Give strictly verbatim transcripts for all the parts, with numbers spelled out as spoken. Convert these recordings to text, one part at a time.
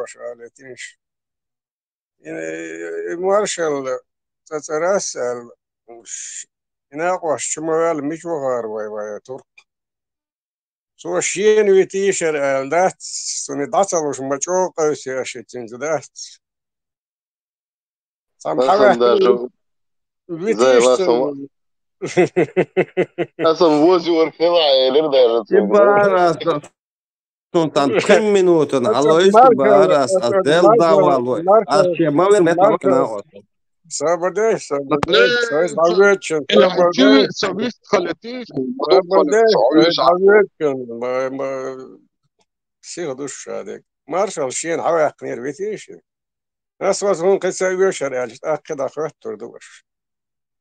Ӏалетинаш. И, и маршал цӀацӀарас аьлла, и накъош чу ма ваьлла, мича вахар вай, вай турк. Цо шена витийшар аьлла дац, цуни дӀа ца луш ма чӀогӀа къовсеш цуьнца дац. Цхьамма хьаваьттина даже витийш зай, цуьнан. Аса возьор хила элир даже. И цуьнан бара аса. Цун тан пхи минутан хьалойса бара аса, ас Делла давалой. Ас шен ма вер мет ма кана оса. Сабадеш, сабадеш, сабадеш, сабадеш. Сабадеш, сабадеш, сабадеш. Ма, ма, сиха душ шадек. Маршал шена хьаваьккхинера витийш. Ас вас вон кхин ца вешар аьлча, тӀаккха дӀахоьттур ду аш.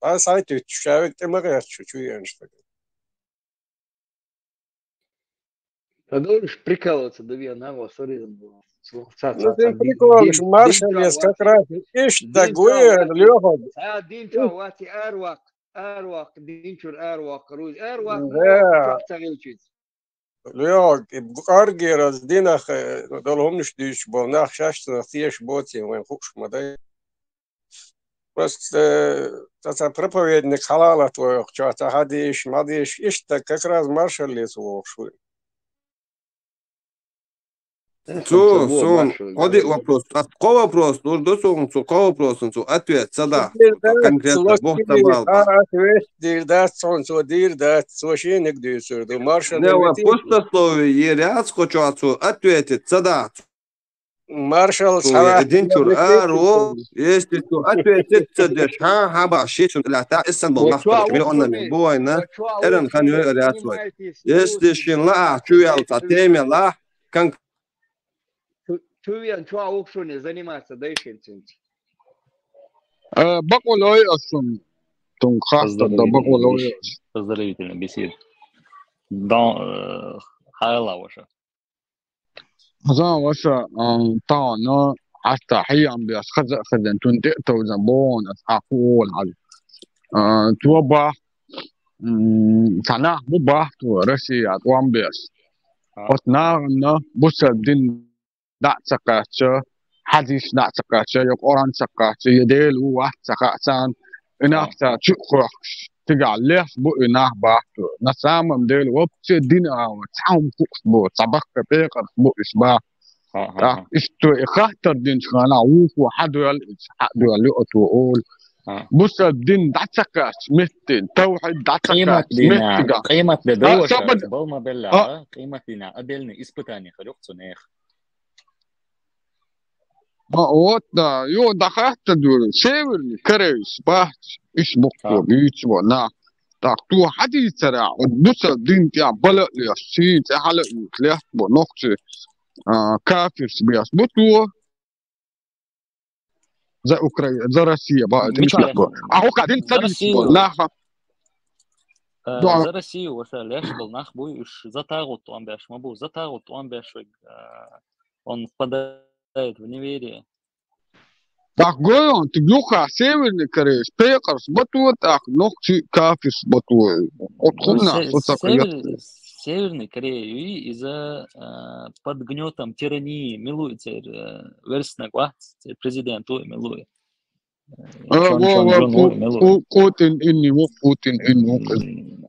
Ас хьайтуьтту, ша вег тӀе ма гӀерташ, чу веанаш стаг. Та дойш прикалываться, да вен, а, вот, смотри, ца, ца, ну, ца, ты дин, прикол, дин, маршал дин, ес как раз иштта дин, гуер, ца, Лёха. Ца, дин, ца, вати, арвак, арвак, дин, чур, арвак, руз, арвак, да, арвак, ца, гилчиц. Лео, и букъаргера динах, э, долу хӀуманаш дуьйцуш болу нах шаьш цунах тешаш боций, вайн хууш ма дай. Просто, э, цхьа, цхьа проповедник хьалалат вай чохь, цхьа хьадийш, ма дийш, иштта как раз маршаллица вохуш ву. Цу, сун, кхо-диъ вопрос, а кхо вопрос лур ду суна, цу кхо вопросан цу ответ ца да. Конкретно боху ца бала. Ответ дийр дац, цхьа цо дийр дац, цо шениг дуьйцур ду. Маршал. Не, ва, пустословие ер яц кхо чохь цо ответить ца дац. Маршал цхьа динчур аро, если цо ответить ца деш, хьан, хьан баш, ши цун лаьтта, эссан бол нах, короче, миллионами бу вайна, эран хан йой аряц вай. Если шин лаахь, чу ял ца теме лаахь, кан Чу вен чохь ву шуна заниматься дайшинцинца? Э, бакъволой ас шуна. Тунга хастар да, бакъволой ас. Поздравительная беседа. Дон, э, хьала ваша. Хазан ваша, ам, тана, хьаста хьийам беш, хаза а хазан, тун тӀе а товзан, бон, ас хьакху олу хьал. А, цо бах, м, цхьа нах бу бахто Россия тӀом беш. А. Оцу нахана бусалба дин дӀа а ца кхаьчча, хьадис дӀа а ца кхаьчча, я Къуръан ца кхаьчча, я Дела ву вац ца хаьа царна, и нах цара чу а кхоьхкуш, цигахь леш бу и нах бахто. На самом деле, вообще дин а цхьа хӀума хууш бу, цхьа баккха пекъарш бу уьш бах. ТӀаккха иштта и хаттар динчу хенахь вукхо хьан доьлла иза, хьан доьлла ю оцо олу. Бусалба дин дӀа ца кхаьчча меттина, тавхьид дӀа ца кхаьчча меттигахь. Къемат де дойла, бал ма белла, къемат дина, а беллина испытание хир ю цу нехан. Ма, вот, да, йо, дӀахатта дуьра, Северный Корейс бац, иш буква буьйцу бо нах. Так, ту хьадийцара, вот бусалба дин тӀехь бала а леш, шийна цӀе хьала а юьйцу лаьтта бо, нохчий, а, кафирш беш бу ту. За Украина, за Россия, ба, это мичахь бу. А хӀокху дин ца дийцу бо, наха. Э, за Россию ваша леш болу нах буй, уьш за тагӀут тӀом беш ма бу, за тагӀут тӀом беш вайга, э, он впадает в неверие. Так, гой он, ты юха Северный Корейс, пекъарш бато, так, нохчий кафирш бато. От хумна, со ца Северный Корея, и из-за, э, под гнётом тирании милуй цер, э, верснаг вац, цер президент ву милуй. Э, Чон, во, Чон во, Чон Пу-, Ун мело. Пу-, Путин инни, во, Путин инни, во. М.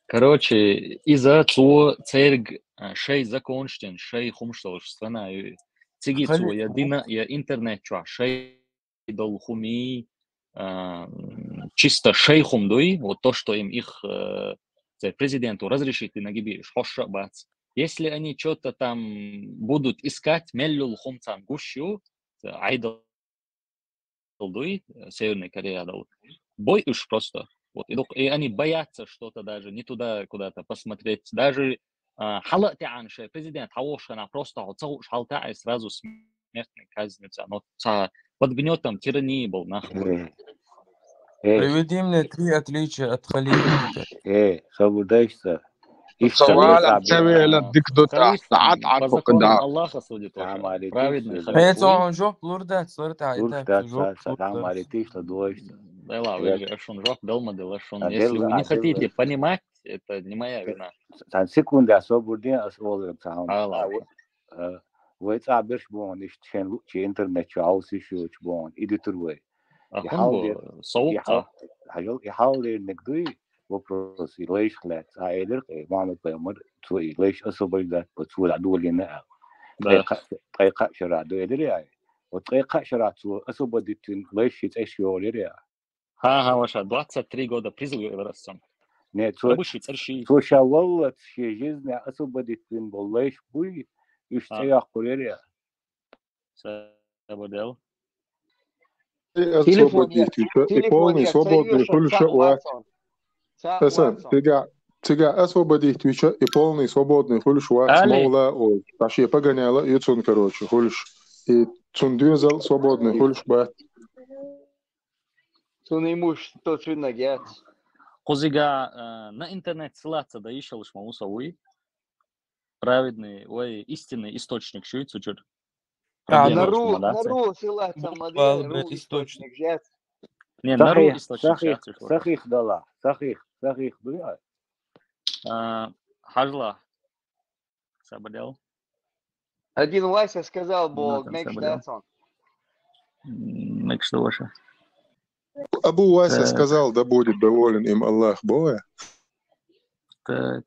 Короче, иза цо церг, а, шай законш тен, шай хумш долуш страна ю. Циги цо я дина, я интернет чохь шай долу хуми, а, м, чисто шай хум дуй, вот то, что им их, э, церг президенту разрешить дина гиби, уьш хьош а бац. Если они чё-то там будут искать, меллул хум царна гуш ю, айдал дуй, э, Северной Корея дал. Бой уж просто. Вот, и дух-, и они боятся что-то даже, не туда куда-то посмотреть. Даже, а, хьала а тӀаьхьана шайн президент хьавогӀуш хенахь просто хьо ца хууш хьала таьӀай, сразу смертная казнь ца. Но ца под гнётом тирании был, нах. Э, э. Приведи мне три отличия от халифа. Э, соблюдаешься. Иштта вала ца вела дика ду тӀаккха, Ӏад Ӏад хӀокху да. Аллаха судит. Праведный халиф. Хьо жоп лур дац, лур дац, жоп лур дац. Салам алейкум, ишта дойшта. Дела, вы же шун жоп дал ма дела шун. Если вы не хотите понимать, это не моя вина. Сан секунда собур дин, ас олар ца хьан. Алла. Э, Вай цӀа берш бохьан, иштта шен луъчи интернет чу Ӏовса йиш йоцуш бохьан, и дитур вай. А И хӀун хьал бу? дер, и СовгӀат? хьал, хьажал, и хьал дерниг дуй, вопрос, и лайш хлаьц, а элир, э, Мухаммад пайхамар, цо и лайш освобождать, вот цо дӀадолийна аьлла. Ткъе Да. кхаъ, ткъе кхаъ шера ду элир яй. Вот ткъе кхаъ шера цо освободить вина лайш ши цӀеш йогӀур яй. Ха-ха, ваша, двадцать три года призыв ю эврасцам. Не, цо, Рабочий цӀерши. цо ша валлац, ши жизнь освободить вина болу лайш буй, уьш А. цӀе йоккхур яй. Сабадел. Телефон я, Освободить, и телефон полный я, свободный Саюша, хуьлуш ца а вац. вацан. Ца Эсан, вацан. цига, цига освободить вича, и полный свободный хуьлуш вац, Али. мовла олуш. Ткъа шен погоняла ю цунна, короче, хуьлуш. И цунна доьзал свободный хуьлуш бац. Цунна имущество цуьннаг яц. Кхузига, э, на интернет ссылаться дан йиш йолуш ма ву со вуй. Праведный, ой, истинный источник шу ю цу чуьра. А, Проблема На ну, уьш ру, ма на дац. ру ссылаться ма Буквально де, ру источник. источник яц. Не, на ру Сахих, источник сахих, яц уьш. сахих дала, сахих, сахих дуй. А, хьажла. Сабадел. Один Вася сказал, бо Натан мекш Сабадел. Дацон. М, мекш ду ваша. Абу Вася Так. сказал: «Да будет доволен им Аллах», бо вай. Так.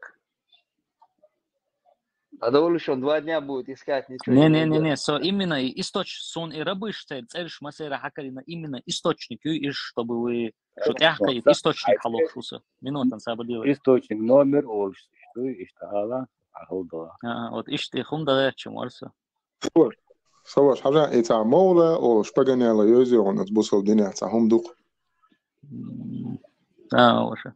А довольно, что он два дня будет искать, ничего не найдёт. Не-не-не-не, со именно и источ-, сон и рабыш цер, церш масера хакарина именно источник ю иш, чтобы вы, что тяхка и Са-, источник ай, халох шуса. Минутан сабадила. Источник номер олуш, что ишта ала, ахалдала. А, вот ишти хум да чем варса. Саваш, саваш, хьажа, и ца мовла олуш погоняла йойзе он, бусал дине ца хум дукх. М, а, ваша.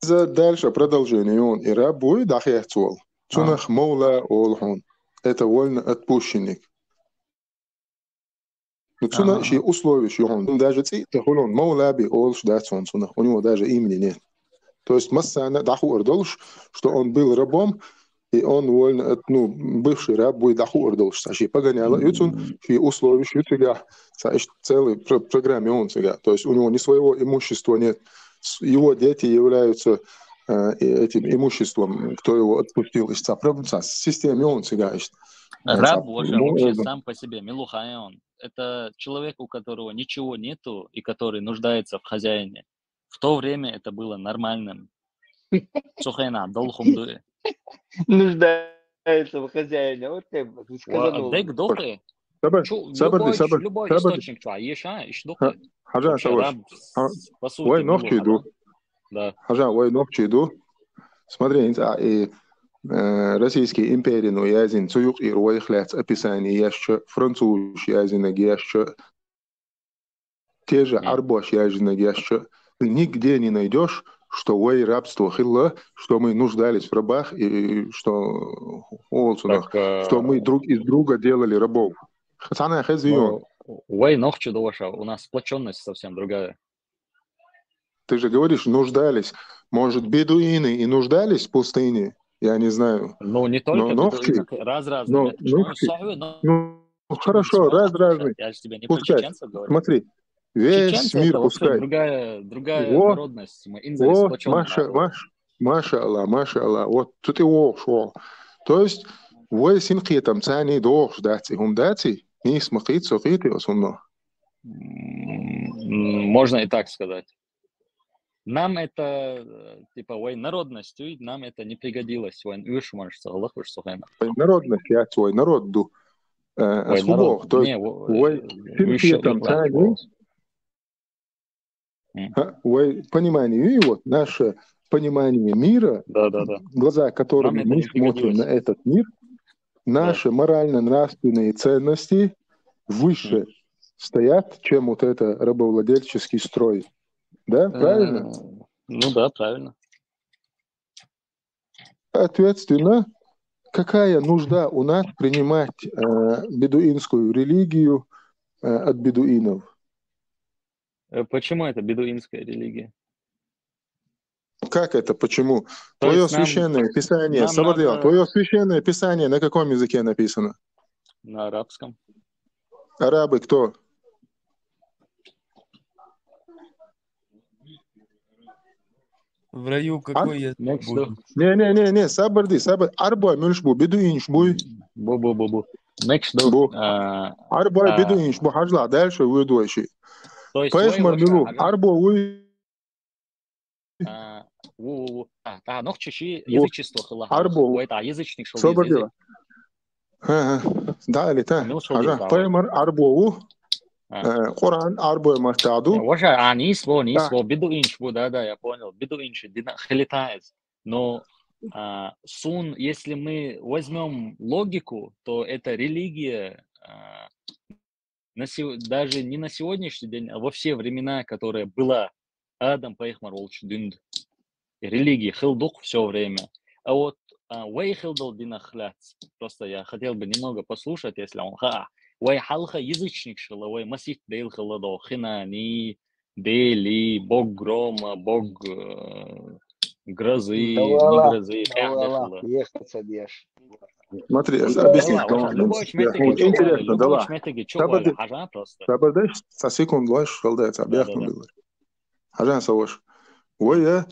За дальше продолжение, он и раб буй дахьецвол. Цунах мовла олу хьун. Это вольно отпущенник. Ну, цуна Ага. ши условиш ю хьун. Даже ци та хулон мовла би олуш дац он цунах. У него даже имени нет. То есть массана дахур долуш, что он был рабом, и он вольно, от-, ну, бывший раб буй дахур долуш. Ца ши погоняла ю цун, ши условиш ю цигахь. Ца иш целый про-, программе он цигахь. То есть у него ни своего имущества нет. С-, его дети являются, э, и этим имуществом, кто его отпустил из ца программ, ца системе он цигахь иш. Э, Раб ца-, вообще, ну, вообще это сам по себе, милухай он. Это человек, у которого ничего нету и который нуждается в хозяине. В то время это было нормальным. Цу хенахь долу хӀума ду и. Нуждается в хозяине. Вот ты Ва-, сказанул. дег дохе. Сабар, Чу, сабар, любой, сабар, любой сабар. Источник чу, еш, а, иш Ха-, дохе. хьажа, Вообще сабар. раб, Ха-, по сути, вай милу нохчий хада. Ду. Да. Хьажа, вай нохчий Ду. Смотри, а, и, э, российский империя, ну, язин, цу юкъ ир вайх лац описание яшча, француз язинаг яшча, те же Мгм. арбош язинаг яшча. Ты нигде не найдёшь, что вай рабство хилла, что мы нуждались в рабах, и что, олцунах, Так, э, что мы друг из друга делали рабов. Хацана хезион. Ну, вай нохчий Ду ваша, у нас сплочённость совсем другая. Ты же говоришь, нуждались. Может, бедуины и нуждались в пустыне? Я не знаю. Ну, не только Но нохчий, бедуины, раз-разные. но Это что, нохчий, сухой, но ну, очень хорошо, сложно раз-разный. обсуждать. Я же тебе не про Пускай. чеченцев говорю. Смотри, весь Чеченцы мир это вообще пускай. Другая, другая Вот, народность. Мы инзали вот, сплочённый маша, народ. маш, маша Аллах, маша Аллах. Вот, тут и вохш, о. То есть, вай синхетам цани дохш даци, хум даци, нис махит сохит и основно. М, можно и так сказать. Нам это, э, типа, вай народность, и нам это не пригодилось. Вай уж, может, соглах, уж сухена. Вай народность, я свой народ ду. Э, Вай субох, народ. то есть, Не, во-, вай э, синхетам выше, выше. цани, М. а, вай понимание, и вот наше понимание мира, Да, да, да. глаза которыми Нам это мы не смотрим пригодилось. на этот мир, Да. наши морально-нравственные ценности выше М. стоят, чем вот это рабовладельческий строй. Да, правильно? Э, ну да, правильно. Соответственно, какая нужда у нас принимать, э, бедуинскую религию, э, от бедуинов? Э, почему это бедуинская религия? Как это? Почему? То Твое есть нам, священное писание, нам Сабадьял, надо твое священное писание на каком языке написано? На арабском. Арабы кто? В раю какой язык будет? Не, не, не, не, сабарди, сабар. Арбой мюлш бу, бидуинш бу. Бу, бу, бу, бу. Next, Бу. А, Арбой А. бидуинш бу, хажла, дальше выдвойши. то есть, Пайхмар вай, милу, вообще, ага. арбо уй. А, у, у, у. А, та, нохчи ши язычество хыла. Арбо. Вай, та, язычник шел. Собар дела. Ха, ха. Да, или та. Ну, что Хажа, ты, пайхмар арбо у. А. Э, Коран арбой мартаду. Вообще, а, не исло, не Да. исло. Бидуинш бу, да, да, я понял. Бидуинш, дина, хилитаец. Но а, сун, если мы возьмем логику, то это религия а, на сего- даже не на сегодняшний день, а во все времена, которая была, Адам пайхмар волчу дюнд. Религия хилдук все время. А вот а, вай хилдал дина хляц. Просто я хотел бы немного послушать, если он... Ха, вай халха язычник шила, вай масит дейл хила до хинани, дели, бог грома, бог э, грозы, Да не ладно, грозы, да пяхда ладно, хила. Ехать одеш. Смотри, Ну, объясни, да, что вот он- любой шметеги, чё интересно, вали, да любой ладно. шметеги, чё Сабар вали, де- хажа просто. Сабар деш, са секунд лаш, халдается, Да, да, объяснил да. было. Хажа саваш. Вай, я.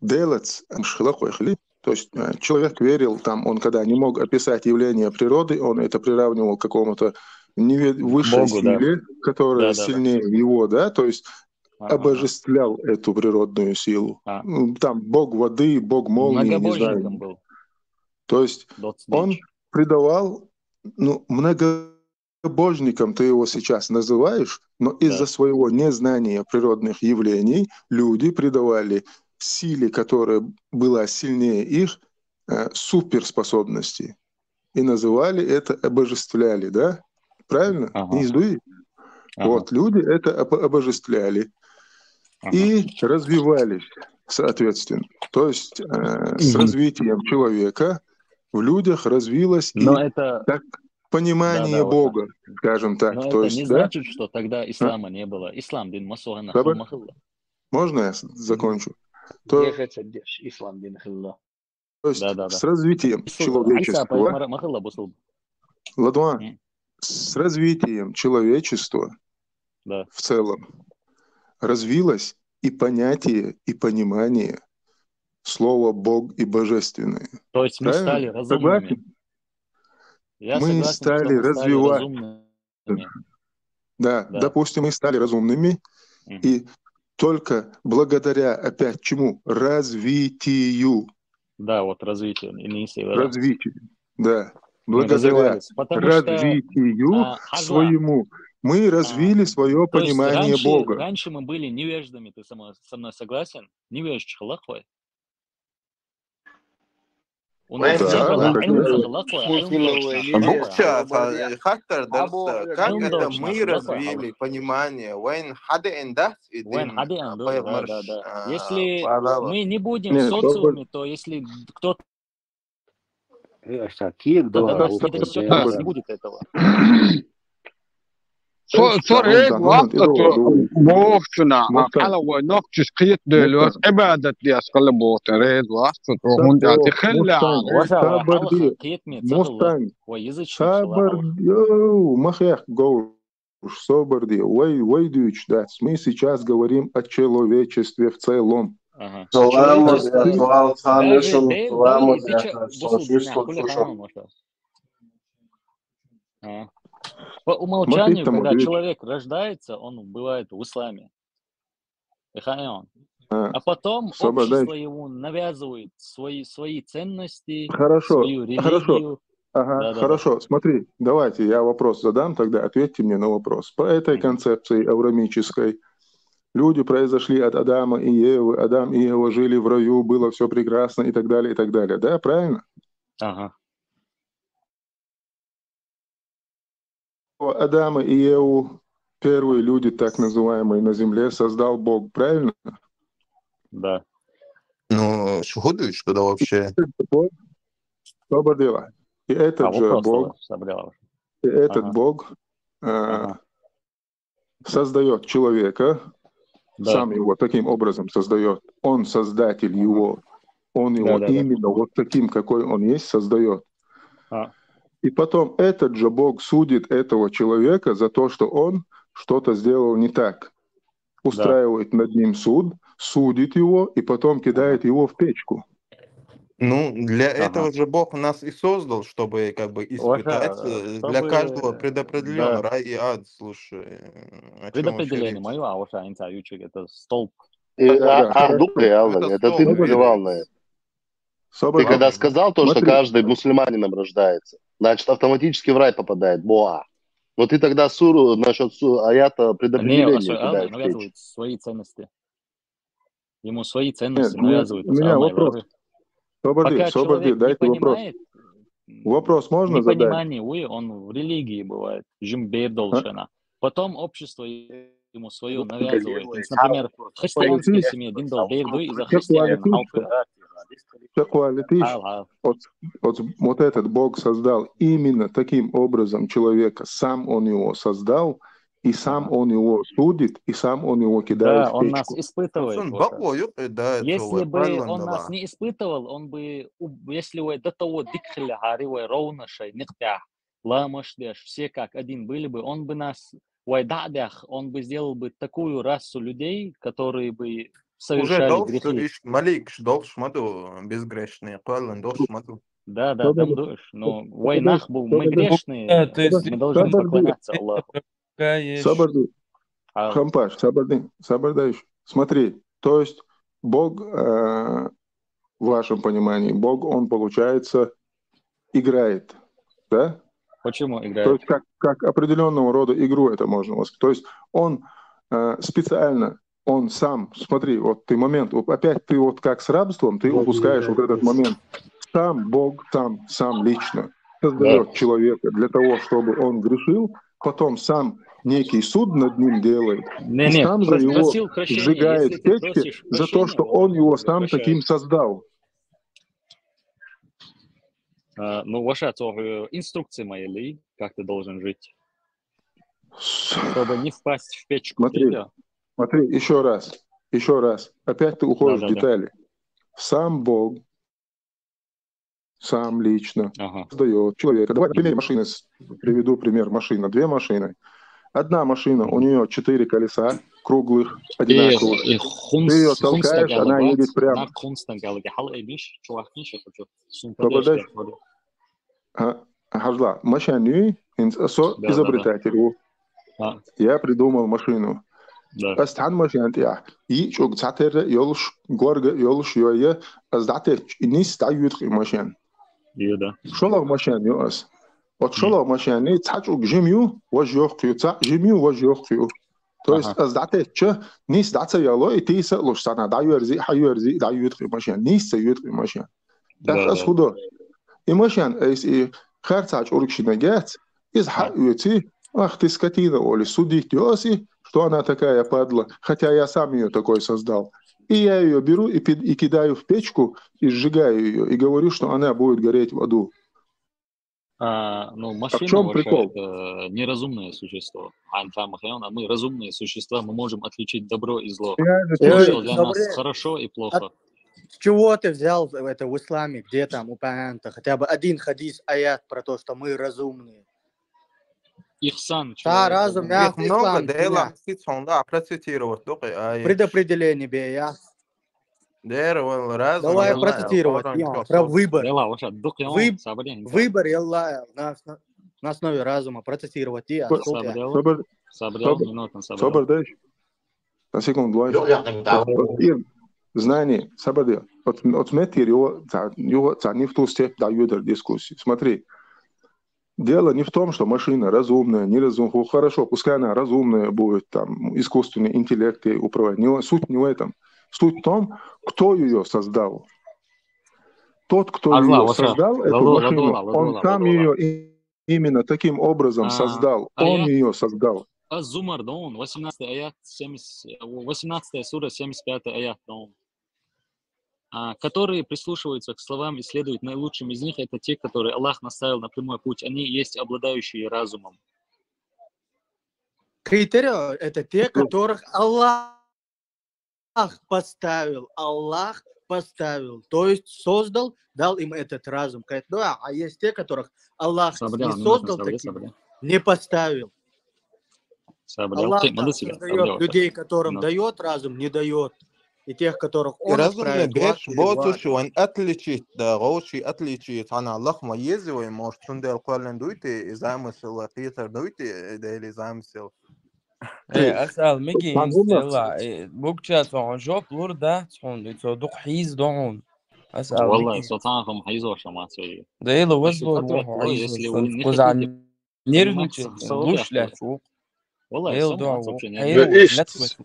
Делац, шхила кой хли. То есть э, человек верил, там, он когда не мог описать явление природы, он это приравнивал к какому-то неве- высшей Богу, да. силе, которая Да, да, да. сильнее его, да, то есть Ага. обожествлял эту природную силу. А. Ну, там бог воды, бог молнии, не знаю. Многобожником был. То есть Доц он дич. придавал, ну, многобожником ты его сейчас называешь, но из-за Да. своего незнания природных явлений люди придавали силе, которая была сильнее их, э, суперспособности. И называли это, обожествляли, да? Правильно? Ага. Не издуй? Ага. Вот, люди это об- обожествляли Ага. и развивались, соответственно. То есть э, с Мгм. развитием человека в людях развилось и Но это... так, понимание Да, да, вот Бога, скажем так. Но То это есть, не да? Значит, что тогда ислама не было. Ислам дин масугана Сабар? хылмахылла. Можно я с- закончу? То, Ехать одеш, ислам дин хила. то есть Да, да, да. с развитием Ису- Иса человечества, пайхмар махылла бусул. Ладуа, М. с развитием человечества Да. в целом развилось и понятие, и понимание слова Бог и божественное. То есть мы Правильно? Стали разумными. Согласен? Я Мы согласен, стали что мы развивать- разумными. Да, Да. Допустим, мы стали разумными, Мгм. И только благодаря, опять чему? Развитию. Да, вот развитие. И не сила, да. Развитию. Да. Мы Благодаря развивались, потому что, развитию а, хажла. своему мы развили А, свое То есть понимание раньше, Бога. Раньше мы были невеждами, ты со мной, со мной согласен? Невеждчи хылаквай. У нас Да, не было конечно. ильм хылаквай, ильм Мумкин, точно новая хылаквай. религия. Сейчас, Собаде. а, хаттар Абу дарса. Алек. Как Ильм это точно мы хылаквай. развили понимание? Вайн хаден дас Вайн хаден, да, да, да. Если мы не будем в социуме, то если кто-то... Э, аш та киек Да, да, дуа, да, бу не дойдёт, киек. не будет этого. Со, со рез васта то бохчуна, Мухтар. ала вай нохчиш киет дөйлөс, ибадат диас кала бохтан рез васта то. Хун дати хилла. Мухтар. Ваша, Сабар халха ди. киетме, цахла. Мухтар. Ва язычник Сабар шла. ди. Йоу, махях гоу. Собар ди. Вай, вай дюч, да. Мы сейчас говорим о человечестве в целом. Ага. Салам, Человечество. салам, Даже салам, Дел, салам, Дел, бича, бусул дина, хули хаам, ваша. А. По умолчанию, Смотри, там когда вот человек рождается, он бывает в исламе. Эхаэон. А, А потом Собар, да. общество ему навязывает свои, свои ценности, Хорошо, свою хорошо. религию. Ага, Да, да, хорошо. Смотри, давайте я вопрос задам, тогда ответьте мне на вопрос. По этой Мгм. Концепции авраамической люди произошли от Адама и Евы. Адам и Ева жили в раю, было все прекрасно и так далее, и так далее. Да, правильно? Ага. Адама и Еву, первые люди, так называемые, на земле, создал Бог, правильно? Да. Ну, шухудуешь тогда вообще? Бог, собар дела. И этот А, же вопрос Бог, давай, собрала. и этот Ага. Бог э, Ага. создает человека, Да. сам его таким образом создает. Он создатель Ага. его. Он его Да, да, да. Именно вот таким, какой он есть, создает. А. И потом этот же Бог судит этого человека за то, что он что-то сделал не так. устраивает над ним суд, судит его и потом кидает его в печку. Ну, для этого Ага. же Бог нас и создал, чтобы как бы Вообще, испытать. э, э, Для чтобы- каждого предопределен да. Рай и ад, слушай. э, О чем вообще Предопределение речь? Мое, а вообще, а не знаю, это столб. И, Да, а, да, а, хорошо. Духе, Алла, Это это ты столб. намалевал на это. Ты Собади, когда сказал то, что смотри. Каждый мусульманином рождается, значит, автоматически в рай попадает. Боа. Но ты тогда суру насчет су, аята Не, предопределения а что, а, кидаешь в печь. Навязывают свои ценности. Ему свои ценности Нет, у меня, навязывают. у меня вопрос. Собади, Пока Собади, человек не дайте вопрос. Понимает, Вопрос можно задать? Непонимание, увы, он в религии бывает. Жим бердолшена. Потом общество ему свое навязывает. То есть, например, в христианской семье дин дол берду из-за христианин. Чакуалитиш, вот, вот этот Бог создал именно таким образом человека. Сам он его создал, и сам он его судит, и сам он его кидает Да, в он нас печку. Испытывает. Бакъо юкъе да, Если бы он нас не испытывал, он бы, если бы до того дикхили хари ровно шей, никтя, ламаш деш, все как один были бы, он бы нас вайдадях, он бы сделал бы такую расу людей, которые бы Уже совершали долш, грехи. Малик, долш маду, безгрешные, квалан долш маду. Да, да, там душ. Ну, вайнах был, мы грешные, Да, то есть мы должны поклоняться Аллаху. Собади, Хампаш, Собади, Собади, смотри, то есть Бог, э, в вашем понимании, Бог, он, получается, играет, да? Почему То играет? есть как, как определенного рода игру это можно воспринимать. То есть он э, специально, он сам, смотри, вот ты момент, вот опять ты вот как с рабством, ты упускаешь вот этот момент. Сам Бог, сам, сам лично создает человека для того, чтобы он грешил, потом сам некий суд над ним делает, Не, и не, сам же прос- его просил прощения, сжигает если в ты печке просишь за то, прощения, что Бог он его тебе сам прощает. Таким создал. А, ну, ваша цо- э, инструкция моя ли, как ты должен жить, С- чтобы не впасть в печку. Смотри. Видел? Смотри, еще раз, еще раз. Опять ты уходишь Да, в да, да. Детали. Сам Бог, сам лично Ага. создает человека. Давай пример машины. с- Приведу пример машины. Две машины. Одна машина, у нее четыре колеса круглых, И, одинаковых. и хунс, Ты её хунс толкаешь, так она говорит, едет прямо. Нак хунс так говорит, хал эбиш, чувак, ничего хочу. Сумка Попадаешь? дальше, говорю. А, Хажла, машанни, со Да, да, да. Изобретатель. А, Я придумал машину. да. Аз тхан машан тя. И чуг цатер йолш, горга йолш йоя, аз датеч, нис да ютхи машан. Ю, да. Шолох машан ю аз. От шолох машан ни цачуг жим ю, вож йох ю, ца жим ю, вож йох ю. То есть Ага. аз датеч, нис да ца яло, и ти са лош сана, да юрзи, ха юрзи, да ютхи машан, нис ца ютхи машан. Да, Так аз да. худо. И машан, эс и харца чурк шина гец, из ха юци, ах ты скотина, Оли, судить ёси, что она такая падла, хотя я сам ее такой создал. И я ее беру и, пид- и кидаю в печку, и сжигаю ее, и говорю, что она будет гореть в аду. А, ну, машина чём вообще прикол? Это неразумное существо. А, там, а мы разумные существа, мы можем отличить добро и зло. Я же Потому тебе- что для нас добре. Хорошо и плохо. С чего ты взял это в исламе, где там упомянуто хотя бы один хадис, аят про то, что мы разумные? Ихсан. Та разум, Их я много, ислам, да, тебя. Элла, птица, он, да, процитировать только, а, ещё. Предопределение бе, я. Дера вал разум, Давай Элла, процитировать, Коран я, чё, про что? выбор. Дела, ваша, дук, я Выб- сабрин. Выбор, я, на, на основе разума процитировать, я. Саб- Слушай. Сабрин. Собер, Сабрин, Собер- минуту, Сабрин. Собер, дай. На секунду, Луай. Ир, знание, Собер, дай. Вот, вот смотри, его, ца- его, ца- не в ту степь, да, юдер дискуссии. Смотри, дело не в том, что машина разумная, неразумная. Хорошо, пускай она разумная будет, там, искусственный интеллект ей управлять. Не, в- суть не в этом. Суть в том, кто ее создал. Тот, кто Азла, ее вот так. создал, эту Ладно, машину, ладно, ладно, он ладно, сам ладно. Ее именно таким образом А, создал. а Он я- ее создал. Азумардон, восемнадцатый аят, семьдесят, восемнадцатая сура, семьдесят пятый аят, дон. А, которые прислушиваются к словам и следуют наилучшим из них, это те, которые Аллах наставил на прямой путь. Они и есть обладающие разумом. Критерия — это те, которых Аллах поставил. Аллах поставил. То есть создал, дал им этот разум. Говорит, да, а есть те, которых Аллах Сабрин, не минуту, создал Сабрин, такими, Сабрин. Не поставил. Аллах так создает людей, которым дает разум, не дает, и тех, которых он отправит в ад или в ад. Разумный беш боцуш вайн отличить, да, гъовчий отличить, хьана лахма еза вай, может, цундел кхоьллин дуй те, и замысел, и кхетар дуй те, и Дели замысел. Э, асал миги, Мангуна. Инстелла, э, букча цо жоп лур да, цун, цо дукха хьиз догӀун. Асал миги. Валлай, со цанхам хьизо шама цо. Да, ила ваз лур, если вы не хотите Нервничать, луш лаьцу. Валлай, ил со доа вообще не. Иш,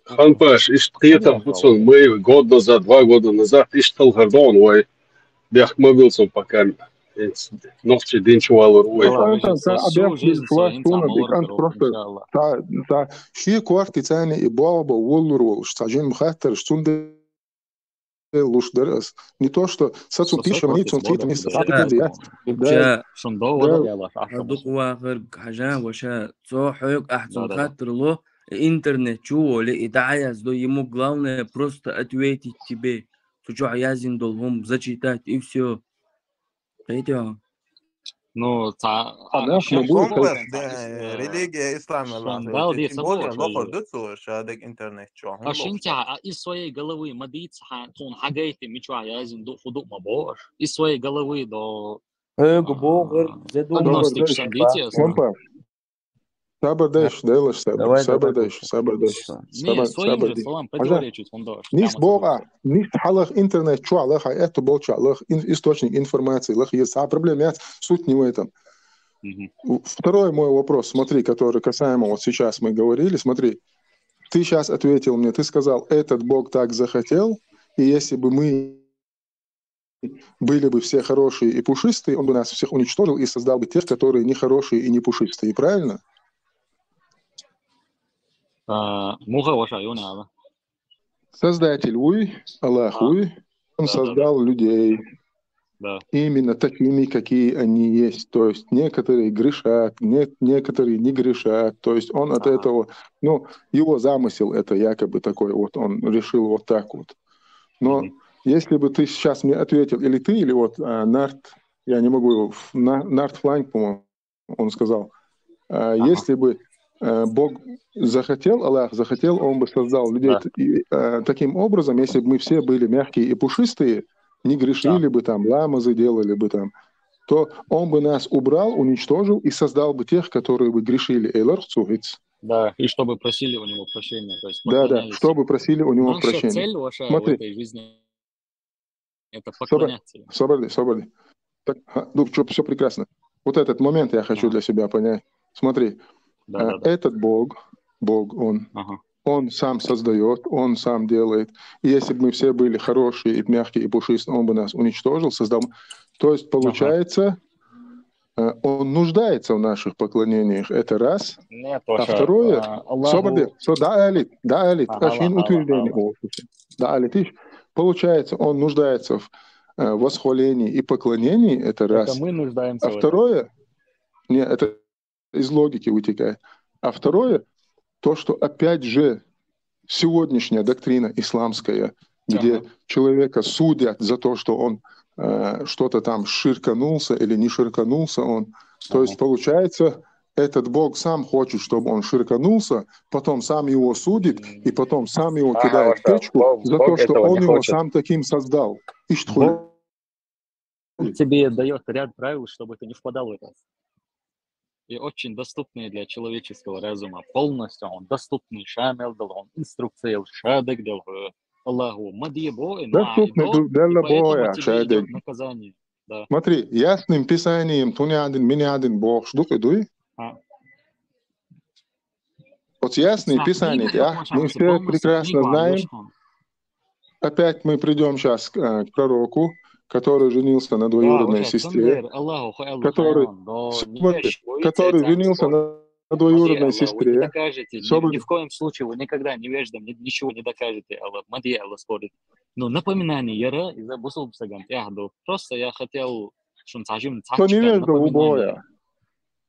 Ханпаш, иш кхетам буцун, мы год назад, два года назад, иш талхар дон вай. Бяхк ма билцун пока. Нохчи динчу валур вай. Просто та, та, ши корти цани и баба вуллур волш, ца жин хаттар, цунде луш дар ас. Не то, что сацун пиша вани, цун цитан мисса. Да. Шундо вала яла. Дукъ вахар хажа ваша цо хьог ахцун хаттар ло, интернет чу воли, и да яздо, ему главное просто ответить тебе. Цу чу язин дол хум зачитать, и всё. Кхетё? Ну, ца, а, компас, да, религия ислам, Аллах. Тем более, лохо дуцу, шадек интернет чу. А шин тя, а из своей головы ма дийца, цун хьагайти, мичу язин ду, худу ма бош. Из своей головы до, э, богъар, задумайся. Агностик шин дийца. Компас. Сабар деш, делаш сабар, сабар деш, сабар деш. Не, своим же словам противоречит он, да. Ниш богъа, ниш хьалах интернет чу лах, а это болча лах, источник информации лах, есть, а проблема яц, суть не в этом. Второй мой вопрос, смотри, который касаемо, вот сейчас мы говорили, смотри, ты сейчас ответил мне, ты сказал, этот Бог так захотел, и если бы мы были бы все хорошие и пушистые, он бы нас всех уничтожил и создал бы тех, которые нехорошие и не пушистые, правильно? А, муха ваша, Юна, да? Создатель вуй, Аллах вуй, он создал людей. Да. Именно такими, какие они есть. То есть некоторые грешат, не-, некоторые не грешат. То есть он от этого, ну, его замысел это якобы такой, вот он решил вот так вот. Но если бы ты сейчас мне ответил, или ты, или вот, а, Нарт, я не могу его, Нарт Фланг, по-моему, он сказал, а, если бы, э, Бог захотел, Аллах захотел, он бы создал людей таким образом, если бы мы все были мягкие и пушистые, не грешили бы там, ламазы делали бы там, то он бы нас убрал, уничтожил и создал бы тех, которые бы грешили. Эйлар хцугиц. Да, и чтобы просили у него прощения. То есть, да, да, чтобы просили у него прощения. Наша цель ваша в этой жизни — это поклоняться ему. Собари, собари. Так, ну, что, все прекрасно. Вот этот момент я хочу для себя понять. Смотри, да, да, этот Бог, Бог, он, он сам создает, он сам делает. И если бы мы все были хорошие, и мягкие, и пушистые, он бы нас уничтожил, создал. То есть, получается, э, он нуждается в наших поклонениях, это раз. А второе, собари, со-, да, Алит, да, Алит, очень утверждение. Да, Алит, получается, он нуждается в, э, восхвалении и поклонении, это раз. Это мы нуждаемся в этом. А второе, не, это из логики вытекает. А второе, то, что опять же сегодняшняя доктрина исламская, где человека судят за то, что он, э, что-то там ширканулся или не ширканулся он. То есть, получается, этот Бог сам хочет, чтобы он ширканулся, потом сам его судит, и потом сам его кидает в печку за то, что он его сам таким создал. Иштхуй. Бог тебе даёт ряд правил, чтобы ты не впадал в это. И очень доступные для человеческого разума. Полностью он доступный. Шамил дал он, инструкция шадек дал, э, Аллаху. Мадье бо, и доступный, и поэтому тебе идёт наказание. Да. Смотри, ясным писанием, тунядин, минядин, бог, шдук и дуй. Вот ясное писание, а? Мы все прекрасно знаем. Опять мы придём сейчас к, э, к пророку, который женился на двоюродной сестре, который, который женился на двоюродной сестре. Ни в коем случае вы никогда невеждам ни-, ничего не докажете, Аллах, мадье Аллах спорит. Ну, напоминание яра из-за бусул псаган, я ду. Просто я хотел, что он сажим, напоминание.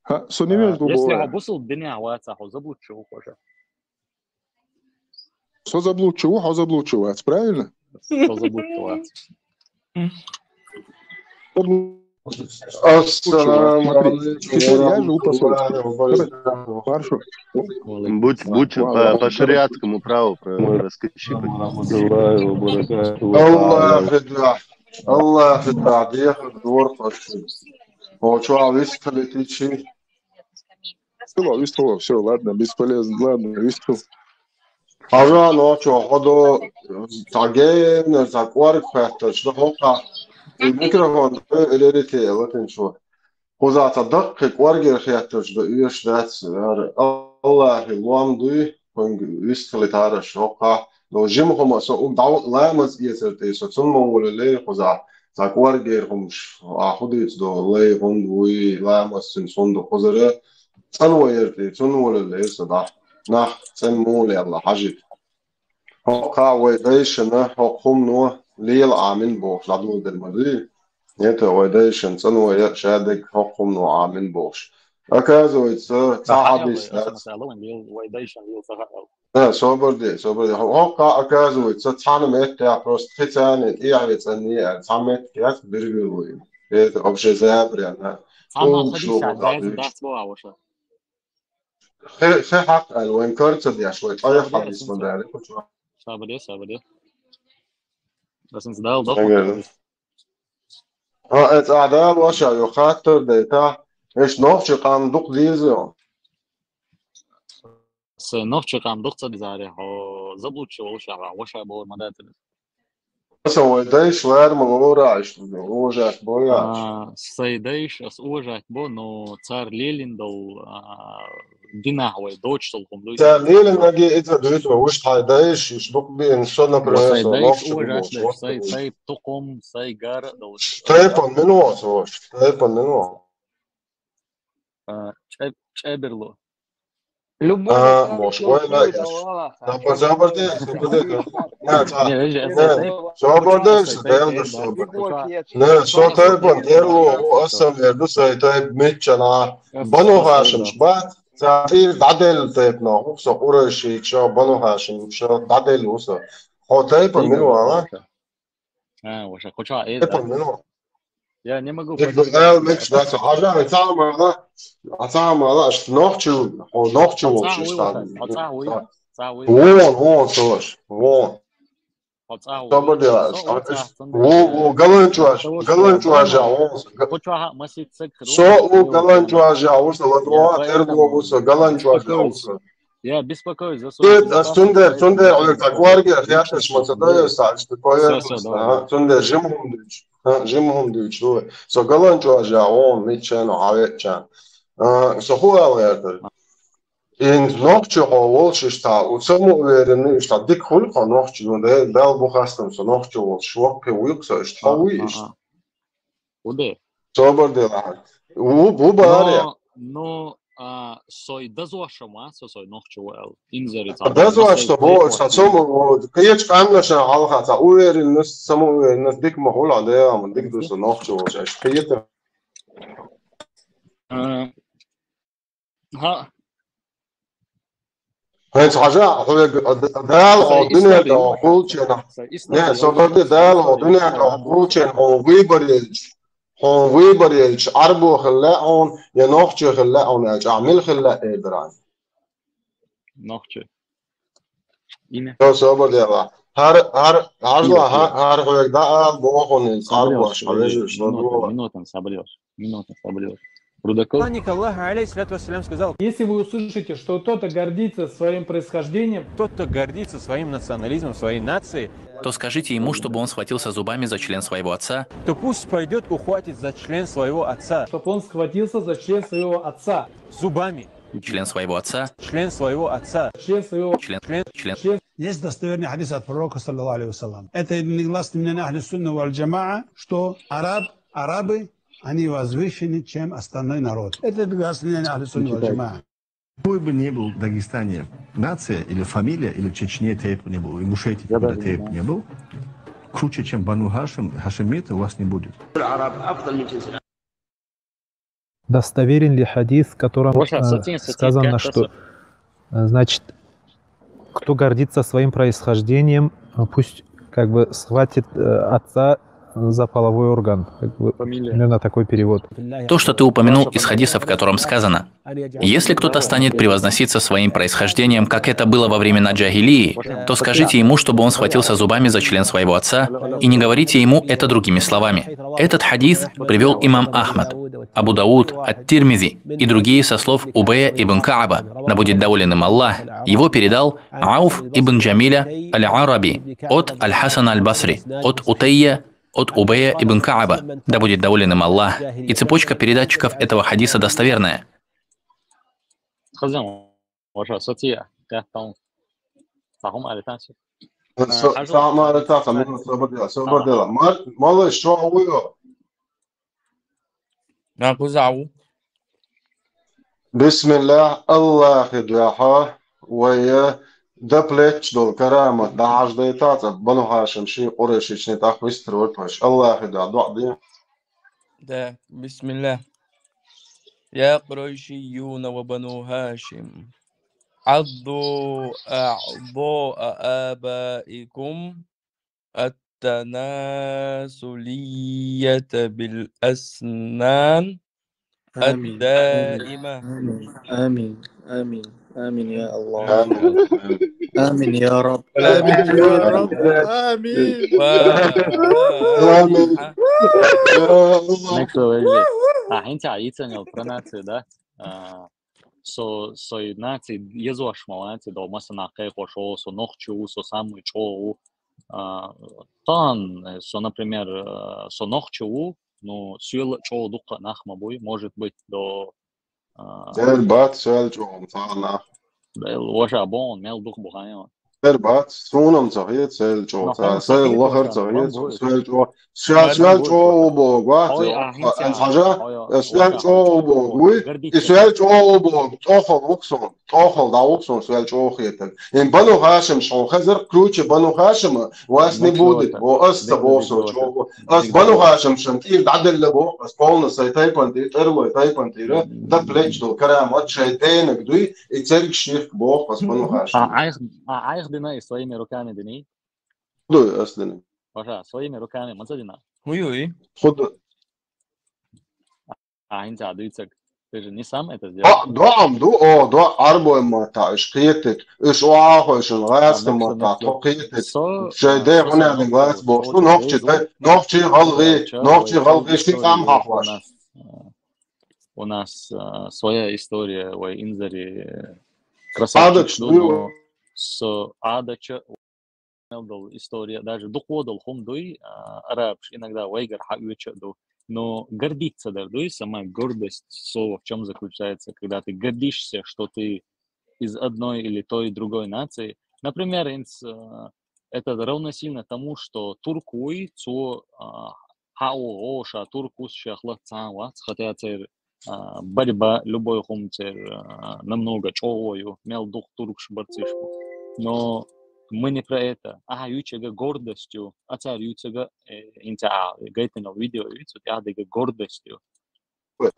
Ха, со невежда у боя. Если хьо бусул дин яц, хьо заблудший ву, хьо же. Со заблудший ву, хьо заблудший вац, правильно? Со заблудший вац. Заблу-, Ассаламу алейкум. Теперь я живу по совести. Хорошо. Будь, будь по, по шариатскому праву про-, проскочи. Аллах, да. Аллах, да. Дехар дворфаш. О, чё, а вы скажите, чи? Всё, всё, всё, ладно, бесполезно, ладно, всё. Хьажа, нохчо, хьо до цхьа гена, цхьа кӀорга хеттарш да хӀокхахь. И микрофон лерите латинчо. Кхуза цхьа даккхий кӀоргера хеттарш да, оьшуш дац, яра. Аллахьи лом дуй, кхуьнга вистхилийтараш хӀокхахь. Но жима хӀума со угу дӀаваккха ламаз эцар тӀе, со цунна ма волале кхуза. Цхьа кӀоргера хӀумаш, а хӀу дийца до, лай гӀунд вуй, ламаз цуьнца хӀунда кхузара. ЦӀанвояр тӀе, цунна волале со дӀа. Нах цӀен мула аьлла хьажийта. ХӀокхахь вай дайшна хӀокху хӀумано лела Ӏамин бохуш дӀадоладар ма дуй? Нет, вай дайшна цӀанвоя шадерг хӀокху хӀумано Ӏамин бохуш. Оказывается, цхьа хьадис дац. Вай дайшна лела ца хаьа. Да, собар де, собар де. ХӀокхахь, оказывается, цхьана меттехь просто кхин царна тӀехьа вецанне аьлла, цхьа меттиг яц биргал ву. Это вообще зябряна. Цхьана хьадис дац, дац боху ваша. Хе, хе хьакъ аьлла, вайн кара ца деш, вай ткъа яххьа дисма даьлла. Сабаде, сабаде. Ас ца Дала доху. Ага. А, э, цӀа Дала ваша, йо, хаттар дайта, эш нохчи къам дукха деза йо? Ас нохчи къам дукха ца дезаре, хьо заблудши волуш ахьа, ваша бохур ма дац. Аса вай дайш ларма лора, иштта, уважать бо яц. А, сай дайш, ас уважать бо, но цара лелина долу, а, динахь вай доцуш долу хӀума дуй. Цара лелина наге иза дуьйцу, вуш тхьай дайш, иш дукха бен, со, например, сай со дайш нохчи уважать бу, дайш, сай, сай тукхум, сай гара долуш. Тайпан мила вац, ваш, тайпан мила вац? А, чӀе-, чӀеберло. Любой. А, мош, ой, ла, яш. Забар, забар де, забар де. Не, ца, не, забар де, ца, дел да, забар. Не, со тайпан, терло, о, асан, верду, сай тайп, миччана. Бану Хашим, шбат, ца, тир, дадел тайп, но, со, Курайши, шо, Бану Хашим, шо, дадел, уса. Хо тайпан, мила вац? А, ваша, кху чохь э, да. Я не могу. Тик ду эл микс да, со хьажа, ца мала, а ца мала, аш нохчу, о, нохчу волчу стан. Ца вуй, ца вуй. Вон, вон, со ваш, вон. Ца вуй. Собар де, аш, вон, вон, галанчу аш, галанчу аш, вон. Кху чохь масит саг. Со у галанчу аш, вон, со, вон, терго, со, галанчу аш, вон, со. Я беспокоюсь за свою безопасность. Нет, а цундер, цундер, Олег, так, варгер, я сейчас ма ца даю, Саш, ты поверь просто, а? Цундер, жим хум дуч. А, жим хум дуч, ой. Со галанчу аш, он, миччано, а веччан. А, со хуал это. Ин нохчу хо волш иштта, у самоуверенный иштта, дик хул хо нохчу, ну, да, дал бу хастам, со нохчу волш, вокке вуйк со иштта, а, вуй иштта. Уде. Собар де ла. У, бу баре. Но, но, а, сой дазошам, а, со сой нохчу вал. Инзари ца. Дазош, что бо, ца сом, кеч камна ша алха, ца уверенность, самоуверенность, дик ма хула, да, ма дик ду со нохчу вал, ша, кеет. А, ХӀа. ХӀинца хьажа, хьоьга Дала хьо дуьнен тӀе гӀулченахь. Не, со бакъди Дала хьо дуьнен тӀе гӀулченахь, хьуна выбор елча, хьуна выбор елча, Ӏарбо хила лаьа хьуна, я нохчо хила лаьа хьуна аьлча, ахь мила хила лаьа эр дара хьуна? Нохчо. Ина. Со собар дела. ХӀара, хӀара, хьажла, хӀа-, хӀара хьоьга дӀаала боху хьуна иза, Ӏарбош, хьо вежарш, минута, сабар йош. Минута, сабар йош. Рудаков. Посланник Аллаха, алейхиссалату вассалям, сказал: Если вы услышите, что кто-то гордится своим происхождением, тот, кто гордится своим национализмом, своей нацией, то скажите ему, чтобы он схватился зубами за член своего отца. То пусть пойдет, ухватит за член своего отца. Чтоб он схватился за член своего отца. Зубами. Член своего отца. Член своего отца. Член своего. Член, член, член. Есть достоверный хадис от пророка, саллаллаху алейхи ва саллям. Это единогласное мнение Ахли Сунна валь Джамаа, что араб, арабы, они возвышены, чем остальной народ. Это единогласное мнение Ахли Сунна валь Джамаа. Какой бы ни был в Дагестане нация, или фамилия, или в Чечне тейп не был, в Ингушетии какой-то тейп не был, круче, чем Бану Хашим, хашимиты, у вас не будет. Достоверен ли хадис, в котором, э, сказано, что, э, значит, кто гордится своим происхождением, э, пусть как бы схватит, э, отца За половой орган. Как бы, Фамилия. Примерно такой перевод. То, что ты упомянул из хадиса, в котором сказано: «Если кто-то станет превозноситься своим происхождением, как это было во времена джахилии, то скажите ему, чтобы он схватился зубами за член своего отца, и не говорите ему это другими словами». Этот хадис привел имам Ахмад, Абу Дауд, Ат-Тирмизи и другие со слов Убея ибн Кааба, да будет доволен им Аллах. Его передал Ауф ибн Джамиля аль-Араби от Аль-Хасана аль-Басри, от Утайя, от Убея ибн Кааба, да будет доволен им Аллах. И цепочка передатчиков этого хадиса достоверная. Хазан, ваша сатия, я там. Сахум алитанси. Со- Сама это там, ну, сободела, сободела. Мал- Малыш, что вы? Накъузаву. بسم الله, Аллахи дуьхьа, вай да плеч дол карамат, да хьаждайтаца, Бану Хашим ши Къурайшични тахвистр ватваш. Аллахи дуьхьа, дуьхьа ди. Да, بسم الله. يا قريشيون وبنو هاشم، عضوا أعضاء آبائكم التناسلية بالأسنان آمين. الدائمة. آمين. آمين. آمين. آمين يا الله. آمين. آمين يا رب. آمين يا رب. آمين. و- آمين. يا الله. Next level. А, хӀинца а йицан йол про наци, да? А, со, со наци езош ма ванци, до масана кхайкхош, со нохчи ву, со самый чӀоагӀа ву. А, тан, со, например, а, со нохчи ву, ну, суьла чӀоагӀа дукха нах ма буй, может быть, до, а, Сел бац, сел чӀоагӀа, цхьа нах. Бел, ваша бон, мел дух бухайон. Сел бац, сунам ца хет, сел чӀоагӀа, Ну, цхьа, хӀама сел сахет, лахар цхьа, ца хет, бан буй. сел чӀоагӀа. Ша Бан сел буй. чӀоагӀа бог, ва, Ой, цхьа, а, хӀинца, ан хьажа, ой, ой, сел ваша, чӀоагӀа бог, вуй, Гордиться. И сел чӀоагӀа бог, тӀохал вуксон, тӀохал да вуксон, сел чӀоагӀа хетаг. Ин Бану Хашим шо хазар, ключи Бану Хашима, вас не будет, бо, ас ца бо со чӀоагӀа. Ас Бану Хашим шан тӀир дӀаделла бо, ас полна сай тайпан тӀир, тӀерлой тайпан тӀира, да плеч дол карамат шай тенаг дуй, и церг ширк бо, ас Бану Хашим. А айх, а айх дина и своими руками дини. Дуй, ас дини. Ваша, своими руками, маца дина. Хуюй. Худ А хӀинца дуйцаг. Ты же не сам это сделал. До, доам ду, о, до арбой ма та, иш кхетик, иш о ахой шин гӀаста ма та, то кхетик. Шай де хунадин глаз бо, что нохчи, нохчи гӀалгӀи, нохчи гӀалгӀи, ши кам хахваш. У нас, а, своя история, вай инзари, э, Адача красавчик, ну, со адача, мел дол история, даже дукхо дол хӀума дуй, а, арабаш иногда вайгара хьаоьча а ду. Но гордиться дар дуй, сама гордость, слово в чём заключается, когда ты гордишься, что ты из одной или той другой нации. Например, инц, э, это равносильно тому, что турк вуй, цо, а, хьао, о, ша турк ву, ша хлад цхьан вац, хотя цер, а, борьба, любой хӀума цер, а, намного чӀоагӀа ю, мел дух туркш барциш бу. Но мы не про это. Аха юьцага гордостью, а цар юьцага, э, инца а, гайтанал видео юьцу, тӀаьхьа дега гордостью.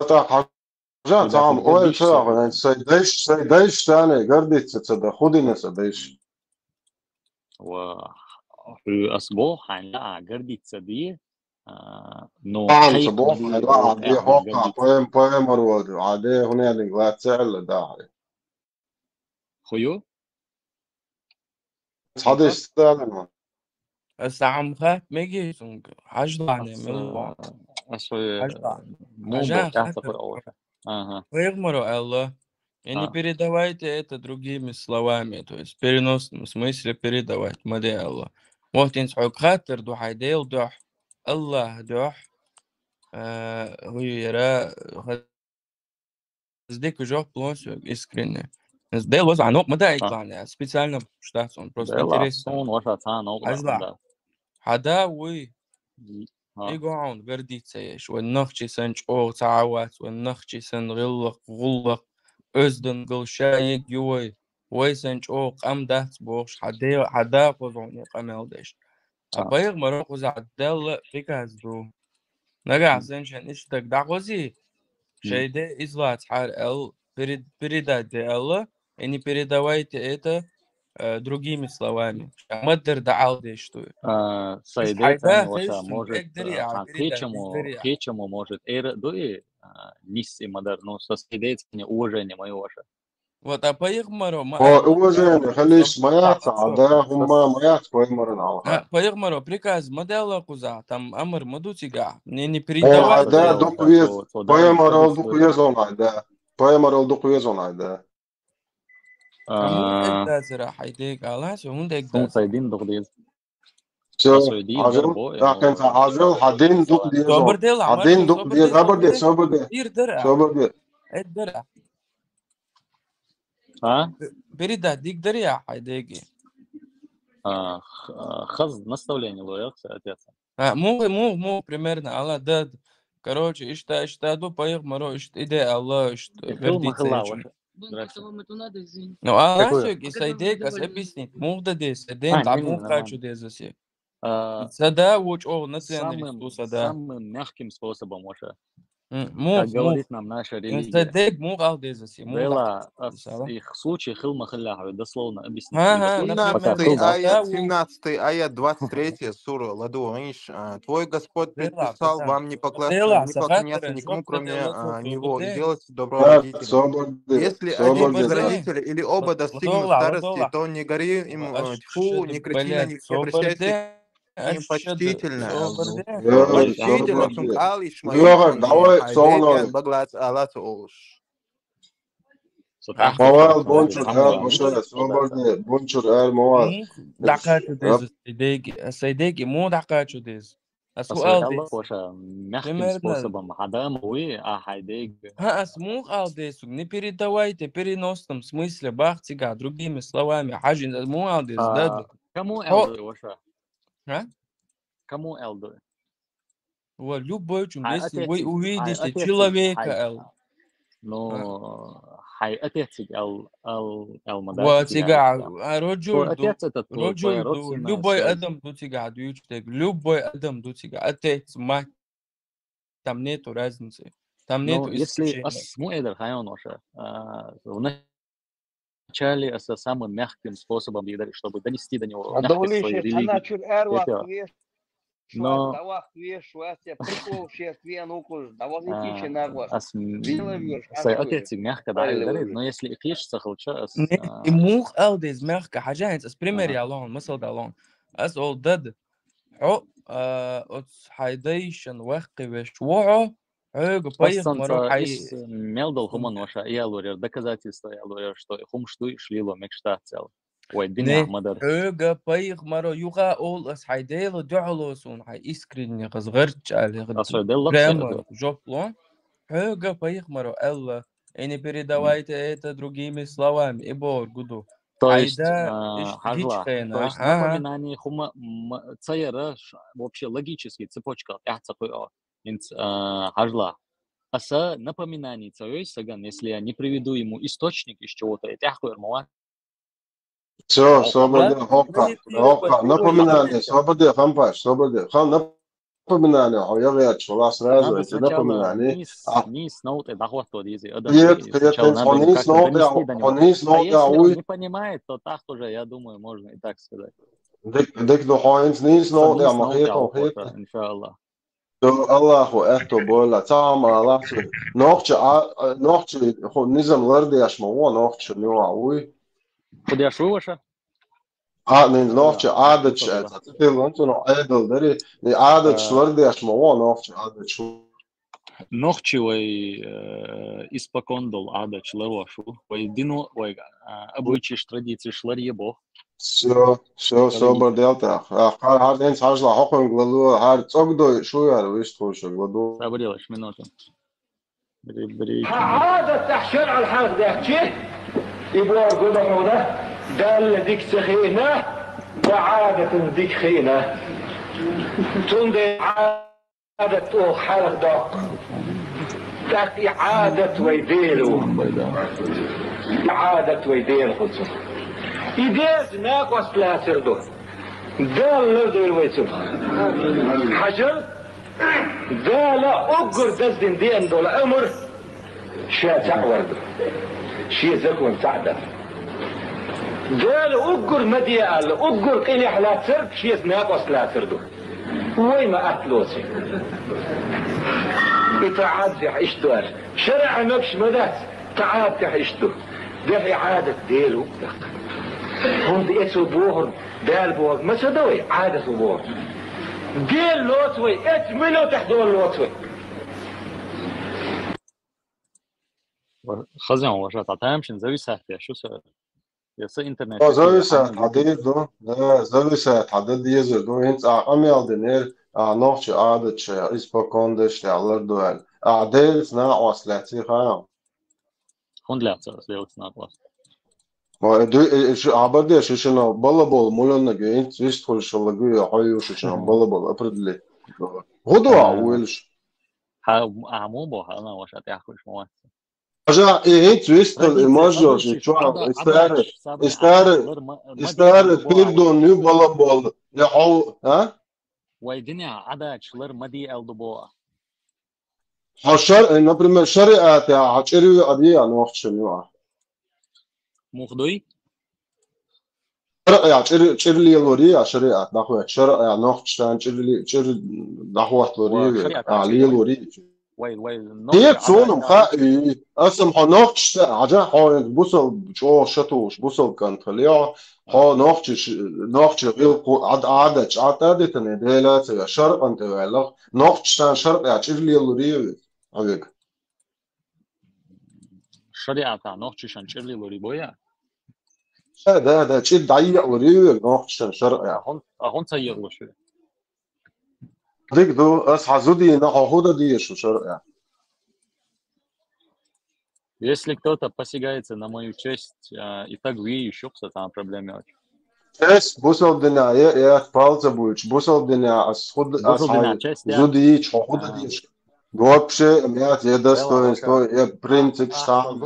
Так, хьажа, цхьа ой, цхьа, сай дайш, сай дайш, сани, гордиться ца да, худина са дайш. Ва, хӀу ас бо, хьайна а гордиться ди, а, но Ан хай ца бо, ди, хай ла, э, ди хокка, гордиться. Поэм, поэм арваду, а де хунадин глаз цел да. Хую? Цхьадиш сталин. Ас хӀама хат меги сунга. Хьаждане, Ас, мел бо. ас хую, Хьаждане. мунго Хьажа тяхта хатар. Аха. Пайхамару аьлла: «И не А. передавайте это другими словами», то есть в переносном смысле передавать, ма де аьлла. Вот инц хьога хаттар ду хьай Дел дуьхь, Аллах дуьхь, э, хӀу яра, дика жоп лон соьга искренне. Дел ваза а нокъ ма даитлахьне, специально штац он, просто Дела, интересно. сон ваша цхьа нокъ Хьажа да, ла. да. Хьада вуй, А. и гугӀун гордиться еш. Вай нахчи сан чӀоагӀа ца вац, вай нахчи сан гӀиллакх, гӀуллакх, оьздан гал шаиг ю вай. Вай сан чӀоагӀа къам дац бохуш, хьада, хьада кхуза къамел деш. А. Пайхамар кхуза Далла приказ ду. Нагахь сан шен иштаг дӀакхози, шай де излац хьар аьлла, перед-, передать де аьлла, и не передавайте это, э, другими словами. Ма-дарра дӀаала дезаш ду. А, сай децани ваша, может, кхечамо, кхечамо, может, эр а ду и, а, нийса ма-дарра, ну, со сай децани уважение ма ю ваша. Вот, а пайхамаро ма... О, уважение, хилиш, ма яц, а, да, хӀумма ма яц пайхамаран алха. А, пайхамаро приказ ма даьлла кхузахь, там амр ма ду цигахь. Не, не передавай. О, а, да, дукха веза. Пайхамарал дукха веза он, а, да. Пайхамарал дукха веза он, а, да. А муха эгдацара хьай дега, ала со, хӀунда эгдац? Сай дин дукха деза. Всё, хьажал, хьажал, хьа дин дукха деза. Собар де, хьа дин дукха деза. Собар де, собар де. Дир дара. Собар де. Эд дара. А? Передать диг дарий хьай дега? А, х-, а, хаза наставление ло яхса отец. А, муха, муха, муха, примерно, ала да. Короче, иштта, иштта ду, пайхамаро иштта иде, ала иштта. Хила ма хила ваша. Здрасте. Ну, а, такое. Сай дега, ас объяснить, муха да деза, сай ден, а, та не, муха нормально. Кхачу деза се. А, сада, вочо, националист, самым, сада. Самым мягким способом ваша. М, муха, как говорит нам наша религия. Сай дега муха ала деза се, муха. Бела, ас их случай хила ма хила хьо, дословно объяснить. Ага, например. Семнадцатый аят, семнадцатый аят, двадцать третья сура, ладу гӀинш, а, Твой Господь предписал вам не поклоняться никому, кроме, а, Него, и делать добро родителям. Если один из родителей или оба достигнут старости, то не гори им, э, тьфу, не кричи на них, не обращайся к ним почтительно. Почтительно, цунга ала иш ма ю, давай, хьай дега баглац алац олуш. Мавал бунчур эр, Моша, собар де, бунчур эр, Мавал. Муха дӀакхачу деза сай дега, сай дега муха дӀакхачу деза? Ас муха ала деза? Ваша, мягким способом, хьадама вуй, а хьай дега. Ха, ас муха ала деза? Не передавайте в переносном смысле, бах цигахь, другими словами, хьажин, ас муха ала деза, да? Кому ала ду, ваша? А? Кому ала ду? Ва, любой чун, если вы увидите человека, эл. Ну, хьай отецига эл, эл, эл ма дац. Ва, цигахь, а, роджул ду, отец это твой, роджул ду, любой адам ду цигахь дуьйцуш дерг, любой адам ду цигахь, отец, мать, там нету разницы, там нету исключения. Ну, если ас муха эр дара хьайна ваша, а, вначале аса самым мягким способом дийр дара, чтобы донести до него мягкость своей религии. Хьаначур эр вац веш, шуна давахт веш, шуна я прикол шест вен укхуш, давахт икичи нагваш. Ас, сай отецига мягко дӀаэр дара, но если и кхечу ца хилча, ас... Не, и муха ала деза мягко, хьажа хӀинца ас пример ялон, масал далон. Ас ол дада, хьо, а, оц хьай дайшан ваккхи веш ву хьо, хьоьга пайхамаро хьай... Ас мел долу хӀуманаш а ялор яра, доказательство ялор яра, что и хӀумаш дуй, уьш лело мегаш дац аьлла. Вай динехь ма дара. Хьоьга пайхамаро юха олу ас хьай Дела дуьхьало суна, хьай искренне хаза гӀарч аьлла, прямо жоп ло. Хьоьга пайхамаро аьлла, и не передавайте это другими словами, и бохург ду. То есть, а, хьажла, то есть напоминание хӀума ца яра, вообще логический цепочка тӀехь ца кхуьу. ХӀинца, а, хьажла. Аса напоминание ца йой саган, если я не приведу ему источник, из чего-то, и тӀаьхьа кхуьур ма вац. Всё, собар де, хӀокха, хӀокха, напоминание, собар де, Хампаш, собар де. Хан напоминание, хьо ягӀерча вала сразу, это напоминание. Нийса новкъа тӀе дӀахӀотто деза адам. Хет, хет, хьо нийса новкъа тӀе, хьо нийса новкъа тӀе вуй. Не понимает, то так уже, я думаю, можно и так сказать. Дик, дик ду хьо хӀинца нийса новкъа тӀе, ма хет, хьо хет. Иншаллах. Аллахо аьтто бойла, ца хьо ма алахь цуьнан. Нохча а, нохча хӀу низам лардеш ма ву, нохча нуьйхьа вуй. ХӀу деш ву ваша? А, нин, нохча Ӏадаташ аьлла, ца тиллан цунах Ӏедал дари, и Ӏадаташ лардеш ма ву, нохча Ӏадаташ ву. Нохчи вай, э, испокон долу Ӏадаташ ларвеш ву. Вай дино, вай, а, обычаеш, традицеш ларъе боху. Всё, всё, собар дел тӀаккха. А, хьар, хьар ден хьажла хьокхуьнга лало, хьар цӀогдой шу яр вистхуьйшург ладу. Сабрилаш, минута. Бри, бри. Хьан Ӏадат тӀехь шарӀал хьарх даьхчи, и бохург ду хьуна, Далла дика ца хиъна, ва Ӏадатан дика хиъна. Цундела Ӏадат оха хьарах доккху. ТӀаккха и Ӏадат вай Дела ву. И Ӏадат вай Дела хуьлу цунах. И деза накъост лацар ду. Дала лардойла вай цунах. Хьажал, Дала уггар даздина деана долу амр ша цхьаъ вар ду. Шен закон цхьаъ дар. Дала уггар ма де аьлла, уггар къинехь лацар шеца накъост лацар ду. Вай ма атта лоций. И тӀаӀат дехьа иштта ду аьлла. ШарӀан набш ма дац, тӀаӀат дехьа иштта ду. Дехьа Ӏадат Дела ву даккха. ХӀунда эцо бохург, Дала бохург ма ца до вай, Ӏадато бохург. Дела лоцу вай, эцу миллион тӀехь дола лоцу вай. Хаза ма ваша, цхьа тамашийна зависать еш ю со. Я со интернет. О, зависать хьан дийр ду? Да, зависать хьан дан дезар ду? ХӀинца а къамел динера, а нохчи Ӏадаташ, испокон деш тӀехь лар ду аьлла. А Делаца накъост лаьций хьан? ХӀунда лаьцар ас Делаца накъост? Ой, ду, э, э, шу, хабар де, шу шина балабол муьланнаг, хӀинца вистхуьлуш хилла гуй, хьо ю шу шина балабол определить. ХӀун ду а вуьйлуш? Хьа, а, мо бо, хьа, ана ваша тӀехь хуьлуш ма вац. Хьажа, и хӀинца вистхила, и мажор, и чохь, и старый, и старый, и старый пирдон ю балабол, я хьо, а? Вай динехь Ӏадаташ лар ма де аьлла ду боху. Хьо шар-, э, например, шариатехь хьан чӀир ю а де, а нохчашна ю а? Муха дуй? ШарӀехь чӀир, чӀир лелорий а шариат, нахвет, шарӀехь нохчашна чӀир ле-, чӀир дӀахӀотталорий, а, лелорий. Вай, вай, нохчи Ӏадат. Цунам хаьа, аса-м хьо нохчашца, хьажа, хьо бусалба чӀогӀа шатухуш, бусалба кӀант хилла, хьо нохчи ш-, нохчи гӀиллакх Ӏад-, Ӏадаташ Ӏад а дитина, Дела а ца веш, шарӀан тӀе ваьлла, нохчашна шарӀехь чӀир лелорий а веза, хьо вега. Шариатехь нохчашна чӀир лелорий бой а? Да, да, да, чӀир дӀаекъалорий вега нохчашна шарӀехь. А хӀун-, а хӀунда ца екъалуш ву? Дика ду, ас хьан зудийна, хьо хӀун дан дезаш ву шарӀехь? Если кто-то посягается на мою честь, а, и так виющих, то там проблема очень. Честь бусалба динехь е, е палца буьйцуш, бусалба динехь ас хӀун д-, ас хьан зудийча, хьо хӀун дан дезаш? Вообще, мят, е достоинство, е принцип, сам,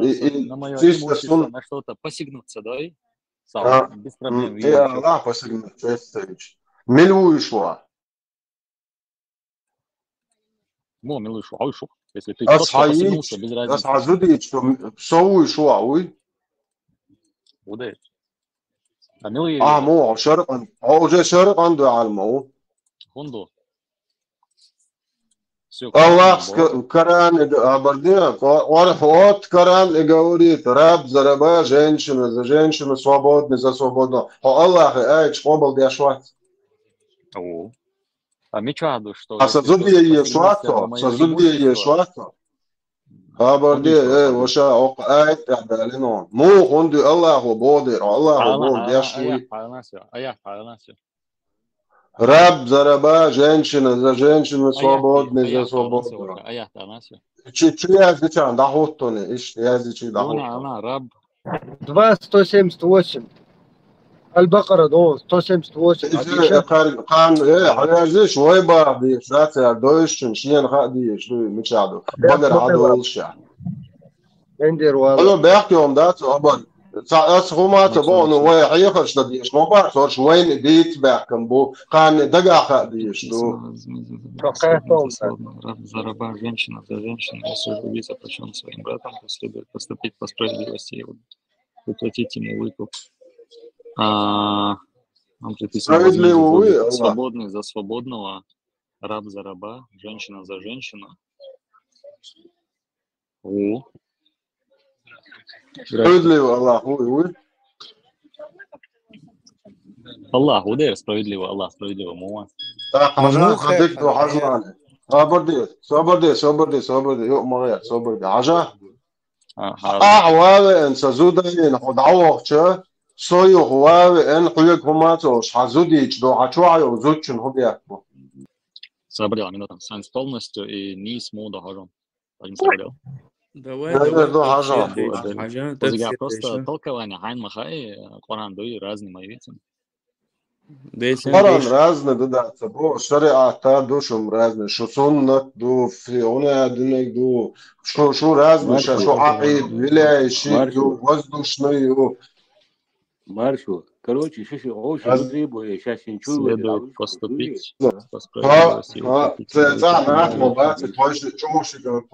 и, и, чисто сун. На что-то посягнуться, да? Сам, без проблем, виющих. Аллах посягнуть, честь ца йича. Мила вуьйш ву? Мо, мила вуьйш ву, хьо вуьйш ву. Если ты просто посягнулся, без разницы. Ас хьан зудийча, со вуьйш ву, а вуй? Ву де. А мила вуьйш ву? А, мо, шарӀан, хьо уже шарӀан ду аьлла ма ву. ХӀунда? Всё, Аллах Коран, ска-, Коране, а, барде, ко-, ор-, вот Коран и говорит, раб за раба, женщина за женщину, свободный за свободного. Хьо Аллахьан аяташ къобал деш вац? О. А мичахь ду, что... А со зуде еш вац хьо? Со зуде еш вац хьо? Хабар де, э, ваша, оккха аят тӀехь далийна. Муха, хӀунда Аллахо боху дера, Аллахо боху деш вуй. Аят хьалнас ю, аят хьалнас ю. Раб за раба, женщина за женщину, свободный за свободного. Аят хьалнас ю. Чу, чу яздича дӀахӀуттуни, иштта яздича дӀахӀуттуни. Ана, ана, раб. Два сто семьдесят восемь. Аль-Бакъара, да, сто семьдесят восемь. Иза, отлично. Кхар-, кхарна, э, хьаязлиш, вай баха дийш, дац яр, дойшчун, шена хаа дийш, дуй, мича ду. Багара хьадолуш яр. Бендер вала. Алло, бехке хӀума дац, абар. Ца-, ас хӀума ца боху, ну, вай хьехарш дан дийш, ма бац, орш вайна дийца баьхкан бу, кхарна дагахь хаа дийш ду. Раб за раба, женщина за женщину, если живи запрещён своим братом, то следует поступить по справедливости его. Заплатить ему выкуп. А, он предписывал... Справедливо возможность вы, Аллах. Свободный за свободного, раб за раба, женщина за женщину. О. Справедливо, Аллах, вы, вы. Аллах, удер справедливо, Аллах справедливо, муа. Так, хажан, хадик, то хажан. Собар де, собар де, собар де, собар де. Йо, магаяр, собар де. Хажа? Ахьа. Ахьа вавеан, сан зуда веана, хьо дӀавахча, со юха вавеан, хьоьга хӀума ца олуш, хьан зудийча до, хьан чохь йолу зудчун хӀун бехк бу? Собрал, минута. Санс полностью и низ муда хожу. Один собрал. Давай, давай, давай, хожу. Хожу, я просто толкование, хьайн ма хаьа, Къуръан дуй, разный мои видим. Десять. Коран разный ду дац, бо, шариат а ду шун разный, шу суннат ду, фи-, уна динаг ду, шу, шу разный, ша, шу акъид, виляющий ду, воздушный ду. Маршу. Короче, шиши, о, шиши требует, щас ничего не... Следует поступить по справедливости. Ха, ха, ца, ца, нах, мо, бац, твой ши, чё ши, короче.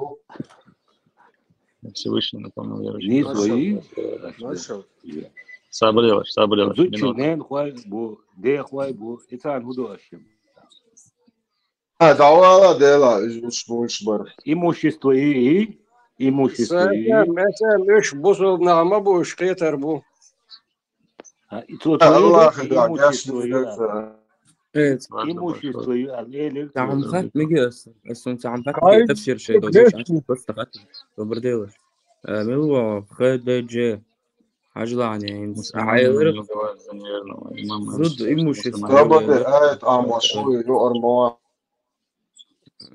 Всевышний напомнил верующих. Не свои. Маршал. Маршал. Сабар де, ваша, сабар де, ваша. Зудчун ненахой бу, дехой бу, и царна хӀу ду аша? А, дӀавала Дела, уж, уж бар. Имущество и, и имущество и. Сага, меса, уж бусулба нах ма бу, уж кхетар бу. А, и цо Аллах, да, имущество и. Имущество и, а лелик. Цхьа хат миги ас, ас сун цхьа хат миги тафсир шей додиш, ас просто хат. Добрый день. Э, милва, Х Д Ж. Хьажлани, хӀинца Ӏайлар. Зуд имущество. Собаде аят амаш, ю арма.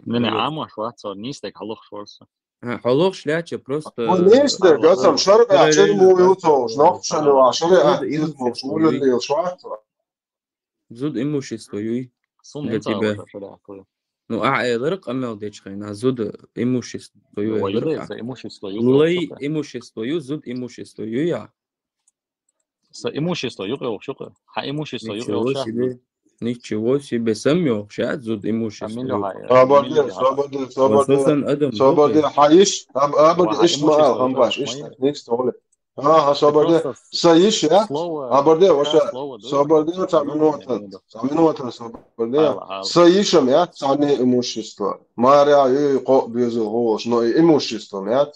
Мина амаш вацар, нистек халух шорса. Халух шляча просто. Нистек, гасам шарга чир му ю цо, нохчани ва шарга чир му ю ю швац. Зуд имущество юй. Сум для тебя. Ну, а элэр къамел дечхайна, зуд имущество юй. Лай имущество ю, зуд имущество юй, я. Са имущество юкъе охшукъе. Ха имущество юкъе охша. Ничего себе, сам ё, ша зуд имущество. Соборде, соборде, соборде. Соборде, ха иш, аб аб иш ма, хамбаш иш. Ничего. Ага, соборде. Са иш, я? Абарде, ваша. Соборде, са минута. Са минута соборде. Са ишам, я? Са не имущество. Маря ю ко безу гош, но и имущество, я?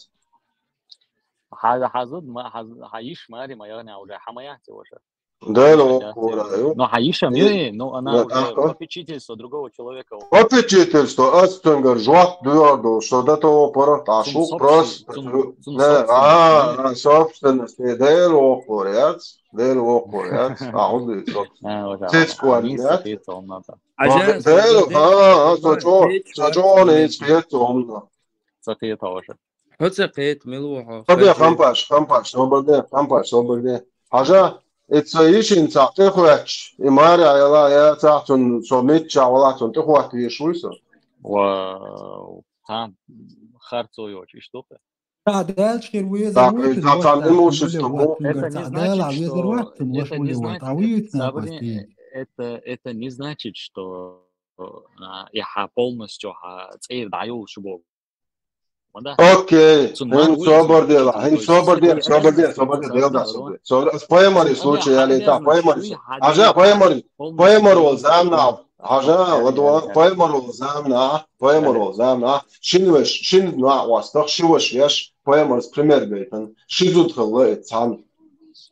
Хьаза хьазуд ма хьаз хьаиш мари ма ягъни уже хьама яхти уже. Да, ну, кура. Но хьаишам ю, но она уже попечительство другого человека. Попечительство, астунгар жват дуярду, что до того пора ташу просто. А, собственность, да, окурец, да, окурец. А, он собственность. Цецкуан, да? Сачо, сачо, не цецкуан. Сакъе тоже. ХӀу ца кхета, мила ву хьо? Соборде, хампаш, хампаш, соборде, хампаш, соборде. Хьажа, и ца ишин ца тӀехвач, и маря яла, я ца цун, со митча вала цун тӀехват веш вуй со. Ва, там, харцо йоч, ишту хе. Та дальше хер везер. Так, и ца цан имущество. Это не значит, что, это не значит, это, это не значит, что а, и хьа полностью хьа цӀер дӀаюллуш бу. Окей. Хин собар дела, хин собар дела, собар дела, собар дела, дела да собар. Собар, пайхамари случай яли та, пайхамари. Хьажа, пайхамари, пайхамар вол замна. Хьажа, ладуа, пайхамар вол замна, пайхамар вол замна. Шин веш, шин на вастах, ши веш веш, пайхамар пример бейтан. Ши зуд хилла цан.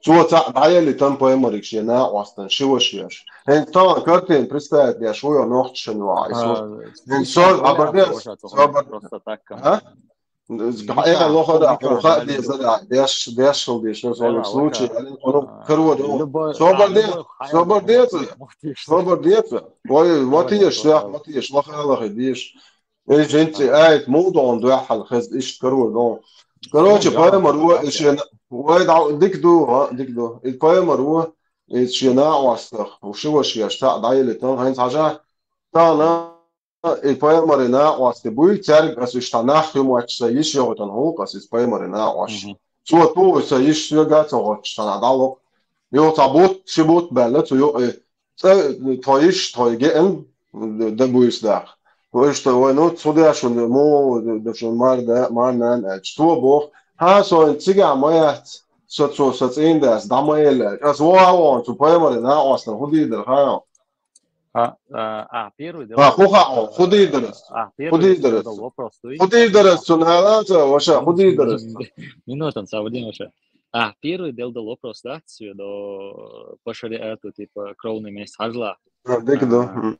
Цо цхьаъ дӀаелли тан пайхамариг шен накъостан ши вашеш. ХӀинца тахана картина представить деш вуй нохчашан ваӀа. ХӀинца со абардес, со абар-, а? Э, лохо да, хо ха деза да, деш, деш хил деш, но со случай, алин, оно, круто. Собар де, собар де, собар де. Ой, вот еш, да, вот еш, лохо, лохо деш. Э, жинци, айт, мулдон дуахал хез иш карур дон. Короче, пайхамар ву, ишен, вай да, дик ду, а, дик ду. И пайхамар ву, и шена вастах, уши ваш я шта, да или тон, хайн хажа. Та на, и пайхамар на васти буй, церг ас ишта нах юмачса, иш йоготан хулк ас, и пайхамар на ваш. Цо ту са иш сюга цо гочтана далок. Йо, та бут, ши бут белла, цо йо, э, цӀа тхо иш, тхо геӀен, д-, д-, буйсдах. Вай што, вай, ну, цудяшун, мо, д-, д-, шун мар, да, мар, нан, э, што бох. Ха, со, цига, маяц, со, со, со, цин, да, с, да, маяла. Ас, во, во, цу, поймали, на, осна, худи, да, ха. А, а, а, первый, да, а, хуха, о, худи, да, а, первый, худи, да, задал вопрос, то есть, худи, да, цу, на, на, цу, ваша, худи, да. Минутан, Савдин, ваша. А, первый дел дал вопрос, да, цвет, до, по шариату, типа, кровный месть, хажла. А, дык, да.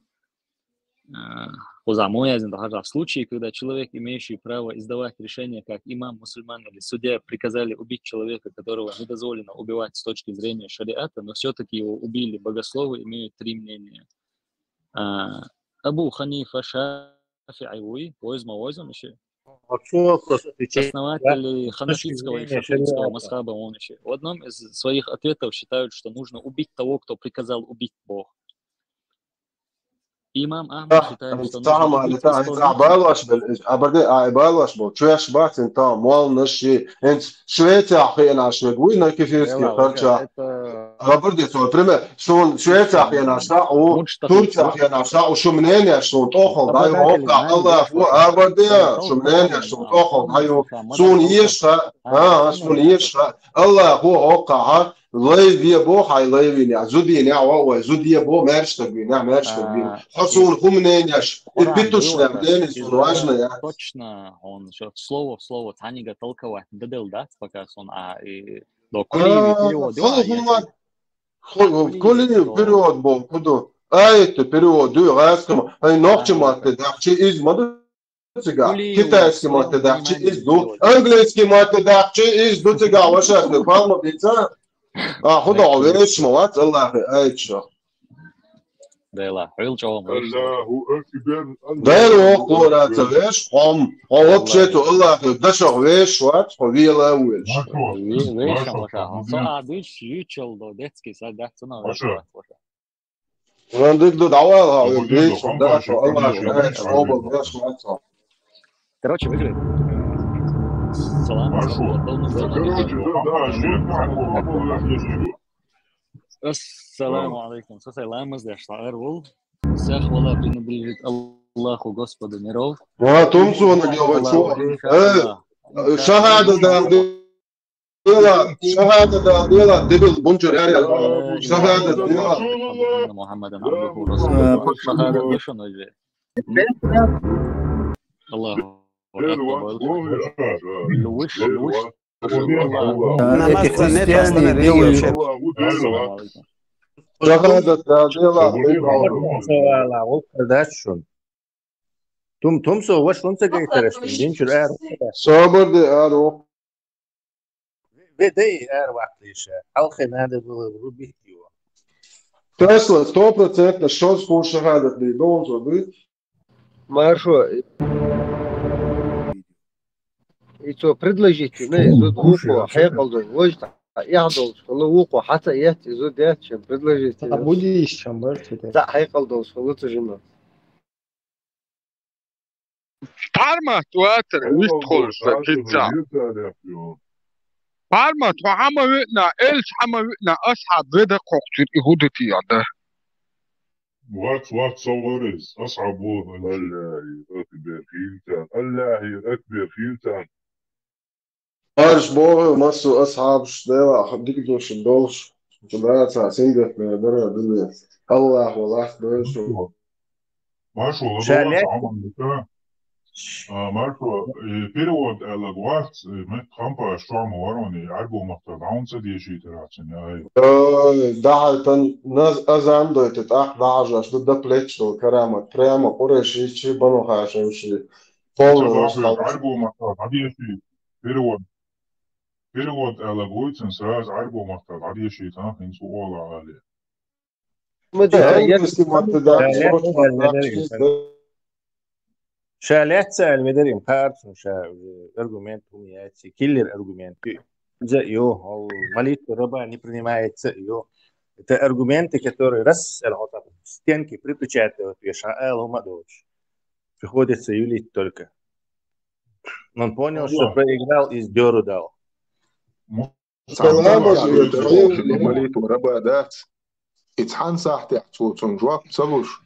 А, а, хузаму я зин, да, хажла. В случае, когда человек, имеющий право издавать решение, как имам, мусульман или судья, приказали убить человека, которого не дозволено убивать с точки зрения шариата, но все-таки его убили, богословы имеют три мнения. А, Абу Ханифа, Шафи'и вуй, возьма, возьма, ещё. Основатели ханафитского и шафи'итского мазхаба он ещё. В одном из своих ответов считают, что нужно убить того, кто приказал убить Бог. Имам Ахмад считает, что нужно убить исполнителя. Абарде, а, балаш бу. Чуяш бацин та, мол наши. Энц Швеция хена швегуй на кефирский харча. Абарде, например, Шун Швеция хена ша, у Турция хена ша, у шумнения шун тохол, дай, окка, Аллах, у абарде, шумнения шун тохол, дай, у сун ешха, а, сун ешха, Аллах, у окка, а, Лай де бо, хьай лай вийнехь, зуда вийнехь, вай, зуда де бо, маьрша стаг вийнехь, маьрша стаг вийнехь. Хьо суна хӀума ненеш, и питуш лем, ненеш суна важна я. Точно, он шо слово в слово цхьанига толковать даделла дац, пока сон а и до Кулиеви перевод. Хьо хӀума, Кулиев перевод бо, куду? Ай, это перевод, ду, гӀаскама, ай, нохча матте дахчи, из ма ду. Цигахь. Китайский матте дахчи из ду. Английский матте дахчи из ду цигахь, вашас, ну, палма бица. А, худа веш ма вац, Аллахе, ай, чо. Дела, хьуьл чӀогӀа веш. Аллаху акбар. Дела, о, хора, ца веш, хом. О, вообще, то Аллахе, дашах веш, вац, хо вела веш. Веш, веш, ваша. Со а диш, ючел до детский сад, да, цена веш, ваша. Ван дик ду давай, ха, веш, да, шо, Аллах, шо, шо, шо. Короче, выиграли. Салам. Короче, да, да, жир, Ассаламу алейкум. Со сай ламаз деш лаьар вул. Всех хвала принадлежит Аллаху, Господу миров. Ва, тумсона гева, чо? Э, шахада да, дела, шахада да, дела, дебил бунчур, яр, яр. Шахада дела. Мухаммадан абдуху ва расулуху. Шахада душун уже. Аллаху акбар. Луиш, луиш. Намаз не делаешь. Шахада да, дела. Дачун. Тум, тум со, ваш он ца гайтараш, динчур ар. Собар де ар. Ве дай ар вахтиша. Алхе надо было врубить его. Тесла, сто процентов, шо спу шахадат не должен быть. Маршо. И то предложить, не, зуд вукхо, хьекъал ду, вожда, яхь долчу хила вукхо, хьаца эцци, зуд эцци, чем предложить. Та будешь, чем больше, да. Та хьекъал долчу хила ца жима. Пармат ватар, вист холуш, кица. Пармат, хьо хьама виъна, элч хьама виъна, асхьаб веда кхокхуьйту и хӀу ду тиъа да. Вац, вац, со варис, асхьаб ву. Аллахи акбар хилтан, Аллахи акбар хилтан. Марш боху, массо асхьабаш, Дела, дика душин долуш, чу дацахь, сингаттаме дара, дуьне. Аллах валахь, дойшу. Маршо, ладогӀа, Амалика. А, Маршо, и перевод аьлла вац, и мет хампаш чохь ма варони, Ӏарбо маттахь дӀа хӀунда ца дешийтарахь цуьнан, ай? Ой, дахьайтан, наз-, азан дойту, тӀаккха дахьажош ду, да плеч долу карамат, прямо къурайшичи, бану хьашимши, полный усталость. Ӏарбо маттахь дӀадеши, перевод, перевод аьлла вуй цуьнан, сразу Ӏарбо маттахь дӀадешийтан, хӀинца ву ола Ӏали. Ша лаьцна аьлла ма дарий, ша, э, аргумент хӀума яц, киллер аргумент. Иза йо, хьо молитва раба не принимается, йо. Это аргументы, которые раз, э, хьо там стенки припечатывают, веш, а ала хӀума доцуш. Приходится юлить только. Он понял, что проиграл, и сдёру дал. Салам, молитва раба дац. И цхьана сахьтехь цо цунна жоп ца луш.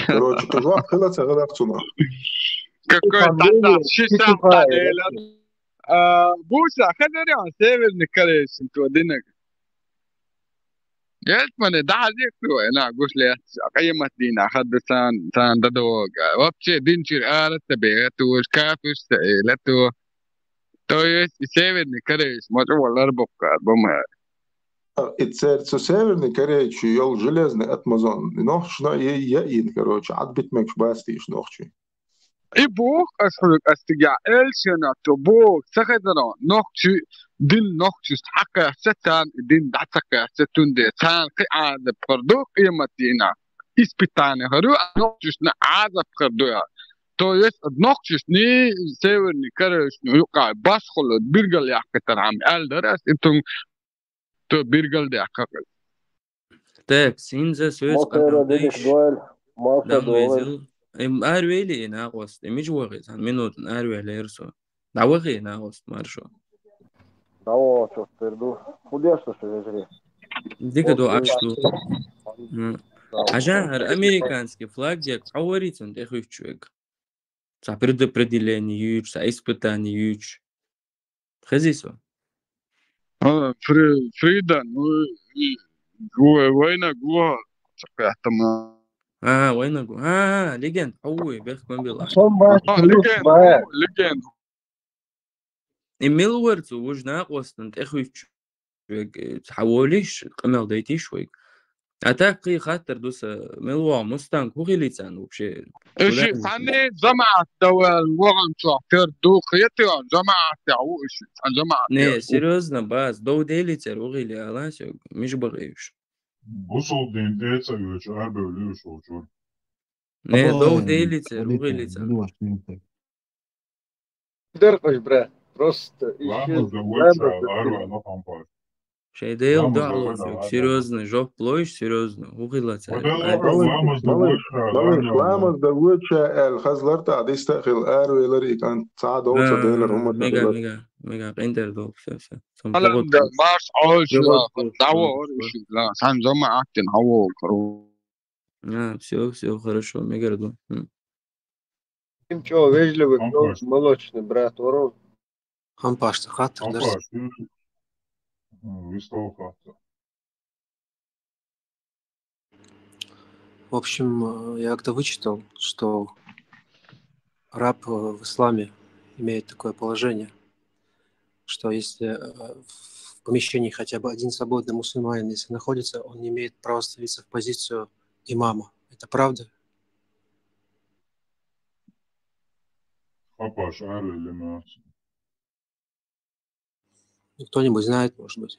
Короче, кхин жоп хила ца хилар цунах. Какой сахьт? Ши сахьт дӀаделира. А, Буса, хазарян Северный Корейцин то динаг. Гелтмане, дахьазекху вай, на, гуш лец, къемат дийнахь хадда цан, цан дадога. Вообще, динчир ара ца бегӀа, туж кафиш ца эла, ту. То есть, и Северный Корейс, ма чӀогӀа ларбоккхар, бу ма. И церан цу Северный Корейчу йолу железный атмазон, нохчашна я, я ин, короче, Ӏад битмекаш бац тийша нохчий. И боху ас хьоьга, ас цигахь элчана ту боху, ца хезаро, нохчий дин нохчашна хьакхаьчча, царна и дин дӀа ца кхаьчча, цундела царна кхин Ӏазап хир ду къемат дийнахь. Испытание хир ю, а нохчашна Ӏазап хир ду аьлла. То есть, нохчашний Северный Корейшна юкъахь башхалла билгал яккхийтархьама аьлла дара ас, и тун то билгал даккха хила. Так, синза соьца къамел дайш. Дан везил. Эм, аравели и накъост. Эм, мича вахи, цхьана минутан аравелира со. ДӀавахи и накъост, маршо. ДӀавахачух тера ду. ХӀун деш ду шу вежарий? Дика ду, ахча ду. М. Хьажа, хӀара американский флаг дерг хьо варий цунна тӀе хуьттуш верг? Цхьа предопределение юьйцуш, цхьа испытание юьйцуш. Хезий со? А, Фри-, Фрида, ну, и, гу-, вайнаг ву, цхьа кхетама. А, вайнаг ву. А, легенд, хьо ву, бехк ма билла. Сон бац, А, легенд, бац. Легенд. И мила вар цо, вуж накъостан тӀехуьттуш вайга, э, хьаволийш, къамел дайтийш вайга. А так кхы хаттар ду са, мила вогӀу Мустанг, хӀун хилий царна вообще? Э, ши Куда? Цхьанне жамаӀат давал вогӀанчохь тера ду, кхетий, жамаӀат тӀехь ву и ши, цхьа жамаӀат Не, тӀехь ву. Серьёзно, бац, дов делий церан, хӀун хилий ала соьга, мича бахий уьш? Бусулба дин тӀе ца оьцуш, арабевлла уьш волчуьра. Не, Ой, дов делий церан, хӀун хилий царна? Даркъаш, бра. Просто иши Ламаз да воча, ламаз да арва воча. Нохампар. Шайн Дела Ламаз да дуьхьал воча, лоцург, арва. Серьёзно, жоп лойш, серьёзно. ХӀун хилла цара? Вадалла Ай, ламаз да малыш, воча, малыш, арва ламаз да воча, аьлла хазлар тӀа, хьадис тӀа хилла, аравелар и кӀант, цхьа а дов ца А, делар, хӀумма мега, тӀехилар. Мега, мега, къинтӀера дов, всё, всё. Цом Салам тӀакхуьйту. Да, марш, Ӏойша, Жаваб дӀавохур, иши, ла, сан жамаӀат дин хьавогӀур. А, всё, всё, хорошо, мегар ду. М. Им чӀо вежливый, Ампаш. Молочный брат, орон. Ампаш, ца хаттар дарс. Ампаш, ты, м, вистал хаттар. В общем, э, я как-то вычитал, что раб, э, в исламе имеет такое положение, что если, э, в помещении хотя бы один свободный мусульманин, если находится, он не имеет права становиться в позицию имама. Это правда? Хапаш, ара или мёртв? Ну, кто-нибудь знает, может быть.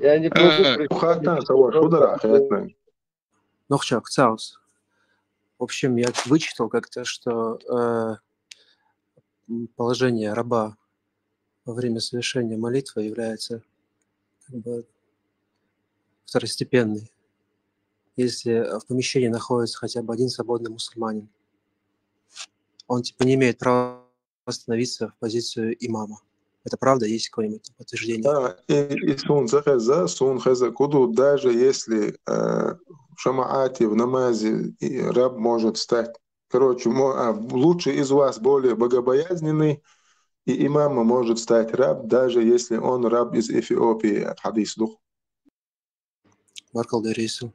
Я не могу Э, представить. Хатан, того, что да, хатан. Ну, чё, кцаус. В общем, я вычитал как-то, что, э, м, положение раба во время совершения молитвы является как бы второстепенной. Если в помещении находится хотя бы один свободный мусульманин, он, типа, не имеет права становиться в позицию имама. Это правда? Есть какое-нибудь там подтверждение? Да, и, и сун захеза, сун хеза куду, даже если, э, в жамаате, в намазе и раб может стать. Короче, мо-, а, лучший из вас более богобоязненный, и имамом может стать раб, даже если он раб из Эфиопии, хьадис ду. Баркалла, Дерису.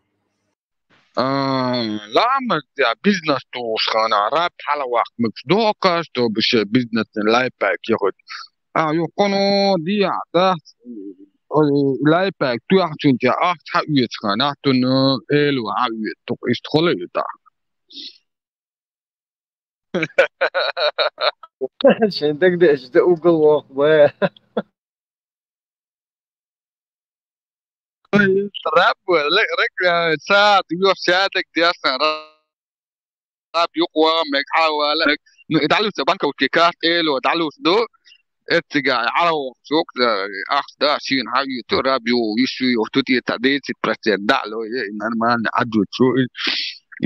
А, ламаз де бизнес тухуш хана, раб хьалаваккха мегаш дохкаш, то бу шен бизнесный лайфхак яхуьйту. А, юхкуну диа, да, э, лайфхак тоьхначунца ахча хьаоьцу хана, туна, э, эло хьаоьцу, тух иштта хула ю тӀаккха. Шайн дагадеъча, да угол воккха, бе. Раб вара, рек-, рек-, а, ца, юха ца дагадеъча, раб юкъа ваха мег, хьалавала мег. Ну, и дӀалуьйцу банковский карта, эло дӀалуьйцу ду. Эццига хьалавоккху цо, ахча да, шена хьаоьцу, раб ю, йиш ю, йоху тутета дийцит процент дӀа а ло, е, нормально Ӏадвучу, и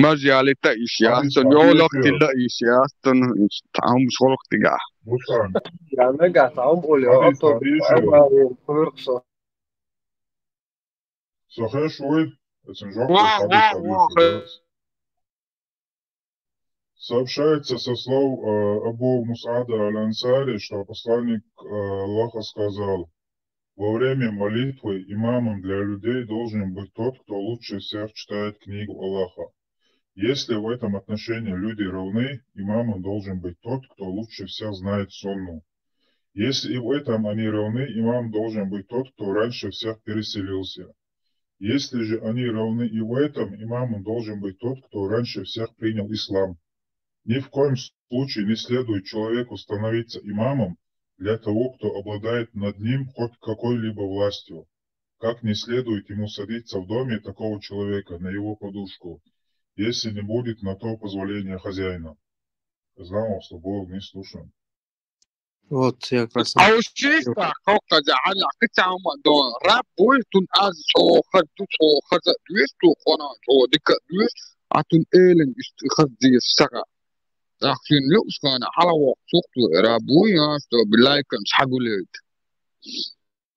маржа ялийта йиш яц цунна, йолах тилла йиш яц цунна, тхьамаш гӀуллакх дигахь. Мусан. Я нагахь тхьам оле, Хьадис, авто, хьадис, ама, кхуьркху со. Со хеш вуй, эцан жоп Ва, хьадис, ва, хьадис, ва, хадас. Сообщается со слов, э, Абу Мус'аба аль-Ансари, что посланник, э, Аллаха сказал: «Во время молитвы имамом для людей должен быть тот, кто лучше всех читает книгу Аллаха. Если в этом отношении люди равны, имамом должен быть тот, кто лучше всех знает сунну. Если и в этом они равны, имам должен быть тот, кто раньше всех переселился. Если же они равны и в этом, имамом должен быть тот, кто раньше всех принял ислам. Ни в коем случае не следует человеку становиться имамом для того, кто обладает над ним хоть какой-либо властью, как не следует ему садиться в доме такого человека на его подушку, если не будет на то позволения хозяина». Знал, что Бог не слушаем. Вот, я как раз Ӏовшийша хӀокхуза хьалха кхин цхьа хӀума а ду, раб вуй, цунна аз чӀогӀа хаза ду, чӀогӀа хаза а доьшу, цо къонах чӀогӀа дика а доьшу, а цунна элан иштта хаза дезаш сага. Ахча шена луъуш хана хьалавоккху цо, раб вуй, а, чтобы лайканаш хьагулъяйта.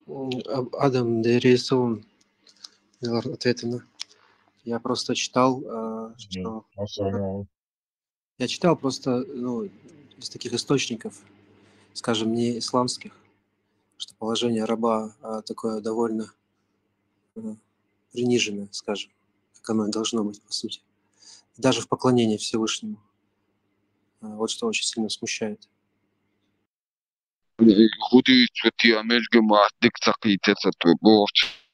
М, Ад-, Адам Дерису, наверное, ответы на. Я просто читал, а, Мгм. Что Масалла. Я читал просто, ну, из таких источников, скажем, не исламских. что положение раба а, такое довольно а, приниженное, скажем, как оно и должно быть, по сути. И даже в поклонении Всевышнему. А, Вот что очень сильно смущает. Худуйчу тя межгемат дик цакъитеца ту борч.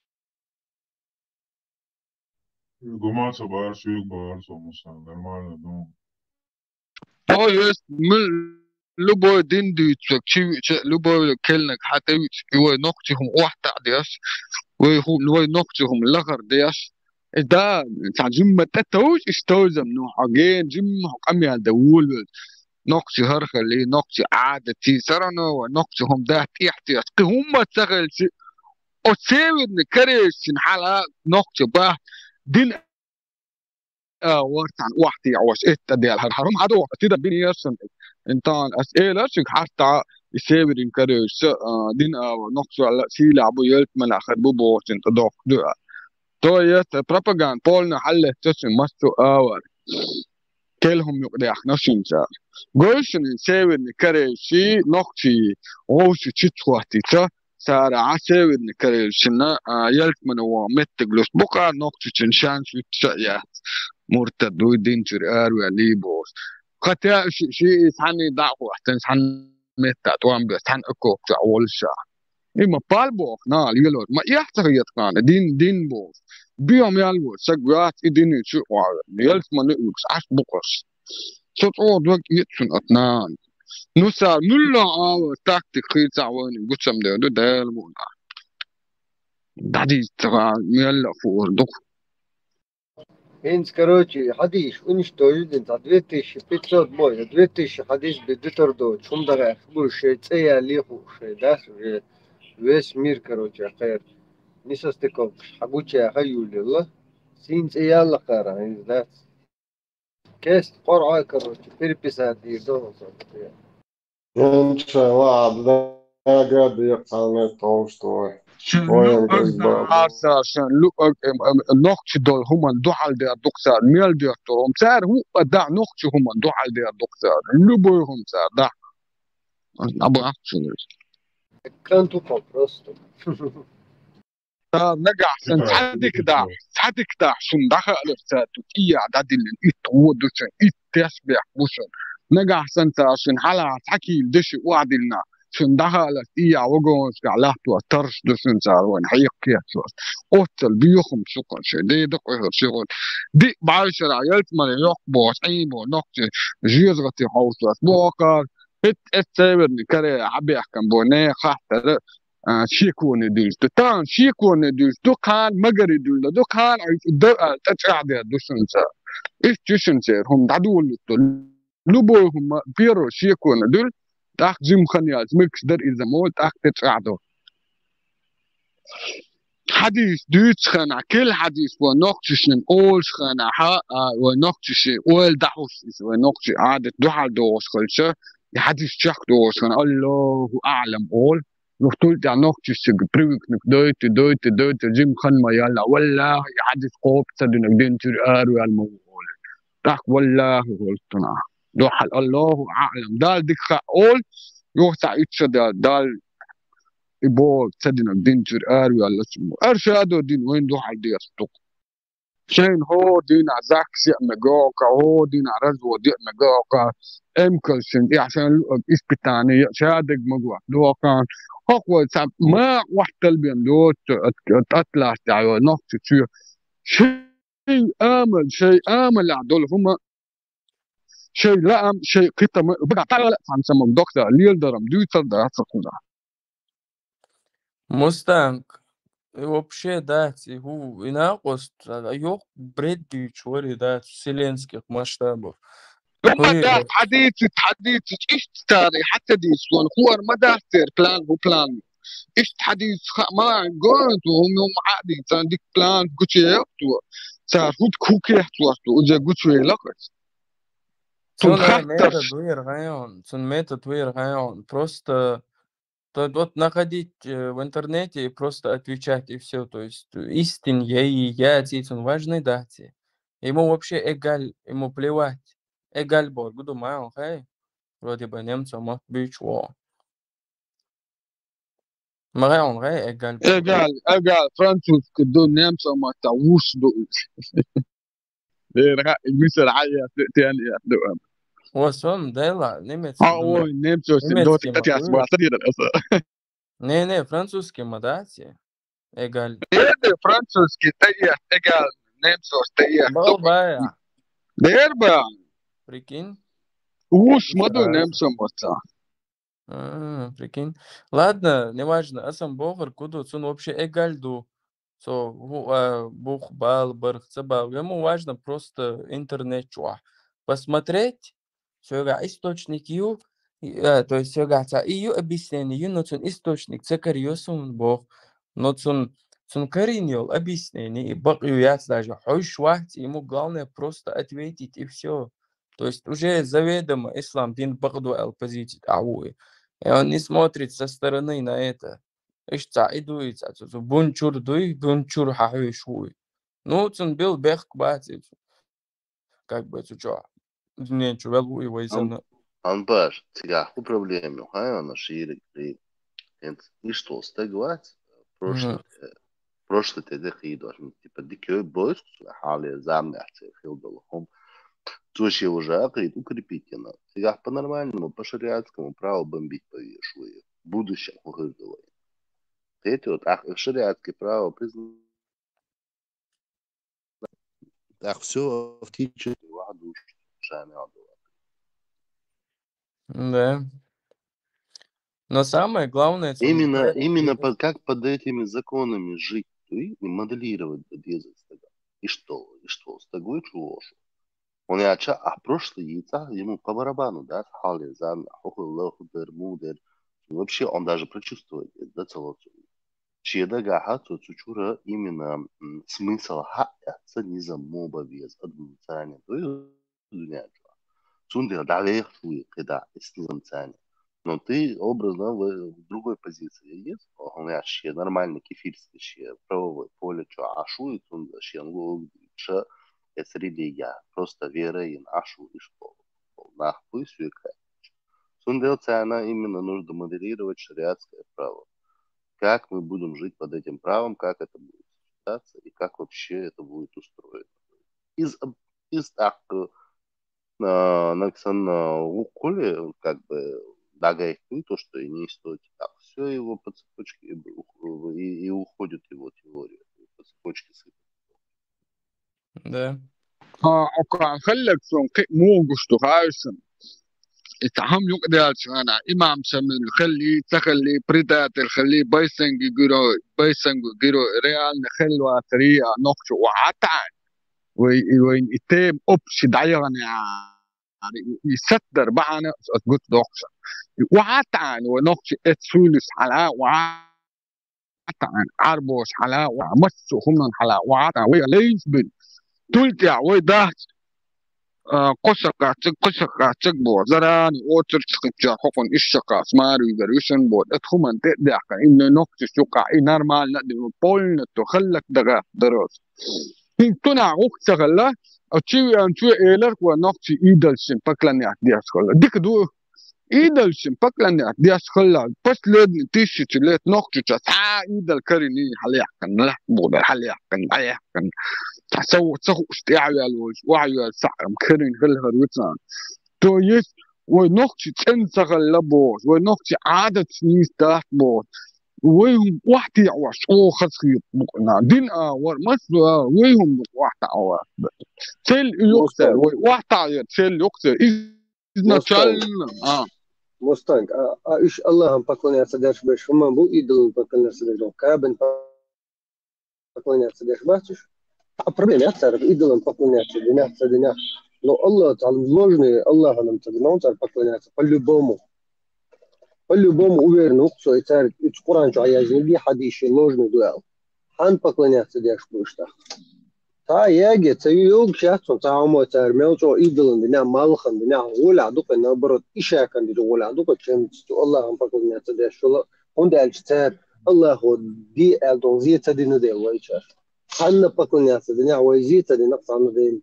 Гумаца бар, шуг бар, сомуса, нормально, ну. То есть мы любой дин дюйчек, чи, чи, любой келнек хатевич, вой нокчи хум охта деш, вой хум, вой нокчи хум лагар деш. Да, ца жимма тетович, истозам, ну, аген жимма ху камял да улвел. Нокчи хархали, нокчи адати, сарано, нокчи хум да тихтеш. Ки хумма цагалчи, о северный Корейчин хала нокчи ба дин а, вартан вахти аваш этта дел хар харум хадо тида бин ясун. Интан ас эла шик харта и северин Корейш а, дин а, нокчи ала сила бу ёлт мана хад бу борчин та док дуа. То есть пропаганда полна халле чачин масту авар. Келхум юк дях нашинца. Гойшин северный Корейши нокчи овши чичхуатица. Сара а северный Корейшина а, ёлт мана ва меттеглус бука нокчичин шанс витса я. Мурта дуй динчур арвя либос. Хотя ши ши ис хани дахуатен сан метта туам бес сан экокса олша. Има пал бох на лилор. Ма яхта яткана дин дин бох. Биом ял бох. Сагват и дин чу ва. Ёлт мана юкс аш букос. Со то дук итсун атнан. Ну са мулла ава тактик хица войны гучам де ду дел буна. Дадис тага мелла фур дук. Инц, короче, хадиш уничтожить за две тысячи пятьсот бой, две тысячи хадис бедитор до чум дага хбу ше цея лиху ше, да, уже весь мир, короче, ахер. Не состыковка, хабучая хаюлила. Син цея лакара, не знать. Кест, короче, переписать и дома. Иншалла, да, гады, ханна толстой. Шин луъаг арса шин луъаг нохчи дол хуман духал де дуксар, мел де турум. Сар ху да нохчи хуман духал де дуксар. Любой хум сар да. Абу ахчу. Канту просто. Та нагахсан цадик да, цадик да шун даха алыфца ту кия да дилин ит уду шун, ит тесбех бушун. Нагахсан ца шун хала цакил дыши уадилна. Шун даха алыф ия вагонска лахтуа тарш душун цар ван хайыккиятсуас. Оттал биюхум шукан ше, дейдик ойхар шукан. Ди байшара ёлт мана ёк бос, ай бо, нокчи, жиргати хаусуас. Бокар, хит эт северный Корея хабехкан бо, не хахтара, а, шикуни дюльту. Тан шикуни дюльту, кан магари дюльда, ду кан ай ду а, та чаде душунца. Иш чушунцер, хум дадуллуту. Любой хум первый шикуни дюль, так жим ханялс, микс дар изамол, так те чадо. Хадис дюц хана, кел хадис ва нокчишин олш хана, ха, а, ва нокчиши, ойл дахус, ва нокчи адет духал дос халча, хадис чак дос хана, Аллаху а'лам ол. Нухтул тя нохчи сиг привыкнук дойти, дойти, дойти, жим хан ма ялла. Валлахи, хадис коп цадинак дин чур ару ял ма ол. Так валлахи холтуна. Духал Аллаху а'лам. Дал дик ха ол, юхса итша дал, дал и бо цадинак дин чур ару ял лачму. Аршадо дин вайн духал диастук. Шайн хо дина закси мегока, хо дина развод мегока, эмкл шин, я шайн испытание, я шадыг мегока, дока. Хок вай ца ма вахтал бен дот, атлас тя, нохчи чу. Шей амал, шей амал я дол хума. Шей лаам, шей китама, бага тала фан самам докта, лил дарам, дюйтар да, сакуна. Мустанг, и вообще, да, ти ху, и на кост, а, ёх, бред дичь, вари, да, вселенских масштабов. Хума да, традици, традици, чиш старый, хатта дис, вон, хуар ма да, тер, план, ху план. Иш традици, ха, ма, гон, ту, хум, хум, ади, тан, дик план, гуче, ту, цар, хут, ху, кех, ту, ту, уже гуче, лакас. Тун, Цуна хаттар. Метод вир гайон, цун метод вир гайон. Просто то вот находить э, в интернете и просто отвечать, и все. То есть э, истин я и я, цун важный, да, ти. Ему вообще эгаль, ему плевать. Эгаль бор, гуду майл, хай. Вроде бы немцам мог бич во. Ма гӀе, он гӀе, эгаль. Эгаль, эгаль, французский ду, немцов маттахь вуш ду. Дера, мисар хьаяс, тен яс ду. Ва сом дела, немец. А, ой, немцов син, Немецкий доти, тати яс ма баса дира эса. Не, не, французский ма дац. Эгаль. Эде французский, тен яс, эгаль, немцов, тен яс. Бал бая. Дерба. Прикинь. Вуш ма ду Разница. Немцов маттахь. А, прикинь. Ладно, неважно, асан бохар куду, цун вообще эгаль ду. Со, ву-, а, бух бал, барх, ца бал. Ему важно просто интернет чуа посмотреть, сога источник ю, и, а, то есть сога ца и ю объяснение ю, но цун источник ца кар ю сун бох. Но цун, цун карин йол объяснение, и бакъ ю яц даже, хойш вац, ему главное просто ответить, и все. То есть уже заведомо ислам дин бакъ ду ал позиция, а ву. И он не смотрит со стороны на это. Ишта и дуй, ца, цу, цу, бунчур дуй, бунчур хьахьуьш вуй. Ну, цун бил бехк бац, и цу. Как бы, цу чо, дунен чу вел вуй, вай Ам-, Анбаш, цигахь хӀу проблема ю, хьайна шийриг хӀи. ХӀинца иштта стаг вац, прошлый, э, прошлый те де хӀи дош, ну, типа, дикой бойск, хьале замнахь цӀе хил долу хӀум. Цо ше уже ахъит укрепить йина. Цигахь по-нормальному, по-шариатскому право бомбить повешу. Будущее хӀу хир ду вай. Третье, вот, ах, шариатское право признать. Так, всё, автоматически ваха душ, шамил ду. Да. Но самое главное, цун Именно, интернет именно ю. Под, как под этими законами жить, то и моделировать деза стага. И что, и что, стагой чувошу. Он я ча, а прошлый яйца, ему по барабану, да, хьале замнахь, хӀу хир лаху дер, му дер. Вообще, он даже прочувствовать, да, целоцу. Шеда гаха цо цу чура именно, м, смысл хьаъ яц, низам мо ба веза, адмуцане, то есть дуьнен чу. Цундела дӀавехаш вуй кхидӀа, эс низам цане. Но ты образно в другой позиции есть, он я ше нормальный кефирский ше правовой поле чу Ӏаш вуй, цундела шен луг ша эс религия, просто вера ин Ӏаш вуй, и что? Нах пусть векает. Цундела цана именно нужно моделировать шариатское право. Как мы будем жить под этим правом, как это будет сочетаться и как вообще это будет устроено. Из, из так, э, а, наксан, а, укхуле, как бы, дагайхтуй то, что и не стоит так. Все его по цепочке и, и, и уходит его теория. По цепочке сыпет. Да. А, окан хиллак цун кхин мугуш ду хайсан. И цхьа хӀума юкъадаьлча хана, имам Шамил хилли, ца хилли, предатель хилли, байсанги гиро, байсанги гиро, реально хилла вацари, а, нохчо вахьа таӀан. Вай, и вайн и тема общий дӀаяхана, и, и сатдар бахьана, ас гуц дохуш. И вахьа таӀан, вай нохчо эцсуьйлуш хьала, вахьа таӀан, Ӏарбош хьала, вахьа массо хӀуманан хьала, вахьа таӀан, вай лайш бин. Тултя, вай дац, а, кхо шаккха циг, кхо шаккха циг бо, зарани, оцар чу хӀума хӀокхун иш шаккха, смаруьгар, вишан бо, эт хӀуман тӀе а даьккха, инна нохчаш юкъа, и нормально а ди, полностью хиллак дага дарос. ХӀинца цунах гӀуллакх ца хилла, а чи веан чу эларх вай нохчий идолшна поклонять деш хилла. Дика ду, идолшна поклонять деш хилла. Последний тысяча лет нохчочо цхьа идол карийна хьалаяккхина, лаьтта бухара хьалаяккхина, дӀаяьккхина. Цхьа ца, ца хууш тӀаьхьаваьлла волчу, охьавоьлла сахьтам карийна хилла хӀара вуьцурна. То есть, вай нохчий цӀена ца хилла бохуш, вай нохчий Ӏадаташ нийса дац бохуш. Вай хӀума охьатаӀош чӀогӀа хазахета бу-кх нах. Дин а вара, массо а, вай хӀума охьатаӀош. Цел юкъ цара, вай охьатаӀош цел юкъ цара. Изначально, а. Мустанг, а, а уьш Аллахьан поклоняться деш берш хӀумма бу, идолан поклоняться деш, Каабан поклоняться деш бац уьш? А проблема яц цара идолан поклоняться динехь, ца динехь. Но Аллах Таала ложный, Аллахьан ца динехь цара поклоняться по-любому. По-любому уверен ву-кх со, и цаьрга уьцу Къуръан чохь яздинарг а хьадисаш ложный ду аьлла. Хьанна поклоняться деш бу уьш тӀаккха? Цхьа а яге, ца йогуш яц хьуна, цхьа хӀума цара мел чӀогӀа идолан динехь, малхан динехь, гӀолехь ду-кх, наоборот, ишакан дечу гӀолехь ду-кх, чем цу Аллахьан поклоняться деш йолу, хӀунда аьлча цара Аллахо де аьлла долу зе ца дина дела вайчара. Хьанна поклоняться динехь вай зе ца дина цхьанна дела.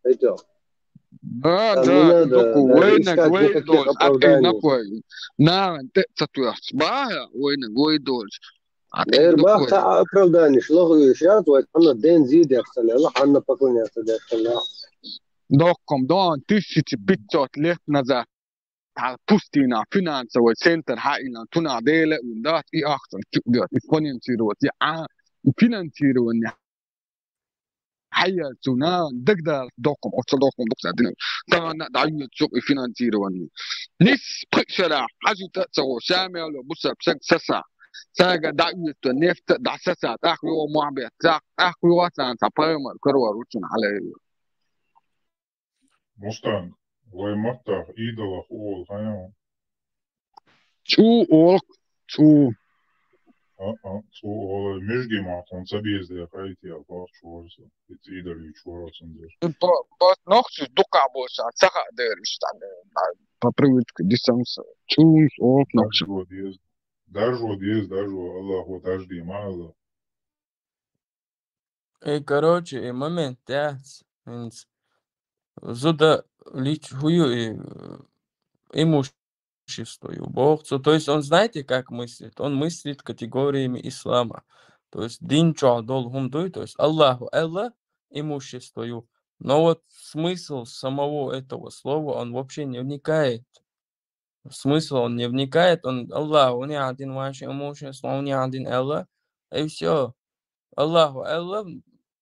Хьайто. Да, Там да, не надо дукха даже вайнаг искать вай никаких долчу, оправданий. Ӏакхийнакх вай. Нахана тӀе а ца тоьхча. Бахьа вайнаг вай долчу. Эр бахта оправдание, шло хуюшат, вот она день зидер салела, она поклоняться дер салела. Докком, дон, тысяча пятьсот лет назад. Та пустыня финансовый центр хьаилан тунах дела, да, и ахтан чугат, и финансировать, я, а, и финансирование. Хьаял цуна дагдар докком, оцо докком дукса дина. Тагана даю цук и финансирование. Нис пхи шара, хьажита цо, шамяло, буса, псак, саса. Сага даю то нефта, да саса, тах ё муабет, тах, тах ё цан, са поймар, карвар, учун, алей. Мустанг, вай маттах, идолах оал хьаян? Цу олк, цу. А, а, цу оал, межди матон, ца безде, хайте, а, бах чорса. Ит идоли чорса, дер. Ба, ба, нохчи дука болса, цаха дер, иштан, по привычке, дистанция. Цу олк нохчи. Даржо дез, даржо дез, даржо, Аллахо дажди, ма Аллах. И, короче, и момент, да, инс-, зуда лич хую и, э, имущество ю бохцу. То есть он, знаете, как мыслит? Он мыслит категориями ислама. То есть дин чуал дол хум дуй, то есть Аллаху Алла имущество ю. Но вот смысл самого этого слова, он вообще не вникает. Смысл он не вникает, он Аллах, он один ваш имущество, он один Аллах, и всё. Аллаху Алла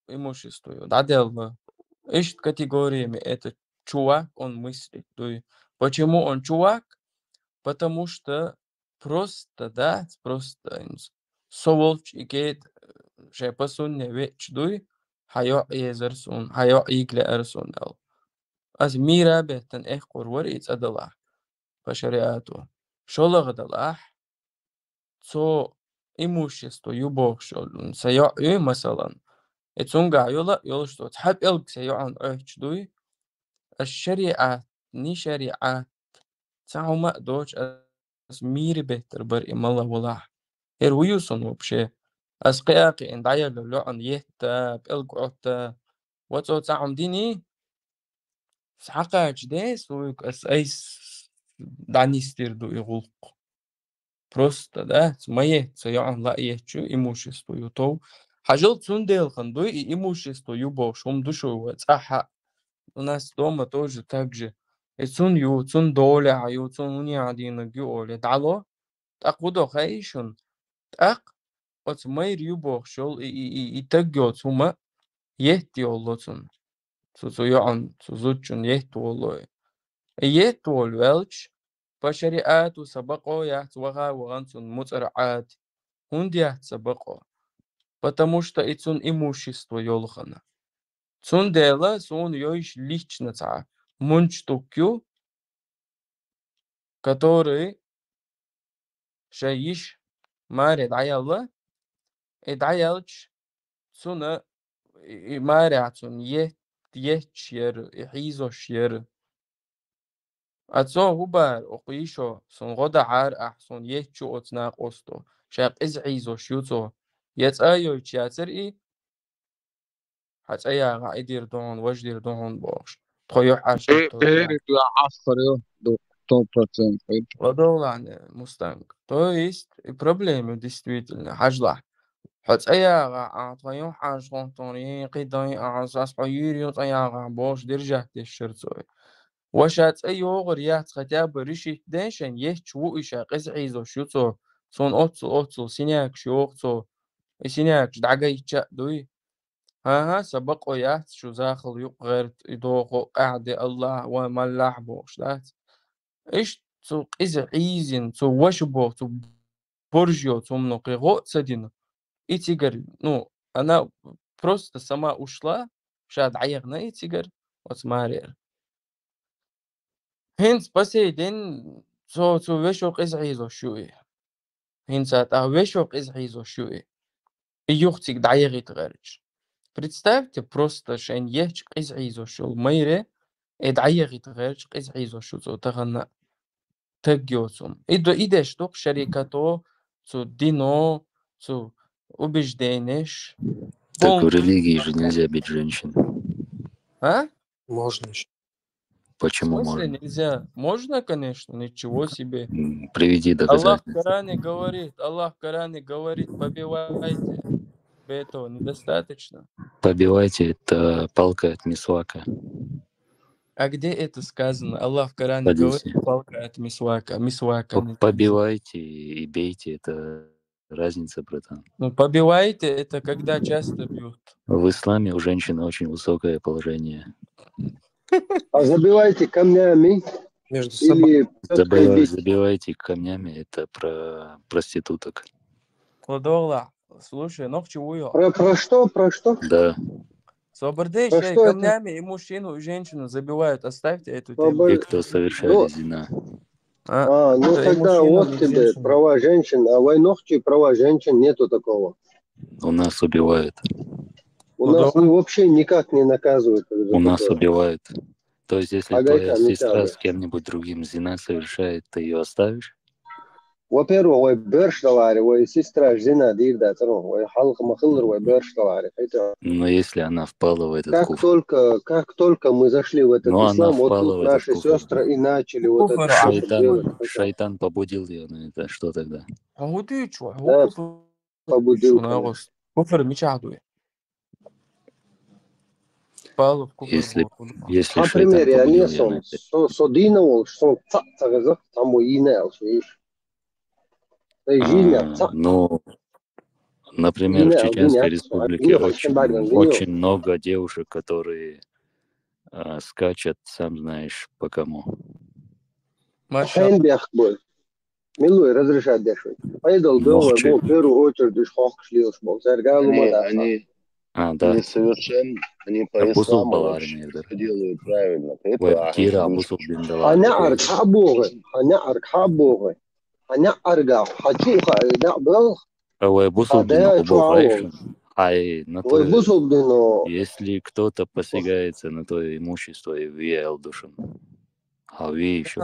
имущество, да, Аллах. Ищет категориями этот чувак, он мыслит, дуй. Почему он чувак? Потому что просто, да, просто, инс-, со волч и кед, э, шепа сунне веч дуй, хьайо эзерсун, хьайо игле арсун ал. Аз мира беттан эх курвар и цадала. По шариату. ШоллагӀа далахь, цо имущество ю бохуш йолу са йоӀ ю, масалан. И цуьнга йола, йолуш цо цхьа пӀелг са йоӀан Ӏоьттуш дуй. Ас шариат, ни шариат, цхьа хӀума а доцуш, ас мийра беттар бара и мала валахь. ХӀара хӀу ю сан вообще? Ас кхиа-кхиъна дӀаелла йоӀан етта, пӀелг Ӏотта, ва цо цхьа хӀума дини? Схьакхача ден суйга ас айс дӀанисдийр ду и гӀуллакх. Просто, да, ма етта, ца йоӀан ла а етташ ю, имущество ю тов. Хьажал, цундела хан дуй и имущество ю бохуш хӀума ду шу ва цӀахь а. У нас дома тоже так же. И цун ю, цун долехь ю, цун хӀунехь дийнаг ю олий, дӀало. ТӀаккха хӀу до хаий шуна? ТӀаккха оцу майра ю бохуш йолу и, и, и, и таг йоцу хӀума етта йолу цунна. Цу, цу йоӀан, цу зудчун етта волу. И етта волу ваьлча, по шариату сан бакъо яц ваха вахана цунна муцӀара Ӏади. ХӀунда яц сан бакъо? Потому что и цунна имущество йолу хана. Цундела суна йойуш лично цхьа мунча тук ю, который шайн йиш маре дӀаелла, и дӀаелча, цуна и, и маре цунна ет-, етташ яра, и хьийзош яра. А цо хӀу бара, окху йишо, сан гӀо дахьара ахь, сан етташ ю оцу накъосто, ша къиза хьийзош ю цо. Я цӀа а йойтуш яцара и, хьан цӀа ягӀахь, и дийр ду хьуна, важа дийр ду хьуна бохуш. Тхо юьхьӀаьржа Э, дуттур бери ду, Ӏаскхар ю, ду, сто процентов. ЛадогӀлахьна, Мустанг. То есть, и проблема, действительно, хьажлахь. Хьо цӀа ягӀахь, а, тхо юьхьӀаьржа хӀунтур, и кхидӀа а, ас хьо йийр ю цӀа ягӀахь бохуш, держать деш шара цо. Ва ша цӀа йогӀур яц, хотя бы решить ден шайн, етташ ву и ша къиза хьийзош ю цо. Суна оццул, оццул синякаш йогӀу цо. И синякаш дӀагайча а дуй. ХӀан-хӀа, сан бакъо яц, шу захал юкъа гӀерта, и дохо къаьхьа де Аллахь, ван маллахь бохуш дац. Иштта цу къиза хьийзина, цу ваша боху, цу боржо цу хӀумано кхин гӀо а ца дина. И цигара, ну, она просто сама ушла, ша дӀаехна и цигара, оцу марера. ХӀинца по сей день цо, цу вешо къиза хьийзош ю и. ХӀинца тӀаккха вешо къиза хьийзош ю и. И юха цига дӀаягӀийта гӀерташ. Представьте, просто шайн етташ къиза хьийзош йолу майре, и дӀаягӀийта гӀерташ къиза хьийзош ю цо тахана. Таг йоцу. И до, и деш дукха шарикато, цу дино, цу убежденеш. Так в религии же нельзя бить женщин. А? Можно ещё. Почему можно? Нельзя? Можно, конечно, ничего себе. Приведи доказательства. Аллах в Коране говорит, Аллах в Коране говорит, побивайте. Этого недостаточно. Побивайте, это палка от мисвака. А где это сказано? Аллах в Коране говорит, палка от мисвака. Мисвака. Побивайте и бейте, это разница, братан. Ну, побивайте, это когда часто бьют. В исламе у женщины очень высокое положение. А забивайте камнями между собой. Или забивайте, забивайте камнями, это про проституток. Кладола, слушай, нохчи уйо. Про, про что, про что? Да. Собердей, камнями и мужчину, и женщину забивают. Оставьте эту тему. Те, кто совершали зина. А, ну тогда вот тебе права женщин, а в Айнохчи права женщин нету такого. У нас убивают. У нас ну, вообще никак не наказывают. У нас убивают. То есть, если твоя сестра с кем-нибудь другим зина совершает, ты ее оставишь? Во-первых, вай берш далари, вай сестра зина дир да тро, вай халк махыллар, вай берш далари. Но если она впала в этот как куфр. Только, как только мы зашли в этот Но ислам, она впала вот в этот наши куфр. Сестры и начали вот это шайтан, шайтан побудил ее на это. Что тогда? Да, побудил. Куфр мичахдуй. Если, если например, я не сон, со дина ол, сон ца ца газах, там ина ел, а, ну, например, в Чеченской Республике очень, очень много девушек, которые а, скачут, сам знаешь, по кому. Машалла. Милуй разрешать дешуй. Пайдал догой, бо в первую очередь уж хохш лилш бо. Саргалу мада. А, да. Они совершенно, они по исламу делают правильно. Кира бусул бин дала. Ана арка богы, ана арка богы. Ана арга хачу ха да бал. Ой, бусул бин. Ай, на Ой, бусул бин. Если кто-то посягается на твое имущество, и виял душин. А вы еще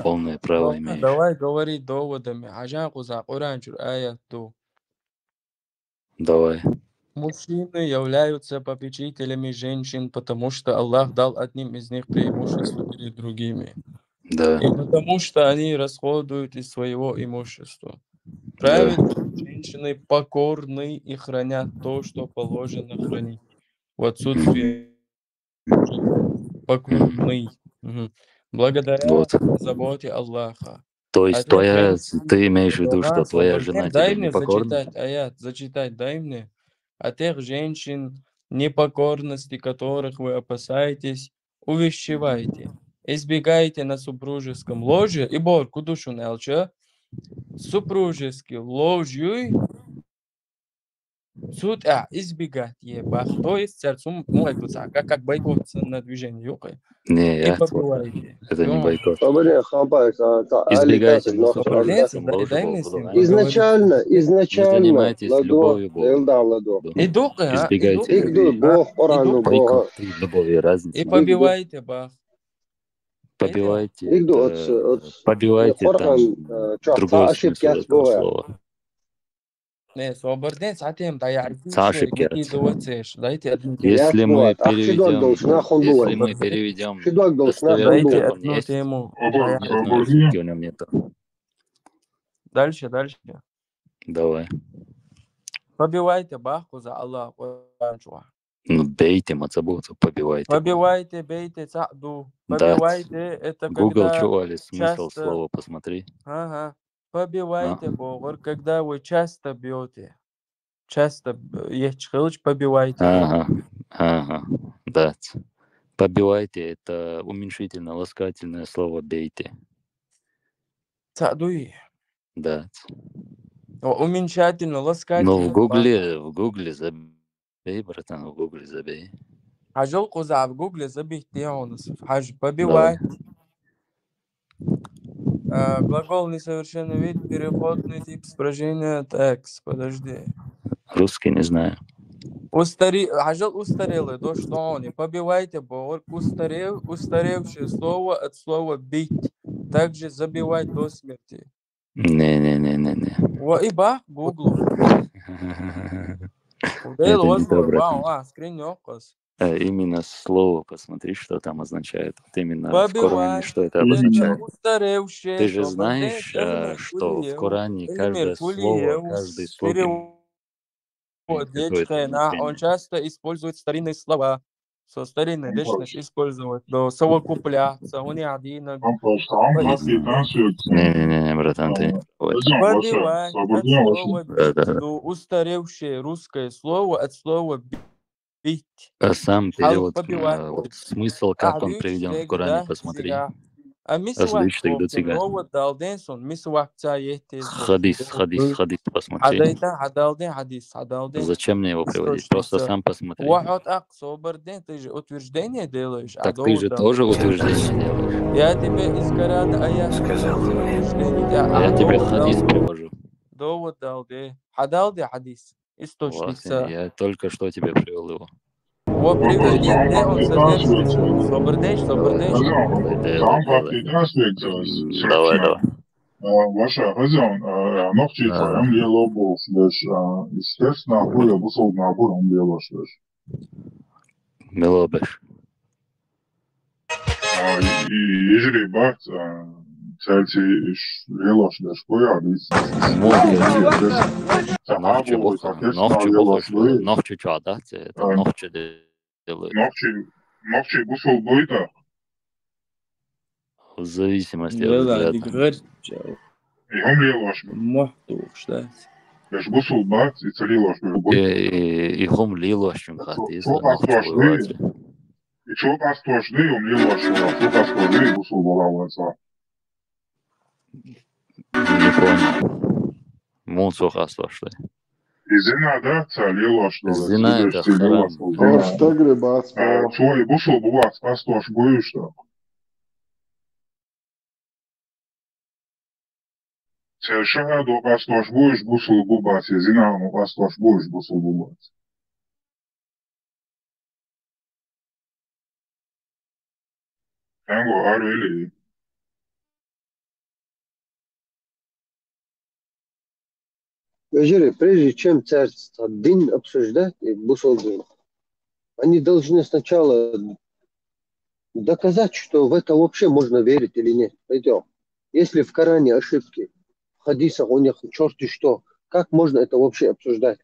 полное право имеешь. Давай говори доводами. Хажан куза Коран чур аят ду. Давай. Мужчины являются попечителями женщин, потому что Аллах дал одним из них преимущество перед другими. Да. И потому что они расходуют из своего имущества. Правильно, женщины покорны и хранят то, что положено хранить. В отсутствии покорны. Благодаря заботе Аллаха. То есть твоя, ты имеешь в виду, что твоя жена тебе не покорна? Зачитать, аят, зачитать, дай мне. От тех женщин, непокорности которых вы опасаетесь, увещевайте, избегайте на супружеском ложе, и бор кудушун элча, супружеский ложь, суть, а, избегать ебах. То есть, сердцем, ну, как, как бойкот на движение, ёкай. Не, я побивайте. Это не бойкот. Избегайте на супружеском ложе. Изначально, изначально. Не занимайтесь любовью Бога. И дух, а? Избегайте. Бог, Коран, Бог. Любовь и разница. И побивайте бах. Побивайте. Побивайте там другое смысл этого слова. Не, соберден, сатем, да я. Саши пять. Дайте одну. Если мы переведем, если мы переведем, дайте одну тему. Дальше, дальше. Давай. Побивайте баху за Аллах, Коран чуа. Ну, бейте, мацабута, побивайте. Побивайте, бейте, саду. Побивайте, это Google когда чуали смысл часто- слова, посмотри. Ага. Побивайте богор, когда вы часто бьете. Часто б- ехчхылыч, побивайте. Ага, ага, да. Побивайте, это уменьшительно-ласкательное слово бейте. Садуи. Да. О, уменьшательно, ласкательно. Ну, в Гугле, в Гугле забей, братан, в Гугле забей. Хажал куза в Гугле забить, где он. Хаж, побивай. А, глагол несовершенный вид, переходный тип спряжения. Так, подожди. Русский не знаю. Устаре-, хажал устарелый, то, что он. И побивайте, богор, устарев-, устаревшее слово от слова бить. Также забивать до смерти. Не-не-не-не-не. Во, и бах, Гуглу. Это не то, братан. Ва, ва, скрин ёкъос. Э, именно слово посмотри, что там означает. Вот именно в Коране, что это означает. Ты же знаешь, э, что в Коране каждое слово, каждый слог имеет какое-то значение. Он часто использует старинные слова. Со старинной дечнаш использовать, до совокупляться, он и один. Не-не-не, братан, ты не Побивать, от слова, устаревшее русское слово, от слова бить. А сам перевод, э, вот смысл, как он приведен в Коране, посмотри. А мисвак тогда цига. Ново далденсон, мисвак ца ехтез. Хадис, хадис, хадис, посмотри. Хадайта, хадалден, хадис, хадалден. Зачем мне его приводить? Просто сам посмотри. Вахот ак собарден, ты же утверждение делаешь. Так ты же тоже утверждение делаешь. Я тебе из Корана аят сказал. Я тебе хадис привожу. Довод далде. Хадалде хадис. Источник. Я только что тебе привел его. Во приведение он содержится. Собардеш, собардеш. Давай, давай. Ваша хозяин, нохчи твоем лело болш, естественно, хуя бусул набур он лело швеш. Мелобеш. Ежири бахт цельти лело швеш хуя бис. Нохчи чада, нохчи чада, нохчи делают. Нохчи, нохчи бусул буйта. В зависимости от взгляда. Игом лелош. Мохтуш, да. Еш бусул бац, и царилош. Игом лелош, чун хати. И чё пастош ды, игом лелош, чё пастош ды, бусул балаваца. Не понял. Мун сохастош ды. И зина да, царилош. Зина да, харам. Ош тагри бац. Чё и бусул бац, пастош буюш да. Цершага до пастош буюш бусул бубац, зина му пастош буюш бусул бубац. Энго арвели. Вежере, прежде чем царь дин обсуждать и бусул дин, они должны сначала доказать, что в это вообще можно верить или нет. Пойдем. Если в Коране ошибки, в хадисах у них черти что, как можно это вообще обсуждать?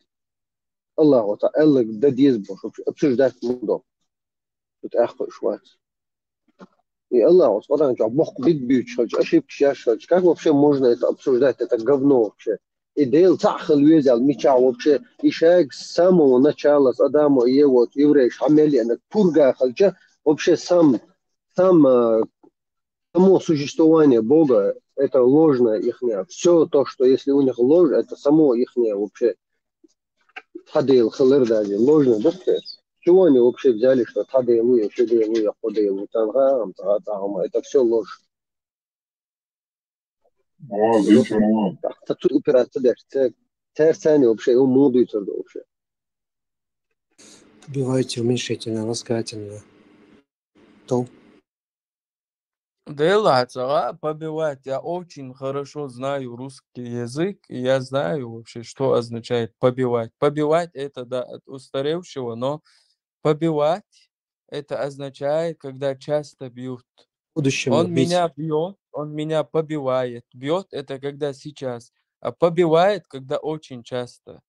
Аллаху Та'ала да дезбош обсуждать мудо. Тут ахпа швац. И Аллах, Аллах, чё, бог бит бьючхалч, ошибки шашхалч. Как вообще можно это обсуждать? Это говно вообще. И Дел цахал везал, мича вообще. И шаг с самого начала, с Адама и Евы, вот, еврей, хамели, она пурга халча, вообще сам, сам, э, само существование Бога, это ложное ихнее. Все то, что если у них ложь, это само ихнее вообще. Тхадел, хылыр даже, ложно, да, то есть. Чего они вообще взяли, что Тхадел, я Шедел, я Ходел, Танга, Амтага, Тагма, это все ложь. Молодец, молодец. Так, тут упираться даже. Царь, царь вообще, его муду и вообще. Убивайте уменьшительно, ласкательно. То. Да ладно, а, побивать. Я очень хорошо знаю русский язык, и я знаю вообще, что означает побивать. Побивать — это, да, от устаревшего, но побивать — это означает, когда часто бьют. В будущем Он убить. Меня бьет, он меня побивает. Бьет — это когда сейчас, а побивает — когда очень часто.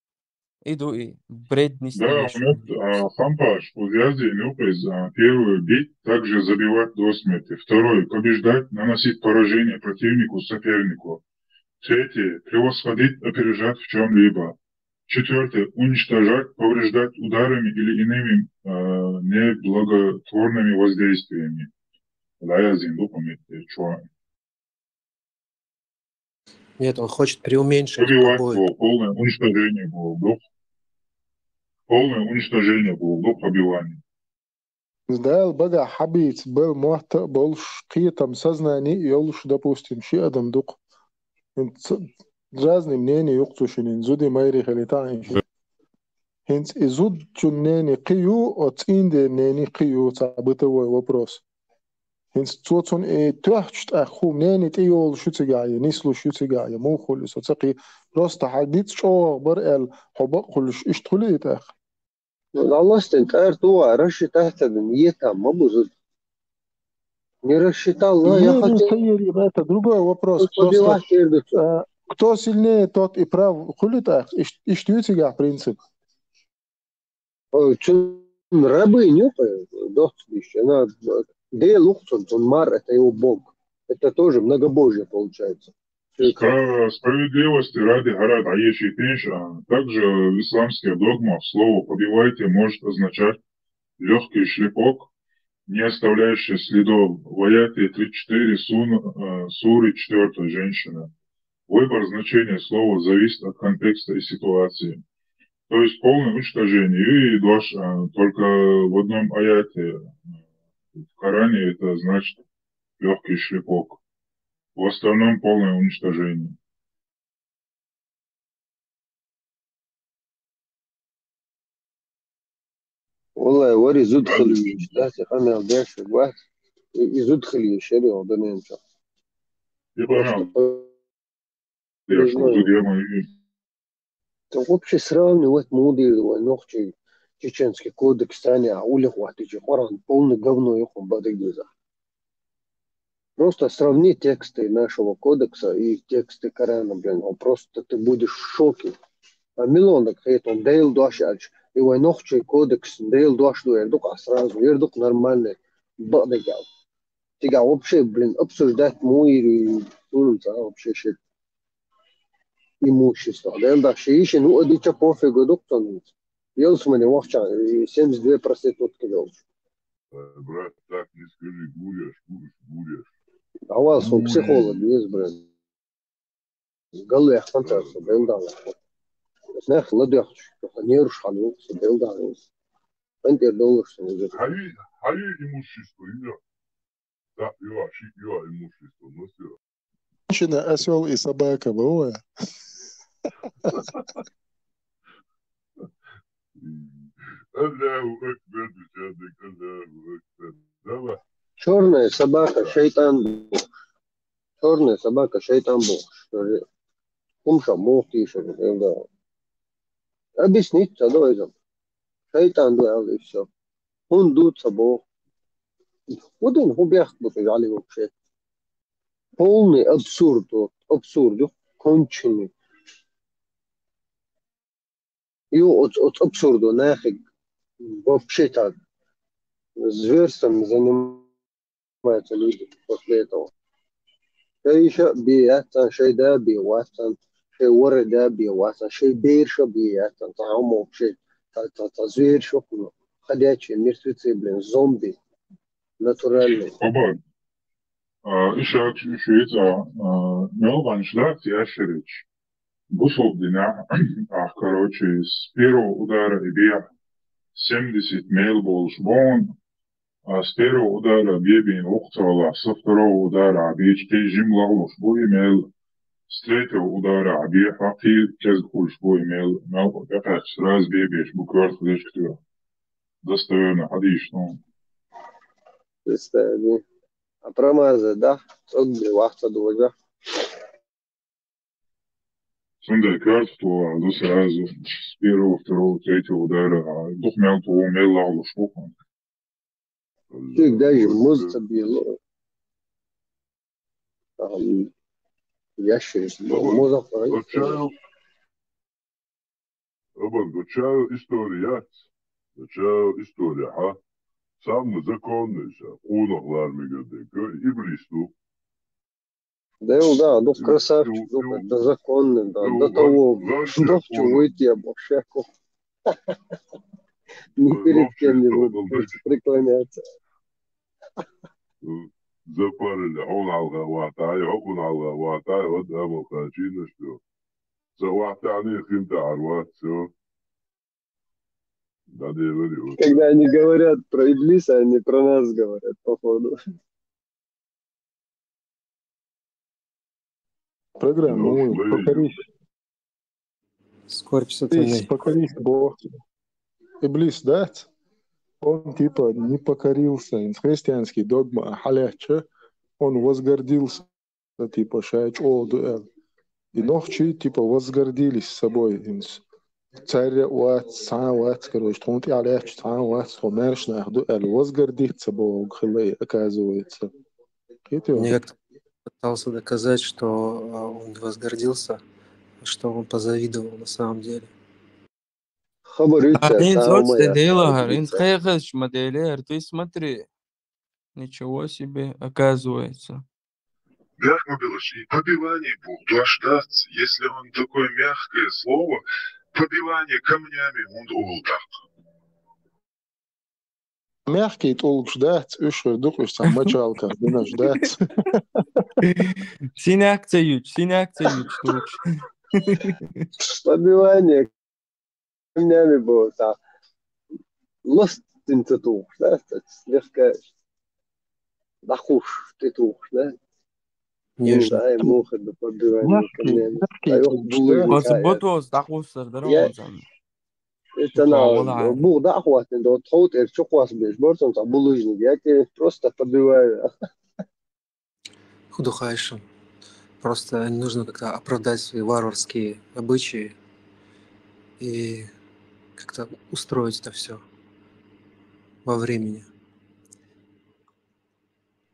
Иду и бред не Да, стоишь. нет, а, Хампаш, Кузязи, Нюквиз, а, первое, бить, также забивать до смерти. Второе, побеждать, наносить поражение противнику, сопернику. Третье, превосходить, опережать в чем-либо. Четвертое, уничтожать, повреждать ударами или иными, э, неблаготворными воздействиями. Лаязин документы, чё? Нет, он хочет преуменьшить Убивать побои. Было, полное уничтожение было, дух. Полное уничтожение было, дух побивания. Дал бага хьабийц бел мотта болш кхетам сознание йолш, допустим, ши адам дукх. Ин ц-, разные мнения юкъ цу шинин, зуди майри хили таин ши. Хинц и зуд чун мнение кхи ю, о цин де мнение кхи ю, ца бытовой вопрос. Хинц цо цун и тёхч тах ху мнение ти йол шу цигая, нислу шу цигая, му хули со цакъи. Просто хьадиц чо бар эл, хо бак хулш ишт хули и тах. Ну, дӀалостен, тӀар туа, рассчитать ца дин, е там, ма бузу. Не рассчитал, но я Ну, хотел это другой вопрос. Просто, э, кто сильнее, тот и прав. Хули так? Иш-, иштуй цигахь принцип? Э, цун рабынь ю, э, дохцлиш, она, э, Дела ухцун, цун мар, это его Бог. Это тоже многобожие получается. Всё это Спра-, справедливости ради, хӀара дӀаешийта, а также в исламских догмах слово «побивайте» может означать лёгкий шлепок, не оставляющий следов. В аяте тридцать четыре сун-, э, суры четвёртой женщины. Выбор значения слова зависит от контекста и ситуации. То есть полное уничтожение. И дош, а, только в одном аяте, э, в Коране это значит лёгкий шлепок. В остальном полное уничтожение. Валлай, вари зуд хилийш, да, се къамел деш вац, и, и зуд хилийш, шери, о, да, ненча. И къамел деш, зуд, я маю. Та вообще сравнивать мудир вай нохчий чеченский кодекс тани, а улих вахтичи Коран полный говно, я хум бадык деза. Просто сравни тексты нашего кодекса и тексты Корана, блин, он просто ты будешь в шоке. А миллион так хет, он Дейл дош альч, и вай нохчий кодекс Дейл дош дуэр дук, а сразу ер дук нормальный бадык. Тига вообще, блин, обсуждать муир и сунца вообще шит. Имущество. Дейл да ши иши, ну, одича пофигу дук тонуц. Елс мне вахча, и семьдесят две проститутки делч. Э, брат, так не скажи, гурьяш, гурьяш, гурьяш. А у вас он психолог есть, блин. Гал яхтан цар со Дейл да. Нах ладяхч, нервш ханук со Дейл да. Антер доллар со уже. Хаю, хаю имущество, ю. Да, ю, а ши, ю, а имущество, ну всё. Женщина, осёл и собака, Вова. Аллаху акбар, душадык, Аллаху акбар. Давай. Чёрная собака, шайтан. Чёрная собака, шайтан бу. Кумша мух тиша, да. Объяснить, да, давай там. Шайтан дуал, и всё. Он дуца бу. Вот он, хубяхт бу, жали вообще. Полный абсурд, вот, абсурд, конченый. И вот, вот абсурд, нафиг. Вообще так. Зверством занимаются люди после этого. Шай иша бе яцан, шай да бе вацан, шай вара да бе вацан, шай берша бе яцан, ца хьо вообще, ца, ца, ца зверь шо, ну, ходячие мертвецы, блин, зомби натуральные. Баба, а, иша, иша, а, мелган шлак, я шерич. Бусулба динехь, ахь, короче, с первого удара и бех семьдесят мел болуш бохун, а с первого удара бебин вукху цалахь, со второго удара а бечу кхин жима лахлуш бу и мел, с третьего удара а бехьа кхин кеза хуьлуш бу и мел, мел тӀекхаьчча сразу бебеш бу коьртах лечкатоьху. Достоверно хьадийш ну. Представь, а промазать, да? ЦӀогбе вахца дожа. Цундела коьртах тухур ду сразу с первого, второго, третьего удара, а дукха мел туху, мел лахлуш бу. Цуьнга даже муз ца бело. Ам, ящерис, муза. Обан, гуча история яц. Гуча история, хьа? Самый законный ша, къонах лара мегар дерг, иблис ду. Да, да, ну, красавчик, ну, это законный, да, до того, до чего выйти, я вообще не перед кем не буду преклоняться. Запарили, хьуна хьалха вахьтай, хьуна хьалха вахьтай, вот амал хачина, что. Ца вахьтани хинта арват, всё. Да, не говори, вот. Когда они говорят про Иблиса, они про нас говорят, походу. Программа, ну, покорись. Скорбь сатаны. Покорись, Бог. Иблис, да? Он, типа, не покорился. Из христианский догма, а халяча, он возгордился, типа, ша чӀогӀа ду аьлла. И нохчий, типа, возгордились собой. Инс. цаьрра а вац, цхьа а вац, короче, тхуна тӀехь лаьтташ цхьа а вац, тхо маьрша нах ду аьлла, возгордиться бохург хилла и, оказывается. Кхетий? Мне как-то пытался доказать, что, а, он не возгордился, а что он позавидовал на самом деле. Хабар ю А, цара, хӀинца ца оцу хӀума тӀе яц, дела хабар хӀара, ю хӀинца цара. Кхайкхазчу ма деле хӀара, ты смотри. Ничего себе, оказывается. Бехк ма билаш, и побивание бу, дош дац, если он такое мягкое слово, побивание камнями, он олу тӀаккха. Мягкий тӀулгаш дац, уьш хир ду-кх уьш цхьа мочалках динарш дац. Синяк ца юьтуш, синяк ца юьтуш тӀулгаш. Побивание камнями боху, цхьа ластина ца тухуш, да, цхьа слегка дӀакхуш, тӀе тухуш, да? Не знаю, муха да, побивание камнями. Мягкий, мягкий тӀулгаш, да? Оцу ботос дӀакхуссар дара хьуна царна. Это на, бух дӀа а хӀоттина, до тхов тӀера чу кхоссабеш бара цунна цхьа булыжник, я тебе просто побиваю. ХӀун ду хаьий шуна? Просто нужно как-то оправдать свои варварские обычаи и как-то устроить это всё во времени.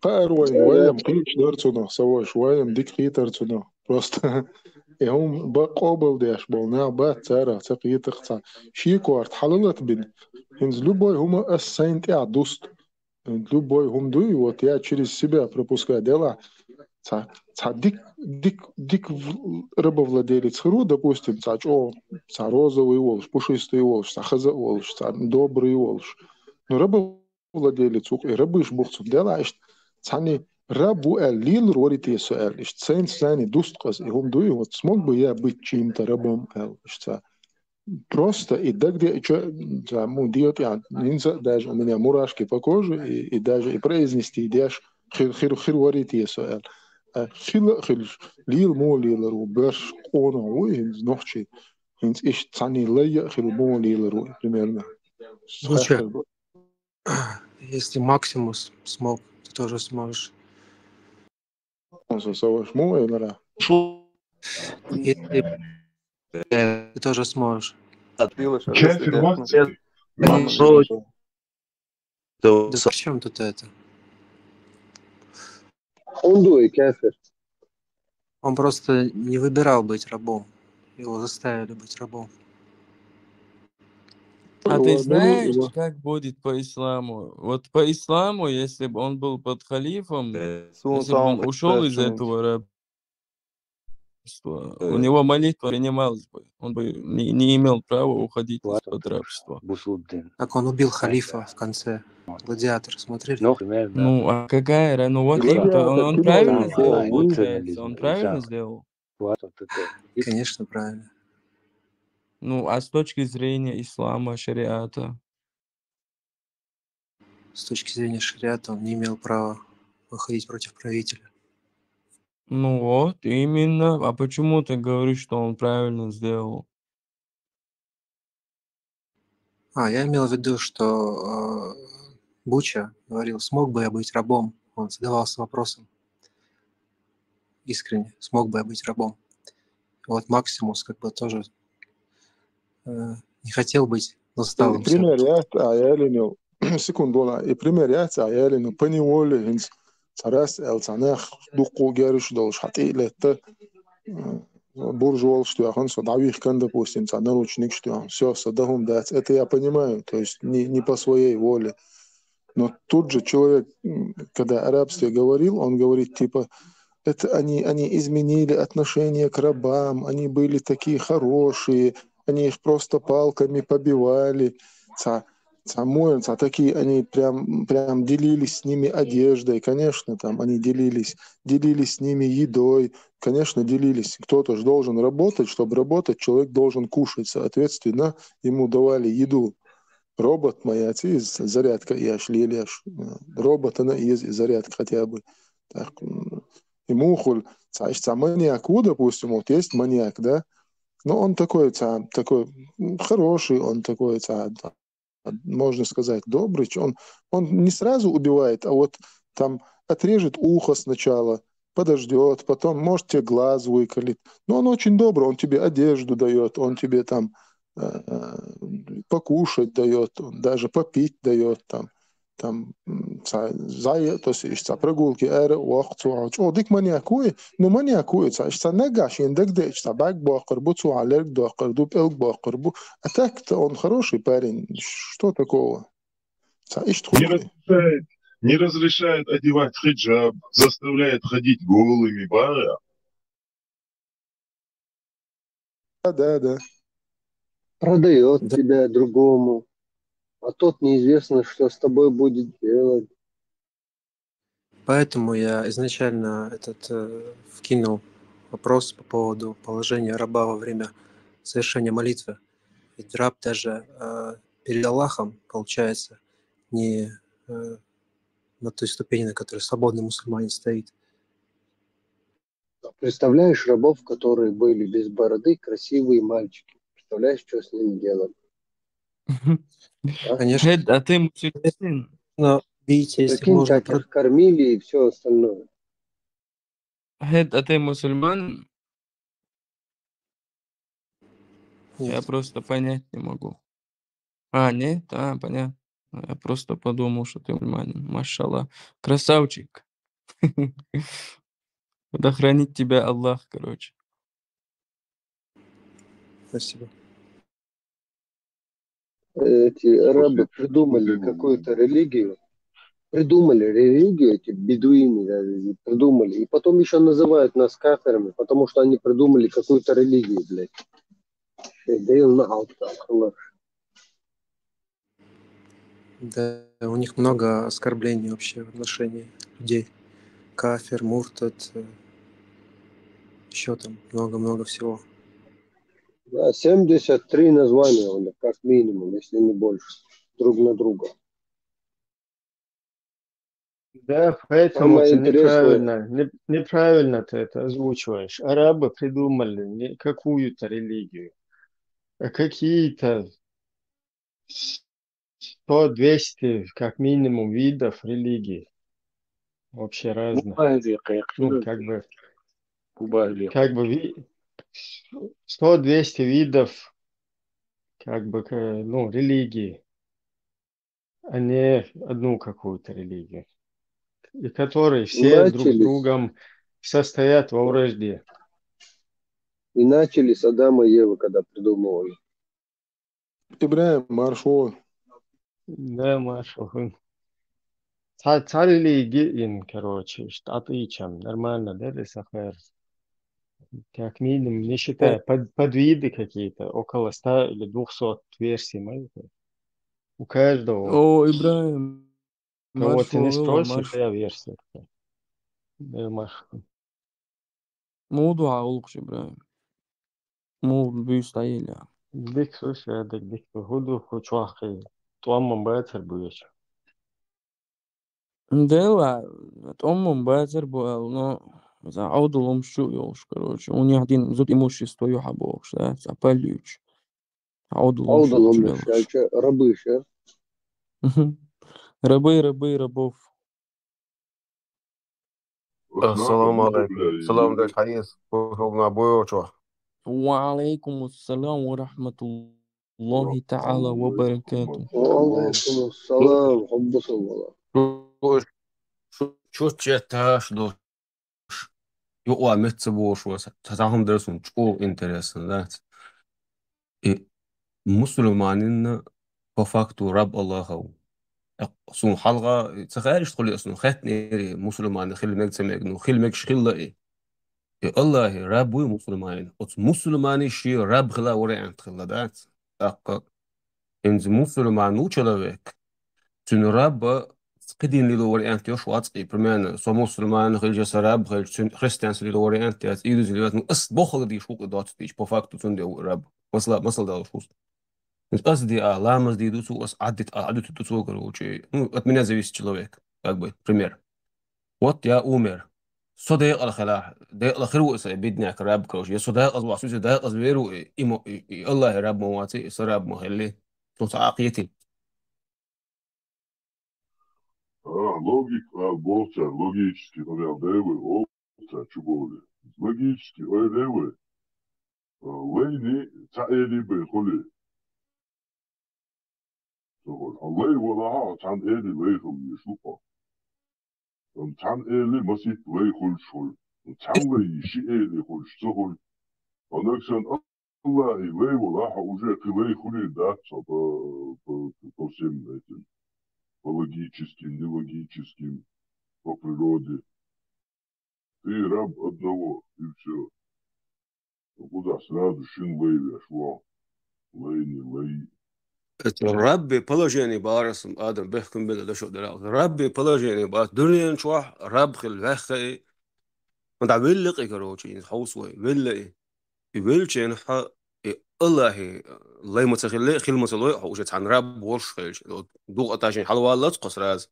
Кхаар вайн, вайна кхеташ дара цунах, ца вайша, вайна дика кхетара цунах. Просто и хӀума бакъ къобалдеш болу нах бац, царах ца кхетар цхьа. Шен корта хьала латабина. ХӀинца любой хӀума ас сайна тӀехь дуста. Любой хӀума дуй, вот я через себя пропускаю дела. Цхьа, цхьа дик, дик, дик в-, рабовладелец хир ву, допустим, цхьа чӀогӀа, цхьа розовый волуш, пушистый волуш, цхьа хаза а волуш, цхьа добрый волуш. Ну, рабовладелец ву-кх и, рабыш бу-кх цунна дела, иштта цхьаьна раб ву аьлла лелар вари те со аьлла, иштта сайна царна дуста къаса, и хӀума дуй, вот смог бы я быть чьим-то рабом аьлла, иштта цхьа. Просто и дагадеъча, цхьа, му, дегӀа тӀехь, хӀинца а даже у меня мурашки по коже, и, и даже и произнести деш, хир, хир, хир вари те со аьлла. А хила а хилча, лела муха лелар ву, берш къонах ву, хӀинца нохчий, хӀинца иштта цхьаьна лайя а хила муха лелар ву, примерно. Лучше. Хир бу. Если Максимус смог, ты тоже сможешь. Аса саваш му вайлара? Если, э, ты тоже сможешь. Кафир вац? Да при чём тут это? Он дуй, кафир. Он просто не выбирал быть рабом. Его заставили быть рабом. А ты знаешь, как будет по исламу? Вот по исламу, если бы он был под халифом, если бы он ушёл из этого рабства, у него молитва принималась бы. Он бы не, не имел права уходить из-под рабства. Так он убил халифа в конце. Гладиатор смотрели? Ну, а какая ра-, ну вот, типа, он, он правильно сделал, получается, он правильно сделал? Конечно, правильно. Ну, а с точки зрения ислама, шариата? С точки зрения шариата он не имел права выходить против правителя. Ну вот, именно. А почему ты говоришь, что он правильно сделал? А, я имел в виду, что, э, Буча говорил: «Смог бы я быть рабом?» Он задавался вопросом искренне: «Смог бы я быть рабом?» Вот Максимус как бы тоже, э, не хотел быть, но стал. И пример яц, а я или не? Секунду, ладно. И пример яц, а я или не? Поневоле, хӀинца цхьа раз аьлла, цхьа нах дуккха герзаш долуш, хьан тӀе а летта, м, буржа волуш тоьхна, со дӀавихкан, допустим, цхьа наручникаш тоьхна. Всё, со дан хӀума дац. Это я понимаю, то есть не, не по своей воле. Но тут же человек, м, когда о рабстве говорил, он говорит, типа, это они, они изменили отношение к рабам, они были такие хорошие, они их просто палками побивали. Цхьа, цхьа моьн, цхьа такие, они прям, прям делились с ними одеждой, конечно, там они делились, делились с ними едой, конечно, делились. Кто-то же должен работать, чтобы работать, человек должен кушать, соответственно, ему давали еду. Робот ма яц иза, зарядка еш, лелаеш. Роботана иза, и зарядка хотя бы. Так, м, и муха хуьлу, цхьа, иштта цхьа маньяк ву, допустим, вот есть маньяк, да? Но он такой, цхьа, такой, м, хороший, он такой, цхьа, можно сказать, добрый, он, он не сразу убивает, а вот там отрежет ухо сначала, подождёт, потом, может, тебе глаз выколет. Но он очень добрый, он тебе одежду даёт, он тебе там э, покушать даёт, он даже попить даёт, там, там, м, ца-, зай-, то есть, ишта прогулки ара вахт цо, чё, дик маньяк уй, ну, маньяк уй, ца, ишта нагаш, ин дагде, ишта бак бакъыр бу, цо, лерг дакъыр ду, пелг бакъыр бу. А так-то он хороший парень, что такого? Ца, ишта Не хуй. разрешает, не разрешает одевать хиджаб, заставляет ходить голыми, бара. Да, да, да. Продает Да. тебя другому, а тот неизвестно, что с тобой будет делать. Поэтому я изначально этот, э, вкинул вопрос по поводу положения раба во время совершения молитвы. Ведь раб даже, э, перед Аллахом, получается, не, э, на той ступени, на которой свободный мусульманин стоит. Представляешь рабов, которые были без бороды, красивые мальчики? Представляешь, что с ними делали? А? Конечно. Хед, а ты мусульманин? Но видите, если Прикинь, можно как про- их кормили и все остальное. Хед, а ты мусульманин? Я Нет. просто понять не могу. А, нет? А, понятно. Я просто подумал, что ты мусульманин. Машаллах. Красавчик. Да хранит тебя Аллах, короче. Спасибо. Эти арабы придумали какую-то религию. Придумали религию, эти бедуины, да, и придумали. И потом еще называют нас кафирами, потому что они придумали какую-то религию, блядь. Э, да и нахуй так, Аллах. Да, у них много оскорблений вообще в отношении людей. Кафир, муртад, э, ещё там много-много всего. Да, семьдесят три названия у них, как минимум, если не больше, друг на друга. Да, поэтому Самое ты интересное. неправильно, не- неправильно ты это озвучиваешь. Арабы придумали не какую-то религию, а какие-то сто-двести, как минимум, видов религий. Вообще разных. Ну, как бы, как бы ви- сто-двести видов, как бы, к- ну, религий, а не одну какую-то религию. И которые все друг с Начались. другом состоят во вражде. И начали с Адама и Евы, когда придумывали. Ибрагим, марш вой. Да, марш вой. Ца-, царили ги ин, короче, штаты чем. Нормально, да, для Сахар? Как минимум, не считая под- подвиды какие-то, около ста или двухсот версий, может быть. У каждого. О, Ибрагим, кого марш ты не вой, спросишь, марш. Своя версия. Да, марш. Муд ва улукъ, Ибрагим? Муд буьйс дӀаелла? Дик, слушай, дик, дик. ХӀу ду, хӀу чохь хи. ТӀом ма бацар буьйс. Дела, тӀом ма бацар бу аьлла, но за Ӏовдал хӀумаш чу а йолуш, короче. Унех дин зуд имущество юхьа бохуш, да, цхьа паллуьйчу. Ӏовдал хӀумаш Ӏовдал чу хӀумаш, йолуш. Аьлча, рабы ша. Рабы, рабы, рабов. Ассаламу алейкум. Салам деш хьаэца, кхузахь буй чохь. Ва алейкум ассалам ва рахматуллахи та'ала ва баракатух. Ва алейкум ассалам, хьо бусалба вала. Шу, шу четташ ду. Юкъа меца бохуш васа. Ца хӀума дара суна чӀогӀа интересно, да? И мусульманин по факту раб Аллаха ву. Суна хьалха ца хаьара иштта хуьлу, суна хаьттинера, мусульман хила мега ца мега, ну, хила мегаш хилла и. И Аллахе раб вуй мусульманин. Оцу мусульманин шен раб хила вариант хилла дац. ТӀаккха хӀинца мусульман ву человек, цуьнан раб кхидӀа лело вариант йолуш вац и, примерно, со мусульман хилча, сан раб хилча, цуьнан христианца лело вариант яц, иудизм лело вац, ну, ас бохург дийш ву кху доцу дийш, по факту цундела ву раб. Масала, масала далуш ву. Ас диа, ламаз дийр ду цо, ас Ӏаддит, Ӏаддитур ду цо, короче. Ну, от меня зависит человек, как бы, пример. Вот я умер. Со декъала хилахь, декъала хир ву и сан биднехь раб, короче. Я со декъаза вахча, со декъаза вер ву и, и мо-, и, и Аллахе раб ма вац, и сан раб ма хилли. Со ца Ӏа кхетий. А, логика, а, болча, логически, хӀун аьлла, дай вай, олча, чу бовлий. Логически, ой, дай вай. А, вайни ца эли бай хуьлий. хӀара. Лай валахьа, цхьана эли лай хила везаш ву хьо. Цхьана эли масийтта лай хуьлуш хуьлу. Цхьана лай ши эли хуьлуш ца хуьлу. Хьо нагахь санна Аллахьа лай валахьа, уже кхин лай хуьлийла дац хьо по, по, по всем этим, по логическим, нелогическим, по природе. Ты раб одного, и всё. Кхузахь сразу шин лай веш ву. Лай, не лай. Это рабби положение бара сам адам бехкам бела дашо дара. Рабби положение ба. Дуьнен чохь раб хила ваьхха и. ДӀа велла кхи, короче, иза хьовса вай. Велла и. И веллачу хьо, и Аллахьа лай ма ца хилла, хила ма ца лой, хьо уже цхьана раб волуш хилча. Вот дугӀа ташийна хьалаваллалц кхо сразу.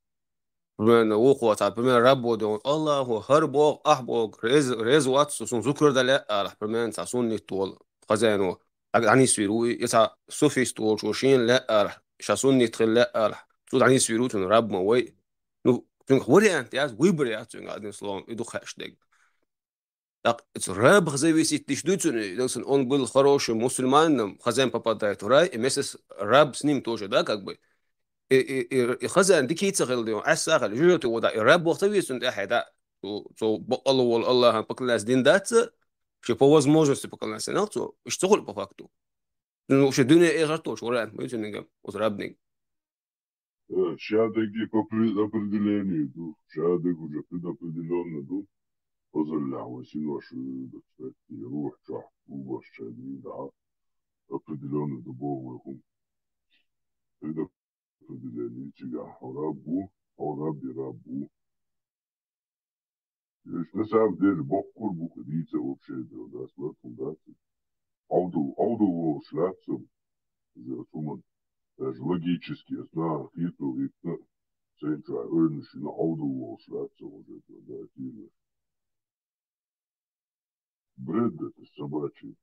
Примерно, вукхо цхьа, примерно, раб ву де, Аллахьо хӀара боху, ахь боху, реза, реза вац со, суна зукар дан лаьа алахь, примерно, цхьа суннит волу хозяин ву. Ага дӀанисвийр ву и, я цхьа суфист волчо шена лаьа алахь, ша суннит хила лаьа алахь. Цо дӀанисвийр ву цунна, раб ма вай. Ну, цуьнгахь вариант яц, выбор яц цуьнгахь, одним словом, и ду хаьаш дерг. ТӀаккха оцу рабах зависит диш дуй цуьнан, дагсан он был хорошим мусульманином, хозяин попадает в рай, и вместе с раб с ним тоже, да, как бы. И, и, и, и хозяин дикий ца хилла, дагсан Ӏеса а хилла, жожагӀате вода, и раб ваха ца веза цунна тӀаьхьа, да. Цо, цо бакъалла волу Аллахьан поклоняться дина дац, шен по возможности поклоняться дина цо, иштта ца хуьлу по факту. Ну, шен дуьне эхарт долчу вариант ма ю цуьнан, оцу рабниг. Э, шадерг по предопределению ду, шадерг уже предопределённо ду. Хазаллехь вай синош, э, рухь чохь, уллаш чохь, да, определённо ду боху вай хӀума. Предопределение цигахь хьо раб ву, хьо рабби раб ву. Иштта на самом деле боккхур бу, дийца вообще, да, да, смысл дац. Ӏовдал, Ӏовдал волуш лаьцна, иза оцу хӀуманна, даже логически, ас нахана хийцо хӀиттина, сайн чохь ойла шина Ӏовдал волуш лаьцна уже, да, тийна. Бред это собачий.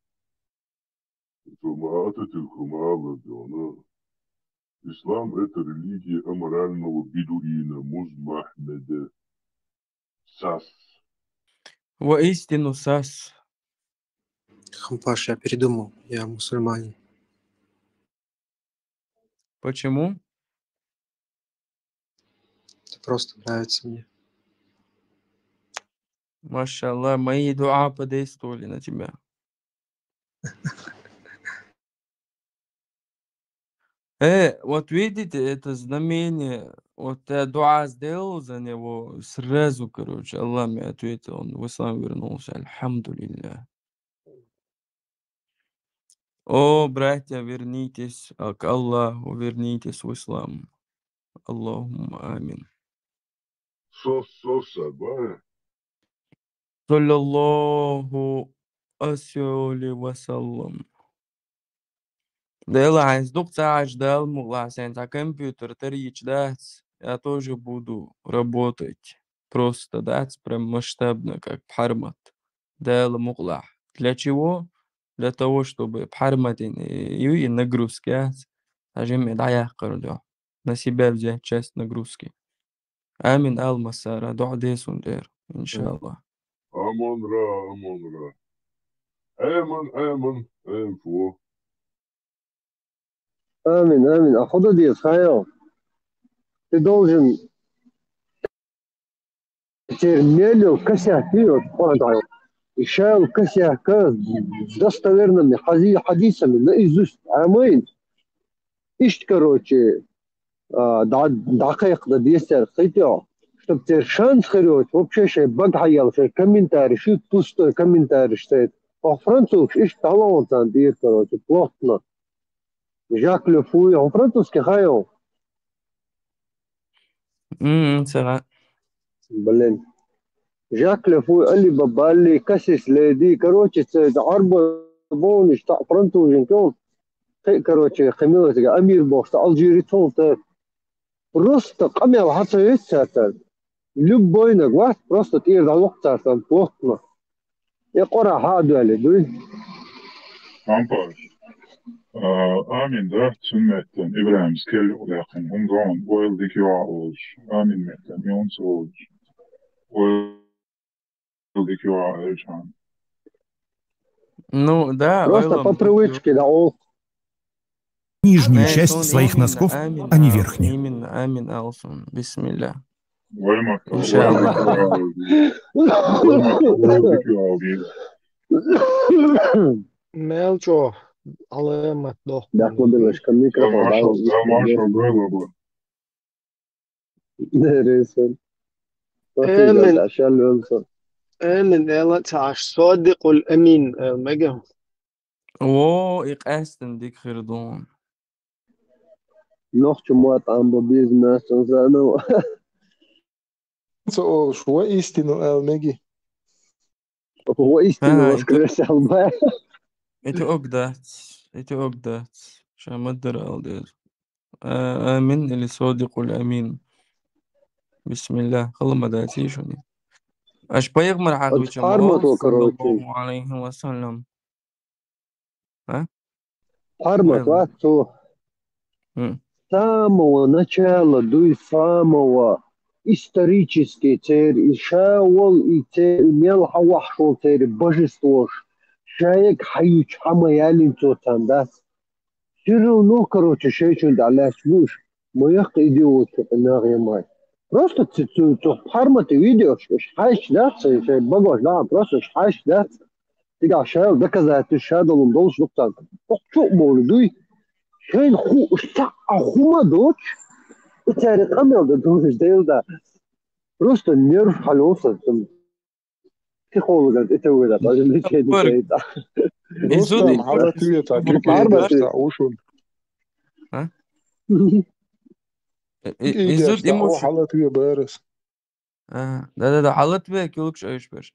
Цо ма ататил хӀума ладона. Ислам — это религия аморального бедуина Муз Махмеда. Сас. Воистину сас. Хампаш, я передумал, я мусульманин. Почему? Это просто нравится мне. Машаллах, мои дуа подействовали на тебя. Э, вот видите, это знамение. Вот я дуа сделал за него, сразу, короче, Аллах мне ответил, он в ислам вернулся. Альхамдулиллах. О, братья, вернитесь, а, к Аллаху, вернитесь в ислам. Аллахумма амин. Сос, сос, сабай. Саллаллаху асюли ва саллам. Дела, хьайнца дукха ца Ӏаш Дала мукъалахь, сайн цхьа компьютер тара йича дац, я тоже буду работать. Просто дац, прям масштабно, как пхьармат. Дала мукъалахь. Для чего? Для того, чтобы пхьарматин и, и нагрузка яц, цхьа жимма дӀаяккхар дуьхьа. На себя взять часть нагрузки. Амин, ал массара, дуӀа де сун тӀера, иншаллах. Аминра, аминра. Амин, амин, амин, фу. Амин, амин. А худа деза, хайо. Ты должен термелю косяки, вот, Куран тӀехь. И шел косяка с достоверными хази-, хадисами наизусть. Амин. Иштта, короче, а, дӀа-, дӀакхайкхадан деза цаьрга хӀинца, чтоб церан шанс хир йоцуш, вообще шайн бага хьаелла, шайн комментарий, ши пустой комментарий шайн. Оха французаш иштта дӀалохьа царна тӀера, короче, плотно. Жак Ле Фуй, хьо французский хаьий? М, ца хаьа. Блин. Жак Ле Фуй, Али Бабали, Кассис Леди, короче, цу Ӏарбойн бохуш, цхьа французин кхин, кхин, короче, кхин мила цигахь, Амир бохуш, цхьа алжирец хьуна цара. Просто къамел хьа ца веза цара. Любойнаг вац, просто тӀера дӀалохьа цара плотно. И Къуръан хьа а доьлли дуй? Ампаш. А, амин, да, цуьнан меттан, ИбрахӀимс керла юкъа даьккхина, хӀума догӀу, ойла дика йоӀ а волуш, амин меттан, юнца волуш. Ойла дика йоӀ а аьлча. Ну, да, просто ойла по привычке, да, ол. нижнюю часть своих носков, а не верхнюю. Именно, амин, Алсун. Бисмилля. Иншалла. Мел чё, аламат дох. Да, куда лишь микрофон, да? Амин. Амин. Эла цаш содикъул амин, э, мега. О, и къастан дик хир дун. Нохчо муат амбо бизнес заново. Цо олуш, воистину эл меги. Воистину воскресал, ба. Эти огдац, эти огдац. Ша ма дара ал деза. А, амин или содикъул амин. Бисмилля. Хала ма дац ишуни. Аш пайгъамбар хьакъ вича ма, саллаллаху алейхи ва саллям. А? Пхьармат вац цо. С самого начала дуй, самого исторический цер, и ша вол, и цер, и мел хьавахьаш вол цер божествош. Шайг хьаюч хьама ялин цо цан дац. Все равно, короче, шайчун да лач буш. Ма яккха идиот цу нагъе май. Просто цу, цу, цу пхьармат видеош, иш хьайч дац, иш багош да, просто иш хьайч дац. Тига шел доказательств шадолун долуш лукъцан. Ох, чу болу дуй. Шел ху, ша, а хума доч. И цари къамел да долуш дел да. Просто нерв халёса. Психологан это выдат, а не лечение это. Изуд хала туя та, кики ушун. А? Изуд имущество. Хала туя барас. А, да-да-да, хьалат ве, килугш айшбеш.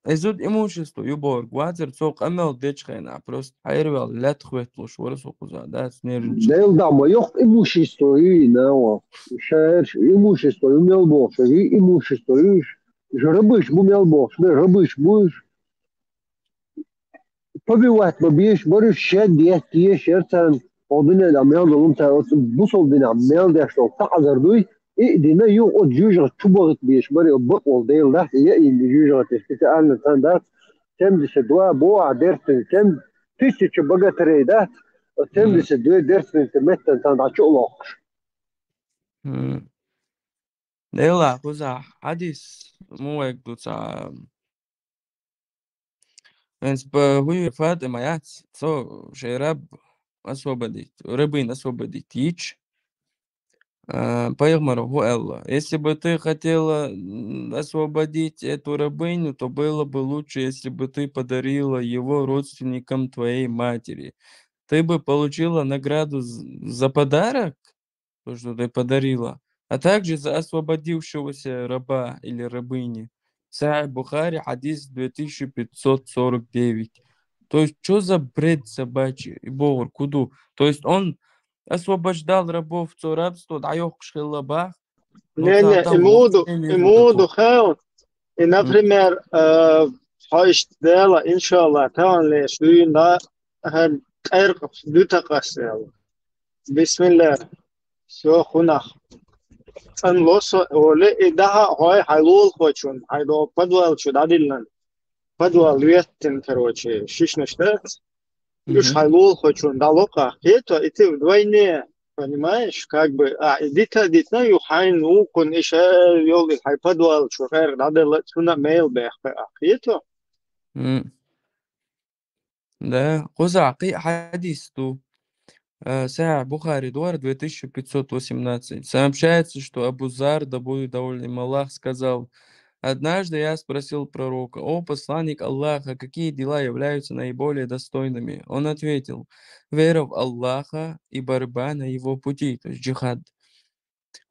Изуд имущество, юбор, гвазер, цо къамел дечхайна, просто хайрвел, лят хветлуш, вара со куза, да, снежный. Дел да, ма йох имущество, и, на, о. Шаер, имущество, и мел бохша, и имущество, и ж-, ж-, рабыш, бу мел бохш, бе, рабыш, буш. Побивать ма беш, бариш шед, ес, ес, шерцан, о, дуне да мел долум та, о, бусол дина мел деш дол, та азар дуй, и дина ю, о, жужа чубагыт беш, бари, о, бак ол дейл да, е, и жужа те, специально тан да, семьдесят два, бо, а, дерт, сем-, тысяча богатырей да, о, семьдесят два дерт, меттан тан да, чулок. Дела, куза, хадис, муэк дуца, Энс ба хуй Фатима яц, цо шей раб освободить, рабынь освободить йич. А, пайгъамбар ху Аллах: «Если бы ты хотела, м, освободить эту рабыню, то было бы лучше, если бы ты подарила его родственникам твоей матери. Ты бы получила награду з-, за подарок, то, что ты подарила, а также за освободившегося раба или рабыни». Сахих Бухари, хадис две тысячи пятьсот сорок девять. То есть, что за бред собачий? И богор, куду? То есть, он освобождал рабов, цо рабство, да, ёхкш хилла бах. Но не, ца-, не, там имуду, вообще нету имуду такого. Хел. И, например, э, хойш дела, иншаллах, таван леш, дуйна, э, къеркъ дутакъас дела. Бисмилла. Всё, хунах. Цан лосо, оле, и даха, хой, хайлул хочун, хайдо, подвал чу дадиллан. Подвал веттин, короче, шишнаш да. Юш хайлул хочун, далока. Это, это вдвойне, понимаешь, как бы, а, и дита, дита, ю хайн, укун, ише, ёл, и хай подвал чу, хэр, дадилла, цуна мейл бэх, а, это. Да, куза, кхы хадис ду. Э, Сахих Бухари, две тысячи пятьсот восемнадцать. Сообщается, что Абу Зар, да будет доволен им Аллах, сказал: «Однажды я спросил пророка: „О посланник Аллаха, какие дела являются наиболее достойными?“ Он ответил: „Вера в Аллаха и борьба на его пути“», то есть джихад.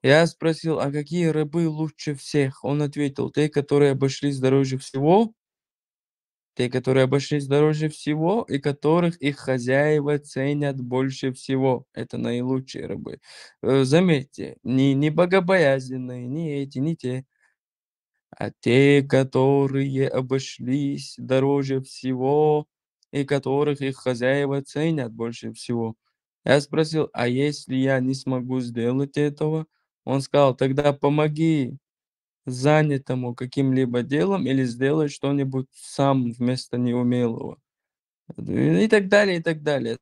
Я спросил: «А какие рабы лучше всех?» Он ответил: «Те, которые обошлись дороже всего, те, которые обошлись дороже всего, и которых их хозяева ценят больше всего». Это наилучшие рабы. Э, заметьте, не, не богобоязненные, не эти, не те. А те, которые обошлись дороже всего, и которых их хозяева ценят больше всего. Я спросил: «А если я не смогу сделать этого?» Он сказал: «Тогда помоги занятому каким-либо делом или сделай что-нибудь сам вместо неумелого». И так далее, и так далее.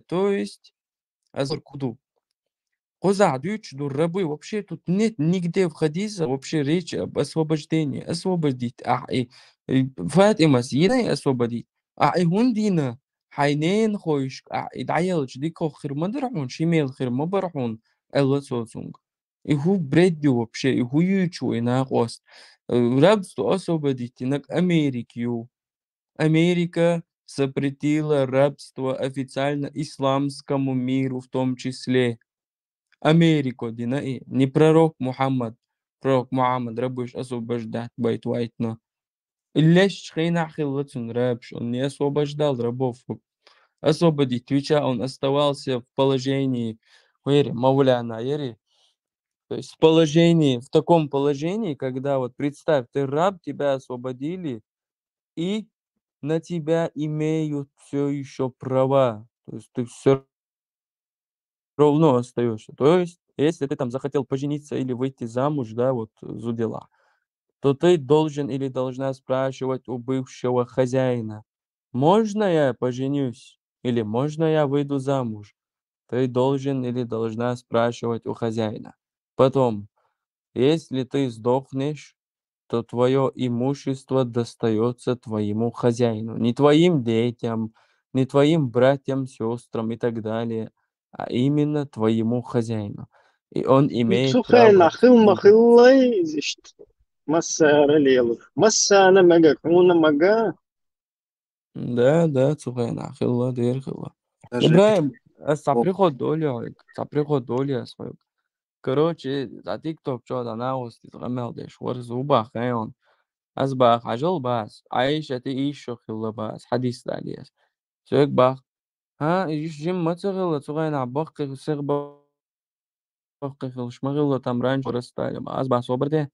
То есть, азар куду. Кхузахь дуьйцуш ду рабы, вообще тут нет нигде в хадисах вообще речи об освобождении. Освободить. Ахь и, и Фатимас йинай освободить? Ахь и хӀунда йина? Хьайн ненахойшка ахь и дӀаелча дика хир ма дара хьуна, ши мел хир ма бара хьуна, аьлла цо цунга. И хӀун бред ю вообще, и хӀун юьйцуш ву и накъост? Э, рабство освободить йинарг Америка ю. Америка запретила рабство официально исламскому миру в том числе. Америка дина и, не пророк Мухаммад. Пророк Мухаммад рабыш освобождать байт вайтна. И леш хенахь хилла цун рабыш, он не освобождал рабов. Освободить, отвеча, он оставался в положении, хӀу яри, мавляна яри. То есть в положении, в таком положении, когда вот представь, ты раб, тебя освободили, и на тебя имеют все еще права. То есть ты все равно остаешься. То есть, если ты там захотел пожениться или выйти замуж, да, вот зудела, то ты должен или должна спрашивать у бывшего хозяина: «Можно я поженюсь?» Или «Можно я выйду замуж?» Ты должен или должна спрашивать у хозяина. Потом, если ты сдохнешь, то твое имущество достается твоему хозяину. Не твоим детям, не твоим братьям, сестрам и так далее, а именно твоему хозяину. И он имеет право... Цу хенахь хилла ма хиллай, иштта массара лела. Массана мега, хьуна мега. Да, да, цу хенахь хилла, дера хилла. Даже... ИбрахӀим, ас цхьа приход долу хьоьга, цхьа приход долу ас хьоьга. Короче, цхьа TikTok чохь дӀа нахуста иза къамел деш вара, зуба хенон. Ас баха, хьажал бац, Ӏайшат и ийшо хилла бац, хьадис дале ас. Соьга баха: «ХӀа, и жима ма ца хилла, цу хенахь баккхий сих баккхий хилла, ма хилла там раньше растали». Ас баха: «Собар де».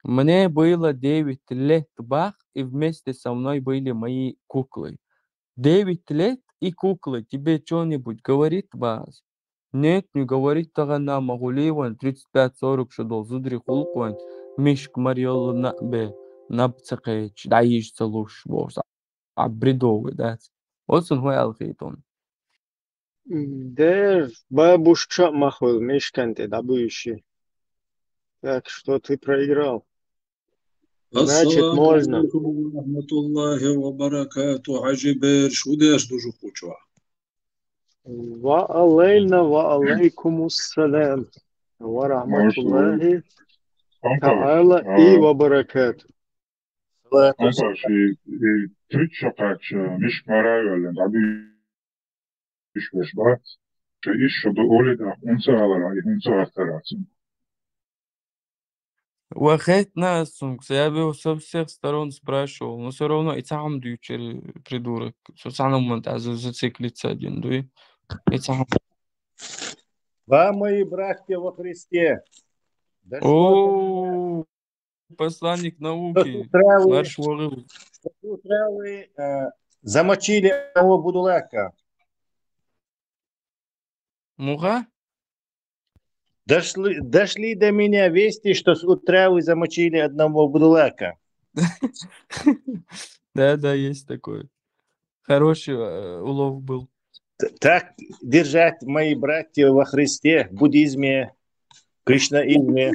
Мне было девять лет, бах, и вместе со мной были мои куклы. Девять лет и куклы. Тебе что-нибудь говорит, бах? Нет, не говорит, тахана ма гӀули вайн, тридцать пять сорок шу долу зударий гӀуллакх вайн, мишка мара йолу наб бе, наб ца кхеча, дӀайижа ца луш, бохуш. А бредовый, дац? Вот сан хӀун аьлла хийтон. Дер, бабушка ма хуьлу, мишкан тӀе дӀабуьйши. Так что ты проиграл. Значит, можно. Ассаламу алейкум ва рахматуллахи ва баракату, хьажи берш, хӀун деш ду жукхучохь? Ва алейна ва алейкумуссалам ва рахматуллахи таала и ва баракату. Хьан ши, и, и туьчча кхаьчча, мишка мара а йоьллина, дӀабуьйшуш берш бац. Шу иштта ду олий, тӀаккха хӀунда ца алара, и хӀунда ца гӀаттара цунна? Ва хетна ас цунга, я бы его со всех сторон спрашивал, но всё равно и цхьа хӀума дуьйцура, придурок. Со цхьана хӀуманна тӀе за-, зациклиться дина дуй. И цхьа хӀума. Ва мои братья во Христе. Да что ты, о, посланник науки, марш вогӀийла. С утра вы, э, замочили одного будулака. Муха? Дошли, дошли до меня вести, что с утра вы замочили одного будулака. Да, да, есть такое. Хороший, э, улов был. Т-, так держать, мои братья во Христе, в буддизме, кришнаизме,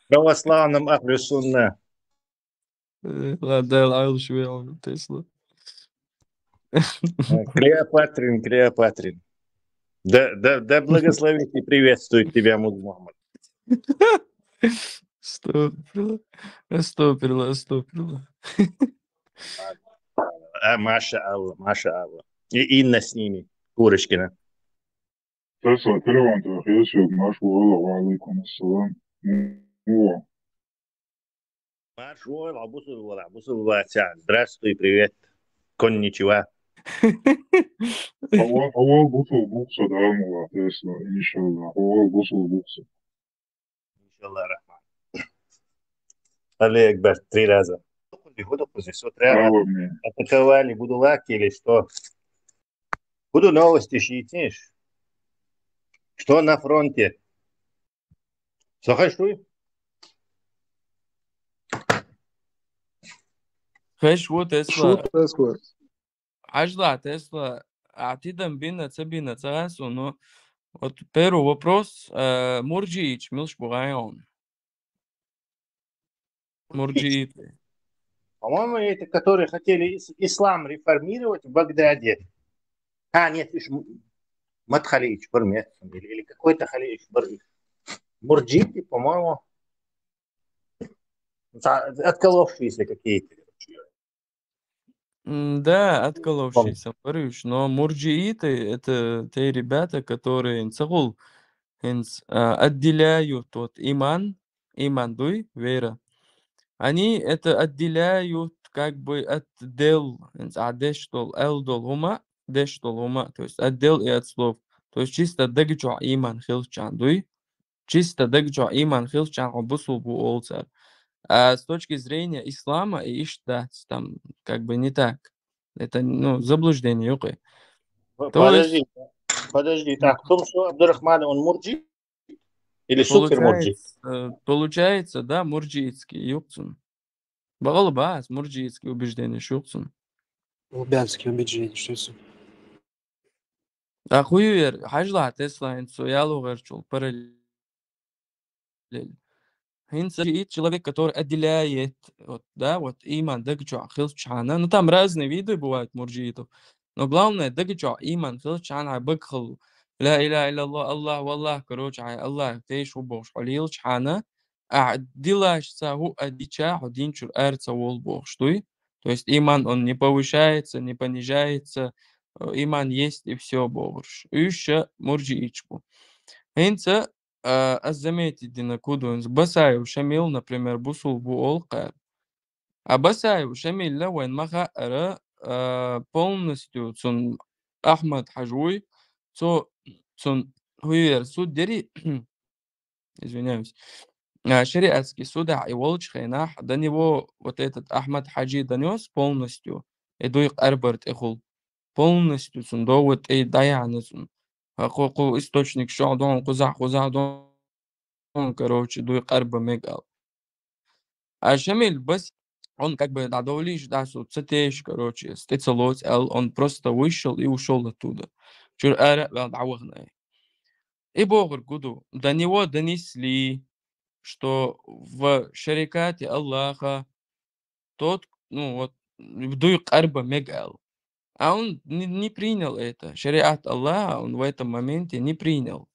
православном ахлю сунна. Э, ладно, ладно, ладно, швеон, Тесла. Э, Клеопатрин, Клеопатрин. Да, да, да благословит и приветствует тебя Муз Мухаммад. Астагфирулла, астагфирулла, астагфирулла. А, маша Аллах, маша Аллах. И Инна с ними, Курочкина. Тесла, телефон тӀе хезаш, марш вогӀийла, ва алейкум ассалам. Во. Марш вогӀийла, бусулба валахь, бусулба вацахь. Здравствуй, привет, конничева. Хьо вал, хьо вал бусулба ву-кх со, Дала мукъ лахь, Тесла, иншаллах, хьо вал бусулба ву-кх со. Иншаллах рахман. Аллаху акбар, три раза. Худа кхузи, с утра атаковали будулаки или что? Буду новости шийцинаш. Что на фронте? Со хезаш вуй? Хезаш ву, Тесла. Хьажал, Тесла, а тидам бина, ца бина, ца гӀасу, но вот первый вопрос, э, мурджииташ милш бу гӀайгӀун? Мурджииты. По-моему, это которые хотели ис- ислам реформировать в Багдаде. А, нет, иш м- Мадхалиевич Бурмет или, или какой-то Халиевич Бурмет. Мурджиты, по-моему, за- отколовшиеся какие-то. М, Да, отколовшиеся, говоришь, но мурджииты — это те ребята, которые инцагул, инц, а, отделяют от иман, иман дуй, вера. Они это отделяют как бы от дел, инц, а деш дол, эл дол ума, деш дол ума, то есть от дел и от слов. То есть чисто дагчо иман хилчан дуй, чисто дагчо иман хилчан хо бусул бу олцар. А с точки зрения ислама и ишдац там как бы не так. Это, ну, заблуждение юкъе. Подожди, подожди. Так, в том, что Абдурахман, он мурджи или супер мурджи? Получается, э, получается, да, мурджиитский юкъцун. Багал бас мурджиитский убеждение шуйцун. Лубянский убеждение шуйцун. А хуюер, хьажла Тесла инцу ялугъерчул параллель. Хинца и человек, который отделяет, вот, да, вот иман дагчо хилчана. Ну, там разные виды бывают мурджиитов. Но главное, дагчо иман хилчана бакхал. Ла иляха илляллах, Аллах валлах, короче, ай Аллах, тейш убош, олилчана. А дилаш са ху адича, ху динчур арца вол бохш дуй. То есть иман, он не повышается, не понижается. Э, Иман есть и все бохш. Уйша мурджииташ бу. Хинца а, аз заметить дина кудунз. Басаев Шамил, например, бусул бу олкъар. А Басаев Шамил ла вайн маха ара, а, полностью цун Ахмад Хажуй, цо, цун хуюер суд дери, извиняюсь, а, шариатский суда и волчхенах, до него вот этот Ахмад Хаджи донёс полностью, и дуй арбарт эхул. Полностью цун довод и даяна цун. А ку, ку источник шо дон, куза, куза дон, короче, дуй арба мегал. А Шамиль бас, он как бы да довлиш да су цатеш, короче, стецалоц, ал он просто вышел и ушел оттуда. Чур ара вал давахнай. И богр гуду. До него донесли, что в шарикате Аллаха тот, ну вот, дуй арба мегал. А он не, не принял это. Шариат Аллаха он в этом моменте не принял.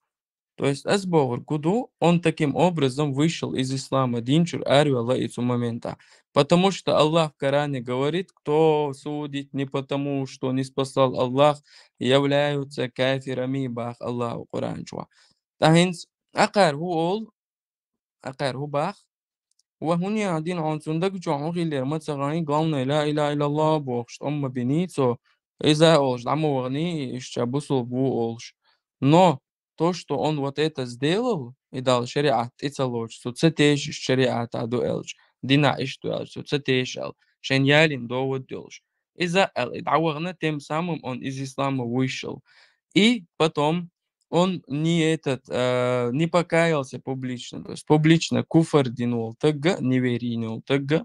То есть, аз богр гуду, он таким образом вышел из ислама, динчур арвела и цу момента. Потому что Аллах в Коране говорит, кто судит не потому, что не спасал Аллах, являются кафирами, бах Аллах в Коране чуа. Тахинц, акар ху ол, акар ху бах, ва хун я дин он цун дагчо хун хиллер ма цагъан, главное, ла иляха илляллах бохш, омма бини цо, иза олш, дама вагъни, ишча бусул бу олш. Но то, что он вот это сделал, и дал шариат, и цалоч, цу цатеш шариат аду элч, дина ишду элч, цу цатеш ал, шен ялин довод ёлш. Иза ал, и давагъна, тем самым он из ислама вышел. И потом он не этот, э, не покаялся публично, то есть публично куфр дин ол тагга, неверие ол тагга,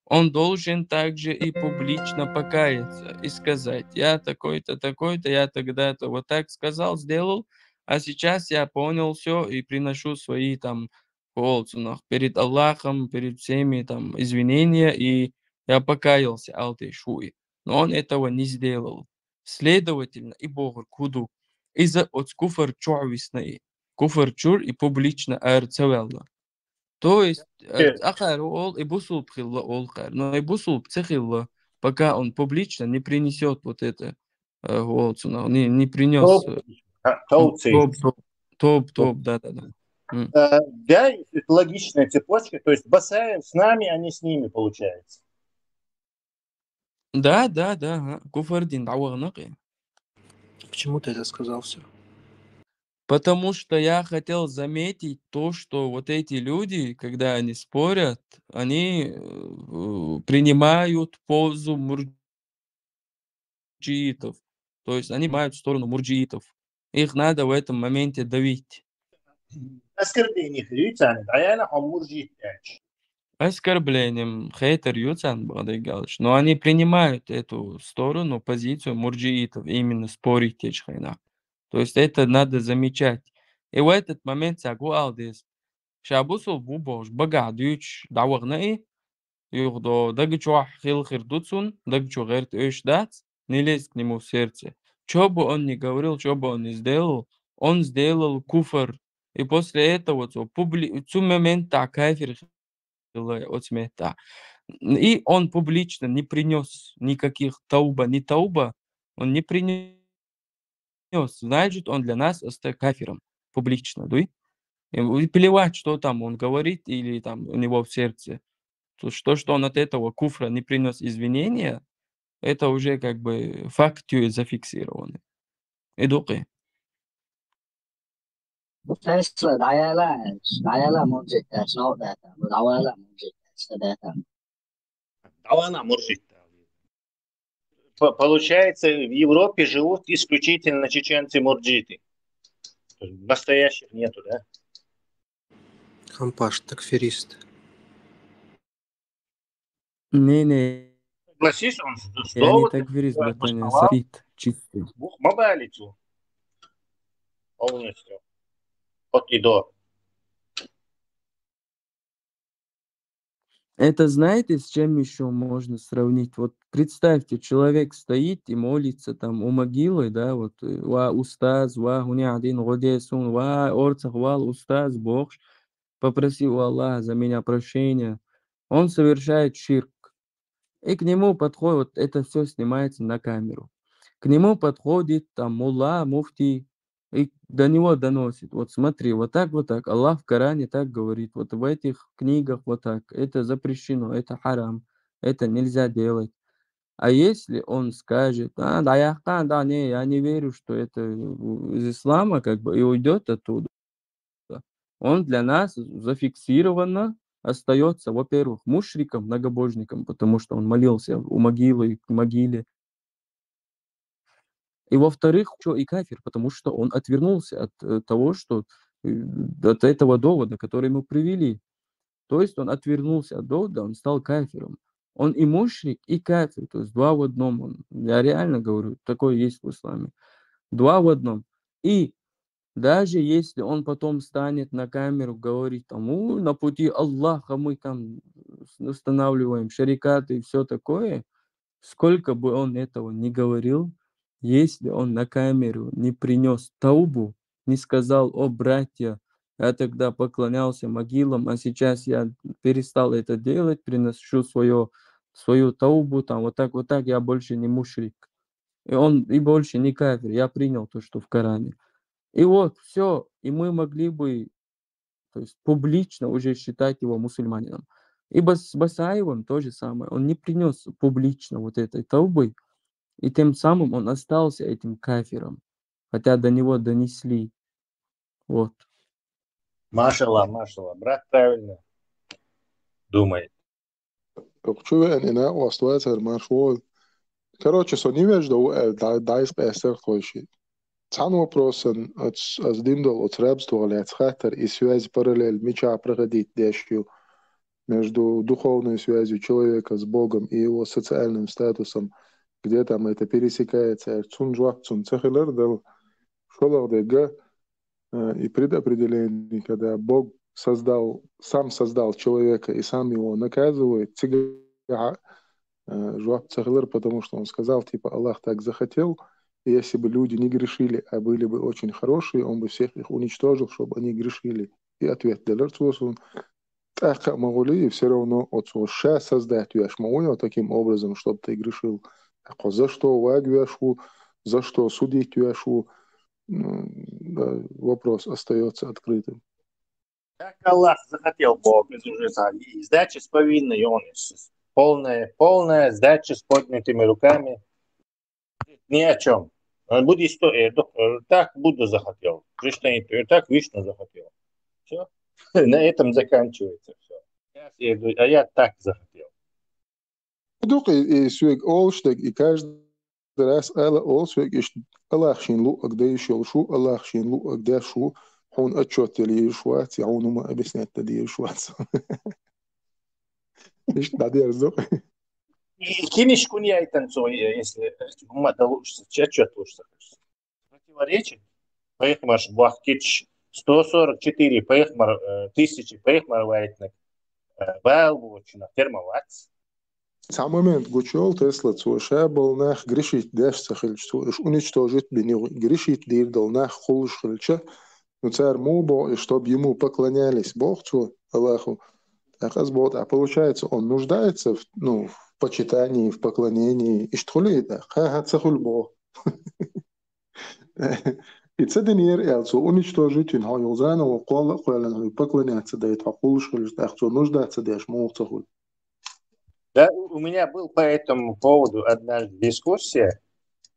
он должен также и публично покаяться и сказать: «Я такой-то, такой-то, я тогда-то вот так сказал, сделал, а сейчас я понял все и приношу свои там полцунах перед Аллахом, перед всеми там извинения, и я покаялся, алты шуи». Но он этого не сделал. Следовательно, и богр куду. Иза оц куфр чур висна и. Куфр чур и публично ар цавелла. То есть, э, Э. акар ол и бусул пхилла ол кар. Но и бусул пцехилла, пока он публично не принесет вот это, э, полцунах, не, не принес. Топ, а, топ, Топ, топ, топ, топ, да, да, да. М. Э, да, это логичная цепочка. То есть Басаев с нами, а не с ними, получается. Да, да, да, ага. Куфр дин давагъна кы. Почему ты это сказал все? Потому что я хотел заметить то, что вот эти люди, когда они спорят, они, э, принимают позу мурджиитов. То есть они принимают сторону мурджиитов. Их надо в этом моменте давить. Оскорбление хрюцаны, да, я на хомурджит. оскорблением, хейтер ю царна бакъдерг аьлча. Но они принимают эту сторону, позицию мурджиитов, именно спорить дечу хенахь. То есть это надо замечать. И в этот момент цхьа гу ала деза. Ша бусулба ву бохуш, багахь дуьйцуш дӀавахана и, юха до дага чохь хила хир ду цунна, дага чу гӀерта оьшуш дац, не лезь к нему в сердце. Чё бы он ни говорил, чё бы он ни сделал, он сделал куфр. И после этого цо публи-, цу моментахь кафир хилла оцу меттахь. И он публично не принёс никаких тауба, не тауба, он не принёс. Значит, он для нас остаётся кафиром публично, дуй? И плевать, что там он говорит или там у него в сердце. То, что, что он от этого куфра не принёс извинения, это уже как бы факт зафиксированный. И дукъе. Тесла, дӀаяла, дӀаяла муржиташ, новкъа даьтта, дӀавала муржиташ, даьтта. ДӀавала муржиташ. По-, получается, в Европе живут исключительно чеченцы-мурджиты. Настоящих нету, да? Компаш, такферист. Не-не. Согласись, он с, с Я не доводами такферист, братан, я обосновал. Салафит чистый. Бух ма балийта цо. Полностью. От и до. Это знаете, с чем ещё можно сравнить? Вот представьте, человек стоит и молится там у могилы, да, вот, э, «Ва устаз, ва хӀуни Ӏадин гӀо де суна, ва орцах вала устаз», бохуш, «Попроси у Аллаха за меня прощения». Он совершает ширк. И к нему подходит, вот это всё снимается на камеру. К нему подходит там мулла, муфтий, и до него доносит: «Вот смотри, вот так, вот так, Аллах в Коране так говорит, вот в этих книгах вот так, это запрещено, это харам, это нельзя делать». А если он скажет: «А, да, я, да, не, я не верю, что это из ислама», как бы, и уйдёт оттуда, он для нас зафиксированно остаётся, во-первых, мушриком, многобожником, потому что он молился у могилы, к могиле. И во-вторых, ещё и кафир, потому что он отвернулся от, э, того, что, э, от этого довода, который мы привели. То есть он отвернулся от довода, он стал кафиром. Он и мушрик, и кафир, то есть два в одном он. Я реально говорю, такое есть в исламе. Два в одном. И даже если он потом станет на камеру говорить, там: «У, на пути Аллаха мы там устанавливаем шарикаты и всё такое», сколько бы он этого не говорил, если он на камеру не принёс таубу, не сказал: «О, братья, я тогда поклонялся могилам, а сейчас я перестал это делать, приношу своё, свою таубу, там, вот так, вот так, я больше не мушрик». И он и больше не кафир, я принял то, что в Коране. И вот, всё, и мы могли бы, то есть, публично уже считать его мусульманином. И Бас-, с Басаевым то же самое. Он не принёс публично вот этой таубы, и тем самым он остался этим кафиром, хотя до него донесли. Вот. Машалла, машалла, брат правильно думает. Чу веана и накъост вацара марш вой. Короче, со невежда ву аьлла, дӀа-, дӀайса къаьстира тхойшиъ. Цхьана вопросан, оц-, ас дина долу оцу рабствах лаьцна хаттар, и связь параллель мичахь проходить деш ю между духовной связью человека с Богом и его социальным статусом, где там это пересекается, аьлла, цунна жоп цунна ца хилар дала. ШолгӀа дерг, э, и предопределение, когда Бог создал, сам создал человека и сам его наказывает, цигахь, э, жоп ца хилар, потому что он сказал, типа, Аллах так захотел, и если бы люди не грешили, а были бы очень хорошие, он бы всех их уничтожил, чтобы они грешили. И ответ делар цо суна. ТӀаккха а ма гӀули, и всё равно оцо ша создать веш ма ву йо таким образом, чтобы ты грешил. ТӀаккха за что ваг веш ву, за что судить веш ву, м, да, вопрос остаётся открытым. Как Аллах захотел, Бог, из уже са-, и сдача с повинной, он из, полная, полная сдача с поднятыми руками. Ни о чём. Он будет сто, э, док-, э, так Будда захотел. Кришна, э, так Вишну захотел. Всё. На этом заканчивается всё. Я, я говорю, а я так захотел. Дукха и, и соьга олуш дерг, и каждый раз ала олу соьга, иштта Аллах шена луъург дан йиш йолуш ву, Аллах шена луъург деш ву, хьуна отчёт яла йиш вац, я хьуна хӀума объяснять дан дезаш вац. Иштта дӀадерзо. И кинишка яйтан цо, если хӀумма далуш, чачот луш. Противоречит. Пайхамарш бахкич сто сорок четыре пайхамар, э, тысячи пайхамар вайтнак, э, бал бочуна термовац. Цхьа момент гучуйол Тесла, цо ша бола нах грешить деш ца хилча, цо уж уничтожить биниг грешить дийр дола нах хулаш хилча, ну, цар му бо, и чтоб ему поклонялись, бох цо, Аллаху. Так аз бо, а получается, он нуждается в, ну, в почитании, в поклонении, иштта хули да, ха-ха, ца хули бо. И ца динер, аьлла, цо уничтожить вина, хьо юл заново кхолла а кхоьллина, хьо поклоняться дайта, хьо хулаш хилча, тӀаккха цо нуждаться деш, муха ца хули. Да, у у меня был по этому поводу однажды дискуссия.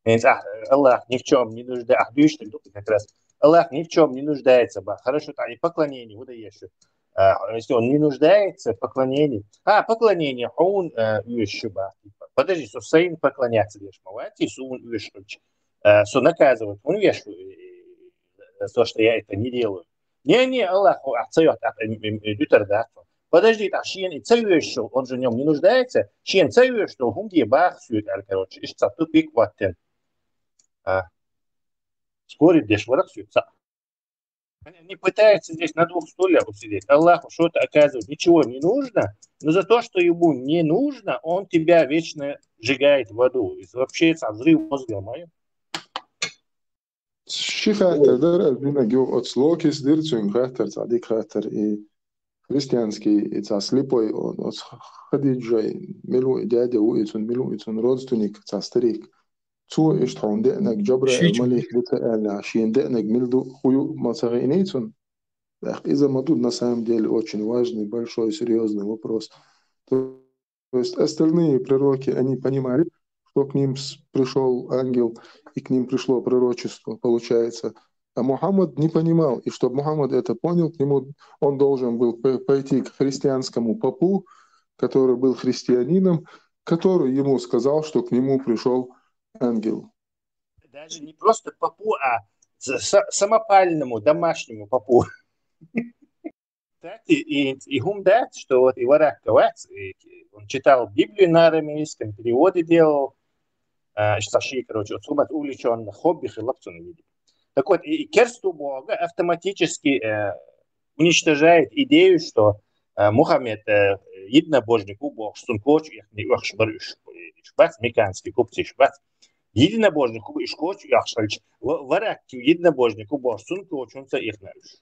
Ведь, а, Аллах ни в чем не нуждается. А, дуйш ты как раз. Аллах ни в чем не нуждается, ба. Хорошо, там и поклонение, вот и ещё. А, если он не нуждается в поклонении. А, поклонение, он, э, уж, ба. Подожди, со сейн поклоняться деш, мавати, сун уж, э, со наказывать, он веш, э, за то, что я это не делаю. Не, не, Аллах, а, цаёт, а, э, э, э, дютер, да. Подожди, а шиен и цаёшо, он же в нём не нуждается. Шиен цаёшо, хумди бах сюет, а, короче, иш ца тупик ваттен. А. Спорит деш варах сюет, ца. Они пытаются здесь на двух стульях усидеть. Аллаху что-то оказывать ничего не нужно, но за то, что ему не нужно, он тебя вечно сжигает в аду. И вообще, это взрыв мозга мой. Ши хаттар дар, аз динаг юха оцу Локис дира цуьнга хаттар, цхьа дика хаттар, и христианский, и цхьа слепой, он, оцу Хадиджай, мила ву и дядя ву и цун, мила ву и цун родственник, цхьа старик. Цо иштта хьуна деанаг Джабраил малик ду ца аьлла, шена деанаг мила ду, хӀу ю ма ца хиъний цунна? ТӀаккха иза ма ду, на самом деле, очень важный, большой, серьёзный вопрос. То То есть остальные пророки, они понимали, что к ним с- пришёл ангел, и к ним пришло пророчество, получается. А Мухаммад не понимал, и чтобы Мухаммад это понял, к нему он должен был п- пойти к христианскому попу, который был христианином, который ему сказал, что к нему пришёл ангел. Даже не просто попу, а с- с- самопальному, домашнему попу. Кстати, и, и хӀума дац, что вот и варакка вац, и он читал Библию на арамейском, переводы делал, а, что ши, короче, вот хӀума увлечённо, хобби хилла цуьнан виде. Так вот, и, и керсту Бога автоматически, э, уничтожает идею, что, э, Мухаммед, э, единобожник ву бохуш, цунна коча ихни уьхуш бар уьш, уьш бац, меканский купцаш бац. Единобожник ву уьш коча уьхуш хилча, ва- варакки единобожник ву бохуш, цунна кочунца ихна уьш.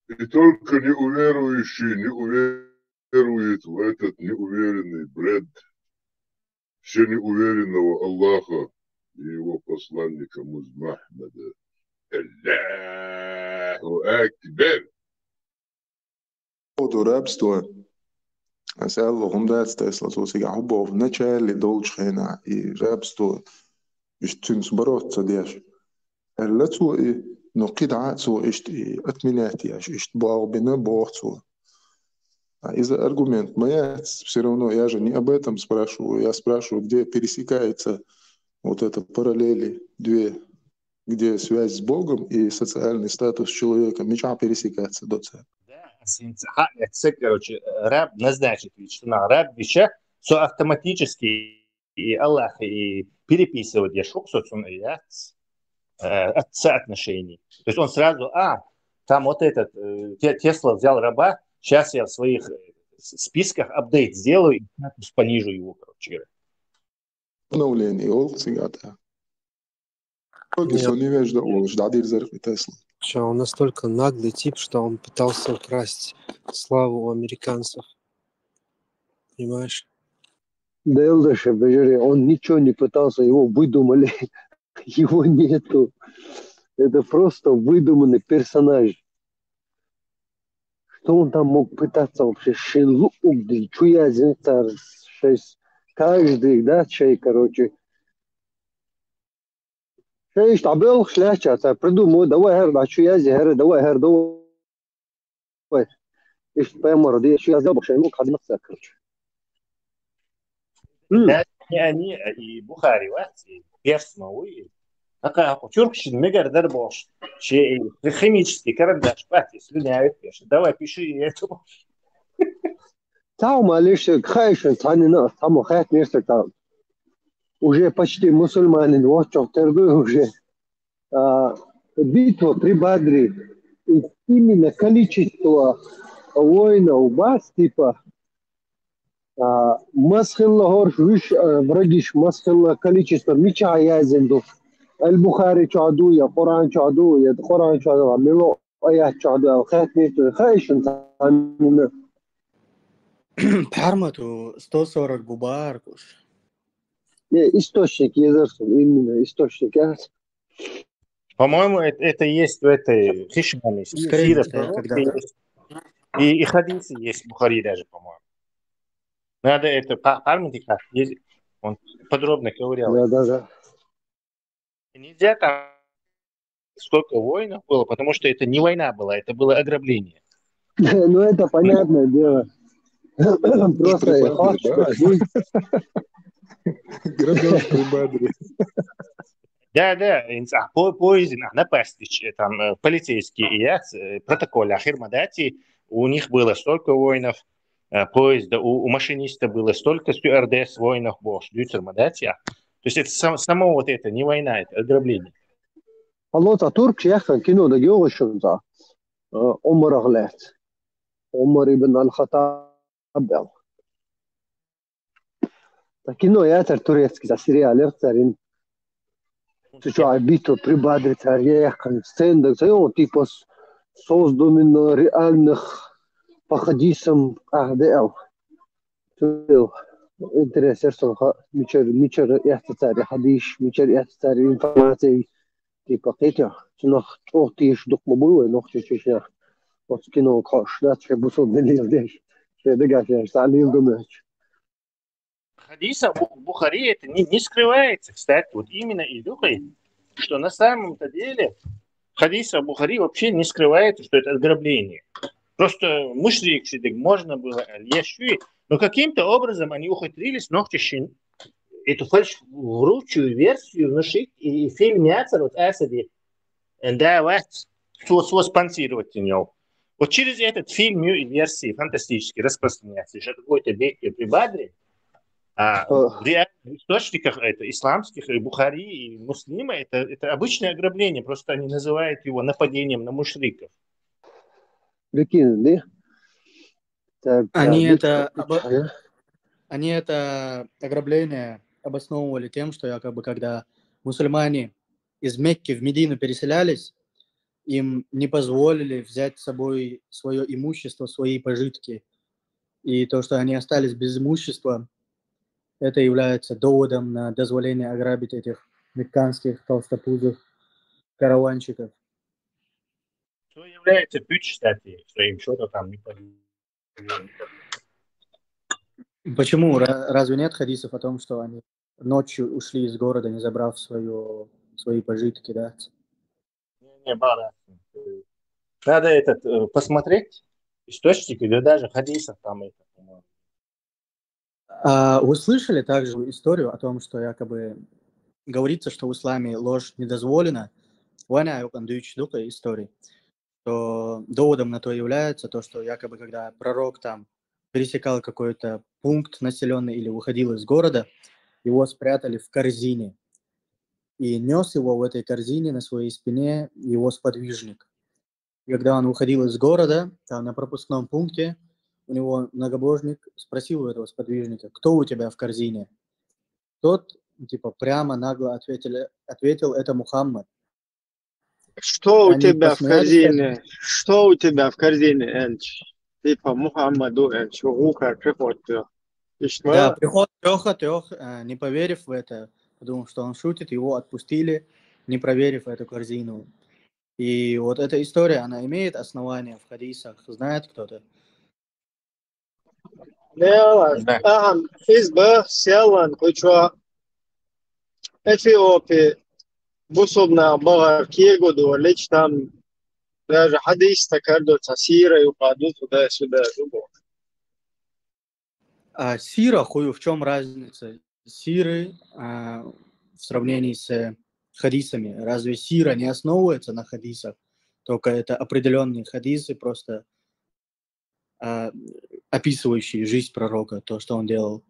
И только неуверующий не уверует в этот неуверенный бред всенеуверенного Аллаха и его посланника Муз Махмада. Аллаху Акбар! Поводу рабства. Ас аьлла, хӀума дац Тесла, цо цига хьу боху, начале долчу хенахь, и рабство, иштта цуьнца бороться деш. Аьлла цо и, но кхидӀа а цо иштта и отменять еш, иштта болх бина боху цо. А иза аргумент ма яц, все равно я же не об этом спрашиваю, я спрашиваю, где пересекается вот это параллели две, где связь с Богом и социальный статус человека, мичахь пересекаться доцу. Да, синца, ха, это, короче, раб назначит, ведь что на раб вича, со автоматически и Аллах и переписывать я шук со цун и яц, э, от соотношений. То есть он сразу, а, там вот этот, э, Те- Тесла взял раба, сейчас я в своих э, с- списках апдейт сделаю и статус понижу его, короче говоря. Обновление йолу цига тӀе. Логис, он не вежда олуш, дӀадирзарх и Тесла. Чё, он настолько наглый тип, что он пытался украсть славу у американцев. Понимаешь? Да, Элдыш, бежери, он ничего не пытался, его выдумали. Его нету. Это просто выдуманный персонаж. Что он там мог пытаться вообще? Шинлу угди, чуязин цар шесть. Каждый, да, чей, короче. Шесть, а был хляща, цар придумал, давай, хер, да, чуязи, хер, давай, хер, давай. Иштта пайхамар де, чуязи, да, бу шинлу, хадмат цар, короче. М. Да, не они, а и Бухари вац, и Перс ма ву, и. Ака, чуркшин мегар дар бохуш, ши химический карандаш бац, и слюнявит, конечно. Давай, пиши и это. Тау малейший хайшин цанина, тамо хат нерсек там. Уже почти мусульманин, вот чё, тердуй уже. А, битва при Бадре. И именно количество воинов бас, типа, а, масхилла хорш виш, а, врагиш масхилла количество мича язинду. Аль-Бухари чё аду, я Коран чё аду, я Коран чё аду, мило аят чё аду, я хат нерсек, хайшин цанина. Пармату сто сорок бубар куш. Не, источник езерсун, именно источник, я. По-моему, это, это есть в этой Хишмане, Скорее сира всего, пророка когда есть. И, и хадисы есть в Бухари даже, по-моему. Надо это, па- памятник как есть, он подробно ковырял. Да, да, да. Нельзя там сколько воинов было, потому что это не война была, это было ограбление. Ну, это понятное дело. Просто я хочу. Грабёж при Бадре. Да, да, инца, по поезде на, напасть, э, там, э, полицейские, и я, э, протокол, ахир мадати, у них было столько воинов, э, поезда, у, у машиниста было столько стюардесс, воинов, босс, дютер мадати, а. То есть это сам- само вот это, не война, это ограбление. Алло, та турк яхан кино да гёгошунза. Э, Умар Аглет. Умар ибн Аль-Хаттаб. Та кино ятар турецкий, та сериал ятарин. Цу чё, битва при Бадре, царь яхан сцена, царь, он типа с- создан на реальных по хадисам Ахдел. Цу интерес, ха, мичер, мичер, яхта царь хадис, мичер, яхта царь информация, типа, хетя, цунах, ох, тиш дук мабуй, нох чё, чё, чё. Вот кино кош, да, чё, бусул далил деш. Чё, дагаш, я, салил думаешь. Хадиса Бу- Бухари это не, не скрывается, кстати, вот именно из Духи, что на самом-то деле хадиса Бухари вообще не скрывается, что это ограбление. Просто мушрик сидик можно было, а лешуи, но каким-то образом они ухитрились, нохчишин, эту фальшивую версию внушить и фильм Яцер, вот Асади, да, вот, сво- сво спонсировать у него. Вот через этот фильм и версии фантастические распространяются, что какой-то битве при Бадре, а О. В реальных источниках это исламских, и Бухари, и Муслима, это, это обычное ограбление, просто они называют его нападением на мушриков. Прикинь, да? Так, Они да, это битва, обо- а? Они это ограбление обосновывали тем, что якобы когда мусульмане из Мекки в Медину переселялись, им не позволили взять с собой свое имущество, свои пожитки. И то, что они остались без имущества, это является доводом на дозволение ограбить этих мекканских толстопузых караванщиков. Что является путь, кстати, что им что-то там не позволили. Почему? Ра- Разве нет хадисов о том, что они ночью ушли из города, не забрав свою, свои пожитки, да? Не, не, бара. Надо этот, э, посмотреть источники, да даже хадисов там это, по-моему. А вы слышали также историю о том, что якобы говорится, что в исламе ложь не дозволена? Ваня, я дючи дука истории, что доводом на то является то, что якобы когда пророк там пересекал какой-то пункт населенный или выходил из города, его спрятали в корзине. И нёс его в этой корзине на своей спине его сподвижник. И когда он выходил из города, там на пропускном пункте, у него многобожник спросил у этого сподвижника: «Кто у тебя в корзине?» Тот, типа, прямо нагло ответили, ответил: «Это Мухаммад». Что у Они тебя в посмеялись, корзине? Что у тебя в корзине, Энч? Типа, Мухаммаду, Энч, рука приходит. И что? Да, приход трёха, трёх, э, не поверив в это, подумав, что он шутит, его отпустили, не проверив эту корзину. И вот эта история, она имеет основание в хадисах, знает кто-то? Не, ладно. Да. Ага, из Б, Селан, кучо. Эфиопия, бусубна багар киргуду, лич там даже хадис такардуца, сира юкъаду туда-сюда, любо. А сира, хую, в чём разница сиры, а, в сравнении с хадисами? Разве сира не основывается на хадисах? Только это определённые хадисы, просто а, описывающий жизнь пророка, то, что он делал.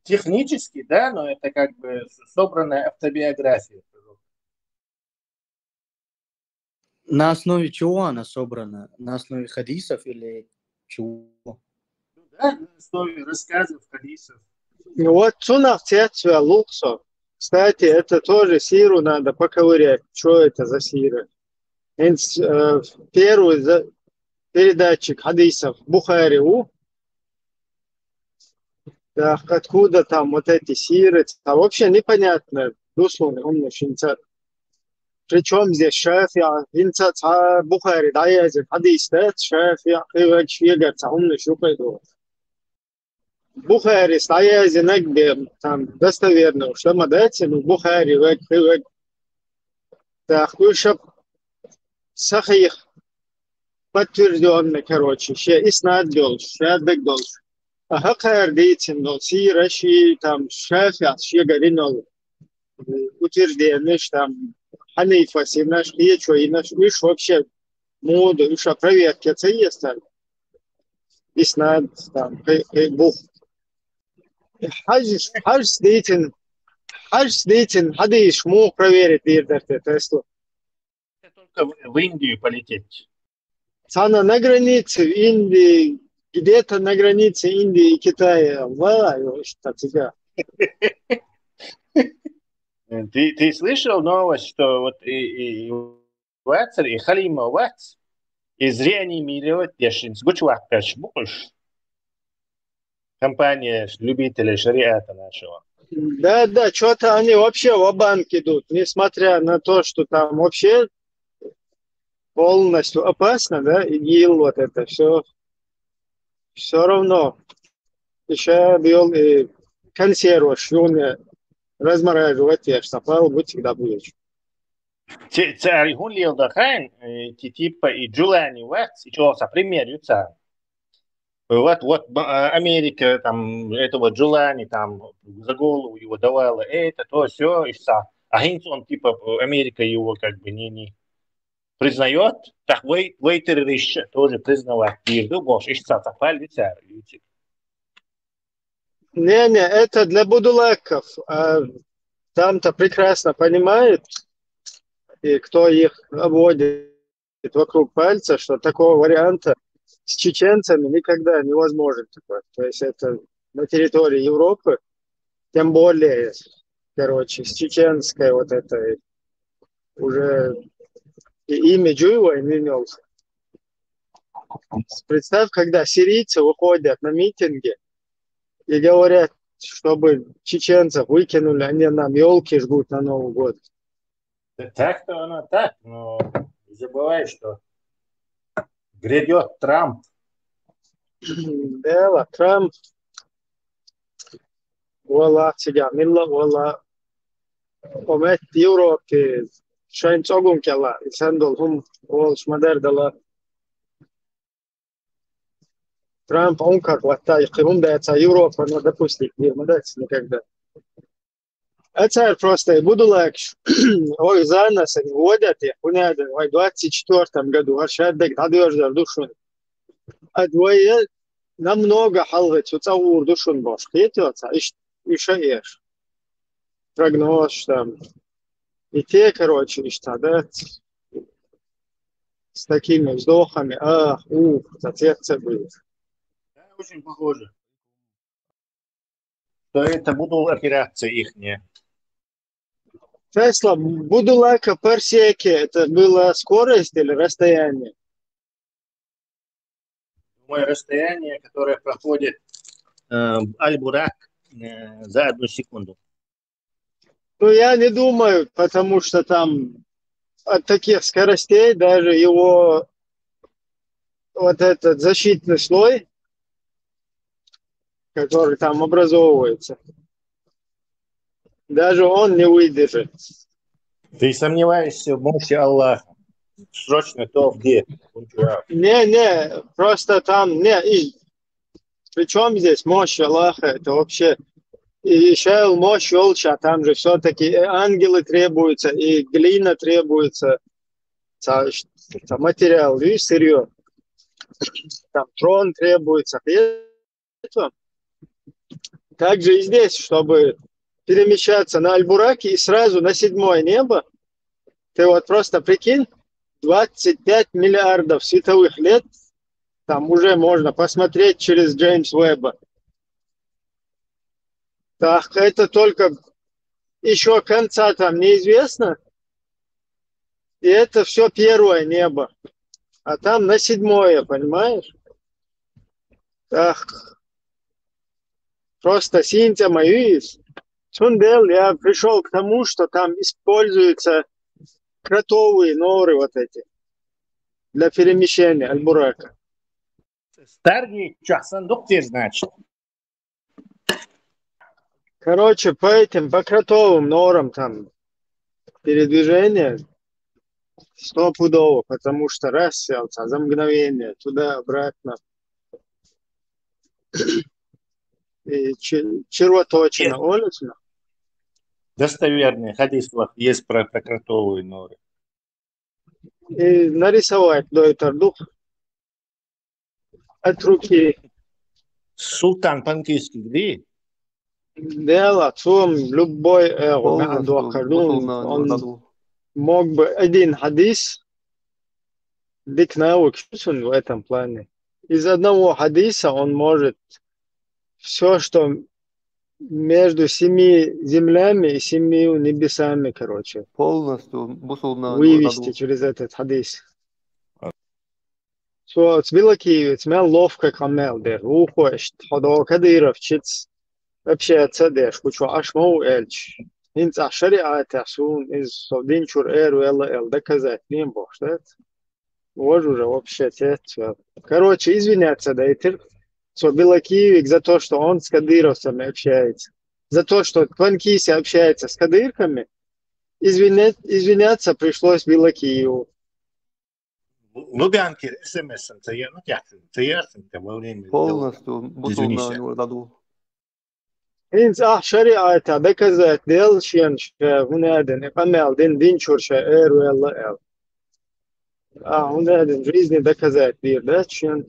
Технически, да, но это как бы собранная автобиография. На основе чего она собрана? На основе хадисов или чего? Да, на основе рассказов, хадисов. Ну вот цунах цецвя луксо. Кстати, это тоже сиру надо поковырять. Что это за сира? Инс, э, первый за, передатчик хадисов Бухари у. Да, откуда там вот эти сиры? А вообще непонятно. Дуслун, он шинца. Причем здесь Шафия? Инца ца Бухари, да, я здесь хадис, да, Шафия, и вообще, говорится, он еще пойду. Бухари, стоя здесь, там, достоверно, что мы дайте, ну, Бухари, век, век. Так, кушап, сахих, подтвержденный, короче, ше иснад дол, шадак дол. А хакар дейтин дол, сира ши, там, Шафия, ши гаринол. Утверждение, там, Ханифа, синаш, и что, и наш, уж вообще моду, уж проверки цеестан. Иснад, там, хе- хе- бух. Хадис, хадис дейтин, хадис дейтин, хадис мог проверить, дир дерте, то есть, Это только в, в Индию полететь. Цана на границе Индии, где-то на границе Индии и Китая. Ва, его что-то. Ты, ты слышал новость, что вот и, и, и Вацер, и Халима Вац, и зрение мире вот яшин сгучвак каш букуш. Компания любителей шариата нашего. Да, да, что-то они вообще в банк идут, несмотря на то, что там вообще полностью опасно, да, и ИГИЛ, вот это все. Все равно. Еще бил и консервы, шуны размораживать, я ж напал, будь всегда будешь. Цари хун лил да хайн, ти типа и Джулани Вац, и чё, пример юца. Вот, вот, б- а, Америка, там, этого Джулани, там, за голову его давала это, то, все, и са. А хинц он, типа, Америка его как бы не, не признает, так вей, вей террорист тоже признавать. И больше, и са, так, паль, Не-не, это для будулаков. А там-то прекрасно понимают, и кто их обводит вокруг пальца, что такого варианта с чеченцами никогда невозможен такой. То есть это на территории Европы, тем более, короче, с чеченской вот этой уже и имя Джуева и менялся. Представь, когда сирийцы выходят на митинги и говорят, чтобы чеченцев выкинули, они нам елки жгут на Новый год. Так-то оно так, но не забывай, что грядет Трамп. Да, Трамп. Вала, цига, милла, вала. Омет Европе, шайн цогун кела, сандол хум, вол шмадар дала. Трамп, он как вот та, и хум да, ца Европа, но допустим, не, ну да, никогда. А царь просто и буду лакш. Ой, за нас они водят, и хуняды, ой, в двадцать четвёртом году, а шаддек, надежда в душу. А двое намного халгы, цуца ур душун бош. Хетёца, иш, иша еш. Прогноз, там. И те, короче, ишта, да, с такими вздохами, ах, ух, отец будет. Да, очень похоже. Что это будут операции ихние. Тесла, Будулака Парсеке, это была скорость или расстояние? Думаю, расстояние, которое проходит э, Аль-Бурак э, за одну секунду. Ну, я не думаю, потому что там от таких скоростей даже его вот этот защитный слой, который там образовывается, даже он не выдержит. Ты сомневаешься в мощи Аллаха? Срочно то, где? Не, не, просто там, не, и причем здесь мощь Аллаха, это вообще и Шайл мощь Олча, там же все-таки ангелы требуются, и глина требуется, это материал, видишь, сырье. там трон требуется, кхеташ. Также и здесь, чтобы перемещаться на Аль-Бураке и сразу на седьмое небо, ты вот просто прикинь, двадцать пять миллиардов световых лет, там уже можно посмотреть через Джеймс Уэбба. Так, это только еще конца там неизвестно. И это все первое небо. А там на седьмое, понимаешь? Так, просто синтема юис. Цундел я пришел к тому, что там используются кротовые норы вот эти для перемещения Аль-Бурака. Старгейт чу санна ду-кх тера, значит. Короче, по этим, по кротовым норам там передвижение стопудово, потому что раз сел, за мгновение, туда-обратно. И че- червоточина, олишь, ну? Достоверный хадис вах есть про, про кротовые норы. И нарисовать дойтар ду-кх от руки. Султан Панкийский, где? Дело в том, любой, э, вот, Полностью надо, бусулнан он надо. Мог бы один хадис дика наукаш цун в этом плане. Из одного хадиса он может все, что между семи землями и семью небесами, короче, Полностью бусулнан вывести надо. Через этот хадис. Цо, цу Билакиевица мел ловко къамаьл дир, ухо иштта, хьо догӀу Кадыровчица общаться деш, кху чу Ӏаш ма ву аьлча. ХӀинца ахь шариӀатехь суна иза со дин чура эр ваьлла аьлла доказать ден бохуш дац. Вож уже вообще тец вел. Короче, извиняться дайтира цо Билакиевига за то, что он с кадыровцами общается. За то, что Панкиси общается с кадырками, извиня- извиняться пришлось Билакиеву. Лубянкин СМС-ца я, ну, тяхтин, ца яхтин, ца во время Полностью дела. Извинись. Бусулнан надо. ХӀинца ахь шариӀатехь доказать делла шена ша хӀунда аьлла, и къамел дин, дин чура ша эр ваьлла аьлла. Ахь хӀунда аьлла, жизни доказать дийр дац шена.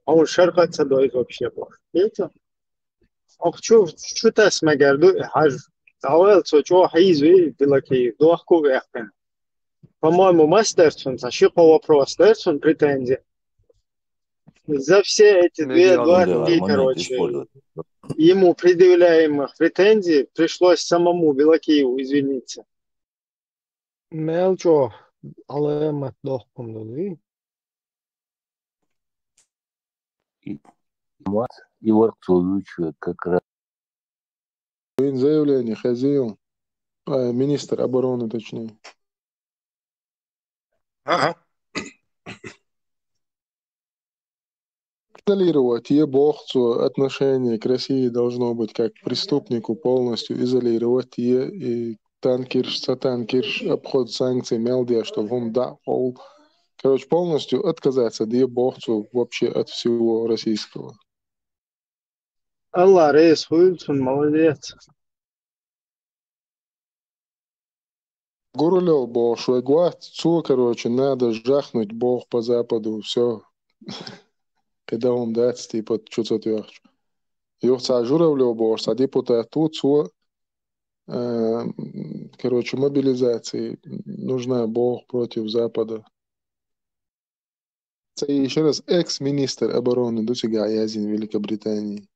Хьуна шаркъа а ца дойзу вообще бохуш. Кхетий? Оха чу, чу тасмагар ду и хьажа. ДӀаваьлла цо чӀогӀа хьийзавий, Билакиев, дохко а ваьккхина. По-моему, маса дара цунна, цхьа ши-кхо вопрос дара цунна претензи. За все эти две, два, три, короче, ему предъявляемых претензий пришлось самому Билакиеву извиниться. Мел чӀогӀа Ӏаламат доккхун ду, вий? И, и вот, и вот кто вычует как раз. Вайн заявление хезийла, а, министр обороны, точнее. Ага. Изолировать е боху цо, отношение к России должно быть как к преступнику полностью изолировать е, и танкерш, ца танкерш, обход санкций мел деш, чтобы хӀума дӀа а къовла. Короче, полностью отказаться де боху цо вообще от всего российского. Алла реза хуьлда цунна, молодец. Гурулев бохуш вайга вац, цо, короче, надо жахнуть боху по Западу, всё. Кхидолу дац, типа, чу ца тоьхча. Юха цхьа Журавлев бохуш цхьа депутат ву, цо, э, короче, мобилизация нужна боху против Запада. Цхьа ещё раз экс-министр обороны ду цигахь яздина Великобритании.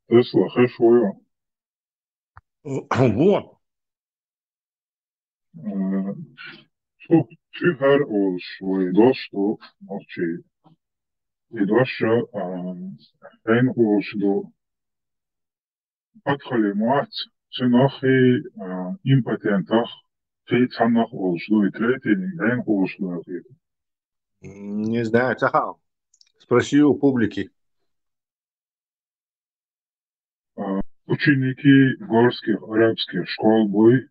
Тесла хеш ву? Вон. Э, цу цуьхьара олуш вай дош ду нохчий. И дош, а, хьенан олуш ду? Подхалим вац, цуьнах и, а, импотентах, кхин цхьаннах олуш ду, и третий, хьенан олуш ду, хи? Не знаю, ца хаьа. Спроси у публики. А, ученики горских арабских школ буй,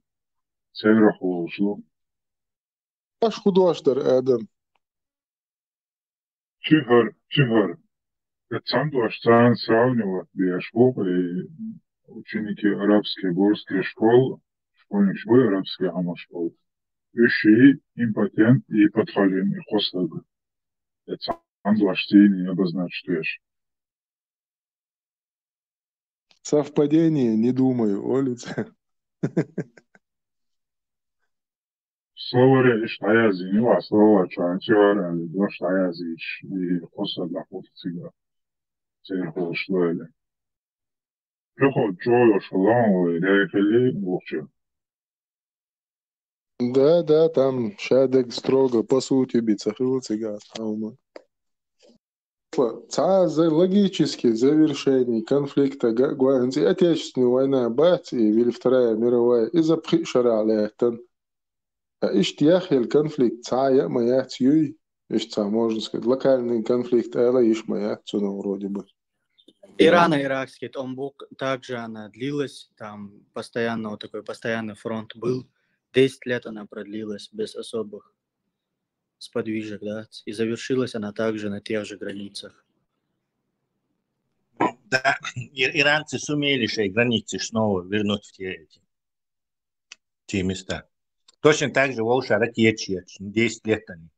церах олуш ду. Аш хӀун дош дара, Адам? Цуьхьара, цуьхьара. Оцу цхьана дош царна сравнивать деш бу, и ученики арабских горских школ, школьникаш буй арабских хӀума школ. Уьш и импотент, и подхалим, и кхо стаг. цхьанзлаш цӀийне обозначить веш. Совпадение, не думаю, улица. Словаре иш дӀаязйина ю, а словарь чуан чуьра али дош дӀаязйиш, и кхо са дӀахӀутту цига. Церан хӀуш лойла. Пехот чӀогӀа йолуш хилла вай дехили вукхучу. Да, да, там шадерг строго, по сути, би ца хилла цигахь хьалма. Цхьа за логически завершение конфликта га-, гуанзи Отечественная война бац, и вили Вторая мировая, иза пхи шарахь лаьттан. А иштта яхъял конфликт цхьа а ма яц юй, иштта цхьа, можно сказать, локальный конфликт ала йиш ма яц цунах вроде бы. Ирано-иракский тӀом бу, также она длилась, там постоянно вот такой постоянный фронт был. Десять лет она продлилась без особых сподвижек, да, и завершилась она также на тех же границах. Да, и-, иранцы сумели свои границы снова вернуть в те, эти, те места. Точно так же волша ракетчи, десять лет они.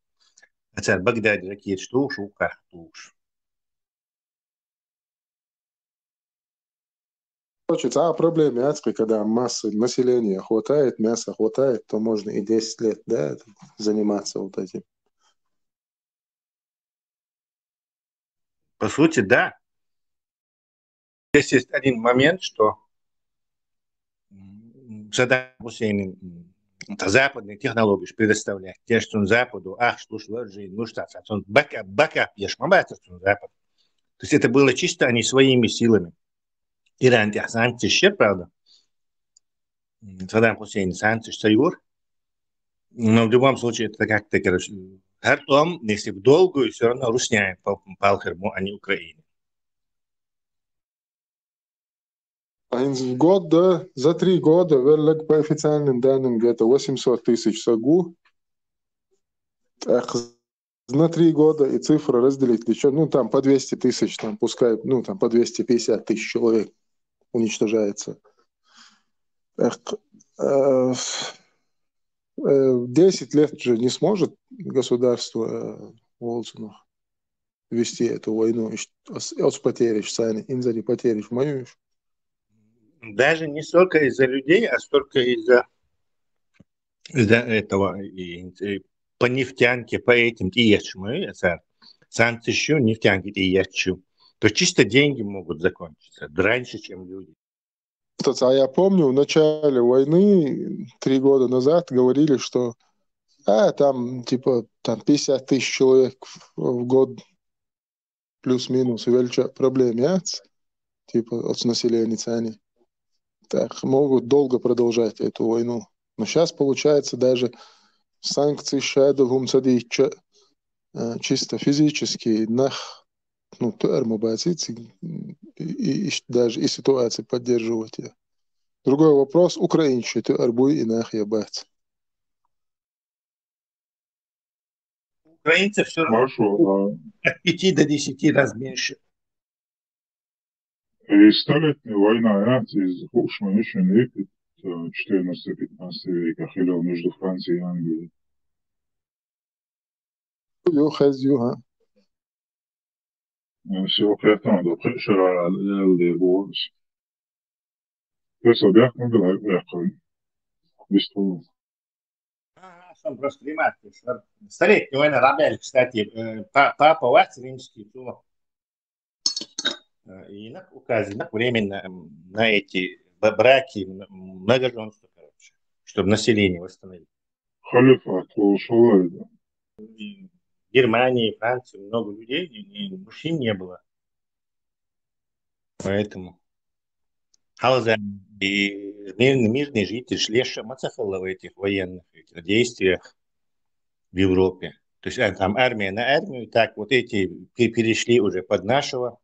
Хотя в Багдаде ракет что уж, уках что уж. Короче, цхьа а проблема яц, когда массы населения хватает, мяса хватает, то можно и десять лет, да, заниматься вот этим. По сути, да. Здесь есть один момент, что м, Саддам Хусейн, м, это западные технологии ж предоставляет. Те, что он Западу, ах, слушай, вот же, ну что, он бэкап, бэкап, ешь, мамбатер, он Запад. То есть это было чисто они своими силами. Иран тяхсан тишер, правда. М, Саддам Хусейн сан тиш саюр. Но в любом случае, это как-то, короче, хӀара тӀом, если в долгую, все равно русняет пал-, палхер, а не Украина. А в год, да, за три года, веллаг по официальным данным, где-то восемьсот тысяч сагу. Так, на три года и цифра разделить, для чего? Ну, там по двести тысяч, там пускай, ну, там по двести пятьдесят тысяч человек уничтожается. Так, э, э, десять лет же не сможет государство, э, Волцунов вести эту войну. Иш-, ос-, ос потериш сани, инзари потериш маюш. Даже не столько из-за людей, а столько из-за, из-за этого, и, и по нефтянке, по этим, и ячмы, это санкции ещё, нефтянки и ячу. То есть чисто деньги могут закончиться раньше, чем люди. Что-то, а я помню, в начале войны, три года назад, говорили, что, а, там, типа, там пятьдесят тысяч человек в, в год, плюс-минус, и велича проблем яц, типа, от населения цани. Так, могут долго продолжать эту войну. Но сейчас, получается, даже санкции шадал хум садича, э, чисто физически нах, ну, туэр ма баци, ци-, и, и, и даже и ситуацию поддерживать я. Другой вопрос, украинцы туэр буй и нах я бац. Украинцы все равно Хорошо, а от пяти до десяти раз меньше. И столетняя война, я, из хушма очень лепит, э, четырнадцатого-пятнадцатого века, хилел между Францией и Англией. Ю, хез ю, ха. Все, хертам, да, пхи шара, э, ле, борс. Просто бяхну была, бяхну. Бисту. Ага, сам просто ремарки. Столетняя война, Рабель, кстати, э, па-, папа ваш римский, то, э, и на, указе, на временно, м, на эти б-, браки, м, многоженство, короче, чтобы население восстановить. Халифат, шалайда. И в Германии, Франции много людей, и, и мужчин не было. Поэтому Халза и мирный, мирный житель шлеша мацахалла в этих военных этих действиях в Европе. То есть, а, там армия на армию, так вот эти пе-, перешли уже под нашего,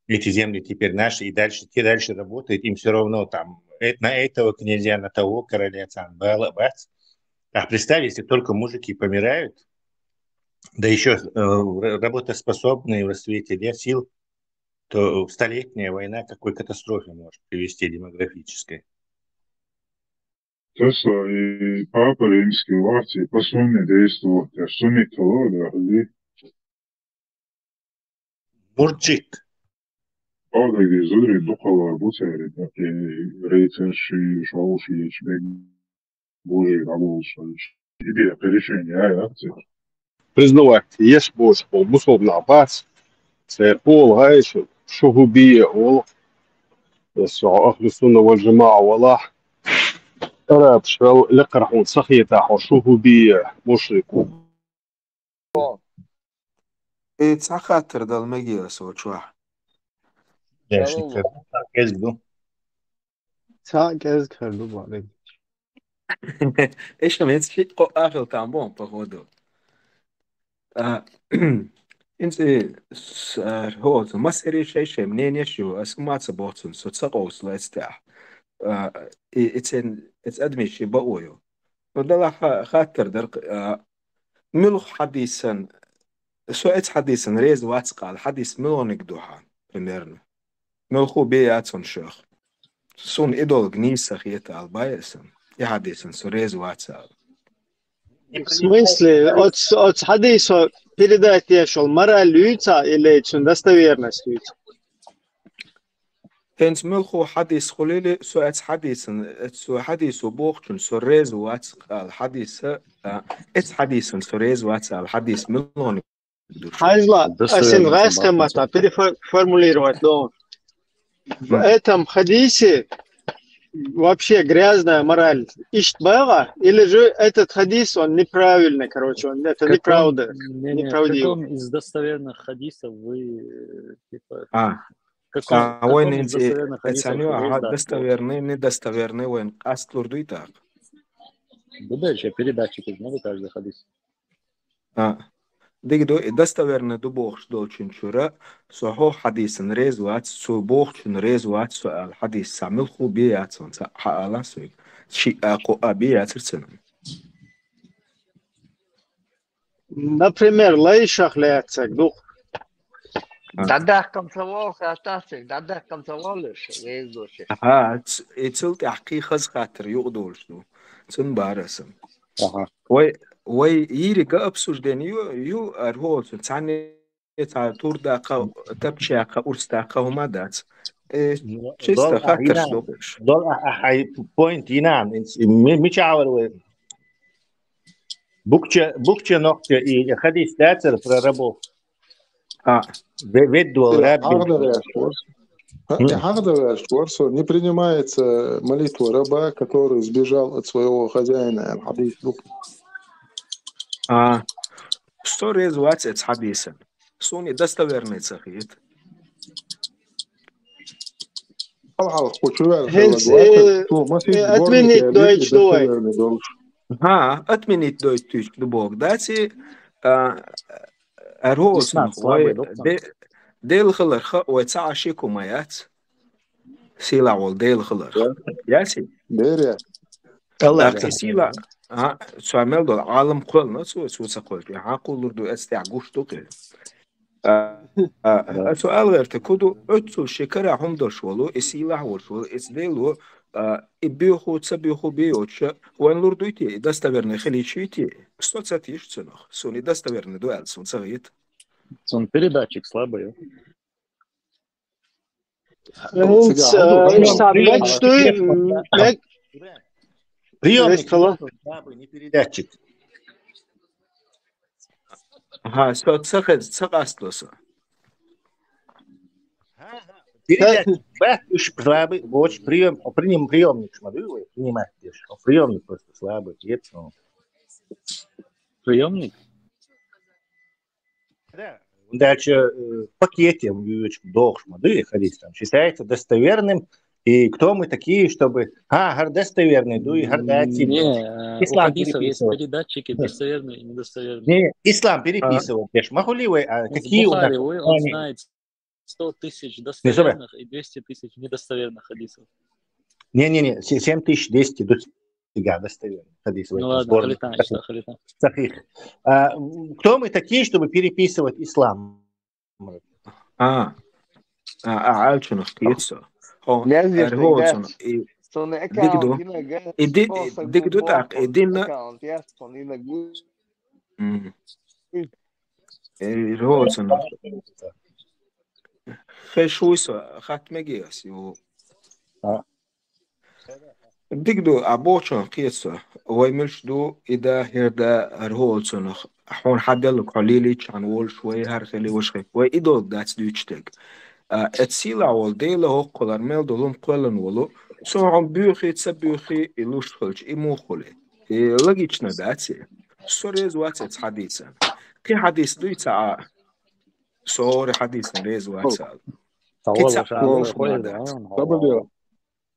эти земли теперь наши, и дальше, те дальше работают, им все равно там, э, на этого князя, на того короля, там, бала, бац. А представь, если только мужики помирают, да еще, э, р-, работоспособные в расцвете лет сил, то столетняя война к какой катастрофе может привести демографической. Тесла и папа римский варти, по сумме действовал, я сумме того, да, или Мурджит. Ага, везури, дукхала буцари, таки рейцерши, шоуши, ечбек, бужи, габулши. Иби, перешение, ай, акция. Признавать, еш бош, пол, бусурнабас. Се пол, гайш, шухубия, ол. Со ахлу сунна вал жамаа вала. Араб шал лекархун сахита, хо шухубия, мушрику. Э, цхьа хаттар дала мегий ас вачохь? Деш Чалло. Ца кӀезиг ду. Ца кӀезиг хир ду, бакъдерг. Эшам, хӀинца шиъ-кхоъ ахил там боху, походу. А, хӀинца и с-, а, хӀо, массерий шай-шай мнениеш ю, ас хӀума ца боху цунна, со ца къовсалу эцтехь. А, и, и цен, эца адамийн ши бакъо ю. Ну, делахь ха-, хаттар дара, а, муьлха хьадисан, со эца хьадисан реза вац кхала, хьадис муьлханиг ду хьан, примерно? Муьлхо бен яц хьуна шух. Суна идолга нийса хета ала бай аса. И хьадисан со реза вац ала. В смысле, оц, оц хьадисо передать еш йолу мораль юй цхьа или цуьнан достоверность юй цхьа? ХӀинца муьлхо хьадис хуьлийла, со эца хьадисан, эца со хьадисо бохучун со реза вац ала хьадиса, а, эца хьадисан со реза вац ала хьадис муьлханиг ду? Хьажла, ас ин гӀайскхи маттахь перефор-, формулировать до. В этом хадисе вообще грязная мораль. Иштта бага, или же этот хадис, он неправильный, короче, он, это Так он, неправда, не, не, в неправдиво. Каком из достоверных хадисов вы, э, типа, А. в каком, А, в вайн каком из эти, достоверных хадисов эцаню, вы ага, сдали? Достоверный, недостоверный вайн къасталур дуй так? Да дальше передатчик из надо каждый хадис. А, дика ду, и достоверный ду бохуш долчун чура, со хьо хьадисан реза вац, цо бохучун реза вац со ала хьадис, цхьа муьлххо бен яц хьуна, цхьа хьан ала соьга. Шиъ а, кхоъ а бен яцара цуьнан. Например, лайшах лаьцнарг ду. А. ДӀадахкам ца вогӀу, хаттар ца, дӀадахкам ца вогӀу, реза ду ши. Ага, ц-, и цул тӀаьхьа кхин хаза хаттар юкъа долуш ду. Цунна бара аса. Ага. Вай, вай йийриг а обсуждение ю, ю, архӀоцун, цхьанне цхьа тур даккха, тапча яккха, урс даккха хӀума дац. Э, Ну, чисто дол а хаттарш йина, докуш. Дол а, а, хьай point йина, ми-, мича гӀавар вай? Букча, букча нохча и хадис дацар про рабов. А. Ве-, веддвал Э, рабби. Хьагда веш ворс. М. Хьагда веш ворс, не принимается молитва раба, который сбежал от своего хозяина, хадис букча. А. Со реза вац эца хьадисан. Суна и достоверный ца хета. Хьалха кху чу ваьлла ХӀинца, хилла, э, цо масийтта э, отменить гойтуш ду вай. Достоверный долуш. ХӀа, отменить дойтуш ду боху. Дац и, а, архӀоцун, Исмат, слабый вай доктор. Де-, Дела хиларх вай цхьа а шеко ма яц. Сийлахь волу Дела хиларх. Да. Яц и? Бере. Аллах ТӀаккха и сийла-, а, цо мел долу Ӏалам кхоьллина цо, цо ца кхоьллича, хьан кхуллур ду, эцу тӀехь гуш ду кхин. А, а, Да. а, цо ала гӀерта, ку ду, оццул ши кара хӀума долуш волу, и сийлахь волуш волу, эцу Дело, а, и боьху, ца боьху бен йоцуша, вайн лур дуй те, и достоверный хилийчуй те, со ца тийша цунах, суна и достоверный ду аьлла, суна ца хета. Цун передатчик слабый, а? ХӀинца, э, иштта мегаш дуй, м, мег-, Приёмник, вест хала. Слабый, не передатчик. Ага, со ца хез-, ца къастало со. Передатчик, бах, уж слабый, вот, приём, приём, приёмник, смотри, вы, принимать деш. Приёмник просто слабый, нет, ну. Приёмник? Да. Дальше, э, в пакете, м, дохуш ма дуй, хадис там считается достоверным. И кто мы такие, чтобы, а, хӀара достоверный дуй, хӀара дац. Не, э, у Ислам хадисов есть переписывать. Передатчики достоверные и недостоверные. Не, ислам А. переписывать, деш. Ма хули вай, а, В какие у нас Бухари, вы, он они? Знает сто тысяч Не, слушай. Достоверных и двести тысяч недостоверных хадисов. Не-не-не, се-, семь тысяч двести до-, да, достоверных хадисов в Ну этом ладно, сборнике. Халитан, что Халитан? Сахих. А, м, кто мы такие, чтобы переписывать ислам? А. А, а, алчунах кицо. Хо, Лезде аргоцун, фигас. И Сон дигду. Аккаунт, инага, И ди-, сон и дигду сагу так, и боху динна. Аккаунт, я сон инага. М. И ргоцун. Хеш вуй со, хатта мегий ас ю. А. Дика ду, а бочон кхета со. Вай милш ду, и да, хер да, архоалцунах. Хьуна хьаделлаг хьо лелийчхьан волуш вай, хӀара хили ваша хи. Вай и долг дац дуьйцуш дерг. А, эцсийла волу Дела хӀоккхалар мел долу хӀума кхоьллан волу. Со хьуна буьйхи, ца буьйхи, и луш хилча, и муха хуьлу? И логично дац и? Со реза вац эцу хьадийсан. Кхин хьадийс дуй ца а? Со хӀора хьадийсан реза вац ала. Кхин ца а луш ма дац.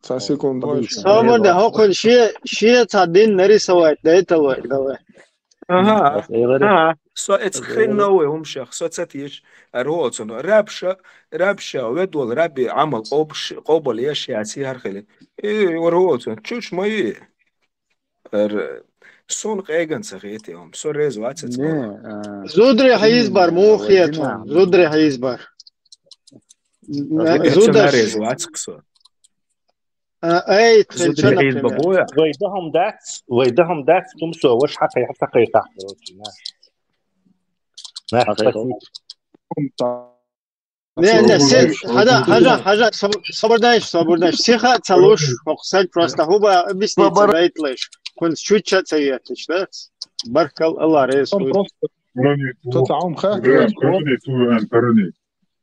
Ца секунд вай. Собар де, хӀокхуьнан шен, шен цхьа дин нарисовать дайтал вай, давай. Ага, ага. Со эцу хин новый хӀумашах, со ца теш, ара хӀоцуно. Рабша, рабша, ведвол, раби, Ӏамал, къобш-, къобал еш, яци хӀара хили. И, вара хӀоцуно. Чуч ма и. Ара, сон къеган ца хетий хӀума. Со реза вац эцу. Не, а, зудри хьийзбар, муха хетун? Зудри хьийзбар. Зудаш. Реза вац со. А, эй, тхин ча, например. Вай дахам дац, вай дахам дац, тумсо, ваш хьакхай, хьакхай, хьакхай. Не, не, се, хьажа, хьажа, хьажа, соб-, собар дайш, собар дайш. Сиха ца луш, хӀокху саг просто хӀуба объяснить ца дайтлаш. Кхунца чуть-чуть ца етташ, да? Баркал, Алла реза хуй. Просто. Ту цхьа хӀума хаьттира.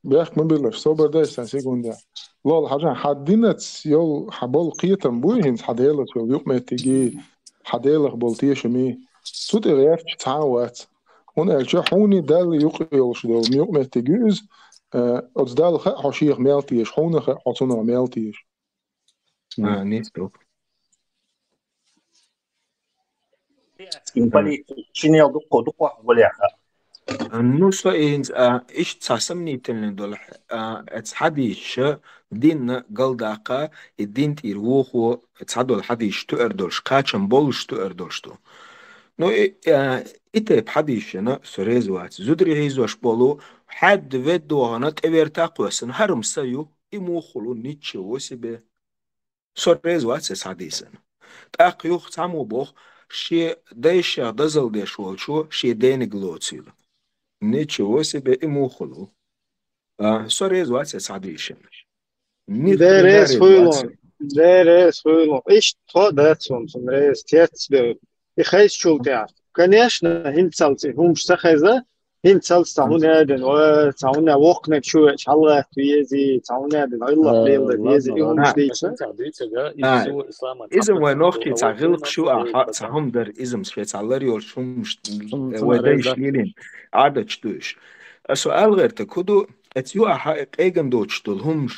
Бехк ма биллаш, собар дай сан секунда. Лол, хьажан, хьан динац йол, хьан болу кхетам буй хӀинца хьан Делаца йолу юкъаметтиги, хьан Делах болу тешами? Цу тӀе гӀертачу цхьа а вац. ХӀунда аьлча хьуна Далла юкъа йолуш долу юкъаметтиг ю иза, э, оцу Далла хаьа хьо шех мел теша, хьуна хаьа хьо цунах мел теша. А, нийса ду. Цкъа полиция шинел дуккха, дуккха гулъяха. Ну, со и хӀинца, а, иштта цхьа сомнительный долу, а, эцу хьадийсаша динна галдаккха, и дин тӀера вохо цхьа долу хьадийсаш туьар долуш, кхачам болуш туьар долуш ду. Ну, и, а, и тайпа хьадийсашна со реза вац. Зударий хьийзош болу, хьаьдда ведда вахана, тӀевер такхоьссина, хӀара-м са ю, и муха хуьлу, ничего себе. Со реза вац эцу хьадийсан. ТӀаккха юха цхьаммо боху, шен дайшех дозалла деш волчо шен дениг лоцийла. Ничего себе, и муха хуьлу. А, со реза вац эцу хьадийсан. Деррес хуйлун, деррес хуйлун. Иштта тхо а дац хӀума, цунна реза, тец бевлла. И хайсачул тӀехь. Конечно, хӀинцалц и хӀумаш ца хеза, хӀинцалц цхьа хӀун яьдина, ой, цхьа хӀун яь воккханиг чу веача хьалагӀатта вези, цхьа хӀун яьдина, Аллах леладан вези, и хӀумаш дийца. Иза вай нохчий цхьа гӀиллакхаш ю ахьа, цхьа хӀума дара, иза-м шайн цхьа лар йолуш хӀумаш, вай дайша лелийна, Ӏадаташ ду уьш. Аса ала гӀертарг хӀун ду, эцу юкъахь и къеган доцуш долу хӀумаш,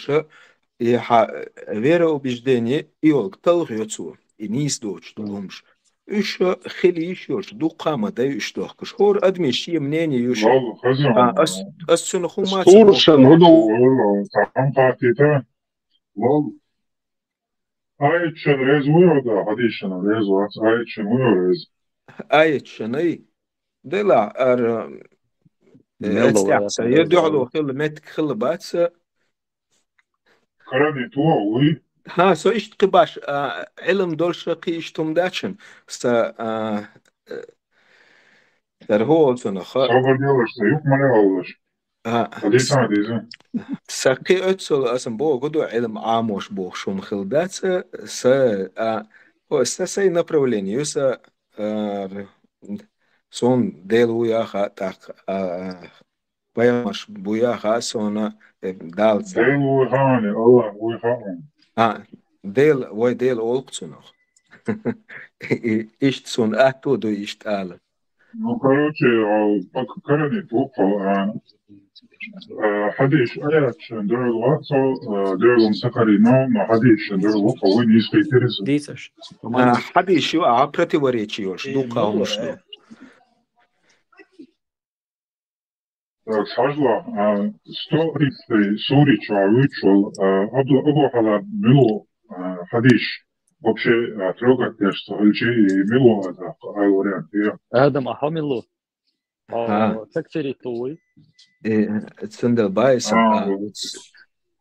и хьан вероубеждение, и йолу талхайо цо, и нийса доцуш долу хӀумаш. Уьш хила йиш йолуш дуккха а ма дай уьш дохкуш. ХӀора адамийн шен мнение ю шен. Валла, хаза. А, ас, ас цунах хӀума ца боху. Суршан хӀун ду? Валла, цхьа хӀума хаттийта. Валла. Аятшан реза вуй хьо да, хьадисшан реза вац, аятшан вуй хьо реза? Аятшан ай? Дела, ар, э, мел эцтехь ца, я дуьхьало хилла, меттиг хилла бац, Карани ту вуй? Ха, со иштта кхин баш, а, Ӏилм долуш кхин иштта хӀума дац шуна. Са, а, э, дара хӀу олу цунах, ха? Собар делаш, са юкъ ма леваллаш. А, хьадийсан, хьадийсан. Са кхин оццул аса боху ду, Ӏилм Ӏамош бохуш хӀума хилла дац, са, а, о, са сайн направление ю, са, а, суна Дела вуй а хаьа тӀаккха, а, а, пайхамарш буй а хаьа суна, э, Дала ца. Дела вуй хаьа, Аллах вуй хаьа. А, Дела, вай Дела олу-кх цунах. И, иштта суна атто ду иштта ала. Ну, короче, а, пока карани тухал, а, а, хьадис аятшан дерг вацал, а, дерг ум сакари, но, но хьадисшан дерг вацал, вуй нийса хетирис. Дийцаш. А, хьадис ю, а, противоречие йолуш, дукха хӀумаш ду. Так, хьажал, а, сто тридцатый сури чохь вуьйцуш волу, а, Абу, Абу Хьалаб мила ву, а, хьадисш вообще, а, трогать деш ца хилча, и мила ву, а, вариант, я? Адам, а хьо мила ву? А, а, такфириту вуй? Э, цундела бай сан, а, а, вот.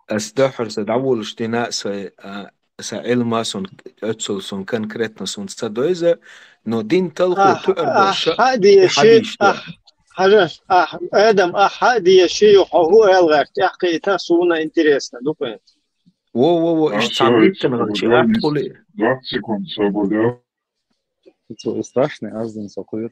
Ас дуьххьара сан дӀаволуш дина, сан, а, сан Ӏилма сон, оццул сон конкретно сон ца дойза, но дин талхо а, туьар а, долуш, хьадийши, хьадийш а, ду. Хьажа, ахь, Адам, ахь хьа а дезаш, хьо хӀу аьлла гӀерта, тӀехь кхийтта, суна интересно ду кхин. Во, во, во, а, иштта цхьа миттана гӀанчи латтахули. Двадцать секунд свободы. Цо страшный аз дин со кхуьр.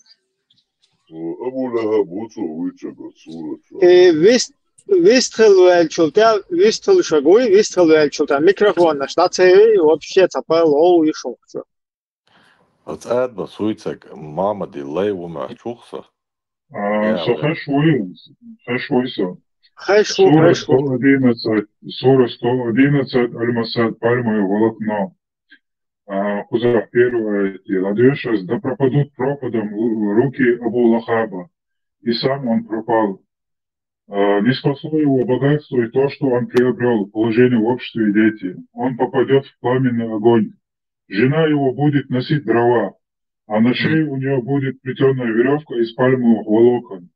Абу Лахаб ву цо вуьйцург оцу сурат чохь. Э, вист-, вистхила ваьллачул тӀе-, вистхила шо гуй, вистхила ваьллачул тӀе микрофонаш дӀа ца йой, вообще ца пала гӀов йиш ву чу. Оцу Адамас вуьйцург Мамади лай ву моьттуш ву-кх со. А, я, со я. Хезаш вуй, хезаш вуй со. Хезаш ву, сура хезаш ву. Сто одиннадцать, сура сто одиннадцать, Аль-Масад, пальмовое волокно. А, кхузахь первое, ладуьйш ас: «Да пропадут пропадом ру-, руки Абу Лахаба». И сам он пропал. А, не спасло его богатство и то, что он приобрел, положение в обществе и дети. Он попадет в пламенный огонь. Жена его будет носить дрова, а на шее у нее будет плетёная верёвка из пальмовых волокон.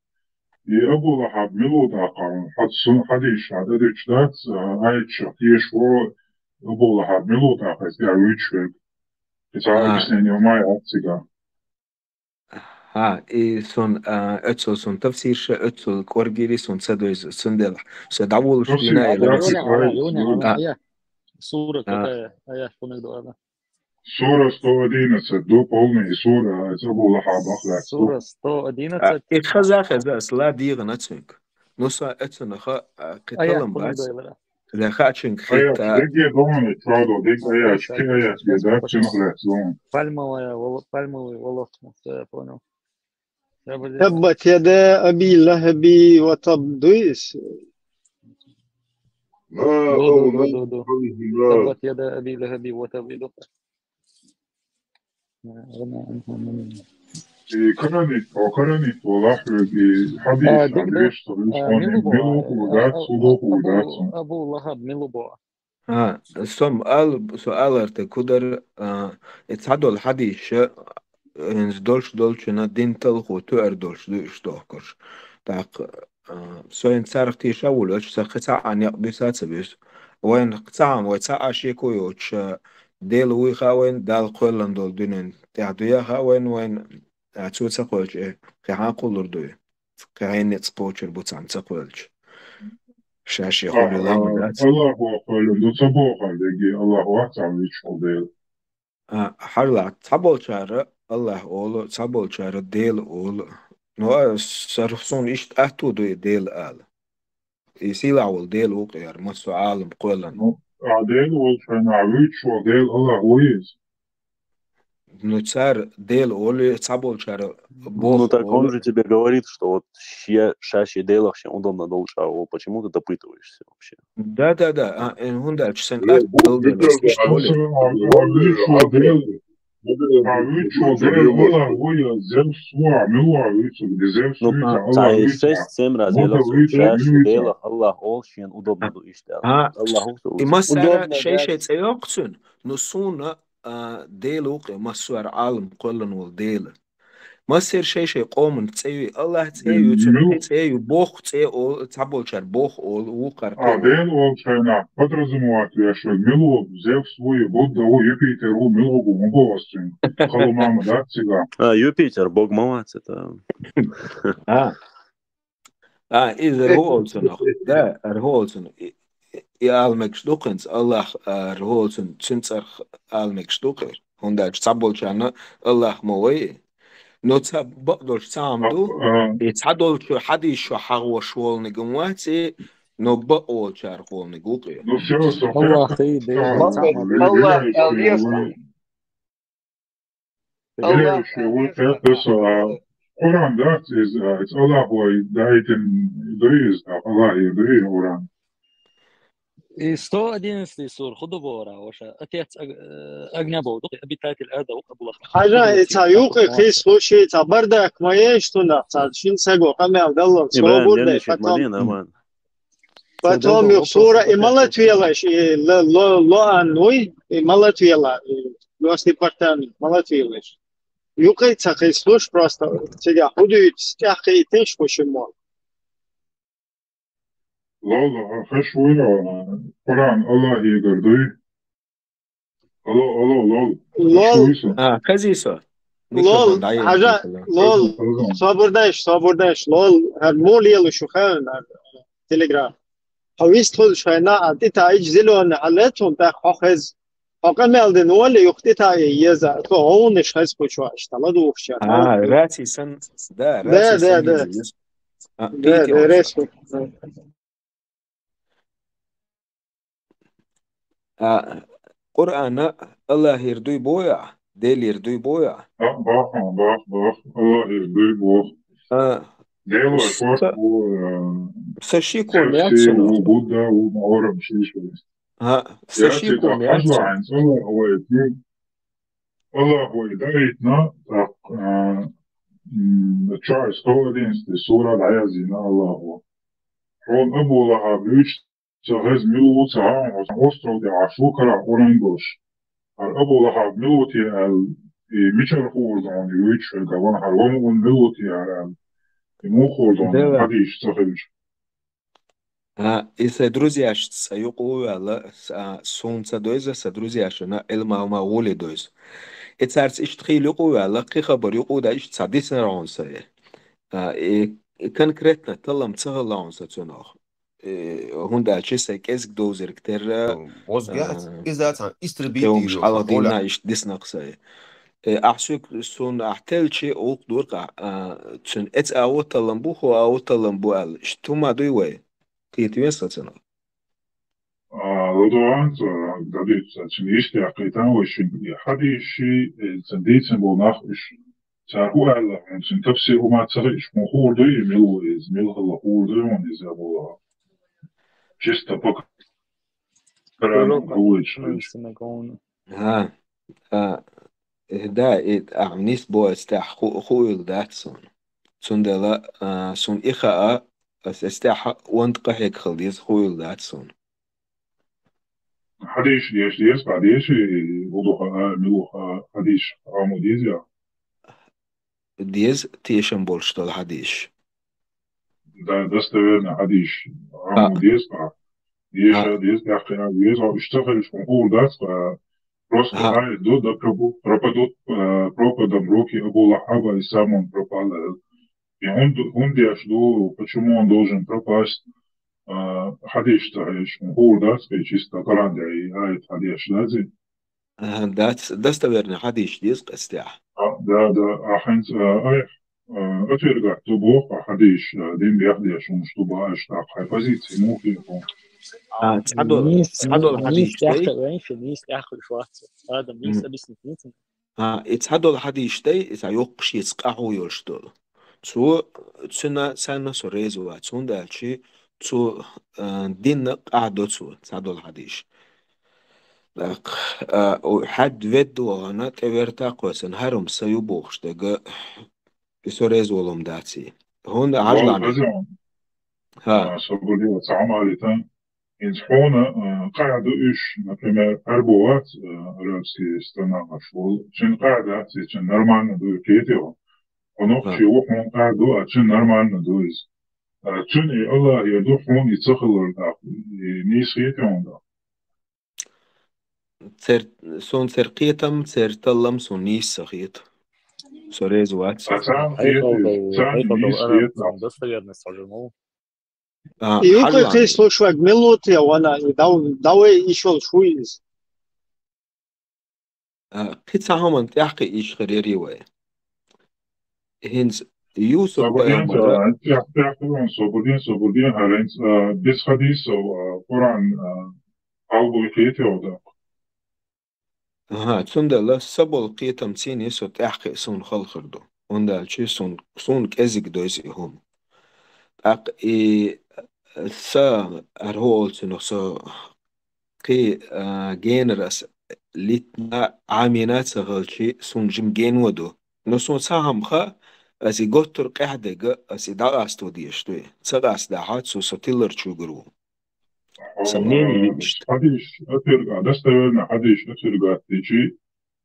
И Абу Лахаб мила ву тӀаккха, хьо цунна хьадийша, хьан дӀадуьтуш дац, а, аяташ тешаш ву Абу Лахаб мила ву тӀаккха, иза тӀе вуьйцуш верг. И цхьа а объяснение ма яц цигахь. Ха, и сон, а, оццул сон тафсирша, оццул кӀорггера сон ца дойзу, цундела со дӀаволуш дина а яц. Сура какая? Аят хӀунда ду ала? Сура сто одиннадцать, ду полный сура, а, Абу Лахабах лаьцна. Сура сто одиннадцать. А, и хаза, хаза, ас ла дийгӀина цуьнга. Ну, со оцунах, а, кхин талам бац. Ла хаьа цуьнга хетта. Дерриге догӀана чӀогӀа, дерриге аят, кхин аят бен дац цуьнах лаьцна. Пальмовое воло-, пальмовый волокно, всё, я понял. Таббат яда Аби Лахаби ва таб дуй иза? Ду, ду, ду, ду, ду. Таббат яда Аби Лахаби ва таб ду. И каранит, о, каранит, валлахӀи, и хьадис, а, дика, хьадис, а, мила бу, мила бу, а, дац, а, сулуху, а, дац. Абу, Абу Лахаб мила бу? А, сом ал-, со аларта кудар, а, и цхьадолу хьадисша, хӀинца долуш долчунна дин талхо туьар долуш ду уьш дохкуш. ТӀаккха, а, со хӀинца царах тийша а волуьйтуш, сан кхин цхьа а некъ буьйса а ца буьйсу. Вайн цхьа а, вай цхьа а шеко йоцуш, а, Дела вуй хаьа вайн, Далла кхоьллина долу дуьнен тӀехь дуй а хаьа вайн, вайн, а, цо ца кхоьллича, э, кхин хьан кхуллур дуй? Кхин хьенан ницкъ кхочур бу царна ца кхоьллича? Ша-шен хуьлийла а ма дац. Аллахо кхоьллина ду ца боху дерриге, Аллахо вац цхьа вуьйцуш волу Дела. А, хьажал, цхьаболчара Аллах олу, цхьаболчара Дела олу. Ну, а, сар-, суна иштта аьтту ду и Дела ала. И сийлахь волу Дела ву-кх яра, массо а Ӏалам кхоьллина. Ну, а Дела волчу хенахь вуьйцуш волу Дела Аллах вуй иза? Ну, цара Дела олу, цхьаболчара боху. Ну, так он же тебе говорит, что вот ше-, ша-шен Делах шен удобно долчу а, вот почему ты допытываешься вообще? Да, да, да. А, э, хӀунда аьлча сан атта долу Дела, иштта олу. А, а вуьйцуш волу Дела, а вуьйцуш волу Дела Аллах вуй, Зевс ву, а мила ву вуьйцург, Зевс вуьйцу, Аллах вуьйцу. Ну, шесть-семь раз я вуьйцу, ша-шен Делах Аллах олу, шена удобно ду иштта. А, Аллах ву со вуьйцу. И массара шай-шай цӀе йоккху цуьнан, ну, суна а, Дела ву-кх, массо а Ӏалам кхоьллина волу Дела. Массеран шай-шай къоман цӀе ю, Аллах цӀе ю, цуьнан цӀе ю, боху цӀе олу, цхьаболчара боху олу, вукхара. А, Дела олучу хенахь подразумевать веш верг мила ву, Зевс ву, я Будда ву, Юпитер ву, мила ву, ма боху ас цуьнга. Хало мама дац цигахь. А, Юпитер, бог ма вац это. А. А, иза РхӀу олу цунах. Да, РхӀу олу цунах. И, и, и ала мегаш ду-кх хӀинца, Аллах, а, РхӀу олу цунах, цуьнан цӀарах ала мегаш ду-кх и. ХӀунда аьлча цхьаболчарна Аллах ма вай. Но цхьа бакъдолуш цхьа хӀума ду, и цхьадолчу хьадисаш чохь хьагӀош волниг ма вац и, но бакъволчарах волниг ву-кх и. Аллах, Аллах, Аллах. Аллах. Къуран дац иза, иза Аллах вай дайтина дуй иза, Аллах ю дуй Къуран. И сто одиннадцатый сура хӀун ду бохура, ваша? Отец ог-, э, огня боху, обитатель ада ву Абу Лахаб. Хьажа, и цхьа юкъа кхин слушай, цхьа бардак ма еш цунах, цхьа шина саго къамел даллалц. Ибрахим, свободный, нервничать ма де, нормально. Потом юха сура и ма латвелаш, и ло-, ло-, лоан вуй, и ма латвела, и лоьстий партан ма латвелаш. Юкъе ца кхин слуш просто, цигахь хӀу дуьйцу, тӀехь кхийтиш хӀу шиммо. Ло, ло, хаш вуй, ло, Къуран Аллахьегара дуй. Алло, алло, лол. Лол. Хаш вуй со? А, хезий со? Лол, микрофон дӀаелла хӀажа, хӀула. Лол, собар дайш, собар дайш, лол, хӀара мо лела шу хаьвна, хӀара Telegram. Хьо вист хуьлуш хьайна, а тӀитаийча зелёный хьаллецун, тӀаккха хьо хеза. Хьо къамел дина вале, юха тӀитаий еза, тхо гӀовнаш хеза кхучу, иштта ладугӀуш. А, раций сан, да, да, раций да, сан да. Еза. А, да, да, раций. А, Къуръана Аллахьера дуй боху ахь, Делера дуй боху ахь? А, боху, боху, боху, Аллахьера дуй боху. А, Дела са, шорта ву, а, са ши ком яц шерси шуна. Ву, Будда ву, Мухьаррам ши шерси. А, са ши ком яц шуна. Хьажа хьайна, Аллахь вай, Аллахь вай даийтина, тӀаккха, а, м, чуьра сто одиннадцатый сура дӀаяздина Аллахьо. Хьуна Абу ЛахӀаб вуьйцу ца хеза мила ву ца хаьа, хьо цхьана остров тӀехь Ӏаш ву карахь Къуръан долуш. ХӀара Абу ЛахӀаб мила ву те аьлла, и мичара хуур ду хьуна и вуьйцуш верг, ван хӀара ва ма ву мила ву те хӀара аьлла. И муха хуур ду хьуна хьадисаш ца хилча. А, и сайн друзьяшца юкъа ву ваьлла, с-, а, суна ца дойза, сан друзьяшна Ӏилма ма гӀоле дойза. И цаьрца иштта хийла юкъа ву ваьлла, кхин хабар юкъа ву дан иштта цхьа диснера хьуна сайн. А, и, и конкретно таллам ца хилла хьуна сан цунах. Э, хӀунда аьлча сайн кӀезиг довзарг терра, вазгахь, э, иза цхьана истребитель кевмаш хьалха дийна иштта диснакх сайн. Э, ахь суьг-, суна ахь телчи гӀуллакх дора-кх ахь, а, цуьнан эца агӀо таллам бу, хӀо агӀо таллам бу аьлла. Иштта хӀума дуй вай? Кхетавен сан цунах. А, ладогӀанца, дадуьйцу, цуьнан иштта кхетам вай шуьга. И хьадисаши, э, цуьнан дийцина болу нах уьш. Цара хӀун аьлла, хьуна цуьнан тафсир хӀума ца хиъча, хьуна хуур дуй и мила ву иза, мила хилла хуур дуй хьуна иза, Абу ЛахӀаб? Чисто по карамам хьуллуьйтуш хилча. ХӀа, а, э, да, и ахь нис боху эцтехь ху-, хуийла дац суна. Цундела, а, суна и хаа, ас эцтехь ванта къахьега хила деза хуийла дац суна. Хьадисаш деша деза, хьадисаш, и хӀун ду хаа, мила ву хаа, хьадисаш хаа ма деза? Деза тешам болуш долу хьадисаш. Да, достоверный хьадисаш хаа ма деза, деша деза, тӀаккха деза, уьш ца хилча, хьуна хуур дац, просто хьайна ду, да пропу-, пропадут, э, пропадом руки Абу ЛахӀаба, и сам он пропал. И хӀунда, хӀунда деш ду, почему он должен пропасть? А, хьадисаш ца хилча, хьуна хуур дац, и чисто Коран тӀехь и аят хьадисаш дац и? Ага, дац, достоверный хьадисаш деза-кх эцтехь. А, да, да, а хӀинца, а, айхьа, а, отвергать ду боху, а хьадисаш, а, дин бехдеш хӀумнаш ду боху, аша тӀаккха хьайн позици муха хета хьуна? А, цхьадолу, цхьадолу хьадисаш дай? Нийса тӀехь вайн шу, нийса тӀехь хуьлуш вац. Адам нийса объяснить ницкъ. А, и цхьадолу хьадисаш дай, и цхьа йоккхуш, и цхьа къахьо йолуш долу. Цо, цуьнан санна со реза вац, хӀунда аьлча цо, а, динна къахьдо цо, цхьадолу хьадисаш. ТӀаккха, а, у, хьаьдда ведда вахана, тӀевертта кхоьссина, хьарам са ю бохуш дерг, и со реза волу-м дац и. ХӀунда хьажа лаьа? ХӀа. А, собар де, цхьа хӀума алийта. ХӀинца хьуна, а, къахьа ду уьш, например, Ӏаьрбо вац, а, арабский странаш волу. Цуьнан къахьа дац и, цуьнан нормально ду и, кхетий хьуна? Хьо нохчи ву, хьуна къахьа ду, а цуьнан нормально ду иза. А цуьнан и Аллахьера ду, хьуна и ца хилар тӀаккха, и нийса хетий хьуна? Цер-, суна церан кхетам, церан таллам суна нийса ца хета. Со реза вац. А царна хетий, царна нийса хета. Достоверность хьожур ма ву. А, и юкъе хьажа кхин слушваг мила ву те вана, и дав-, давай ишол шуй иза. А, кхин цхьа хӀуманна тӀаьхьакхиийш хир ярий вай? ХӀинца Юсуп пайхамар. Собар де, собар де, хӀара хӀинца, а, бес хьадис, а, Къуръан, а, хьалабуй кхетий хьуна тӀаккха? Ага, цундела са болу кхетам цӀийне со тӀаьхьакхиа суна хала хир ду. ХӀунда аьлча суна, суна кӀезиг дойзу и хӀума. ТӀаккха и са, ара хӀу олу цунах, со кхин, а, генара ас литина, Ӏамийна ца хилча, суна жима гено ду. Но суна цхьа хӀума хаьа, ас и готтур къаьхьа дерг, ас и дӀакъасто дезаш ду. Ца къастадахь, цо со тилар чуьйгур ву. Сомнение а, иштта. Хьадисаш, отвергать, достоверно хьадисаш отвергать дичи,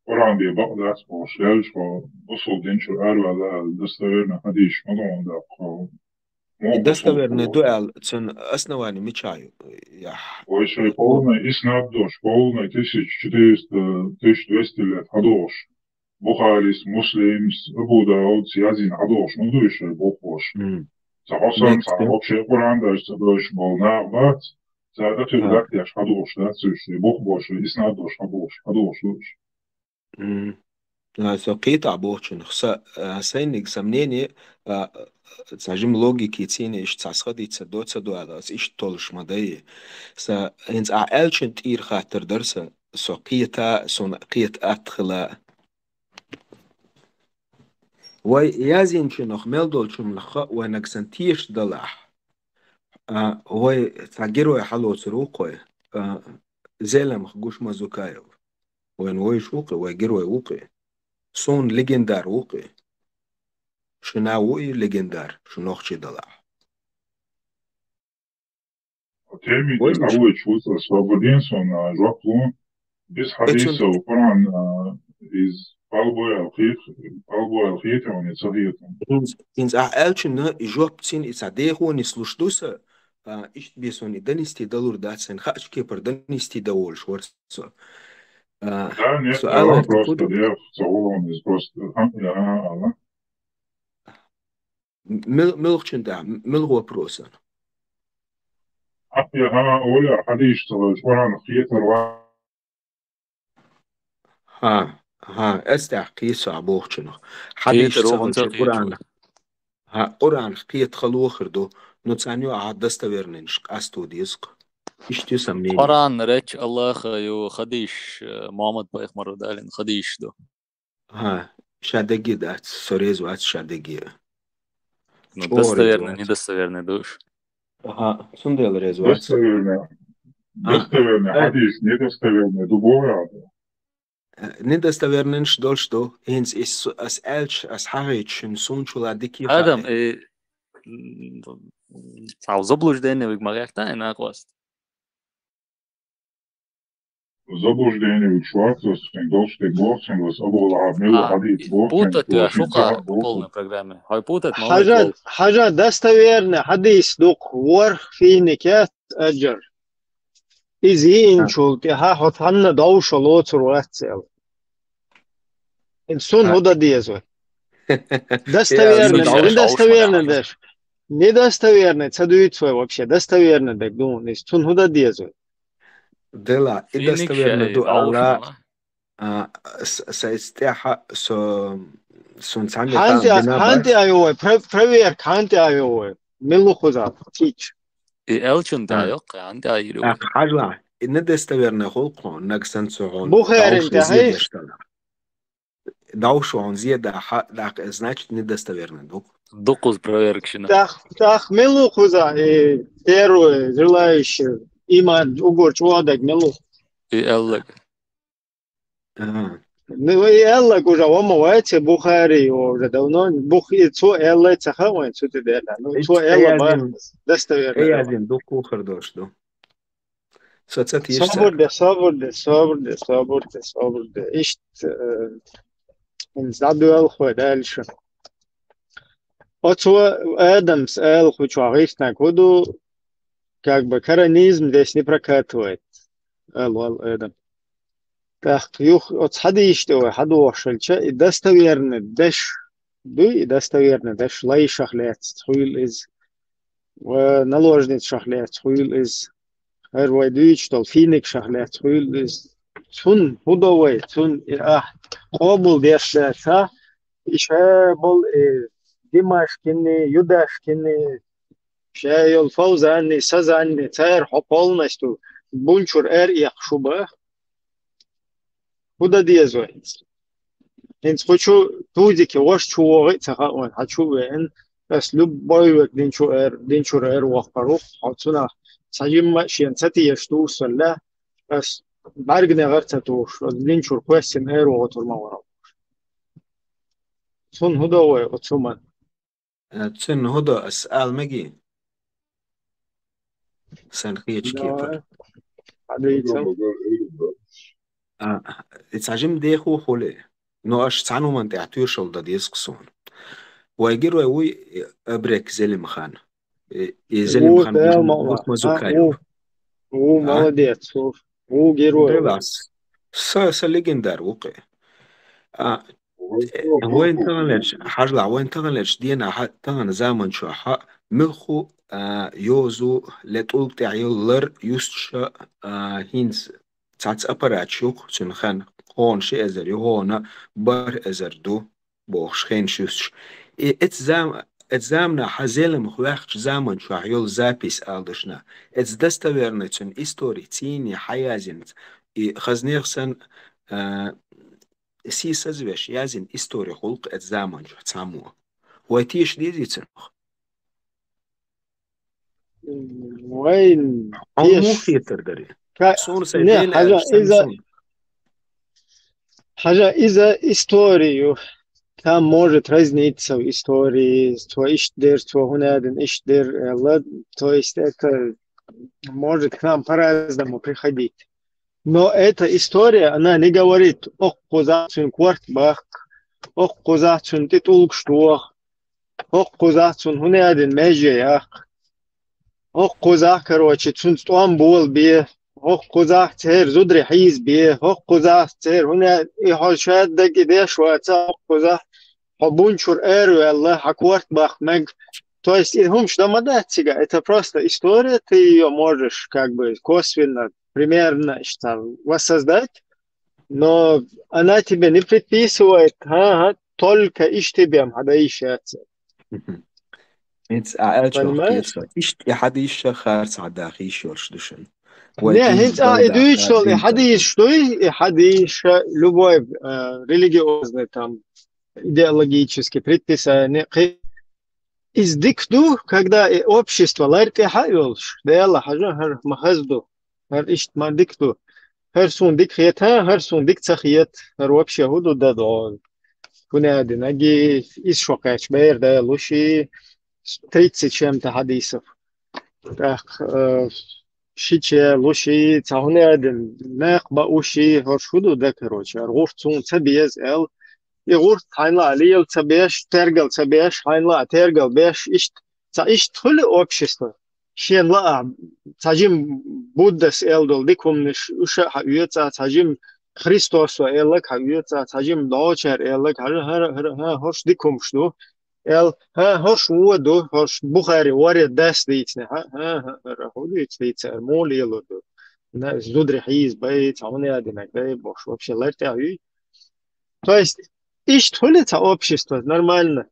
Къуръан бен бакъ дац бохуш, лелаш хьо бусул дин чуьра араваьлла аьлла, достоверно хьадисаш ма ду хьуна даккха. И достоверно ду аьлла, цуьнан основание мичахь ю? Яхь. Вай шайн полный иснад долуш, полный тысяча четыреста, тысяча двести лет хьадогӀуш. Бухарис, Муслимс, Абу Даудс язйина хьадоагӀаш ма дуй уж бохуш. М. Цхьа хьо санна, цхьа вообще Къуръан даже ца доуьйтуш болу нах бац, цара тӀе дакъдеш хьадоагӀаш дац уж, бохуш, иснад долуш хьадоагӀаш, хьадоагӀаш ду уж. М. А, со кхетахь бохучунах, са, а, сайниг, са мнение, а, цхьа жима логики цӀийне иштта цхьа схадийца до ца до аьлла, аса иштта толуш ма дай. Са хӀинца ахь аьллачун тӀера хаттар дара сан, со кхета, суна кхета атта хила. Вай язйинчунах мел долчунах вайнаг сан теша далахь. А, вай цхьа герой хьалоцур ву кхой, а, Зеламха Гушмазукаев. Вайн вайш ву кхи, вай герой ву кхи. Суна легендар ву кхи. Шуна ву и легендар, шу нохчий далахь. Теми Вай дагавайчу вуца свободен сон, а, жоп лун. Без Эцун хьадисов Къуръан, а, из палбоял хит, палбоял хит, он и ца хит. Хинц, хинц ахь аьлчунна и жоп цин и ца дехуни слуш ду са, а, ишт бе сон и донести далур дац, сан хаачу кепар донести да волуш вар со. А, Да, нет, со я ала вам просто куд- дев, ца волон из просто. Ага, ага, ага. Мел-, мелхачун тӀехь, мел вопросан? Ахьа, хьан, Оля, хьадийш ца лайш, Къуръан хетар ва? Хьа, хьа, эс тӀехь кхийса а бохучунах. Хьадийш Хетар ца вахана лайш ца Къуръан. Хьа, Къуръан хета халохар ду, но царна ю ахьа достоверненаш къасто деза-кх. Иштта ю сан мнение. Къуръан речь Аллаха ю, хадийш, э, Мухаммад пайхамар далин хадийш ду. Ага, ша дагге дац, со реза вац ша дагге. Ну, чӀогӀа достоверный, реза вац. Недостоверный душ. Ага, цундела реза вац. Достоверный. А? Достоверный, а? Хьадийш недостоверный ду боху. Э, недостоверненаш долуш ду. ХӀинца ис су-, ас аьлча, ас хьагӀийча шуна сунчула дикий Адам, хаьа. Э, м, цхьа заблуждение виг ма гӀехта, и накъост. Заблуждение вичу вац, ас цуьнга долуш дерг боху, цуьнга ас Абу ЛахӀаб мила А, хьадийца и боху, путать цуьнга я, шу шуьга кхаъ боху. Полной программе. Хьой путать ма вай Хьажа, пол. Хьажа достоверный хьадийс дукха ворхӀ фийник яц аджар. Иза А. йиъначул тӀаьхьа хьо цхьанна довша лоцур вац цӀел. Сун А. хӀу дан деза вай? Достоверный, Я, недостоверный деш. Недостоверный ца дуьйцу вай вообще, достоверный дерг ду, иза цун хӀу дан деза вай? Дела, и Финник достоверно шай ду аьлла, вовшмала. А, с-, сайца тӀехьа со, сун цхьаьна Хьанти а, бина хьанти бац. А ю вай, про-, проверка, хьанти а ю вай. Милла хуза, кич. И элчун А. тӀа йоккха, хьанти а йир ю. А, хьажла, и недостоверно хул кхо, наг сан цу гӀон. Бухарин Давш тӀа хӀай? Зедеш тала. Давш гӀон зеда хьа, дакъ, значит, недостоверно ду. Дукхуз проверка шина. Тах, тах милла хуза, и первый желающий иман угур чӀоадаг милла. И эллаг. Ага. Ну, и эллаг уже вама вайце Бухари, уже давно, Бух-, и цу эллай ца хавайн, цу ти дерда. Ну, Ишт цу элла ба, эязин, достоверно. Эязин, дукху хардош ду. Со ца тиеш ца. Собур де, собур де, собур де, собур де, собур де. Ишт, э, ин задуэл хой дальше. Оцу Адамс аьлла хучу гӀиртнаг хӀу ду, как бы, коранизм здесь не прокатывает, аьлла вал Адам. ТӀаккха юха оцу хьадийш тӀе вай хьадохуш хилча, и достоверный деш дуй, и достоверный деш лайшах лаьцна хуьйла иза, ва наложницашах лаьцна хуьйла иза, хӀара вай дуьйцуш долу финикашах лаьцна хуьйла иза. Цун хӀу до вай, цун и ахь къобал деш даьлча, и ша болу, и Димашкини, Юдашкини, ша йолу Фавзанни, Сазанни, цара хьо полностью бунчура эр эккха шу бан. ХӀу дан деза вай? ХӀинца кху чу тузике ваша чу вогӀий а ца хаьа вайн, хьан чу а веана, ас любой век дин чу эр-, дин чуьра эр воккхур ву, хьо цунах цхьа жимма а шена ца тешаш тухуш санна, ас бӀаьрган негӀар ца тухуш, ас дин чуьра кхоьссина эр вогӀур ма вара. Цунна хӀу до вай оцу хӀуманна? Э, цунна хӀу до ас ала мегий? Сан хеташ кепара. Хьадийца. А, и цхьа жима дехо хуьлу. Но аш цхьана хӀуманна тӀехь тоьшалла дан деза-кх суна. Вай герой вуй, э, Абрек Зелимхан. Э, и Зелимхан Гусмазукаев. Ву, ву, молодец, ву, ву герой. Делас. Са, са легендар ву кхе. А, Вайн таханлерча, хьажал, вайн таханлерча дийнахьа, тахана заман чохьа муьлхха а йоза ле тӀулга тӀехь йолу лар юсташа а, хӀинца цхьацца аппараташ ю-кх цуьнан хенахь, хӀокхунна ши эзар ю, хӀокхунна бархӀ эзар ду бохуш хенаш юсташ. И эцу зам-, эцу заманахь хьан зеламха ваьккхачу заман чохь йолу запись ала дашна, эцу достоверный цуьнан истори цӀийне хьан язйина, и хазнех санна, а, сий сазвеш язйина истори хуьлу-кх эцу заман чохь цхьаммо. Вай теша дезий цунах? Вайн Хьуна муха теша хетар дарий? Ка-, Суна сайн не, ден хьажа, аьлча, сан иза, суна. Хьажа, иза историю. Там может разниться в истории. Цо иштта дер, цо хӀунда аьлла иштта дер, э, ла-, то есть это может к нам по-разному приходить. Но эта история, она не говорит, хӀокхузахь цуьнан корта бахка, хӀокхузахь цуьнан тӀе тӀулгаш тоха, хӀокхузахь цунна хӀунда аьлла меже яккха, хӀокхузахь, короче, цуьнца тӀом болабе, хӀокхузахь церан зударий хьийзабе, хӀокхузахь церан хӀунда аьлла, и хьо шадерг и деш ваца, хӀокхузахь хьо бунчура араваьлла, хьан корта бахка мега. То есть и хӀумаш дан ма дац цигахь, это просто история, ты её можешь как бы косвенно, примерно, что воссоздать, но она тебе не предписывает, ага, только иштта бен хьан дан йиш яц. Мгм. ХӀинца а аьллачух Понимаешь? Кхеташ, иштта и хьан дан йиш а харц хьан даха йиш йолуш ду шуна. Вай Не, дин хӀинца а и дайда дуьйцуш долу, и хьан дан йиш дуй, и хьан дан йиш любой, э, религиозный, там, идеологический предписание, кхи-, иза дика ду, когда и общество лар тӀехьа а йолуш, Дела хьажа, хӀара ма хаза ду, хӀара иштта ма дика ду, хӀара суна дика хета, хӀара суна дика ца хета, хӀара вообще хӀун ду дан догӀу. ХӀунда аьлла, наги иза шо кхаьчча бер дан луш и, тридцать чем-то хьадисов. ТӀаккха, э, ши че луш и, цхьа хӀунда аьлла, мекх бан уш и, хӀорш хӀун ду дан, короче, хӀара гӀурт суна ца беза аьлла, и гӀурт хьайна лаахь лела ца беш, тергал ца беш, хьайна лаахь тергал беш, иштта, цхьа иштта хуьлу общество. Шена лаахь цхьа жима Буддас аьлла долу дика хӀуманаш уьш а хьаоьцу, цхьа жима Христосо аьлларг хьаоьцу, цхьа жима дӀочара аьлларг хьа-, хӀара, хӀара, хӀара, хӀорш дика хӀумаш ду. Аьлла, хӀа, хӀорш вон ду, хӀорш Бухари ворхӀе дас дийцина, хӀа, хӀа, хӀа, хӀара хӀун дийца, дийца, хӀара муха лелор ду? На, зударий хьийзабай, цхьа хӀунда аьлла динарг дай бохуш, вообще лар тӀехь юй. То есть, иштта хуьлу цхьа общество, нормально.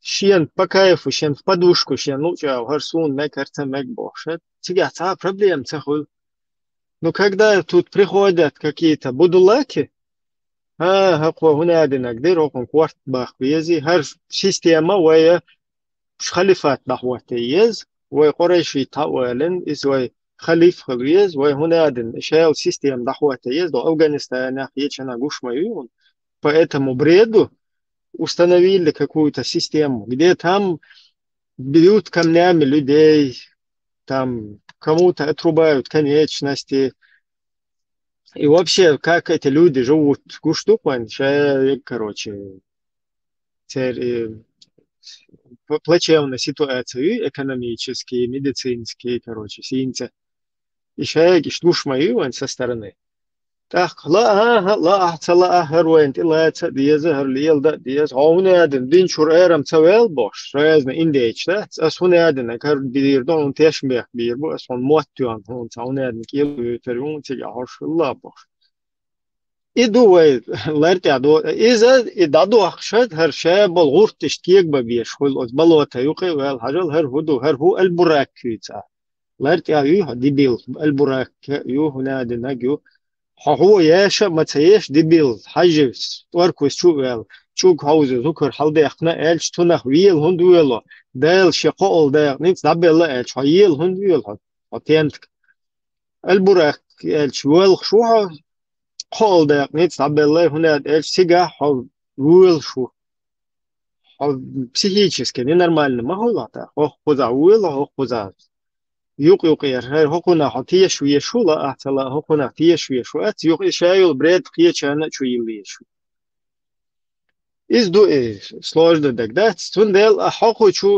Шена по кайфу, шена в подушку, шена луъучу агӀор, хӀара суна мега, хӀара ца мега бохуш. Цигахь цхьа а проблема ца хуьлу. Но когда тут приходят какие-то будулаки, хӀа, хӀокхо хӀунда аьлла динарг дира, хӀокхунна корта бахка везий, хӀара система вай халифат дӀахӀотта еза, вай къурайшийтта хьа а валийна, иза вай халиф хила веза, вай хӀунда аьлла дина, шайла система дӀахӀотта еза, до Афганистанехь, кхечанхьа гуш ма ю хьуна. По этому бреду установили какую-то систему, где там бьют камнями людей, там кому-то отрубают конечности. И вообще, как эти люди живут, гуш ду-кх вайн, шаерг, короче, цер-, э, п-, плачевная ситуация ю экономический, медицинский, короче, синца. И шаерг иштта гуш ма ю вайн со стороны. ТӀаккха лаа, хӀа, лаахь, ца лаахь, хӀара вайна тӀелаца а деза, хӀара леладан а деза. Хьо хӀунда аьлла дина, дин чуьра ара-м ца ваьлла бохуш, разный индейцаш дац. Ас хӀунда аьлла дина, хӀара бийр ду, хьуна тешнабехк бийр бу, ас хьуна мотт тоьхна, хьуна ца хӀунда аьлла дина, кӀел вуьйтур ву, цига хьорш хилла бохуш. И ду вай лар тӀехь до-, иза и дӀадохкуш, хӀара ша болу гӀурт иштта кегабан безаш хуьлу, оцу болото юкъа а ваьлла, хьажал, хӀара хӀун ду, хӀара хӀун аль-бурак ю цӀа. Лар тӀехь ю хьо, дебил, аль-бурак ю, хӀунда аьлла динарг ю. Хьо хӀун еша а ма ца еш, дебил, хьажа, тӀоркус чу а ваьлла, чӀуг хьовза, зухар хьалдаьккхина аьлча, цунах вела хӀунда воьлу? Дала шен кхоалгӀа дакъа ницкъ дӀабелла аьлча, хьо ела хӀунда воьлу хьо, хьо тентак? Аль-бурак аьлча, воьлхуш ву хьо, кхоалгӀа дакъа ницкъ дӀабелла, хӀунда аьлча цигахь хьо воьлуш ву. Хьо психически ненормальный ма хуьлу хьо тӀаккха. ХӀокхузахь воьлу, хӀокхузахь юкъ-юкъера. ХӀара хӀокхунах хьо теша везаш ву, лаахь ца лаахь, хӀокхунах теша везаш ву. Ац, юкъа и ша йолу бред кхечарна а чу йилла езаш ву. Иза ду и, сложно дерг дац. Цундела а хьо кху чу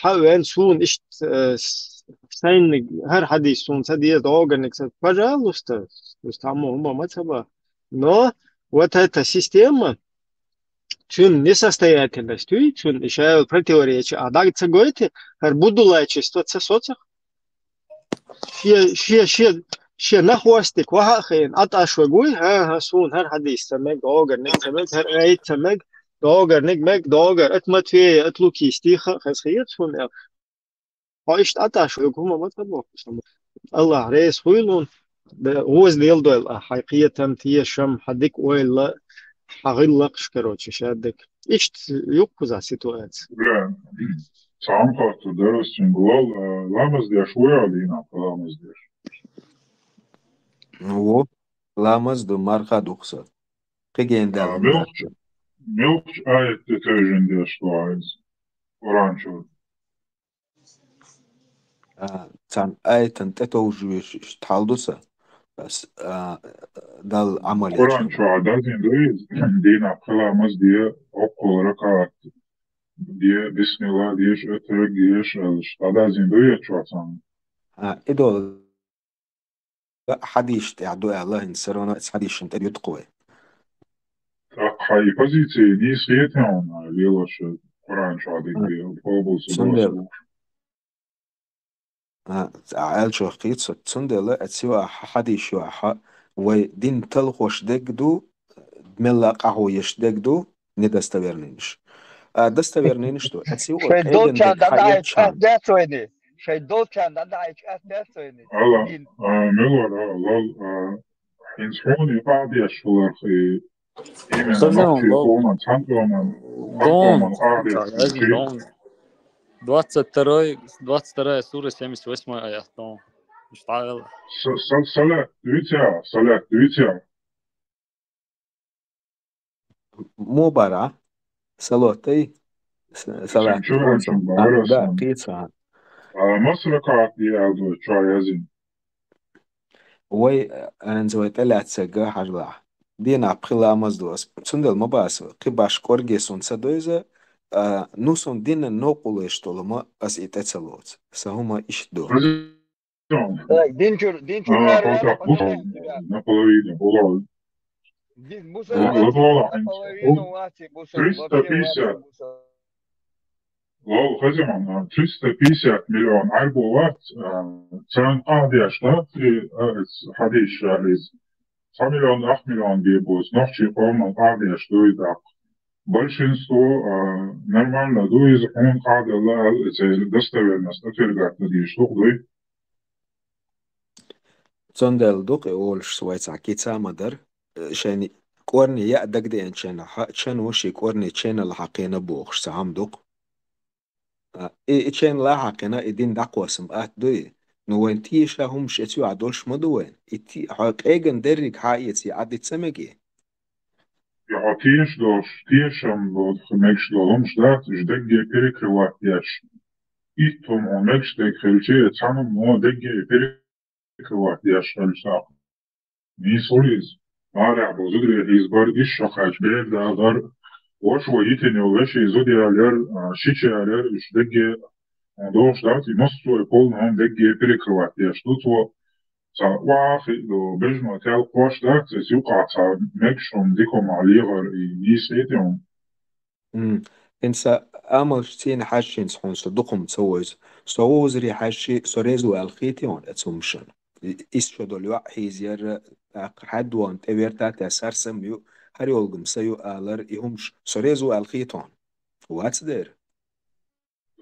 хьа а вен суна иштта, э, с-, сайниг, хӀара хьадис суна ца деза, догӀург ца, пожалуйста, иза цхьаммо хӀума ма ца бан. Но вот эта система, цуьнан несостоятельность юй, цуьнан и шайла противоречие, а даг ца гойту, хӀара будулайчество ца соцах. Шен, шен, шен, шен нах хьостик ваха а хиъна, Ӏаташ ваг вуй, хӀа-хӀа, суна хӀара хьадис ца мег, догар ниг ца мег, хӀара айт ца мег, догар ниг мег, догар, ат Матфея, ат Лукий стиха, хаза хият суна, хьо иштта Ӏаташ ваг хӀума ма ца боху. Аллах реза хуьлун, гӀоза леладойла, хьайн кхетам, тешам, хьан дика ойла, хьан гӀиллакхаш, короче, шаддак. Иштта юккъуза ситуация. Бля, цхьа хаттар дара ас цуьнга. Лол, а, ламаз деш вуй хьо дийнахь, ламаз деш? Во, ламаз ду, марха ду-кх сан. Кхиген А, даьлла мелхачу, мелхачу аят тӀе тевжина деш ду хьо иза? Къуръан чу. А, цхьана аятан тӀе товжа везаш иштта хьал ду сан. Ас, а, Далла Ӏамал ечу. Къуръан чохь дазийна ду иза, дийнахь пхи ламаз де, хӀоккхул ракаат де, бисмилла деш, оьттарг деш, аьлла, дӀадазийна ду иза чохь цхьана? А, и долу хьадисаш тӀехь ду аьлла, хӀинца все равно оцу хьадисашна тӀе юьту-кх вай. ТӀаккха хьан и позиция нийса хетий хьуна, лелош Къуръан чохь дерг де, къобал ца до ас бохуш? А, Ӏаьллачух кхета со, цундела оцу юкъахь хьадисаш юкъахь вай дин талхош дерг ду, мелла а къахьоеш дерг ду, недостоверныйнаш. А достоверныйнаш ду. Оцу юкъахь шайн долчарна дӀадаьлча ас дац вайна. Шайн долчарна дӀадаьлча ас дац вайна. Алла, а, мила вара, лол, а, хӀинца хьуна и къахьдеш хиларх, и именно нохчий къоман, цхьана къоман, цхьана къоман къахьдеш хиларх. Двадцать второй, двадцать вторая сура, семьдесят восьмой аят, по-моему. Салат дуьйцу, салат дуьйцу. Мо бара? Салотай? Салат. Да, кхийца. А, маса ракаат де аьлла ду чохь язйина? Вай, а, хӀинца вай тӀелаьцнарг хьажалахь. Дийнахь пхи ламаз ду ас. Цундела ма бац, кхин башха кӀорге суна ца дойза, а, ну, суна динан новкъарло еш долу ма ас и тӀе ца лоцу. Сан хӀума иштта ду. Динчур, динчур. А, наполовину, наполовину. Триста пятьдесят. Лол, хаза ма, триста пятьдесят миллион Ӏаьрбо вац, а, царна къахьдеш дац, и, а, хьадисаш иза. Цхьа миллион, ах миллион бен боцу нохчий къоман къахьдеш ду и тӀаккха. Большинство, а, нормально ду иза, хьуна къахьделла аьлла, и церан достоверность отвергать дан дийш ду-кх дуй. Цундела ду-кх и олуш вай цхьа кица ма дара, шайн кӀорни яа дагадеанчарна хьа-, чан ву шен кӀорни ченал хьакхийна бохуш цхьа хӀума ду-кх. А, и, и ченал хьакхийна, и дин дӀакхоссам атта дуй? Ну, вайн теша хӀумаш эцу юкъахь долуш ма ду вайн. И ти-, хьо къеган дерриг хьаэца Ӏадита ца мега? И хьо теша долуш, тешам боцу мегаш долу хӀумаш дац, уьш дегге перекрывать деш. Итт хӀума хьо мегаш дерг хилча, цхьана хӀума дегге перекрывать деш хилча. Нийса хуьлу иза. Арахь бу зударий хьийзабар, иш шо кхаьчча бер дагӀар, ваша вай йитина йолу вешин зуда ялар, а, шича ялар, уьш дегге, а, догӀуш дац, и массо а полный хӀума дегге перекрывать деш ду цо. Цхьа охьа а хиъ ду, бежано тел кхош дац, иза юкъахь цхьа мегаш хӀума дика хӀума лехар, и нийса хетий хьуна? М. ХӀинца амалш цӀийна хьаьжча, хӀинца хьуна со дукха хӀума ца войзу. Со вовзаре хьаьжча, со реза ву аьлла хетий хьуна оцу хӀумашна? И-, исс шо долу йоӀ хьийзаяр, тӀаккха хьаьдда вахана тӀевертар, те сарсам ю, хӀара йолгам са ю алар, и хӀумаш со реза ву аьлла хетий хьуна? Вац дера.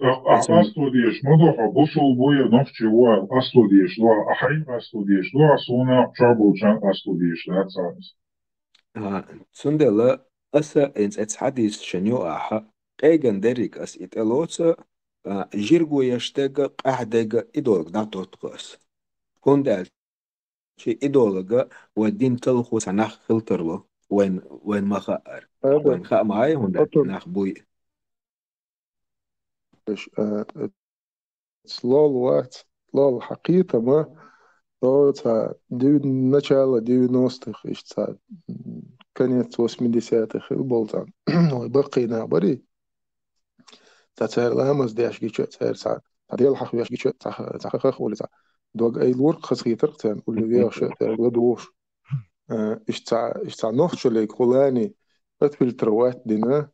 Ахь къасто дезаш ма ду хьо, бусулба ву я нохчи ву аьлла къасто дезаш ду, ахь хьайна къасто дезаш ду, ахь суна чохь болчарна къасто дезаш дац цхьа. А, цундела аса хӀинца эцу хьадисашна юкъахь, къеган дерриг ас и тӀелоцу, а, жирго еш дерг, къаьхьа дерг, идолга дӀатотту ас. ХӀунда аьлча идолга вай дин талхо цхьа нах хила тарло, вайн, вайн ма хаъара. Вайн хаа ма ай хӀунда нах буй. Иш, а, лол вац, лол хьакхетама, со цхьа дев-, начало девяностых, иш цхьа, м, конец восьмидесятых хила болу цхьа, вай баккхий нах барий. Цхьа цара ламаз деш гича, цара цхьа, цхьа Дела хьахвеш гича, цхьа, цхьа ха-, ха-, хах ули цхьа. Дог айлорг хазахетарх царна, ули вехаш, цара ладугӀуш. Э, иш цхьа, иш цхьа нохчаллиг хӀулани, отфильтровать дина,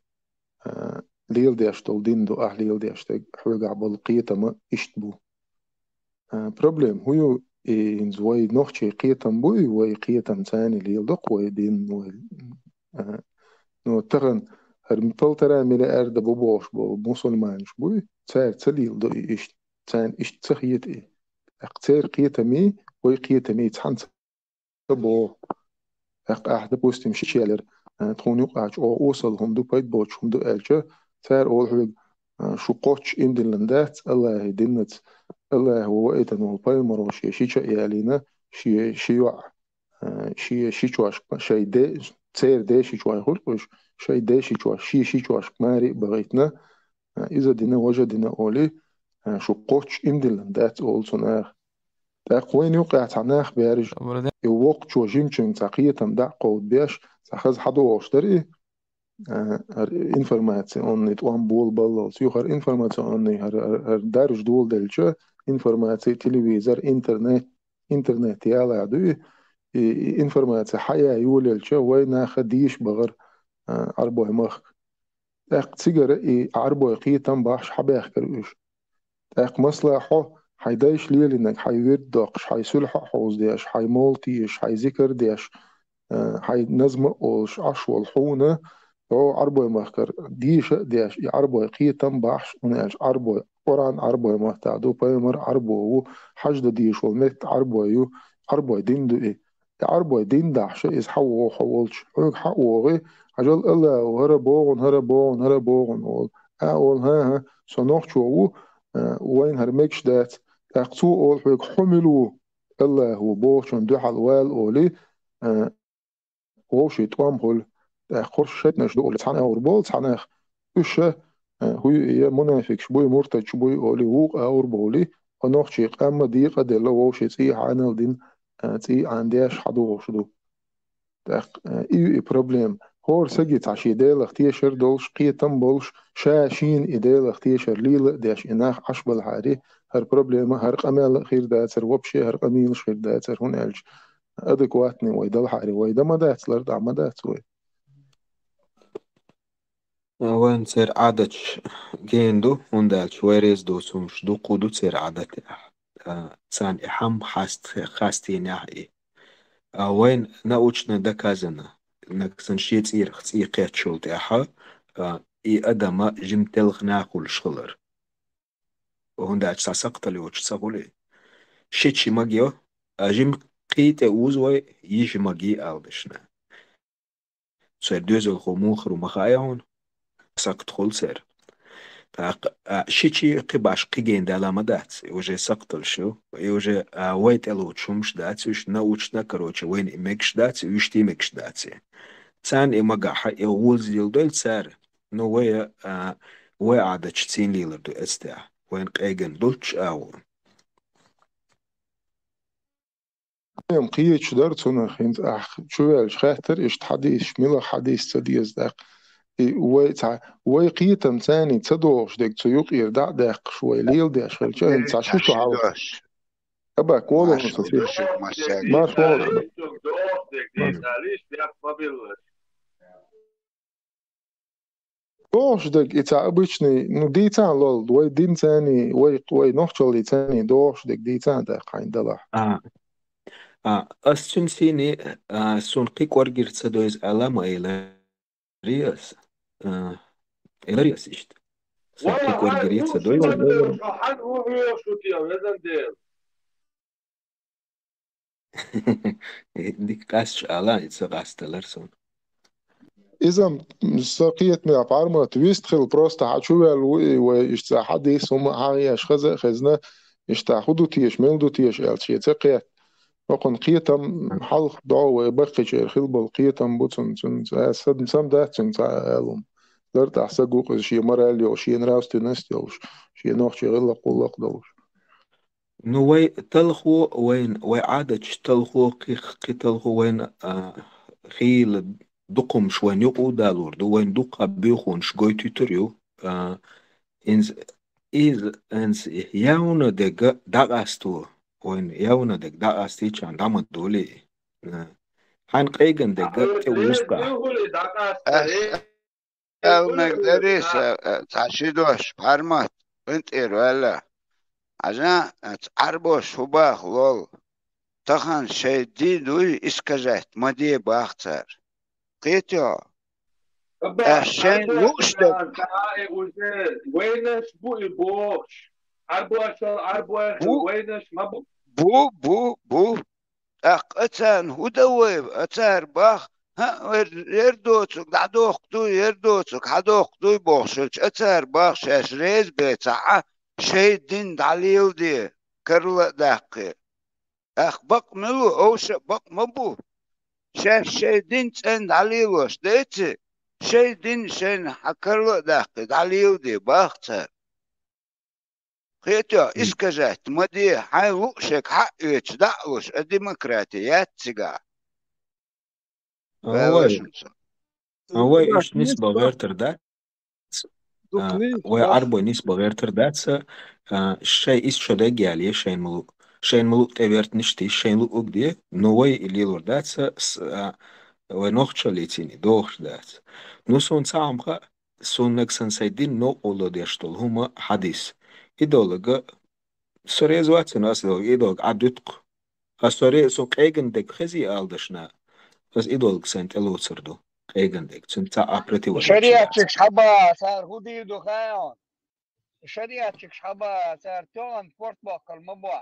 а, леладеш долу дин ду ахь леладеш дерг, хьоьгахь болу кхетам иштта бу. А, проблема хӀун ю, и хӀинца вай нохчийн кхетам буй, вай кхетам царна леладо-кх вай дин, вай, а, ну, тахана хӀара полтора миллиарда бу бохуш болу мусульманаш буй, цара ца леладо и иштта, царна иштта ца хета и. ТӀаккха церан кхетамий, вай кхетамий цхьаьна ца боху. ТӀаккха ахь, допустим, шича ялар, а, тхуна юкъахь чӀогӀа осал хӀума ду, пайда боцуш хӀума ду аьлча, цара олу хьоьга, а, шу кхоччуш имдиллина дац Аллахьан диннаца, Аллахьа ваийтина волу пайхамаро шен шича а ялийна, шен ши йоӀ, а, шен шичошка, шайн де, церан ден шичой хуьлу-кх уьш, шайн ден шичошка, шен шичошка маре а бахийтина, а, иза дина, важа дина олий, а, шу кхоччуш имдиллина дац олу цу наха. ТӀаккха вайна юкъахь цхьа нах бераш, и воккхачо жимачуьнга цхьа кхетам дӀа а кховдабеш, цхьа хаза хьадогӀуш дара и, а, хӀара информационный тӀом болабаллалц. Юха хӀара информационный, хӀара, хӀара, хӀара даржа доладелча, информаци, телевизор, интернет, интернет ялахь ду и, и, и информаци хьаяь йолаелча, вай наха дийша бахара, а, Ӏарбойн махка. ТӀаккха цигара и Ӏарбойн кхетам бахьаш хьабаьхкира уьш. ТӀаккха, масала, хьо, хьайн дайша лелийнарг, хьайн вирд доккхуш, хьайн суьлхьа а хьовзадеш, хьайн мовлид деш, хьайн зикар деш, а, хьайн назма а олуш Ӏаш волу хьуна, хьо Ӏарбойн махкара деша а деш, и Ӏарбойн кхетам бахьаш, хӀунда аьлча Ӏарбой, Къуръан Ӏарбойн маттахь ду, пайхамар Ӏарбо ву, хьаж дан дезаш волу меттиг Ӏарбой ю, Ӏарбойн дин ду и. И Ӏарбойн дин дахьаш иза хьан вогӀу хьо волчу? Хьоьга хьан а вогӀий, хьажал, Аллахьа ву, хӀара богӀун, хӀара богӀун, хӀара богӀун олу. Ахь олу: «ХӀан-хӀа, со нохчо ву, а, вайна хӀара мегаш дац». ТӀаккха цо олу хьоьга: «Хьо мила ву?» «Аллахьа ву, бохучунна дуьхьал вала», — олий, а, вовшийн тӀом хуьлу. ТӀаккха хӀорш шайтӀанаш ду олий, цхьаьна агӀор болу цхьа нах, уьш, а, хӀуй, я мунафикаш буй, муртадаш буй олий, вукху агӀор бовлий, хьо нохчийн къам а декъа а делла, вовшийн цӀий хьанал дина, а, цӀий Ӏан деш хьадогӀуш ду. ТӀаккха, э, и ю и проблема. ХӀора саги цхьа шен Делах тешар долуш, кхетам болуш, ша шена и Делах тешар лела а деш, и нах Ӏаш балахьари, хӀара проблема, хӀара къамел а хир дацара, вообще хӀара къамелаш хир дацара, хӀунда аьлча адекватный вай далахьари, вай дан ма дац, лар дӀа ма дац вай. Вайн церан Ӏадаташ гена ду, хӀунда аьлча вай реза доцу хӀумаш дуккха а ду церан Ӏадатехь. А, царна и хьам хаст-, хастийнехь и. А, вайн научно доказано, нагахь санна шен цӀерах цӀий кхеттачул тӀаьхьа, а, и адама жима телха нах хуьлуш хилар. ХӀунда аьлча цхьа сакхтал йоцуш ца хуьлу и. Шича магийо, а, жима кхий тӀе узу вай, йижа магий ала дашна. Церан доьзалхо муха хир ву ма хаьа хьуна, сакхт хуьлу церан. ТӀаккха, а, шича кхин башха кхин гена дала ма дац, и уже сакхталш ю, и уже, а, вай тӀелоцуш хӀумаш дац уьш, научно, короче, вайна и мегаш дац, уьш и мегаш дац. Царна и магахь, и гӀоза леладойла цара, ну, вай, а, вай Ӏадаташ цийна лелар ду эцтехь, вайна къегина долчу агӀор. Ам кхечу дара цунах, хӀинца ахь чуваьлча хаьттара иштта хьадисаш, мила хьадис ца деза тӀаккха. И вай цхьа, вай кхетам царний ца догӀуш дерг цу юкъера дӀа а даьккхаш, вай леладеш хилча, хӀинца цхьа ши шо хьалха. Абак, волу хӀун со фи-, марш волу. ДогӀуш дерг и цхьа обычный, ну, дийцан лол, вай динцани, вай, вай нохчаллицани догӀуш дерг дийцан тӀаккха хьайна далахь. А, а, ас цуьнан сийне, а, суна кхин кӀоргера ца дойза аьлла ма элари ас. А, элари ас иштта. Суна кхин кӀоргера ца дойза аьлла. Дика къаьсташ ала, и ца къасталар суна. Иза-м со кхетамехь пармат вист хила, просто хьан чуваьлла ву и, вай иштта хьадис хӀума хьан еш хаза а хезна, иштта хӀун ду теша, мел ду теша аьлла шен ца кхетта. Окхунна кхетам хьалха догӀу вай баккхийчера хила болу кхетам бу цунна, цунна ца, сан, сан дац цунна ца алун. Лартахь саг ву-кх иза шен мораль йолуш, шен нравственность йолуш, шен нохчийн гӀиллакх-гӀуллакх долуш. Ну, вай талхо, вайн, вай Ӏадаташ талхо, кхин, кхин талхо вайн, а, хийла дукхумаш вайн юкъа далур ду, вайн дуккха боьхонаш гойтуьйтур ю. А, инз-, из, инз явна дега дӀакъасто, вайн явна дег дӀакъастийчарна дӀа ма долий. А, Хьайн къеган дега тӀе уллуш баха. Ас Эл мегдарий са, э, цхьа ши дош, пхьармат, къинтӀера ваьлла. Хьажа, э, ц-, Ӏарбош хӀу баха лол. Тахан шайн дин дуй искажать ма де бах цар. Кхетий хьо? Ас шайн лууш дерг. Вайнаш бу и бохуш. Ӏарбошал, Ӏарбоша Бу, вайнаш ма бу. Бу, бу, бу. ТӀаккха царна хӀу дан вай, цара бах, хӀаъ, ер, ер доцург дӀадохку дуй, ер доцург хьадохку дуй бохуш, цара бах, шаьш реза бецахь а, шайн дин дӀалеладе, карла а даккхий. ТӀаккха бакъ мила ву, овша а бакъ ма бу. Шаьш шайн дин цӀена дӀалелош деций, шайн дин шайна хьа карла а даккхий, дӀалеладе бах цара. Кхетий хьо, искажать ма де, хьайн луъушег хьаъ оьцуш дӀа а луш, а демократи яц цигахь. Вай, вай, иштта нисбан гӀертар дац. А, вай Ӏарбой нисбан гӀертар дац, а, шайн исс шо дегъяла е шайна ма луъу. Шайна ма луъу тӀевертниш тийша, шайна луъург де, но вай и лелор дац, с-, а, вай нохчаллий цӀийне дохуш дац. Ну, суна цхьа хӀума хаьа, суна нагахь санна сайн дин новкъарло деш долу хӀума хьадис. Идолага со реза вац, ас идолга, идолга Ӏа дуьту-кх. Ас со ре-, со къеган дег хезий ала дашна, ас идолга сайн тӀелоцур ду, къеган дег. Цуьнца цхьа а противоречие яц. Шариатчикаш хьаба, цара хӀу дийр ду хаьий хьуна? Шариатчикаш хьаба, цара тоьан корта боккхур ма бу.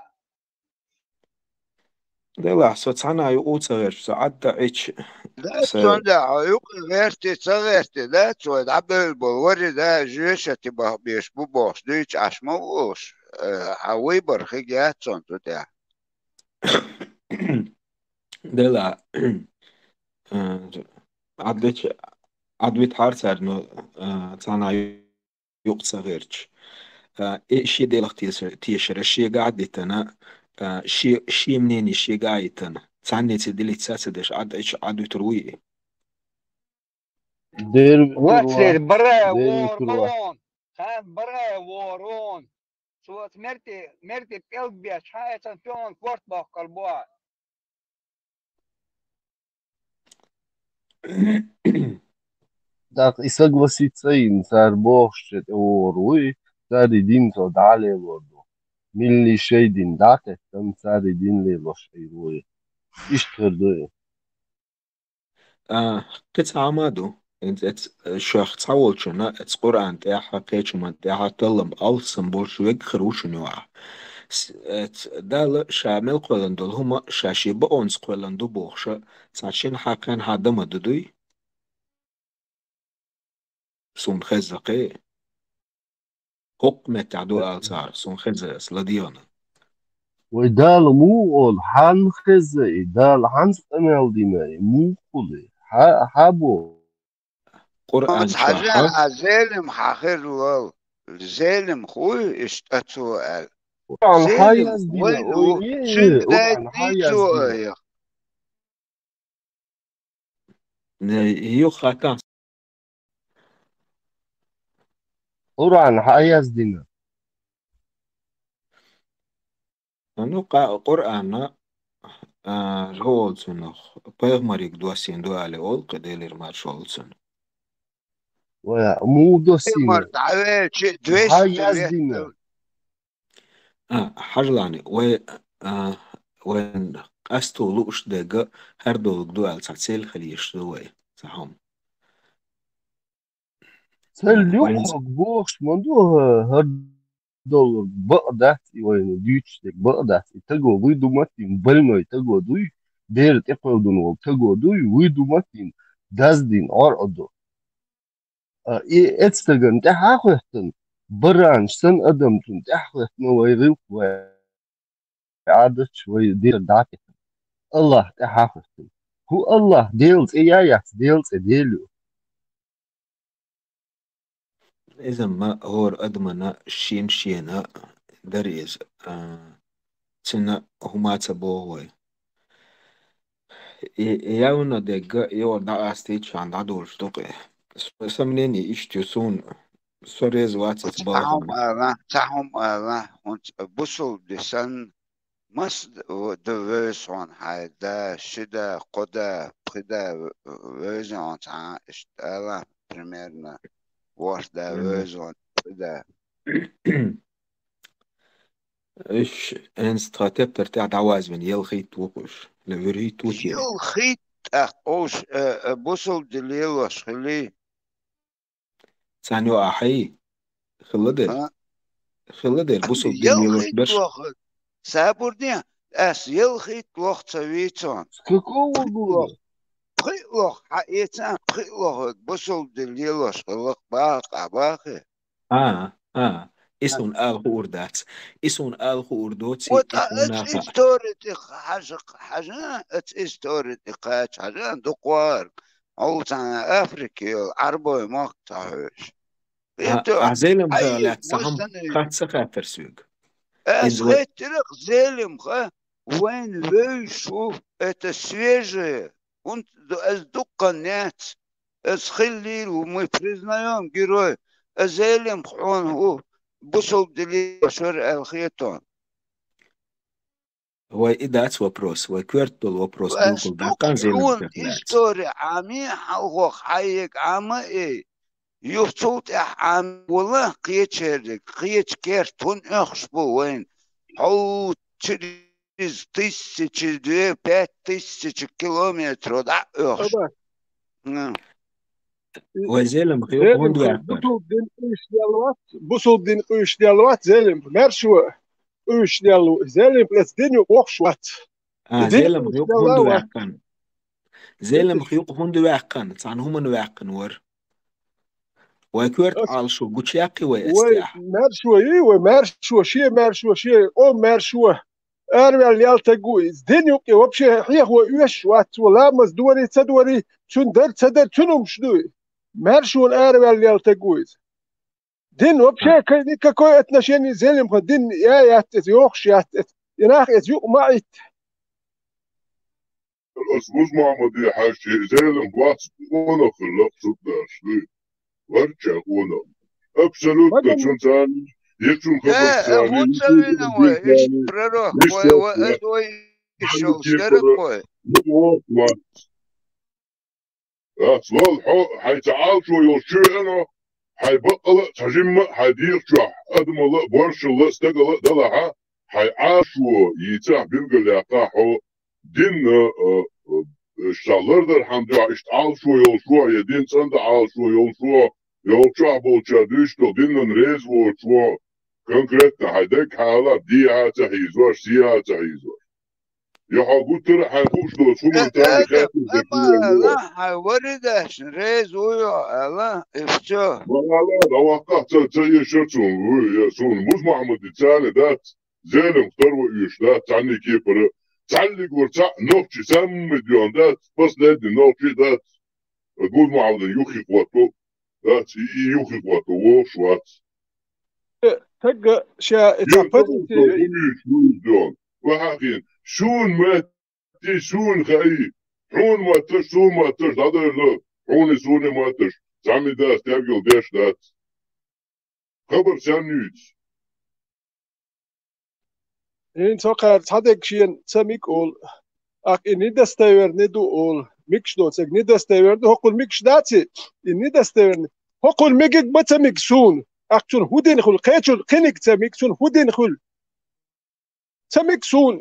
Делахь, со цхьана а юкъа ца гӀерташ, со Ӏадда Ӏича, да, со цунна да, хьо юкъа гӀерти, ца гӀерти, да, цо дӀабевлла болу вари, да, жоьжахати бах-, беш бу бохуш дуьйцу Ӏаш ма ву уьш, э, хьан вуй бара хиг яц цунна цу тӀехь. Делахь, э, Ӏадда Ӏича, Ӏадвитахьара царна, э, цхьана а юкъа ца гӀерташ. А, и шен Делах теша-, тешара шегахь а дитина, а, шен, шен мнение шегахь а йитина. Цхьаннеца дилица ца деш, Ӏад-, Ӏадуьтур вуй и? Дер вуьтур вац. Вацлер, бара дер вора вуьтур вац. Балон, хан бара вора вон. Цо мерти, мерти пӀелг беш, хьан эцан тоьан корта боккхур бу. ТӀаккха и согласиться йина, цара бохуш тӀе вогӀур вуй, цара и дин цо дӀа а лелор ду. Милли шайн дин дӀа а теттина, цара и дин лелош Ӏийр вуй. Иштта хир ду и. А, кхин цхьа хӀума ду. Эц-, эц-, шух цхьаволчунна эцу Къуръан тӀехь, кхечу хӀуманна тӀехь таллам алсам болуш вегга хир ву шуна юкъахь. С-, эц-, Дала ша мел кхоьллина долу хӀума ша шен бакъонца кхоьллина ду бохуша, цхьа шина хьан кхаьнхьа дан ма ду дуй? Суна хеза кхе. ХӀокху меттехь ду ала цара, суна хеза аса ладегӀана. Вай Дала муха олу, хьанна хеза и, Дала хьанца къамел дина и, муха хуьлу и? Хьа-, хьан боху? Къуръан чохь хьажа, а зелим хьан хир лол. Зелим хуй иштта цо аьлла. Къуръан хьан яздина? Ой, цуьнга Къуръан хьан яздина? Не, юха хатан. Къуръан хьан яздина? Ну, къа-, Къуръанна, а, хӀу олу цунах, пайхамариг доссийна ду али олу, кхе Делера маршалла цунна. Вай, муха доссийна? Пайхамар дӀавелча, хьан яздина? А, хьажалани, вай, а, вайн къасто лууш дерг хӀара долург ду аьлла цхьа цель хила йиш ду вай, цхьа хӀума. Цель юккъаг бохуш ма ду, хӀара долург бакъ дац и вайна дуьйцуш дерг, бакъ дац. И таго вуй ду маттийна, больной таго дуй, бер тӀекховдун волу таго дуй, вуй ду маттийна, даздийна Ӏор а ду. А, и эцу стагана тӀаьхьа а хоьттина, баранаш санна адам цунна тӀаьхьа хоьттина вай гӀиллакх, вай Ӏадаташ, вай дер дӀа а теттина. Аллах тӀаьхьа а хоьттина. ХӀу Аллах Делан цӀе я яц, Делан цӀе Дела ю. Иза ма хӀора адамана шен-шена дара иза, а, цуьнан хӀума ца боху вай. И, и явна дегга, и ор дӀакъастийчхьана дӀадолуш ду кхе. С-, сан мнение иштта ю суна, со реза вац эцу балхана. Цхьа хӀума ала, цхьа хӀума ала, хӀунца бусулба де санна, Мас д-, в-, да вевза хьуна хьай да, ши да, кхо да, пхи да в-, вевза хьуна цхьа, иштта ала, примерно, ворхӀ да Мгм. вевза хьуна, пхи да. Уьш хӀинца тха тептар тӀехь дӀавазвина, ялхитта ву-кх уьш, или вуьрхӀитта ву те? Ялхитта тӀаккха уьш, э, э, бусалба дин лелош хилий? Царна юкъахь хьай? Хилла дера. А? Хилла дера, бусалба дин лелош берш. Ялхитта лоху. Сабур де, ас ялхитта лох ца вийцун. С какого года? Пхи лох, хьан эца, пхи лох, бусалба дин лелош хилла-кх баха, бахе. А, а. И суна ала хуур дац. И суна ала хуур доций, Вот, и а, суна аца хаьа. Истори тӀе хьажа, хьажа, аца истори тӀе кхача хьажа, дукха варг. Хьо цхьана Африка йолу Ӏарбой мохк ца хьоьжуш. А, Иту, а Зелимха хьай лаьцна ца хьама мустаний? Хатта ца хаьттира соьга. Ас Иза ва- хеттира-кх Зелимха, вайн вевзаш ву, это свежее. ХӀунда ду-, ас дуккха нец, ас хиллийла ву, мы признаём герой. Ас Зелимха хьуна ву, бусалба дин лелош вара аьлла хетон. Вай и дац вопрос, вай коьрта долу вопрос билггал даккха Зелимхах лаьцна. Истори Ӏамий, хьалхох хьайега Ӏама эй. Юха цул тӀаьхьа Ӏама вала кхечериг, кхечу керт хӀунда оьхуш бу вайна? Хьо через тысячи две, пять тысяч километров дӀа а оьхуш. Аба. Ну. Вай Зелимха юкъа хӀунда ваьккхина? Бусалба дин къуьйсуш делла вац, бусалба дин къуьйсуш делла вац Зелимха, маьрша ву. Къуьйсуш делла ву. Зелимха эца дин юкъа воккхуш вац. А, Зелимха юкъа хӀунда ваьккхина? Зелимха юкъа хӀунда ваьккхина? Цхьана хӀуманна ваьккхина вара. Вай коьрта Ӏалашо гучуяьккхи вай эцтехь? Вай маьршо йий, вай маьршо, шен маьршо, шен къоман маьршо. Араваьлла яьлла стаг ву иза. Дин юкъе вообще хьехо оьшуш вац цо, ламаз дорий, ца дорий, цуьнан дара, ца дара, цуьнан хӀумаш ду и. Маьршонан араваьлла яьлла стаг ву иза. Дин вообще никакое отношение Зелимха дин я яц эца, йохуш яц эца. И нах эца юкъа ма Ӏитта. Ас Бузмахьмаде хьаьжча, Зелимха вац къонах хилла-кх цу тӀехь дуй. Варчча къонах. Абсолютно цунца, я цунна хабарш ца вина вай, иштта пророк вай, ва ас вай иштта йолуш дерг вай. Вац, валла, хьо, хьайн цхьа Ӏалашо йолуш чу веана, хьайн баккъала а цхьа жимма а хьайн дегӀа чохь адамалла а, боршалла а, стагала а далахьа, хьайн Ӏалашо йийцахь, билгалъяьккхахь хьо, динна, а, а, ша лардархьама дуьхьа иштта Ӏалашо йолуш ву, я дин цӀандан Ӏалашо йолуш ву, йолчохь болчара дуьйцуш долу динан реза воцуш ву, конкретно хьайн дагахь хьала дехьа а ца хьийзош, сехьа а ца хьийзош. Я хьо гуттара а хьайн хууш доцу хӀуманна тӀехь хаьттина дерг ву. Хьайн вари дашна реза ву йо, аьлла, и всё. Ма ала, ма ваккхахь ца, ца эшар цунна, вуй, я, суна Бузмахьмаде царна дац, Зелимха тара ван оьшуш дац, цхьанний кепара, цхьаьллиг вара цхьаъ нохчи саммай доьгӀна дац, последний нохчи дац, Бузмахьмадана юххе кхотту, дац, и, и юххе кхотту, вохуш вац. Э, тагга ша и цхьа позиция. Ва хьахийна, суна матти, суна хаий, хьуна матташ, суна матташ, дӀадайла, хьуна суна матташ, зӀамига дац, тергал деш дац. Хабар санна юьйцу. ХӀинца хӀокхара цхьа дерг шена ца миг олу. Ахь и недостоверный ду олу. Мигаш доцург недостоверный ду, хӀокхуьнан мигаш дац и, и недостоверный. ХӀокхуьнан мегиг ма ца миг суна. Ахь цунна хӀун дина хуьлу? Кхечун кхиниг ца миг, цунна хӀун дина хуьлу? Ца миг суна.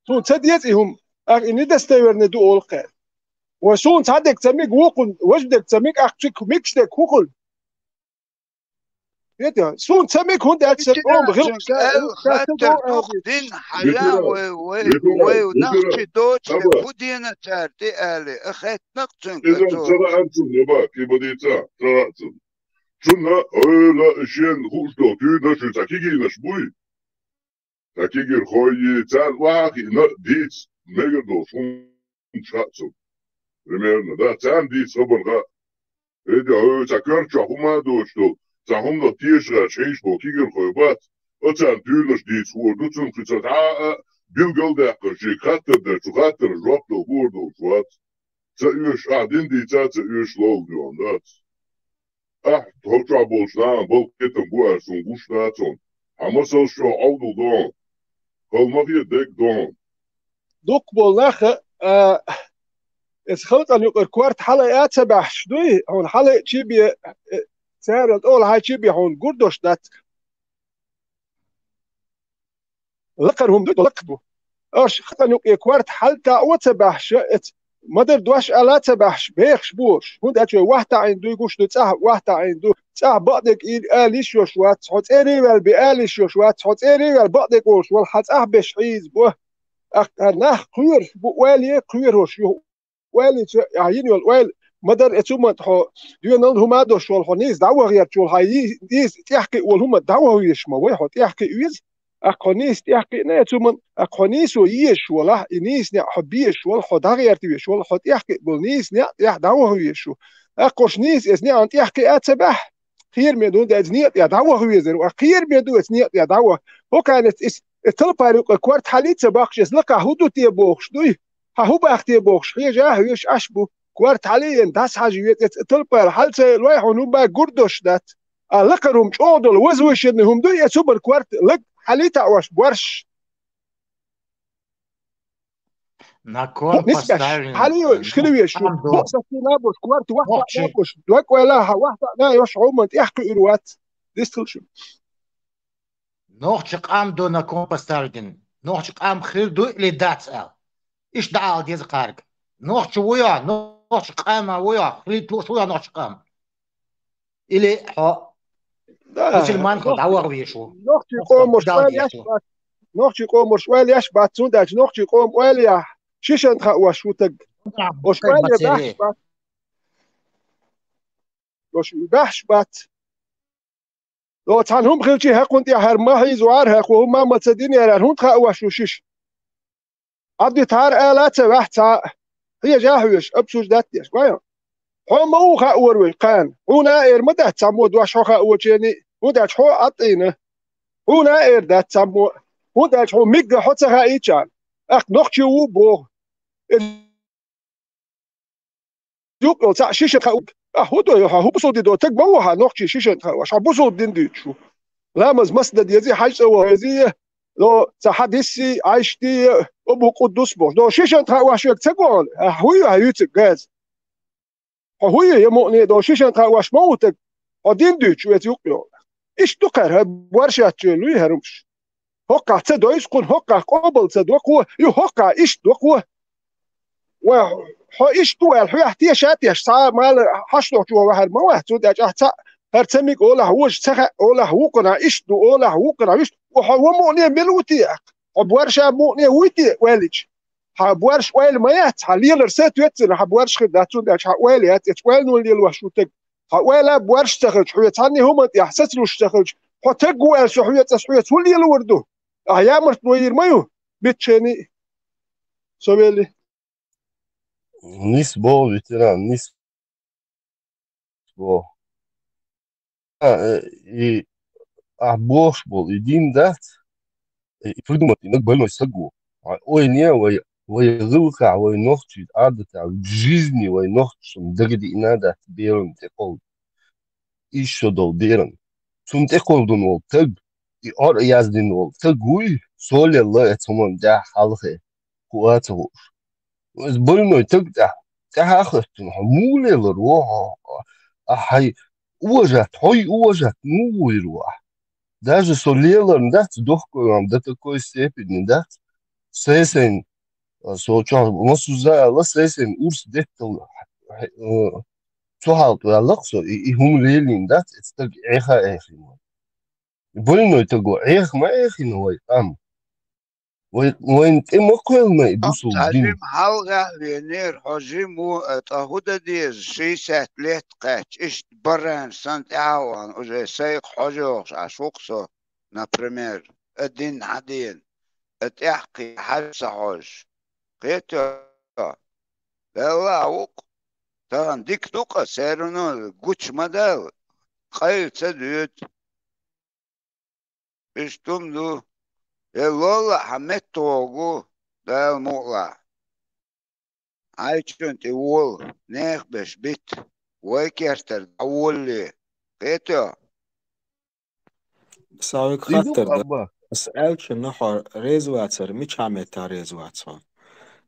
Суна ца деза и хӀума. Ахь и недостоверный ду олу кхаьа. Вай суна цхьа дерг ца миг вукхун, важа дерг ца миг, ахь цуьнга мигаш дерг хӀун хуьлу? Суна ца мега хӀунда аьлча сан къоман гӀиллакх ша, гӀиллакх ша ца до аьлла. Дин хьажа вай, вай, вай нах чи доцург хӀун дена цара тӀе аьлла, а хеттина-кх цуьнга. Иза ца лаьара цунна, Раба, кхин бан дийца, ца лаьа цунна. Цунна ойла шен хууш долу туьйранаш ю цхьа кегийнаш буй? Ткъа кегийрхой, царна охьа а хиъна, дийца мегар долуш хӀуманаш хаьа цунна. Примерно, да, царна дийца хабар хаьа. Эди, хӀу, цхьа коьрта чохь хӀума а доцуш долу, цхьа хӀуманах тешаш гӀерташ хьийзаш болу кегийрхой бац, оцарна туьйранаш дийца хуур ду цунна, кхин цхьа дӀа а билгал а даьккхина, шега хаттар деш, цу хаттарна жоп дала хуур долуш вац. Ца оьшуш, ахь дин дийца а ца оьшуш ловла доьгӀна дац. Ахь тхов чохь болчу нахана балла кхетам бу аьлла суна гуш дац хьуна. Хьан масалш чӀогӀа Ӏовдал дохьуна. Хьо ма хе дерг дон. Дукха болу нах, а, эс халкъан юкъара корта хьала а ца баьхьаш дуй, хьуна хьала а чу бе, э, царал тӀола хьай чу бе хьуна гур дош дац. Лакхара хӀума ду, лакха ду. Аша халкъан юкъе корта хьала таӀо ца баьхьаш, эц мадар дош ала ца баьхьаш, бехаш бу уьш. ХӀунда аьлча вай вахтаӀийна дуй гуш ду, цӀахь вахтаӀийна ду, цӀахь бакъдерг ир ала йиш йолуш вац, хьо цӀерий ваьлла бе ала йиш йолуш вац, хьо цӀерий ваьлла бакъдерг олуш вала, хьан цӀахь беш хьийза бо. Ахьа нах кхоьруш бу, ойла е кхоьруш ю. Ойла ца, а, йина йолу ойла, ма-дарра эцу ма хьо, доьналла хӀума а дош волу хьо нийса дӀавахарчул хьан йи-, нийса тӀехкхиъ волу хӀума дӀаваха везаш ма вай, хьо тӀехкхиъ веза. Аккха хьо нийса тӀехкхиъна эцу ма, аккха хьо нийсо езаш волахь, и нийса неӀ хьо безаш волу, хьо дӀагӀерта везаш волу, хьо тӀехкхиъ болу нийса неӀ тӀехь дӀаваха везаш ву. Аккха хьо нийса эцу неӀан тӀехкхиъ а ца баьхьа, кхераме ду, хӀунда аьлча некъа тӀехь дӀаваха везар ву, а кхераме ду эцу некъа тӀехь дӀаваха. ХӀокхарна эс, эс, эс талпар юкъа корта хьала а ца бахкаш, эс лакхахь хӀун ду те бохуш дуй? Хьан хӀун бах те бохуш, хьежа а хьоьжуш Ӏаш бу. Корта хьала а йина, дӀасахьажа веза эцу талпар хьала ца елла вай, хьуна хӀума гур дош дац. А лакхара хӀума чӀогӀа долу, возвышенный хӀума дуй, эцу бара корта лаг хьала а таӀош борш. На кон Нисбеш, поставлен, хьала а йой, э, шхила веш, там до боксатти набош, корта вахта нохчи набош, дог ойла, хьан вахта на йош хьо хӀуман тӀехь кхуьур вац. Дистхила шу. Нохчи къам до на кон поставлен. Нохчи къам хир ду или дац аьлла. Иштта дӀаала деза кхарга. Нохчи ву я, нохчи къам ву я, хилийта лууш ву я нохчи къам. Или хьо Да, мусульманхо нохчи, дӀаваха веш ву. Нохчи Нохчо къомаш дал ойла деш еш ву. Бац. Нохчи къомаш ойла еш бац, цундачу нохчи къом ойла яхь, шишан тха ваш ву таг. Ош ойла бац, бац. Ош баьхьаш бац. До цхьана хӀума хилчи хьекхун тӀе хьар ма хьийза вара, хьекху хӀума ма ца динера, хӀунда хаа ваш ву шиш? Абди тхьара ала а ца ваьхьа цхьа а, хьежа а хьоьжуш, обсуждать деш, гой хьо? Хьо ма ву хаор вай кхана, хьуна а эр ма дац цхьаммо дош хьо хаочени, хӀунда аьлча хьо а тӀийна. Хьуна а эр дац цхьаммо, хӀунда аьлча хьо мигга хьо ца хаийчарна. Ахь нохчи ву боху. Э, юкъ йолу цхьаъ шишан тха уг. Ахь хӀун до, хьан хӀун бусулба дин до, таг ма ву хьан нохчий шишан тха ваш, хьан бусулба дин дуьйцуш ву. Ламаз маса дан дезий, хьаьж цӀа ваха везий, но ца хьадисси, Ӏайшти, Абу Къуддус бохуш. До шишан тха ваш век ца гон, ахь хӀун ю, хьан юьцуг газ? Хьо хӀун ю, я муъне, до шишан тха ваш ма ву таг? Хьо дин дуьйцуш вец юкъ йолу. Иштта ду кхара, хӀара боршаччойн луй хӀара хӀумаш. ХӀоккхахь ца дойсу кхунна, хӀоккхахь къобал ца до кхо, ю хӀоккхахь иштта до кхо. Ва хьо иштта ду аьлла, хьоьхь теша а теш, цхьа а мала хьашт дохчо вахьар ма вац, цунда аьлча ахь цхьаъ, хӀара ца мига олахь вожа ца хаьа, олахь вукхунахь иштта ду, олахь вукхунахь вуьшта, хьо ва муъне мила ву те ахь? Хьо борша муъне вуй те, ваьллича? Хьан борш ойла ма яц, хьан лелар са тоьццана, хьан борш хир дац, цунда аьлча хьан ойла яц, эцу ойлано лелош ву таг. Хьан ойла борш ца хилча, хьоьца цхьанне хӀуманна тӀехь сацалуш ца хилча, хьо таг ву аьлла со хьоьца, ас хьоьца хӀун лелавар ду? Ахь ямарт вайийр ма ю, битчений. Со велли. Нис бо, ветеран, нис бо. А, э, и, а, бохуш болу, и дин дац, и, и придумать, и наг больной саг ву. А, ой, не, вай, вай гӀиллакхахь, вай нохчий Ӏадатехь, в жизни вай нохчашна дагадиъна дац беран тӀекъовла. Ишшо долу беран. Цунна тӀекховдун волу таг, и ор яздина волу таг вуй, солелла эцу хӀуманна тӀехь хьалхе, хӀу а ца хууш. Иза больной таг тӀехь, тӀаьхьа а хӀоьттина, хьо муха лелар ву хьо? Ахьа хьай уважать, хьой уважать муха вуйр ву ахь? Даже со леларна дац, дохкой вам до такой степени дац. Сесен, а, со чохь масуза аьлла, сесен урс деттал, э, цу хьалт ваьллакх со, и, и хӀума лелийна дац, эцу стаг Ӏеха а Ӏехийна. Больной таго Ӏеха ма Ӏехийна вай къам. Вай, вайна тӀе ма кхоьллина и бусул дин. Хьажим хьалгӀа венера, хьожим ву, а тӀа хӀу дан деза, шийсет лет кхаьчча, иштта баран сан тӀаьхьа вахана, уже сайх хьожохуш Ӏаш ву-кх со, например, а дин хьан дена, а тӀаьхкхе хьаж ца хьожуш. Кхетий? Белла а ву-кх. Тахана дика ду-кх, все равно гуча ма даьлла, къайла ца доьду. Иштта хӀума ду. Э, лолла хьан меттахӀогу, Дала мукъалахь. Ӏайчун тӀе вола, нехан беш бита, вай кертара дӀаволале. Кхетий? Савик, хаттар дан. Ас аьлча, хьо реза вацар, мичахь меттехь реза вац хьо?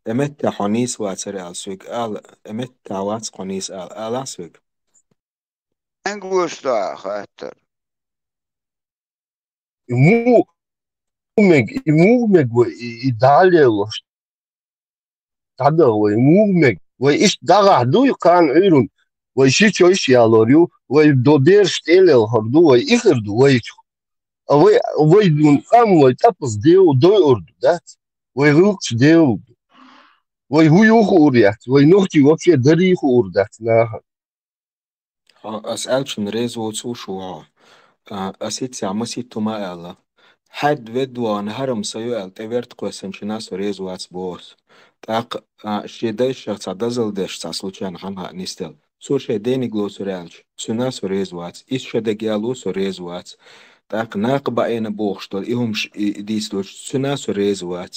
Э, меттехь хьо нийса вацар аьлла соьга ала, э, меттехь вац хьо нийса ала, алахь соьга. Ангуш да хаттар. И му-, мег, и му-, мег вай, и, и далелош. ДӀадагӀа вай, муха мега? Вай иштта дагахь дуй кхана Ӏуьйран? Вай ши чойш ялор ю, вай до бераш тӀелелхар ду, вай ихар ду вайчу. А вай, вай дун къам вай тӀапаза дев дойур ду, дац? Вай гӀуллакхаш дев ду. Вай хӀу ю хуур яц, вай нохчий вообще дарий хуур дац нахана. Хьо, ас аьллачун реза воцу шу хьо. А, ас хӀинцца масийтта хӀума аьлла. Хьаьдда ведда вахана хьарам са ю аьлла, тӀе верта кхоьссинчунна со реза вац боху ас. ТӀаккха, а, шен дайшах цхьа дозалла деш, цхьа случайно хьан хаа нисделла. Цо шен дениг лоцур аьлча, цунна со реза вац. Иза шо дага яло, со реза вац. ТӀаккха накха баийна бохуш долу и хӀумаш и, и дийца доцуш, цунна со реза вац.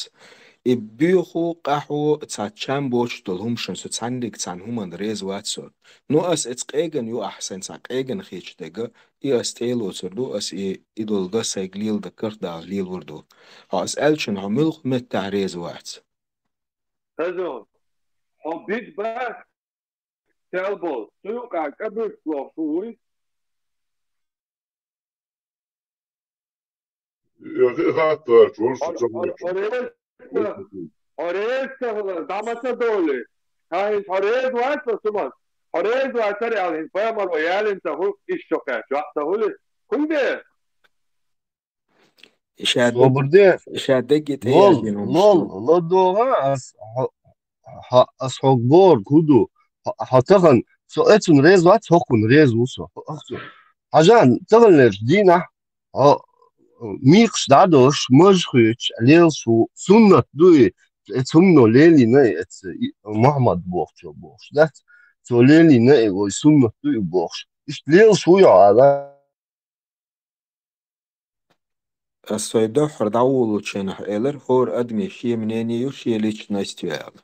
И боьху, къахьо, цхьа чам боцуш долу хӀумашна со цхьаьнниг цхьана хӀуманна реза вац со. Ну, ас эца къеган ю ахь, сайн цхьа къеган хеташ дерг, и ас тӀе а лоцур ду, ас и, и долу дан сайга леладан карх Дала лелор ду. Хьо ас аьллачун хьо муьлха меттехь реза вац? Азо, хьо бид бац, цел болу, цу юкъа кабуьрташ лохуш ву вуй? Хаттарчу вара шу ца хьо, хьо, хьо реза, хьо реза ца хилар, дӀа ма ца долий. Хьан хӀинца хьо реза вац аса хӀуманна? Хьо реза вацара аьлла, хӀинца пайхамаро ялийна ца хуьлу, иштта чо кхаьчча, ца хуьлу? ХӀунда? Ша даг-, Собар де. Ша дагге тӀе Лол, яздина хӀумаш лол, ду. ЛадогӀа ас хьо, хьо, ас хьоьга бохург хӀун ду? Хьо, хьо тахана, со эцунна реза вац, хӀокхунна реза ву со. Хьо, хьо, хьажа, таханлерчу дийнахь хьо мекхаш дӀа а долуш, маж а хуьйцуш, лелаш ву, суннат ду и, эцу хӀумано лелийна и, эцу и, Мухьаммад бохучо бохуш, дац? Цо лелийна и, вай суннат ду и бохуш. Иштта лелаш ву йо ала. Ас вай дуьххьара дӀаволучу хенахь элира, хӀора адаме шен мнение ю, шен личность ю аьлла.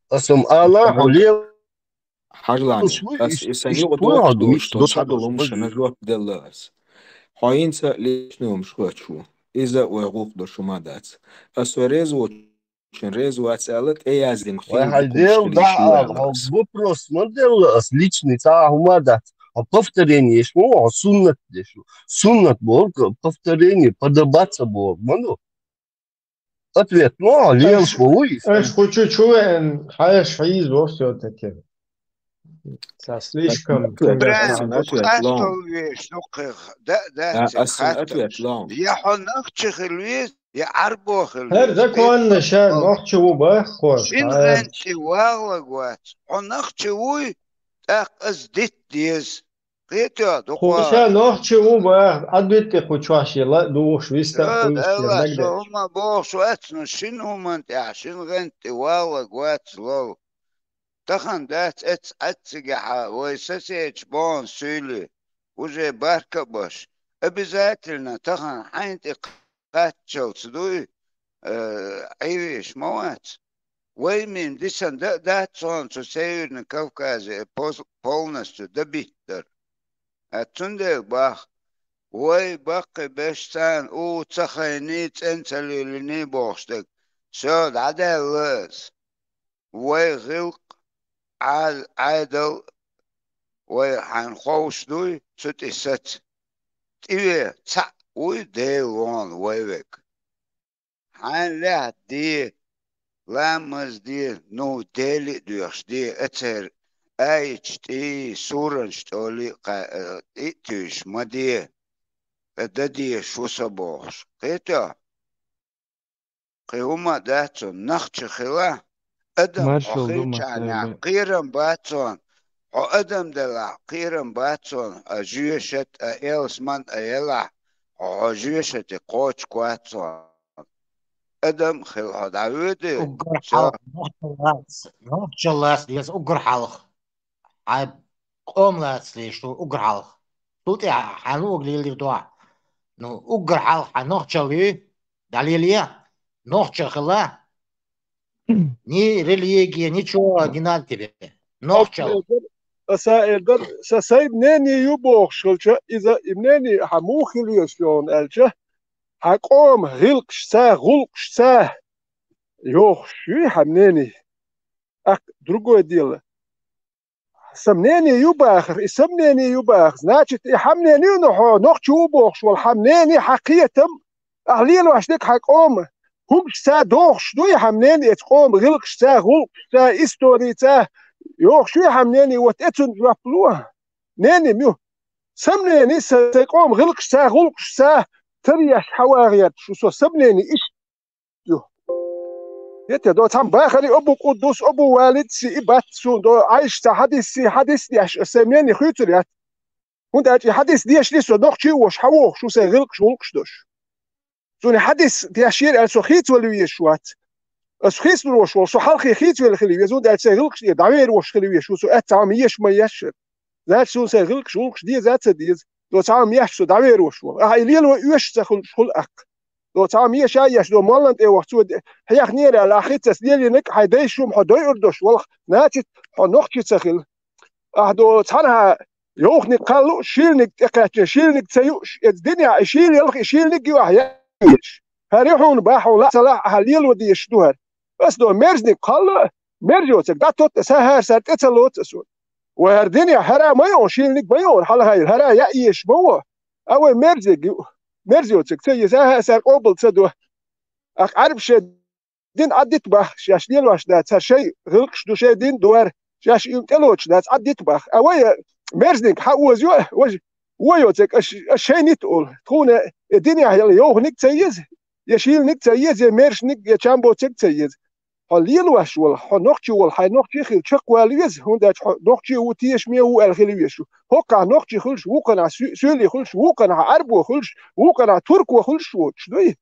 Ас-м ала, хьо ле-, Хьажалан, ас и сан юкъа дохуш долуш долу цхьадолу хӀумашна жоп делла ас. Хьо хӀинца личный хӀумаш хоьттуш ву. Иза вай гӀуллакх долуш хӀума дац. Ас вай реза воцу Шен реза вац аьлла, тӀе яздина хӀинца хӀай дукхуш дел хилийша даа, ю аьлла хьо ас. Вопрос ма делла ас личный цхьа а хӀума дац. Хьо повторение еш ма ву, хьо суннат деш ву. Суннат бохург, повторение, подобаться бохург ма ду. Ответ, ну, лелаш ма ву иза. Аша кху чу чу веана, хьаьш хьийзо всё-таки. Ца слишком. Ас ответ, ас ответ лом. Къастал веш, ну, кхих, да, да, а, ца ас хаттар. Ответ лом. Я хьо нах чу хила веза, я Ӏарбо хила веза. ХӀара законна ша нохча ву бах хьо. Шин гӀан тӀе вагӀлаг вац. Хьо нохча вуй, тӀаккха ас дитт деза. Кхетий, дукха. Хьо ша нохча ву бах, Ӏадвитте кху чохь шен ла духуш виста. Ала, со хӀума бохуш вац, но шин хӀуман тӀехь, шин гӀан тӀе вагӀлаг вац лол. Тахана дац эццигахьа вай соседаш бохна суьйлий, уже барка а баш. Обязательно тахана хьайна тӀе кхаччалц дуй, э, Ӏийвеш ма вац. Вай мин дисан да а дац цхьана цу Северный Кавказе пол-, полностью добиттар. А цундела бах, вай баккхий беш царна у ца хайний, цӀен ца лелиний бохуш дерг. Всё, дӀадаьлла ас. Вай гӀилкх, Ӏа-, Ӏедал, вай хьайна ховш дуй, цу тӀе саца. ТӀеве цхьаъ вуй Делан вон вай вег. Хьайна лаьтта де, ламаз де, ну, Дели а доьхуш де, ацер аяташ тӀе, суранаш тӀоли а кха-, э, тӀе а туьйш ма де, ткъа дан дезаш ву со бохуш. Кхетий? Кхин хӀума дац цунна, нах чу хила, адам хьо хилчахьана кхерам бац цунна, хьо адам делахь кхерам бац цунна, а жоьшат, а элсман, а елахь, хьо, хьо жоьшате кхочуш вац цунна. Адам хила хьо дӀавоьдий, уггар хьалха нохчаллац, нохчаллац деза уггар хьалха. Хьайн къом лацале шу уггар хьалха. Цул тӀаьхьа хьан луъург лелийр ду ахь. Ну, уггар хьалха хьан нохчалла ю, дӀалелае, нохча хила. Ни религия, ничего не надо тебе. Нохчалла. Аса эр дара, аса сайга мнение ю бохуш хилча, иза и мнение хьан муха хила везаш ю хьуна аьлча, хьан къоман гӀиллакхашца, гӀуллакхашца йохуш юй хьан мнение? ТӀаккха другое дело. Сан мнение ю бахар, и сан мнение ю бахар. Значит, и хьан мнение ю, ну, хьо нохчи ву бохуш волу хьан мнение, хьан кхетам, ахьа лелош дерг хьан къоман хӀуманашца дохуш дуй хьан мнение, эцу къоман гӀиллакхашца, гӀуллакхашца, историца йохуш юй хьан мнение, вот эцунна жоп ло. Мнение ю. Сан мнение, сан, сан къоман гӀиллакхашца, гӀуллакхашца таръеш хьан вагӀерта шу со, сан мнение иштта ю. Ете до цхьамма бахари Абу Къуддус, Абу Валид си и бац суна до Ӏайшаца хьадис си, хьадис деш, аса мени хуьйцур яц. ХӀунда аьлча и хьадис дешли со нохчи а вош, хьан вохуш ву сайн гӀиллакхаш, гӀуллакхаш дош. Цуьнан хьадис деш йира аьлла со хийцавала везаш вац. Аса хийцалур вош волу, со хьалхе хийцавала хила веза, хӀунда аьлча сайн гӀиллакхаш тӀе дӀавер вош хила везаш ву, со аьццахьа ма еш, ма еш. Значит, суна сайн гӀиллакхаш, гӀуллакхаш деза а ца деза, до цхьамма еш со дӀавер вош волу. Ахьа и лело оьшуш ца хуьлуш хуьлу аккха. До цхьамма еш а еш, до моллан тӀе вахча, цо де-, хьехнера аьлла, ахь хица ас лелийнарг хьайн дайша хӀума хьо дойур долуш, валх, значит, хьо нохчи ца хила. Ахь до цхьанхьа йовханиг кхалла лууш, шийланиг тӀекхаьчна, шийланиг ца юуш, эца динехь и шийла ялх, и шийланиг ю ахь яа еш. ХӀара ю хьуна бахьа, хьуна лаца лахь, ахьа лело дезаш ду хӀара. Ас до мерзаниг кхалла, мерза йоцург дӀатотта, сан хӀара сара тӀе ца лоцу ас вон. Вай хӀара динехь хӀара ма йоӀун, шийланиг ма йоӀун, хьалхайла хӀара яа еш ма вон. А вай мерзаниг ю, мерза йоцург ца еза, сан хӀара сара къобал ца до. Ахь Ӏарбаша дин Ӏаддита баха, шаьш лелош дац, цара шайн гӀиллакхаш ду, шайн дин ду хӀара, шаьш уьйма тӀелоцуш дац, Ӏаддита баха. А вай мерзаниг хьан озайо, важа, вон йоцург, аш, аш шайнита олу. Тхуна и динехь яла йовханиг ца еза, я шийланиг ца еза, я мерзаниг, я чамбоцург ца еза. Хьо лелош волу, хьо нохчи волу, хьайн нохчи хила чекхвала веза, хӀунда аьлча хьо нохчи ву, тешаме ву аьлла хила везаш ву. ХӀокхахь нохчи хуьлуш, вукханахь су-, суьйли хуьлуш, вукханахь Ӏарбо хуьлуш, вукханахь турко хуьлуш воцуш дуй.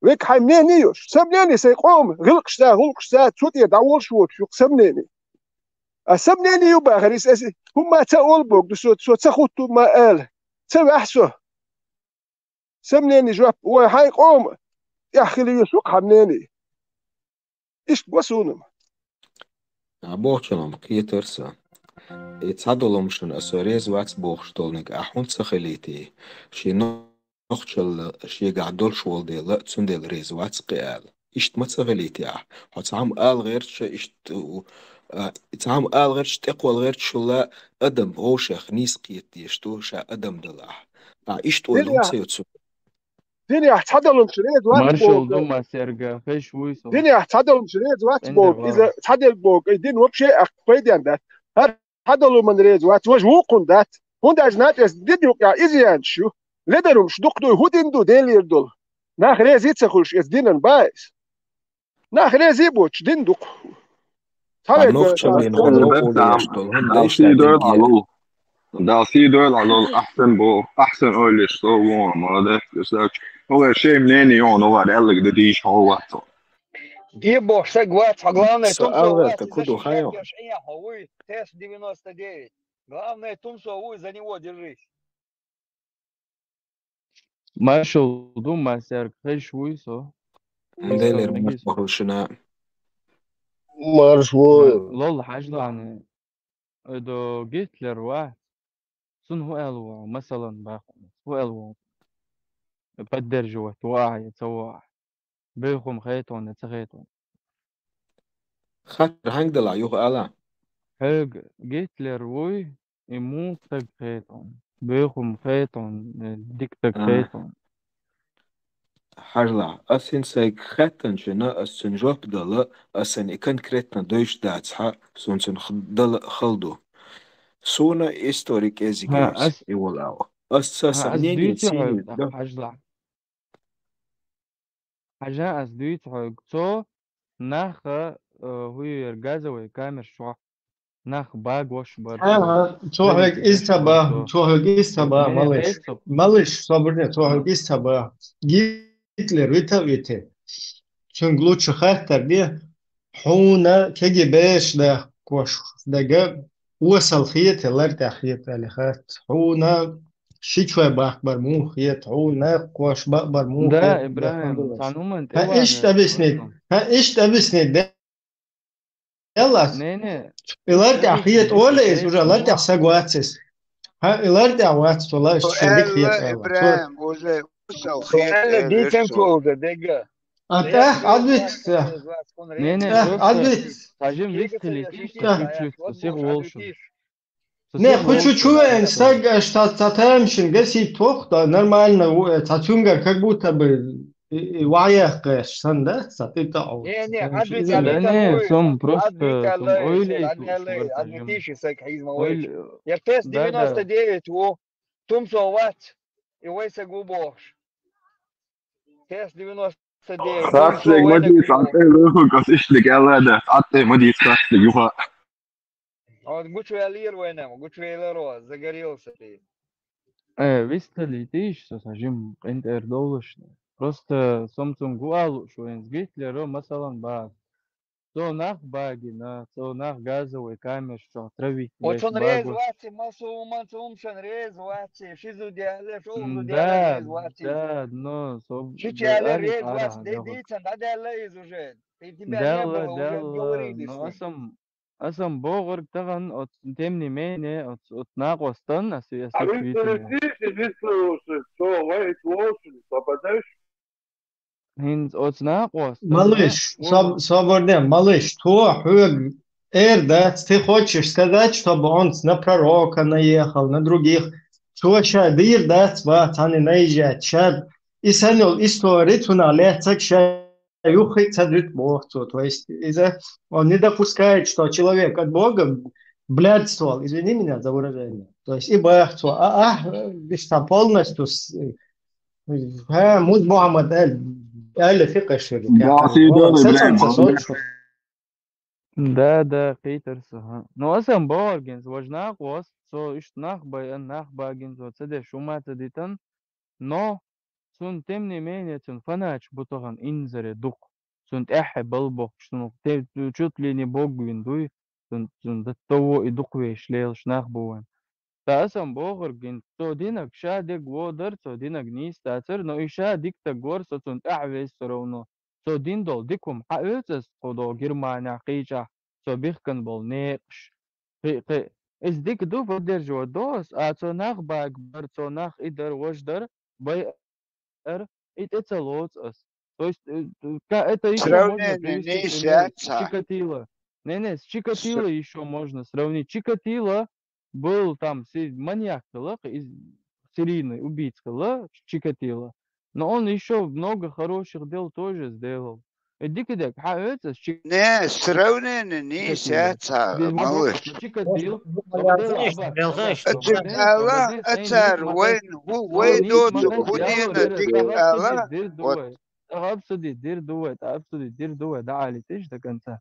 Век хьайн мнение йош. Сан мнение сайн къоман гӀиллакхашца, гӀуллакхашца, цу тӀе дӀаволуш воцуш ю сан мнение. А сан мнение ю бахар, иза аса хӀумма ца олу боху, со, со ца хӀутту ма ала. Ца ваьхьа со. Сан мнение жоп, вай хьайн къоман тӀехь хила везаш ву-кх хьан мнение. Иштта го суна-м. А бохучунах кхетара сан. И цхьадолу хӀуманашна аса реза вац бохуш долниг ахь хӀунда ца хилийтий? Шен нохчалла шегахь долуш волу дела, цундела реза вац кхин ала. Иштта ма ца хилийтий ахь? Хьо цхьамма ала гӀерташ, иштта, а, цхьамма ала гӀерташ, тӀекхолла гӀерташ хилла, адам вовшех нийса кхета дезаш ду, ша адам далахь. Ахь иштта ойла хӀунда ца йо цунна? Динехь цхьадолу хӀуманаш реза вац боху. Маршалла ду, Масерга, хезаш вуй со. Динехь цхьадолу хӀуманаш реза вац боху. Иза цхьаделла боху, и дин вообще ахь пайденна дац. ХӀара цхьадолу хӀуманна реза вац, важа вукхунна дац. ХӀунда аьлча нацӀех дин юкъахь иза яьнчаш ю. Ледар хӀуманаш дукха дуй, хӀун дин ду Делера долу? Нах реза а ца хуьлуш, иза динан бац. Нах реза а боцуш, дин дукха. Цхьа вегга нохчаллина хӀума догӀу лелаш долу, хӀунда аьлча дин дойла хьан лул. Дала сий дойла хьан лул, ахьсен бо, ахьсен ойла еш со вон, молодец, красавчик. ХӀора шайн мнение йоӀун, хӀора аьлларг дан дийша хьо вац. И бохуш стаг вац, хьо главное, со тумсо алгӀерта вац, ку ду хьан йо? Тес девяносто девять. Главное, тумсо вуй, за него держись. Маршалла ду, Масерга, хезаш вуй со. Делера марш бахалшина. Марш вуй. Лол хьажлахьна. Эдо Гитлер вац. Цунна хӀун аьлла ву, масалан, баккъалла. ХӀун аьлла ву? Поддерживать ву ахьа я ца ву ахьа? Бехум хетон я ца хетон? Хаттар хьанга дала, юха ала? Хьоьга Гитлер вуй, и муха стаг хетон? Бехум хетон, э, дика стаг хетон? Хьажлахь, ас хӀинца сайга хаьттинчунна, ас цуьнан жоп дала, ас санна и конкретно девзаш дац хьа, суна цуьнан х-, дала хала ду. Суна историк кӀезиг яц, и волаву. Ас ца сан мнение дуьйцу хьоьга, хьажлахь. Хьажа, ас дуьйцу хьоьга. Цо нах, э, хӀуъер газовый камераш чохь нах багош бара. Ага, цо хьоьга иза ца боху, цо хьоьга иза ца боху, малыш. Малыш, собарне, цо хьоьга иза ца боху. Гитлер вита а вити. Цуьнга лучу хаттар де, хьуна кеги беш дахкош дага осал хета, лар тӀехь хета аьлла хац. Хьуна ши чой баккхабар муха хета, хьуна кош баъбар муха хета. Да, Ибрахим, цхьана хӀуманна тӀе ван. Хьан иштта объяснить, хьан иштта объяснить де. Яллас. Не, не. И лар тӀехь хета оле иза, уже лар тӀехь саг вац иза. Хьан и лар тӀехь вац, цо лар шен дика хета аьлла. Ибрахим, уже Алла дийцан цо уже дега. А тӀаккха Ӏадвита. Не, не, просто Ӏадвита. Сажим вистхили тиш, чуть-чуть, сих волшу. Не, хочу чувен, саг аш та, та тамшин гасит тох, да, нормально, у, э, та цунгар как будто бы и, и ваяхкаш, сан, да? Са ты та, о. Не, не, Ӏадвита, да, не, сом просто, сом ойле, Ӏадвита, Ӏадвита, саг хизма ойле. Я тест девяносто девять, о, тумсо вац, и вайса губохш. Тест девяносто девять. Хаслиг ма дийц, атӀе лоху кас ишлик алада, атӀе ма дийц хаслиг юха. Гучу ялир вайнам, гучу ялиро, загорелся ты. Э, вистхили тиш, со сажим къинтӀер долушна. Просто сом цун гуалу шуэнз Гитлеро, масалан, баз. Цо нах багина, цо нах газовый камер чу травить. Оцун рез ваци, масулман цумшан рез ваци, шизу диале, шоузу диале рез ваци. Да, но со... Шичале рез ваци, дедицан, да, диале из уже. И тебя не было, уже говорили с ним. Асам, асам богъург тагъан, оц, тем не менее, оц, оц накъостан, ас, ас... А вы видите, что вай, что попадаешь? Хинц оц накъостан. Малыш, соб-, собор дем, малыш, то хьуг эр дац, ты хочешь сказать, чтобы он на пророка наехал, на других? Цо ша дир дац, ва, цани наезжать, ша, и санил истори цуна лецак ша юхи ца дут бохцо. То есть, из-за, он не допускает, что человек от Бога блядствовал, извини меня за выражение. То есть, и бахцо, а, а, бишта полностью с-, ха, муд Мухаммад аль, аль фикъа шури. Да, сидели, блядь, сочу. Да, да, Питер, ага. Ну, асам богъургинц, важ накъост, цо ишт нах бай, ан нах багинц, ва цаде шума ца дитан, но цун, тем не менее, цун фанач бутагъан инзаре дукъ. Цун тӀехье балбохч, цун те-, чуть ли не бог вин дуй, цун, цун даттаво и дукъ веш лелш нах буван. Та асам богъургин, цо динаг ша дег водар, цо динаг нийс дацар, но и ша дик таг вар, со цун тӀехь вез всё равно. Цо дин дол дикум хьаоьцас, кхо до Германия хъийча, цо бихкан бол некъш. Хи-, хи-, эс дик ду поддерживать дос, а цо нах баг бар, цо нах идар, вож дар, бай эр, и тӀе ца лоц ас. То есть, э, э, ка-, это ещё можно привести пример с Чикатило. Не, не, с Чикатило ещё можно сравнить. Чикатило был там си-, маньяк хила, из-, серийный убийца хила, Чикатило. Но он ещё много хороших дел тоже сделал. И дикидек, хьаоьцас Чикатило. Не, сравнение не сяца, малыш. Чикатило. Ацар вайн, ву вай доцу кудина дикала. Вот. Обсудить дир дувай, обсудить дир дувай, да, али тиш до конца.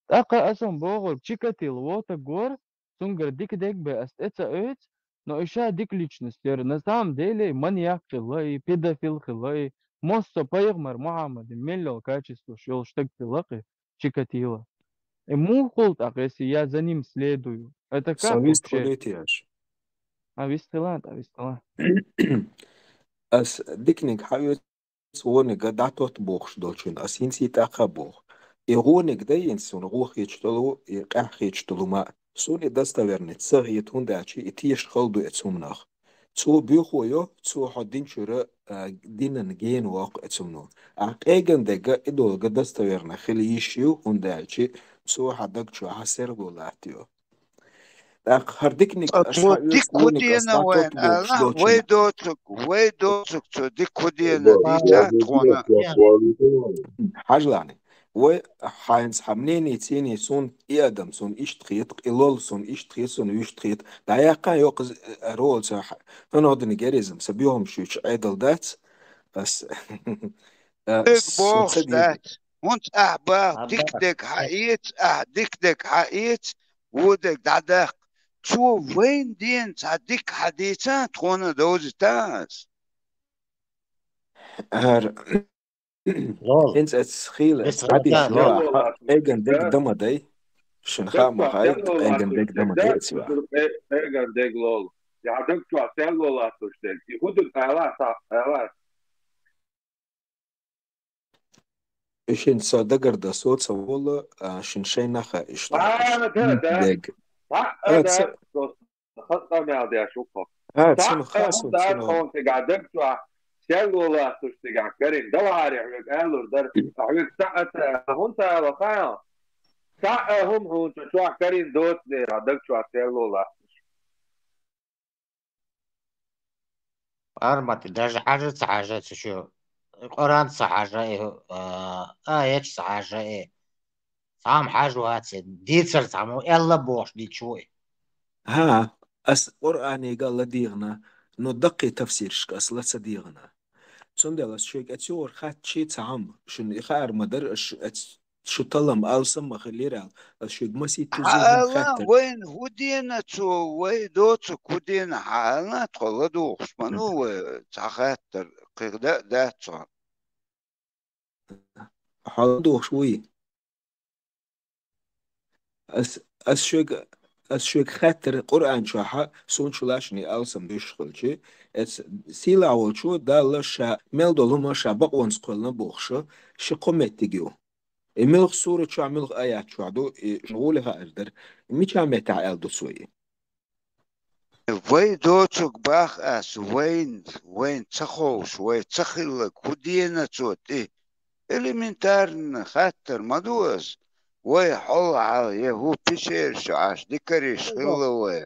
ТӀаккха асам богъур, Чикатило вотаг вар, цунгар дика дег бе ас тӀе ца оьц, но и ша дика личность яр. На самом деле, маньяк хила и, педофил хила и, моссо пайхамар Мухаммадин меллел качествош йолуш стаг хила кхи, Чикатило. И муха хул тӀаккха, если я за ним следую? Это как вообще? А, вист хила, да, вист хила. Ас дикниг хьаоьц гӀониг дӀатотта бохуш долчун, ас хӀинца и тӀаккха боху. И гӀониг дайинца суна гӀо хеташ долу, и къаьхьа хеташ долу ма. Суна и достоверный ца хета, хӀунда аьлча и тешаш хала ду эцу хӀуманах. Цо буьйхо йо, цо хьо динчуьра, а, динан гена воккху эцу хӀумано. А къеган дега и долга достоверно хила йиш ю, хӀунда аьлча цо хьан даг чу хьан серло латтайо. ТӀаккха хӀара диканиг аса дика хӀун дена вайн, ала, вай доцург, вай доцург цо дика хӀун дена дийца тхуна. Хьажлани, вай хьайнца хьан мнение цӀийний, суна и адам, суна иштта хета, и лол, суна иштта хета, суна вуьшта хета. ДӀаяккха йоккха роль ца хьа-, хӀун хӀодиниг яризам, сан бехам шуьйчу Ӏедал дац. Ас, а, ас бохуш дац. ХӀунца ахь баха, дика дег хьаэца, ахь дика дег хьаэца, вон дег дӀадаккха. Цо вайн дена цхьа дика хьадийца, тхуна довзийтан ас. ХӀара. ХӀинца эцу хийла, эцу хьадийца ло, хьан къеган дег дама дай. Шуна хаа ма хай, къеган дег дама дай эцу ваха. Къеган дег лол. Я даг чохь тел ло латтуш дег. И хӀун ду ала, ала. И шин со дагардан со ца волу, а, шин шайн наха иштта. А, да, да. Дег. А, да, ца-, со хатта мел деш ву кхо. А, цуна хаа, цуна, цуна. Дац, хьуна тӀе га даг чохь. Серло латтош цигахь карийна. Далахьара хьоьга аьллар дара. Хьоьга цхьаъ а ца, хӀунда ца ала хаьа? Цхьаъ а хӀума хьуна цу чохь карийна доцу дера, даг чохь серло латтош. Армат, даже хьажа ца хьажа ца шу. Къуръан ца хьажа и, а, аяташ ца хьажа и. Цхьамма хьажа вац и. Дийцар цхьамма аьлла бохуш дийцаш ву и. ХӀа, ас Къуръанига ладийгӀина, но даккхий тафсирашка ас ла ца дийгӀина. Цундела ас шуьга оцу юкъара хаттачи цхьамма, шуна и хаар ма дара, аш оц-, шу таллам алсам ма хиллера аьлла, ас шуьга масийтта зуьйхина Хьаала, хаттар. Вайна хӀун дена цо, вай доцург хӀун дена хьаала, тхо ладугӀуш ма ду вай, цхьа хаттар, кхин да а дац цо. Хьо ладугӀуш вуй? Ас, ас шуьга, ас шуьга хаьттара Къуръан чохьа, суна шу лашний алсам дуьйш хилчи, эц сийлахь волчо Далла ша мел долу хӀума ша бакъонца кхоьллина бохуша, ши кхо меттиг ю. И муьлха сура чохь, муьлха аят чохь ду, и шуна гӀоле хаар дара. Мича меттехь аьлла ду цо и? Вай доцург бах ас, вайн, вайн ца ховш, вай ца хилларг хӀун дена цо тӀе? Элементарно хаттар ма ду ас. Вай хьолахьал, я хӀу пещераш Ӏаш, дикариш хилла вай.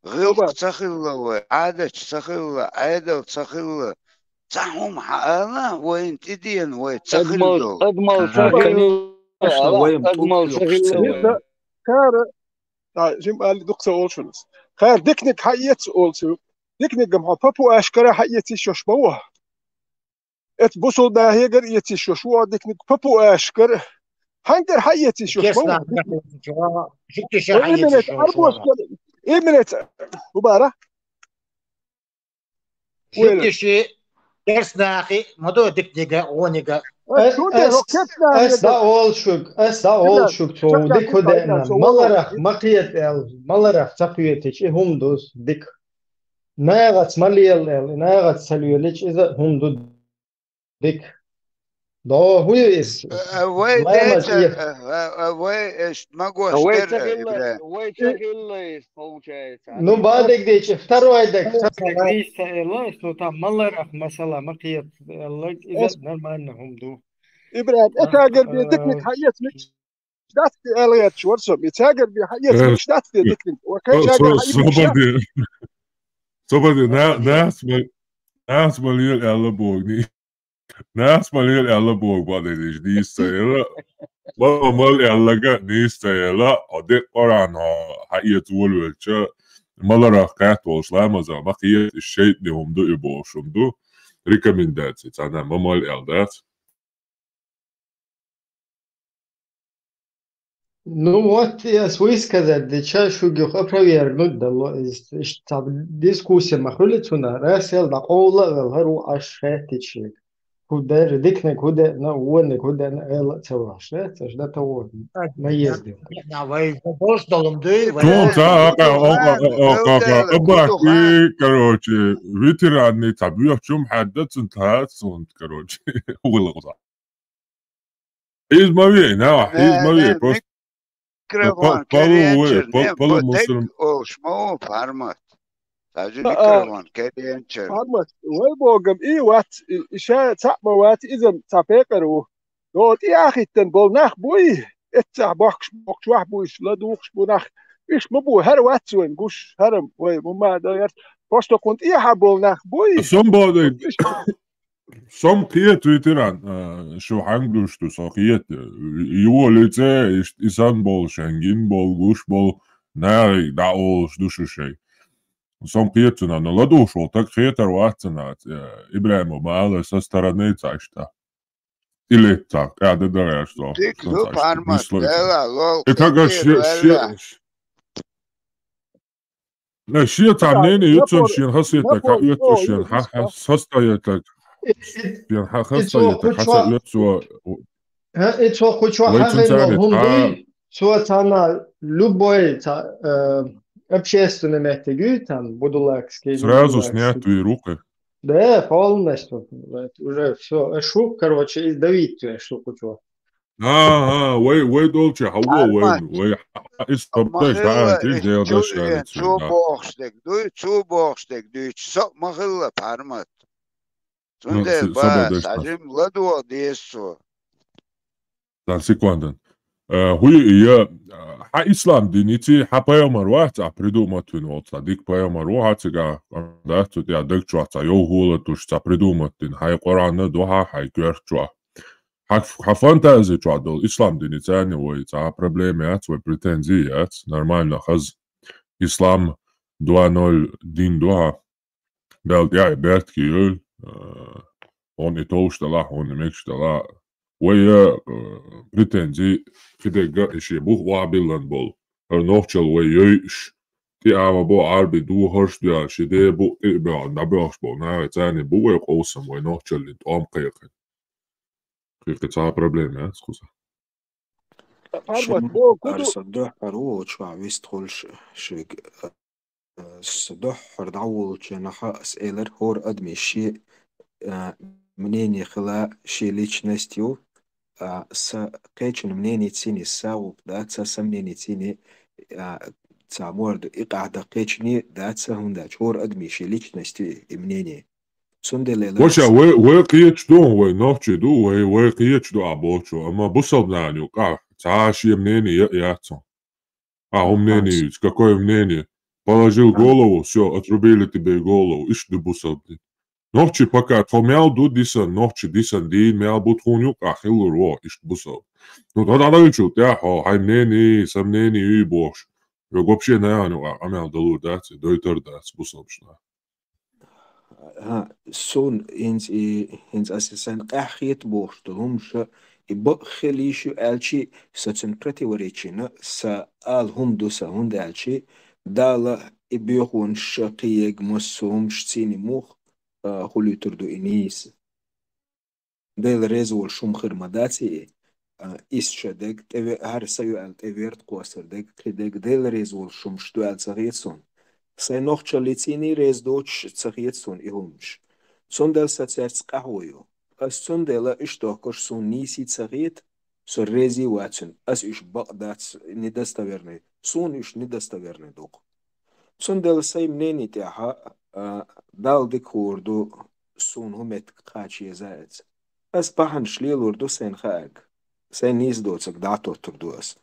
ГӀиллакх ца хилла вай, Ӏадаташ ца хилла, Ӏедал ца хилла. Цхьа хӀума хьаала, вайна тӀедена, вай ца хилла долу. Адамал ца хилла, адамал ца хилла вай. Кара, а, жим али дукха ца олу шуна ас. Кара, диканиг хьаэца олу цу. Диканиг-м хьо папу ашкара хьаэца йиш йолуш ма ву. Эцу бусулба нахегара эца йиш йолуш ву хьо диканиг папу ашкара. Хьаьнгара хьаэца йиш йолуш ма ву. Жуьгтиша хьаэца йиш йолуш ву. Именно, именно, хӀу бара? Жуьгтиши, керстанахи, ма ду диканига, гӀонига. Ас, ас, ас дӀаолу шуьга, ас дӀаолу шуьга, цо дика хӀу деана, маларах ма кхета аьлла, маларах ца кхетича, и хӀума ду дика. НагӀаца ма лела аьлла, и нагӀаца ца лелича, иза хӀума ду дика. ДӀо хӀун ю иза? Э, э, вай лайма деча, э, э, э, вай, э, ш-, ма гуш вай дер, ца э, хилла, Ибрахим. Вай ца хилла иза, получается. Ну, бадиг деча, второй дек. Ца хилла, ца хилла, что там маларах масала ма кхета аьлла, иза нормально хӀума ду. Ибрахим, а, э, цхьагара бен диканиг хьаэца мича дац те аьлла гӀерташ вара со. И цхьагара бен хьаэца мича дац те диканиг. Ва кхин цхьагара хьаэца мича дац. Собар де, собар де, на-, нахаца ма, нахаца ма лела аьлла боху. Нахаца ма лела аьлла боху, бакъдерг дийца ца елла. Ма, ма лела аьлларг а дийца ца елла, хьо декъа Къуръан хьо хьаэца волавелча, маларах кхетта волуш ламаза ма кхета, и шайтӀан хӀума ду, и бохуш хӀума ду. Рекомендаци, цхьанна ма, ма лела аьлла дац. Ну вот, я свой сказать, да ча шуьга юха опровергнуть дало, иш-, иш-, цхьа дискуссия ма хуьлу цунах, раз эл дӀакъовла а вела, хӀара ву Ӏаш хаьттича шега. ХӀу дерриг диканиг хӀу деана, вониг хӀу деана, эла а ца вахаш, да? Ца ж да того, ма езде. Вай, вай, вай, долуш долум дуй, вай. Цунца, а, а, а, а, а, а, а, а, а, а, короче, ветеранный цхьа боьхачум хьаьдда, цунца, короче, хӀу хила кхузахь. Иза ма ве, нах, иза ма ве, просто микрофон караенчер, не, пала мусульм-, олуш ма ву, Пармат. Даже микрофон караенчер. Пармат, вай богам, и вац, и, и ша цхьаъ ма вац, иза цхьа пекъар ву. Но тӀе а хӀиттина болу нах буй, эццахь бохкуш, бохкуш вахь буй, ладугӀуш бу нах. Уьш ма бу, хӀара вац вайн гуш, хӀара вай, ма ма даярц. Просто кхунна тӀехьа болу нах буй. Сом боху, Сом кхета, ветеран, а, шу хьаьнга дуьш ду, со кхета. Его лице, и, и сан болу, шен гин болу, гуш болу, нахе дӀаолуш ду шу шайн. Сом кхета цунах, но ладугӀуш волу таг хетар вац цунах, э, Ибрахьима ма ала, со стороны ца иштта. Или так, я да, да, я что. Дик ду, Пармат, дела, лол, и тага кхетар ши-, ши-, ваьлла. Шен цхьа мнение ю цунна, шена хасийтаг хьаоьцу, шена хьа-, хьа-, хастаятаг, шена хьа-, хастаятаг хьа ца оьцу. ХӀа, и цо кху чохь хьахийна хӀума дуй, цо цхьана любой цхьа, э, общественный меттиг юй, там, Будулакский, сразу снять вир ву-кх. Да, полностью. Уже всё, шу, короче, и давить шу кху чохь. ХӀа, хӀа, вай, вай долчу хьан ву вай, вай, иза ма хилла, иза чу, цо бохуш дерг дуй, цо бохуш дерг дуьйцу, со а ма хилла, Пармат. Цундела бац, хьажим ладогӀа деза цо. Дан секундан. Э, хӀуй я, э, хьа ислам дин ици, хьа пайхамар вац, а придумать вин волца, дик пайхамар ву хьа цига, да, цу тя даг чуа ца, йо хула туш ца придумать дин, хьай Къуръан духьа, хьай кверт чуа. Хьа, хьа фантази чуа дол, ислам дин ицани вой, ца проблема яц, вой претензии яц, нормально хаз. Ислам два ноль дин духьа. Дал тя бертки юл, э, он и толш дала, он и мекш дала. Вой, э, претензии, кидега иши бух ва биллан бол. Ар нохчал вой йойш. Ти ава бо арби ду харш дуя, ши де бу, ти бо, на бо, бо, на, цани бу вой къовсам, вой нохчал лин, том кайкын. Кайкы ца проблема, я, скуза. Арбат, бо, куду. Арса дохар ву, чуа вист хулш, шиг, э, с дохар дӀавулча наха с элер хор адми ши, э, мнение хила ши личность ю, а, са кечен мнение цини савуп, да, ца са мнение цини, а, ца морд и къахда кечни, да, ца хунда чор адми ши личность и мнение. Цундела Воша, вай, вай киеч ду, вай нохчи ду, вай, вай киеч ду а бочу, ама бусал наню, ка, ца ши мнение я, я цо. А, у мнение, какое мнение? Положил голову, все, отрубили тебе голову, иш ду бусал, блин. Нохчи пока тхо мял ду дисан, нохчи дисан ди мял бут хун юк, а хилур во, иш бусал. Ну, тогда да учу, тя хо, хай мнение, сомнение и бош. Вообще, наверное, а мял далур дац, дойтор дац, бусал шна. Ха, сун инц и, инц аси сайн къаххет бохш ду, хумша и бакъ хилиш ю аьлчи, са цун противоречина, са ал хум ду са хунда аьлчи, Дала и бехун шакиег массу хумш цини мух, а, хулитур ду и нийса. Дела реза вол шум хир ма дац и, а, ис ша дег, тӀеве-, гьар са ю аьл тӀеверт кхосар дег, кхи дег, Дела реза вол шум ш ду аьл ца хет сун. Сай нохчалли цӀийни рез доч ца хет сун и хӀумаш. Цундела са церц къахьо ю. Ас цундела иш дохкаш сун нийси ца хет, со рези вацун. Ас иш бакъ дац недостоверный. Сун иш недостоверный дукъ. Цундела сай мнение тӀехьа, а, Дала дика хӀор ду, сун хӀу меттиг кхача еза эца. Ас бахьанаш лелур ду сайн хааг. Сайн нийса доцаг дӀатоттур ду ас.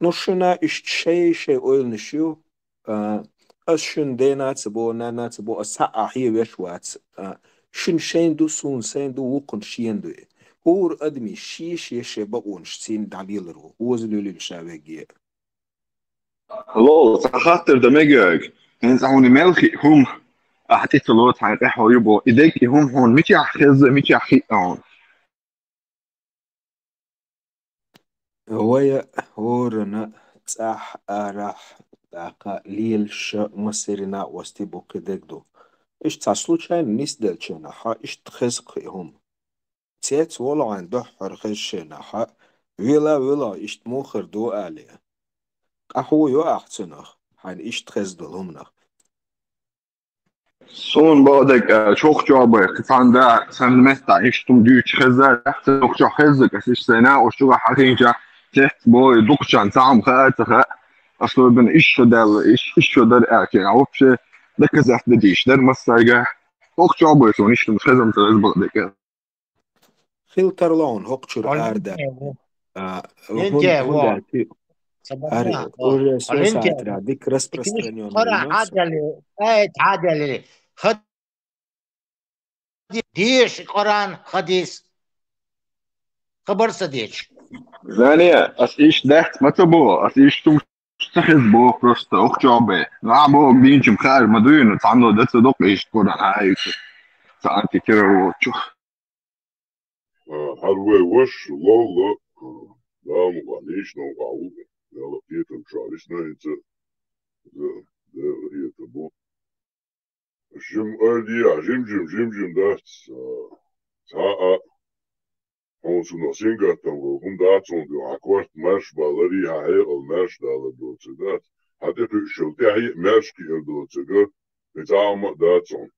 Ну, шуна иш шай-шай ойланаш ю, а, ас шун денаца бо, нанаца бо, ас цхьа а хьевеш вац. А, шун шайн ду, сун сайн ду, вукхун шен ду. ХӀора адми ши-ши-ши бакъонаш цин дӀалелар ву. Оза лулил ша вегге. Лол, ца хаттар да мегаг. ХӀинца хьуни мел хи хӀум. Ахьа тӀе ца лоц хьайн къехьо ю бо. И дег и хӀум хьуна мичахь хеза, мичахь хиъ хьуна? Вая хӀорана цӀахь арахь тӀаккха лелша массерина ости бу кхидег ду. Иш ца случайно нисделчена хьа ишт хеза кхи хӀум. Цец волгӀайн духхьар хеза шена хьа, вела, вела, ишт мухар ду али. Къахьу ю ахь цунах, хьайн ишт хеза дол хӀумнах. Сун бадак, э, чох чобай, кхицан да, сан места, ишт тум дюч хеза, чох чох хеза, кас иш сайна, ош чуга хахинча, цец бой, дукчан, цам ха, ца ха. Особенно иш шо дал, иш, иш шо дар, а, чин, а вообще, доказать да диш, дар массайга. Чох чобай, сун ишт тум хезам, ца хез бадак. Хил тарлон хӀокхчур Алин арда. Дяву. А, Алин хун-, дяву. Хунда чи-, Сабарна, ари, о, уже Алин дяву. Сосатра, дик распространённый Икниш Коран у нас. Хьадали, ай, хьадали. Хад-, деш Коран, хадис. Хабар са деш. Зане, ас иш дахт мацабо, ас иш тум сахиз бо просто, ох чобе. На бо динчим хар мадуину, цамно даца док иш Коран, ай. Са антитеррор чух. Хьарвай ваш лолла, дам гӀаниш но гӀалу, яла кхетам шариш наица, да, да, это бу. Жим айдия, жим-жим, жим-жим дац, ца а, хьун цунах сингаттам вал, хӀум дац хьун ду, хьа корт марш балари, хьа хьекъал марш дала доцу дац, хьа тӀе кхуьшал тӀе хьи марш кхиар доцу га, и ца а ма дац хьун.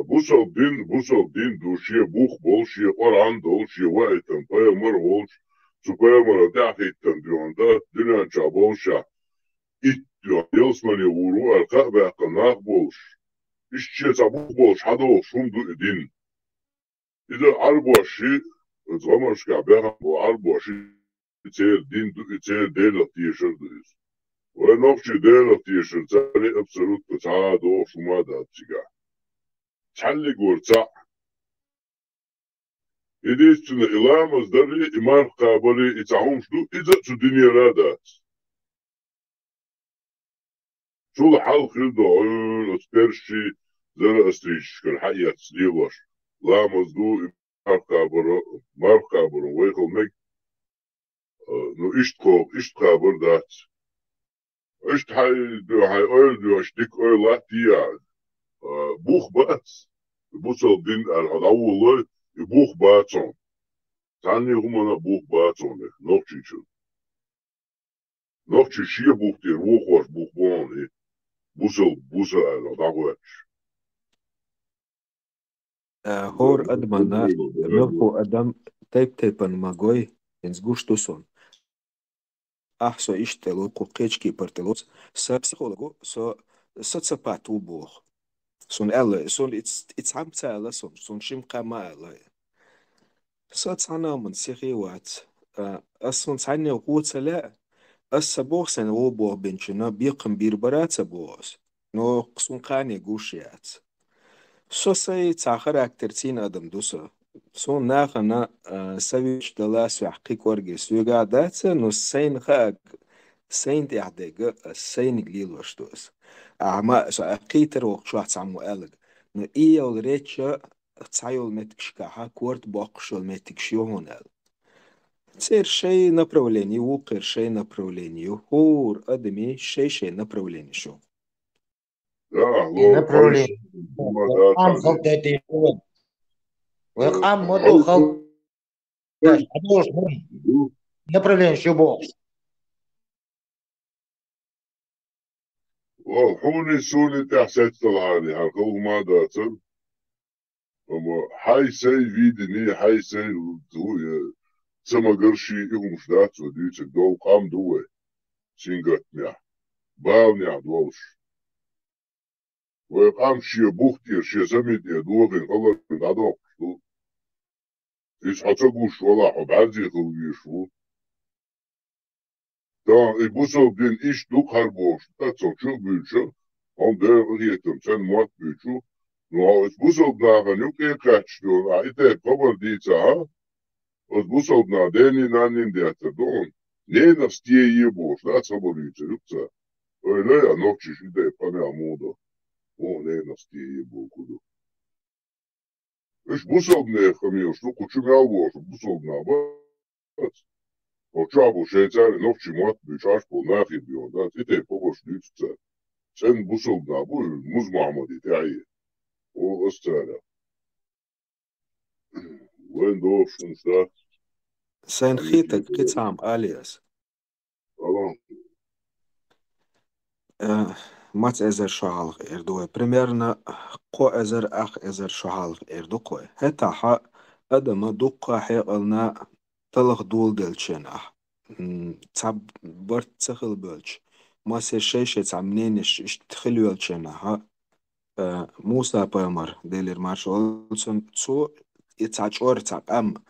Бусал дин, бусал дин ду, шен бух бол, шен Къуръан дол, шен ваийтан пайхамар волчу, цу пайхамара тӀаьхьахӀиттан дуьхьан дац, дуьнен чохь болуша, итт дуьхьан, ялсмане гӀур ву аьлла, кхаъ баьккхина нах болуш, иштта шен цхьа бух болуш, хьадолуш хӀума ду и дин. Иза Ӏарбоши, оцу гӀамашкахь баьхна болу Ӏарбоши, и церан дин ду, и церан Делах тешар ду иза. Вай нохчий Делах тешар цара абсолютно цхьа а догӀуш хӀума а дац цигахь. Цхьаьллиг вара цхьаъ. Единственно, и ламаз дари, и марха кхабари, и цхьа хӀумаш ду, иза а цу динера а дац. Цул хьалха хир ду, ой, оцу персашкара, зороастрийцашкара хьаэцна лелош. Ламаз ду, и марха кхабар, марха кхабар вайхала мега. А, ну, иштта кхо-, иштта кхабар дац. Иштта хьайн, хьайн ойла доьгӀуш, дика ойла латтий ахь. А, бух бац. Бусалба дин аьлла хьо дӀаволалой, и бух бац хьуна. Цхьанна а хӀуманна а бух бац хьуна, нохчийчун. Нохчий шен бух тӀера вохош бух бу хьуна и, бусалба буса аьлла дӀахӀоьттуш. Э, хӀора адамана, муьлхха адам тайп-тайпана ма гой, хӀинца гуш ду суна. Ахь со иштта тӀе лоцу, кху кхечу кепара тӀе лоцу. Сан психолог ву, со, социопат ву боху. Суна аьлла, суна и ц-, и цхьамма ца аьлла суна, суна шимма кхаъ ма аьлла. Со цхьана а хӀуманна сихе вац. А, ас хӀун цхьанне а гӀо ца лаьа, ас ца боху сайн гӀо боху бинчунна бекхам бийр бара а ца боху ас. Но суна кхане гуш яц. Со сайн цхьа характер цӀена адам ду со. Суна нахана, а, совет далахь соьгахь кхин кӀорге соьгахь дац, но сайна хаьа, сайна тӀехь дерг ас сайниг лелош ду ас. Ахьа ма со кхетар воккхачохь цхьаммо аьлларг. Но и йолу речь цхьа йолу меттигашкахь корта боккхуш йолу меттигаш ю хьуна аьлла. Церан шайн направление, вукхеран шайн направление ю. ХӀора адамийн шайн-шайн направленеш ю. Да, и ло, направление. Къам халкъ дайтина вай. Вай къам ма ду халкъ. Даш, хьадолуш хӀума. Направление шу бохуш. Ва хьуна суна тӀехь сецдалахьара, хӀара хала хӀума а дацара. Амма хьайн сайн видение, хьайн сайн ду, я ца магар шен и хӀумаш дац, ва дуьйцург долу къам ду вай, сингаттамехь, баланехь долуш. Вай къам шен бух тӀера, шен зами тӀера дохийна хӀаллакдан дӀадоккхуш ду. Иза хьо ца гуш валахь, хьо бӀаьрзе хила везаш ву. Тахана и бусалба дин иштта ду-кх хӀара бохуш, ткъа цо чу а буьйцуш, хьуна дера къахетам, цӀена мотт буьйцу. Ну, хьо иза бусалба нахана юкъе кхаьчча дуьйна, ахьа и тайпа хабар дийцахь, оцу бусалба наха денний, нанний деттар ду хьуна. Ненахь стен е бохуш, дац хабар юьйцур юкъа цара. Ойла а, нохчаша и тайпа къамел муха до? Муха ненахь стен е бохург ду? Уьш бусалба нехан къамелаш ду, кху чу мел волуш бусалба нах бац. Хьо чохь бу шайн цара нохчийн мотт буьйцуш болу нахе боьха дац, и тайпа хабарш дуьйцу цара. ЦӀена бусалба нах бу, Муза-Мохьмади тӀаьхье. О, ас цара. Вайн догӀуш хӀумаш дац. Сайн хетарг кхин цхьа ма алий ас. Алло. Э, маца эзар шо хьалха эр ду вай. Примерно кхо эзар, ах эзар шо хьалха эр ду кхой. ХӀетахь адама дуккха хьекъална талха доладелча хенахь, м, цхьа барт ца хила боьлча, массеран шай-шай цхьа мнениеш иштта хила йоьлча хенахь, э, Муса-пайхамар, Делера маршалла цунна, цо и цхьа чӀор, цхьа къам,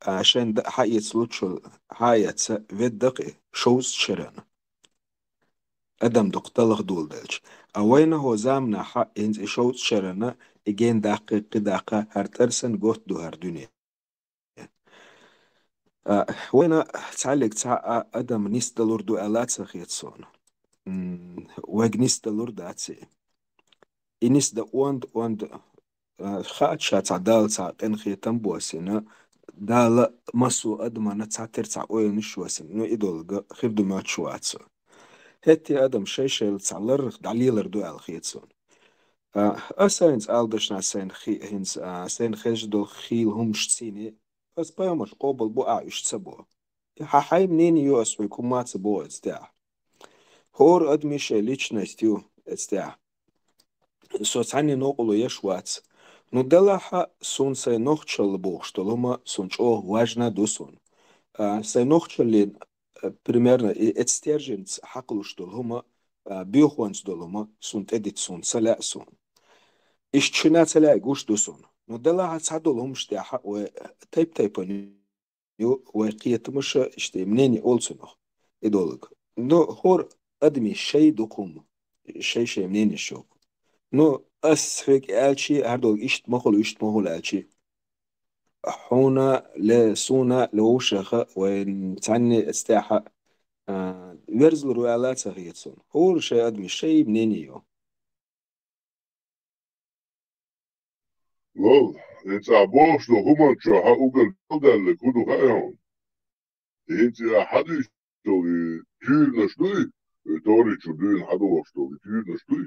а, шайн да-, хьаэца лучул, хьаэца ведда-кх и шовзткъа шарна. Адам дукха талха доладелча. А вайна хӀо заманахь хӀинца и шовзткъа шарна и гена даккхий, кхин даккха, хӀара тӀара санна готта ду хӀара дуьне. А, вайна цхьаллиг цхьа а адам нисдалур ду аьлла а ца хета суна. М, вайга нисдалур дац и. И нисдан онда, онда, а, хаьа ша цхьа Дала цхьа къинхетам боссина, Дала массо а адамана цхьатера цхьа ойланаш йоссина, ну, и долга хир ду моьттуш вац со. ХӀетте адам шай-шайла цхьа ларрах дӀалелар ду аьлла хета суна. А, аса хӀинца ала дашна сайна хи-, хӀинца, а, сайна хезаш долу хийла хӀумаш цӀийне, аса пайхамарш къобал бу ахь уьш ца бо. И хьан хьайн мнение ю, аса хьоьга хӀумма а ца боху эцтехь. ХӀора адамийн шайн личность ю эцтехь. Со цхьанне новкъарло еш вац. Ну, делахь а, суна сайн нохчалла бохуш долу хӀума суна чӀогӀа важна ду суна. А, сайн нохчаллин, а, примерно, и эцу стерженьца хьакхалуш долу хӀума, а, боьхонца долу хӀума суна тӀедита суна ца лаьа суна. Иштта шина ца лаьа гуш ду суна. Ну, делахь а цхьадолу хӀуманаш тӀехь вай тайп-тайпана ю, вай кхетамаш а, иштта мнение олу цунах, идолга. Ну, хӀора адамийн шай ду кху хӀума, шай-шай мнение шу. Ну, ас хьоьга аьлчи, хӀара долу иштта ма хуьлу, иштта ма хуьлу аьлчи, хьуна ле, суна ле вовшаха, вайн цхьанне а цу тӀехь, а, верзалур ву аьлла ца хета суна. ХӀора шайн адамийн шай мнение ю. Лол, и цӀа бохуш долу хӀуманна чохь уггар галдаьлларг хӀун ду хаьий хьуна? ХӀинца и ахь хьадуьйцуш долу и туьйранаш дуй, и Тори чу дуьйна хьадохуш долу и туьйранаш дуй,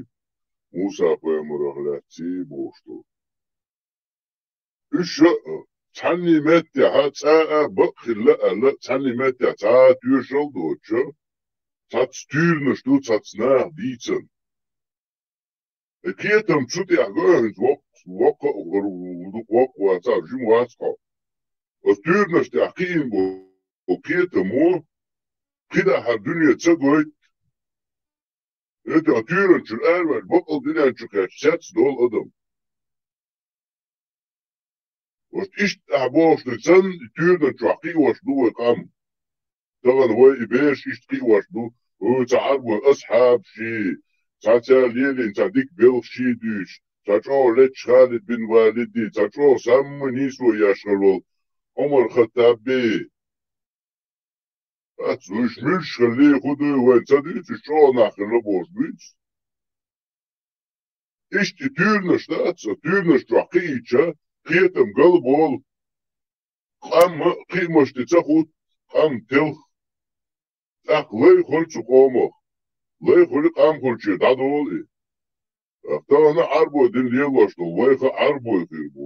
Муса-пайхамарах лаьцна бохуш долу. Уьш а цхьанний меттехь цӀа а бакъ хилла аьлла, цхьанний меттехь цхьа а тоьшалла а доцуш, цхьацца туьйранаш ду, цхьацца наха дийцина. И кхетам цу тӀехь го хӀинца воккха, воккха а гӀур ву, воккха вацахь, жима вац хьо. Оцу туьйранаш тӀехь кхиъна бу кхетамо, кхидӀа хӀара дуьне ца гойту. ХӀета туьйранчуьра араваьлла бакъал дуьнен чу кхаьчча, цецдолу адам. Оцу иштта ахь бохуш ду санна, туьйранан чохь кхиош ду вай къам. Тахана вай и бераш иштта кхиош ду, хӀу, цхьа Ӏарбой асхьаб ший, цхьа цара лелийна цхьа дика белхаш ший дуьйцуш, цхьа чӀогӀа лечча Халид бин Валиди, цхьа чӀогӀа самма нийсо еш хир волу Ӏумар-Хаттабби. Ац, уьш муьлш хилли, хӀун дуй, вайн ца дуьйцу, уьш чӀогӀа нах хилла бохуш буьйцу. Иштта и туьйранаш дац, цо туьйранаш чохь кхиийча, кхетам галболу. Къам а кхиамашна ца хӀутту, къам телха. ТӀаккха лай хуьлу цу къомах. Лай хуьлу къам хуьлучуьра дӀадолу и. Тахана Ӏарбой дин лелош долу вайх а Ӏарбой хир бу.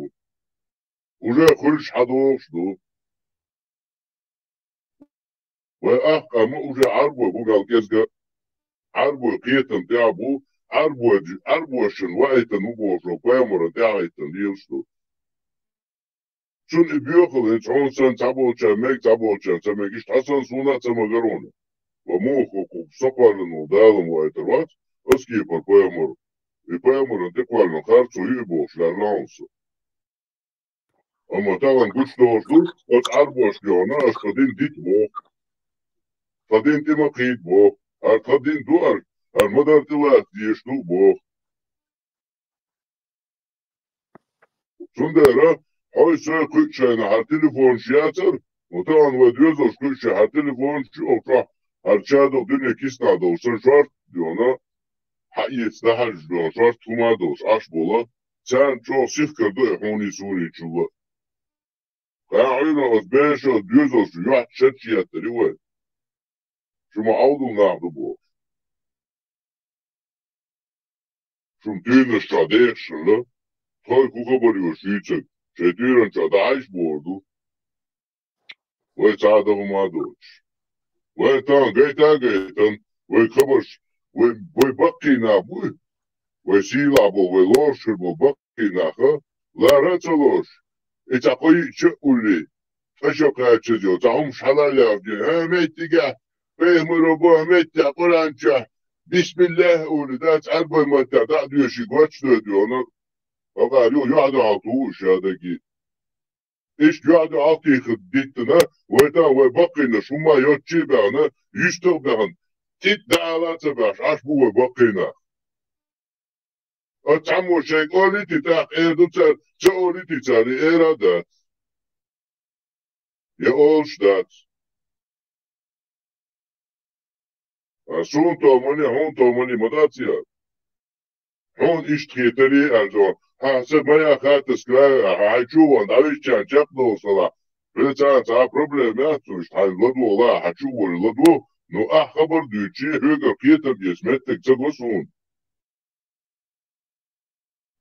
Уже хуьлуш хьадогӀуш ду. Вай ах къам а уже Ӏарбой бу мел кӀезга а. Ӏарбой кхетам тӀехь а бу, Ӏарбой, Ӏарбошна ваийтина ву бохуш, пайхамаран тӀаьхьахӀиттина лелаш ду. Цунна и боьхалла, хӀинца хьуна санна цхьаболчарна мега, цхьаболчарна ца мега, иштта хьо санна суна а ца магара хьуна. Ва муха кху со кхоьллина волу Дала ма ваийтар вац, аса кепара пайхамар, и пайхамаран тӀе кхоьллина харцо ю и бохуш лаьрра хьуна со. Амма тахана гучудолуш ду, оцу Ӏарбошна йогӀана, аса тхан дин дита боху. Тхан дин тӀе ма кхийда боху. ХӀара тхан дин ду аьлла, хӀара ма дарра тӀелаца дезаш ду боху. Цундела хьой сой кхуьучу шайна хӀара телефонаш яцара, ну тахана вай доьзалш кхуьучу шайн хӀара телефонаш чу, оха чохь хӀара чадо дуьне киснахь долуш сан шорта а доьгӀна, хьаэца дӀахьаьжча доьгӀна, шорта хӀума а долуш Ӏаш болу, царна чӀогӀа сихкар до и хьуний суний чулла. Кхин а Ӏуьйранна оцу бераша, оцу доьзалша юьхь шаьш еттари вай. Шу ма Ӏовдал нах ду бохуш. Шуна туьйранаш чохь дехаш хилла, тхой хӀун хабар ю шуьйцург, шайн туьйранна чохь дӀахьаьжча бохур ду. Вай цхьа а догӀма а доцуш. Вай тахана гайта а гайтина, вай хабарш, вай, вай баккхий нах буй, вай сийлахь болу, вай лоруш хир болу баккхий нах а, лара а ца лоруш, и цхьа кхо йиъча а уллий, тӀе шо кхачаза йо, цхьа хӀумаш хьалаялахь, хӀа, меттигехь, пайхамаро боху меттехь Къуръан чохь, бисмиллахӀ а уллий, дац Ӏарбой маттахь дӀа а доьший гочдойту йону, хӀокхара юха юьхь-дуьхьал туху уьш шадерг. Иштта юьхь-дуьхьал тӀехӀиттина, вай тахана вай баккхийнаш хӀумма а йоцчу а баьхна, юьстах а баьхна, цӀитта дӀаала а ца баьхьаш, Ӏаш бу вай баккхийнах. Оцу цхьаммо шайга олийти тӀаккха эр ду цара, ца олийти цара и эр а дац. Я олуш дац. А суна томани, хьуна томани ма дац яра. Хьуна иштта хетарий аьлла, хьан сан ма яххьа таскрай, хьан хьайн чу ван дӀавиччан чекхдолуш хилахь, вай царна цхьа а проблема яц, цу иштта хьайна ладогӀа, хьан чу а волий ладогӀа, ну ахь хабар дуьйцучи, хьоьгара кхетам эца меттиг ца го суна.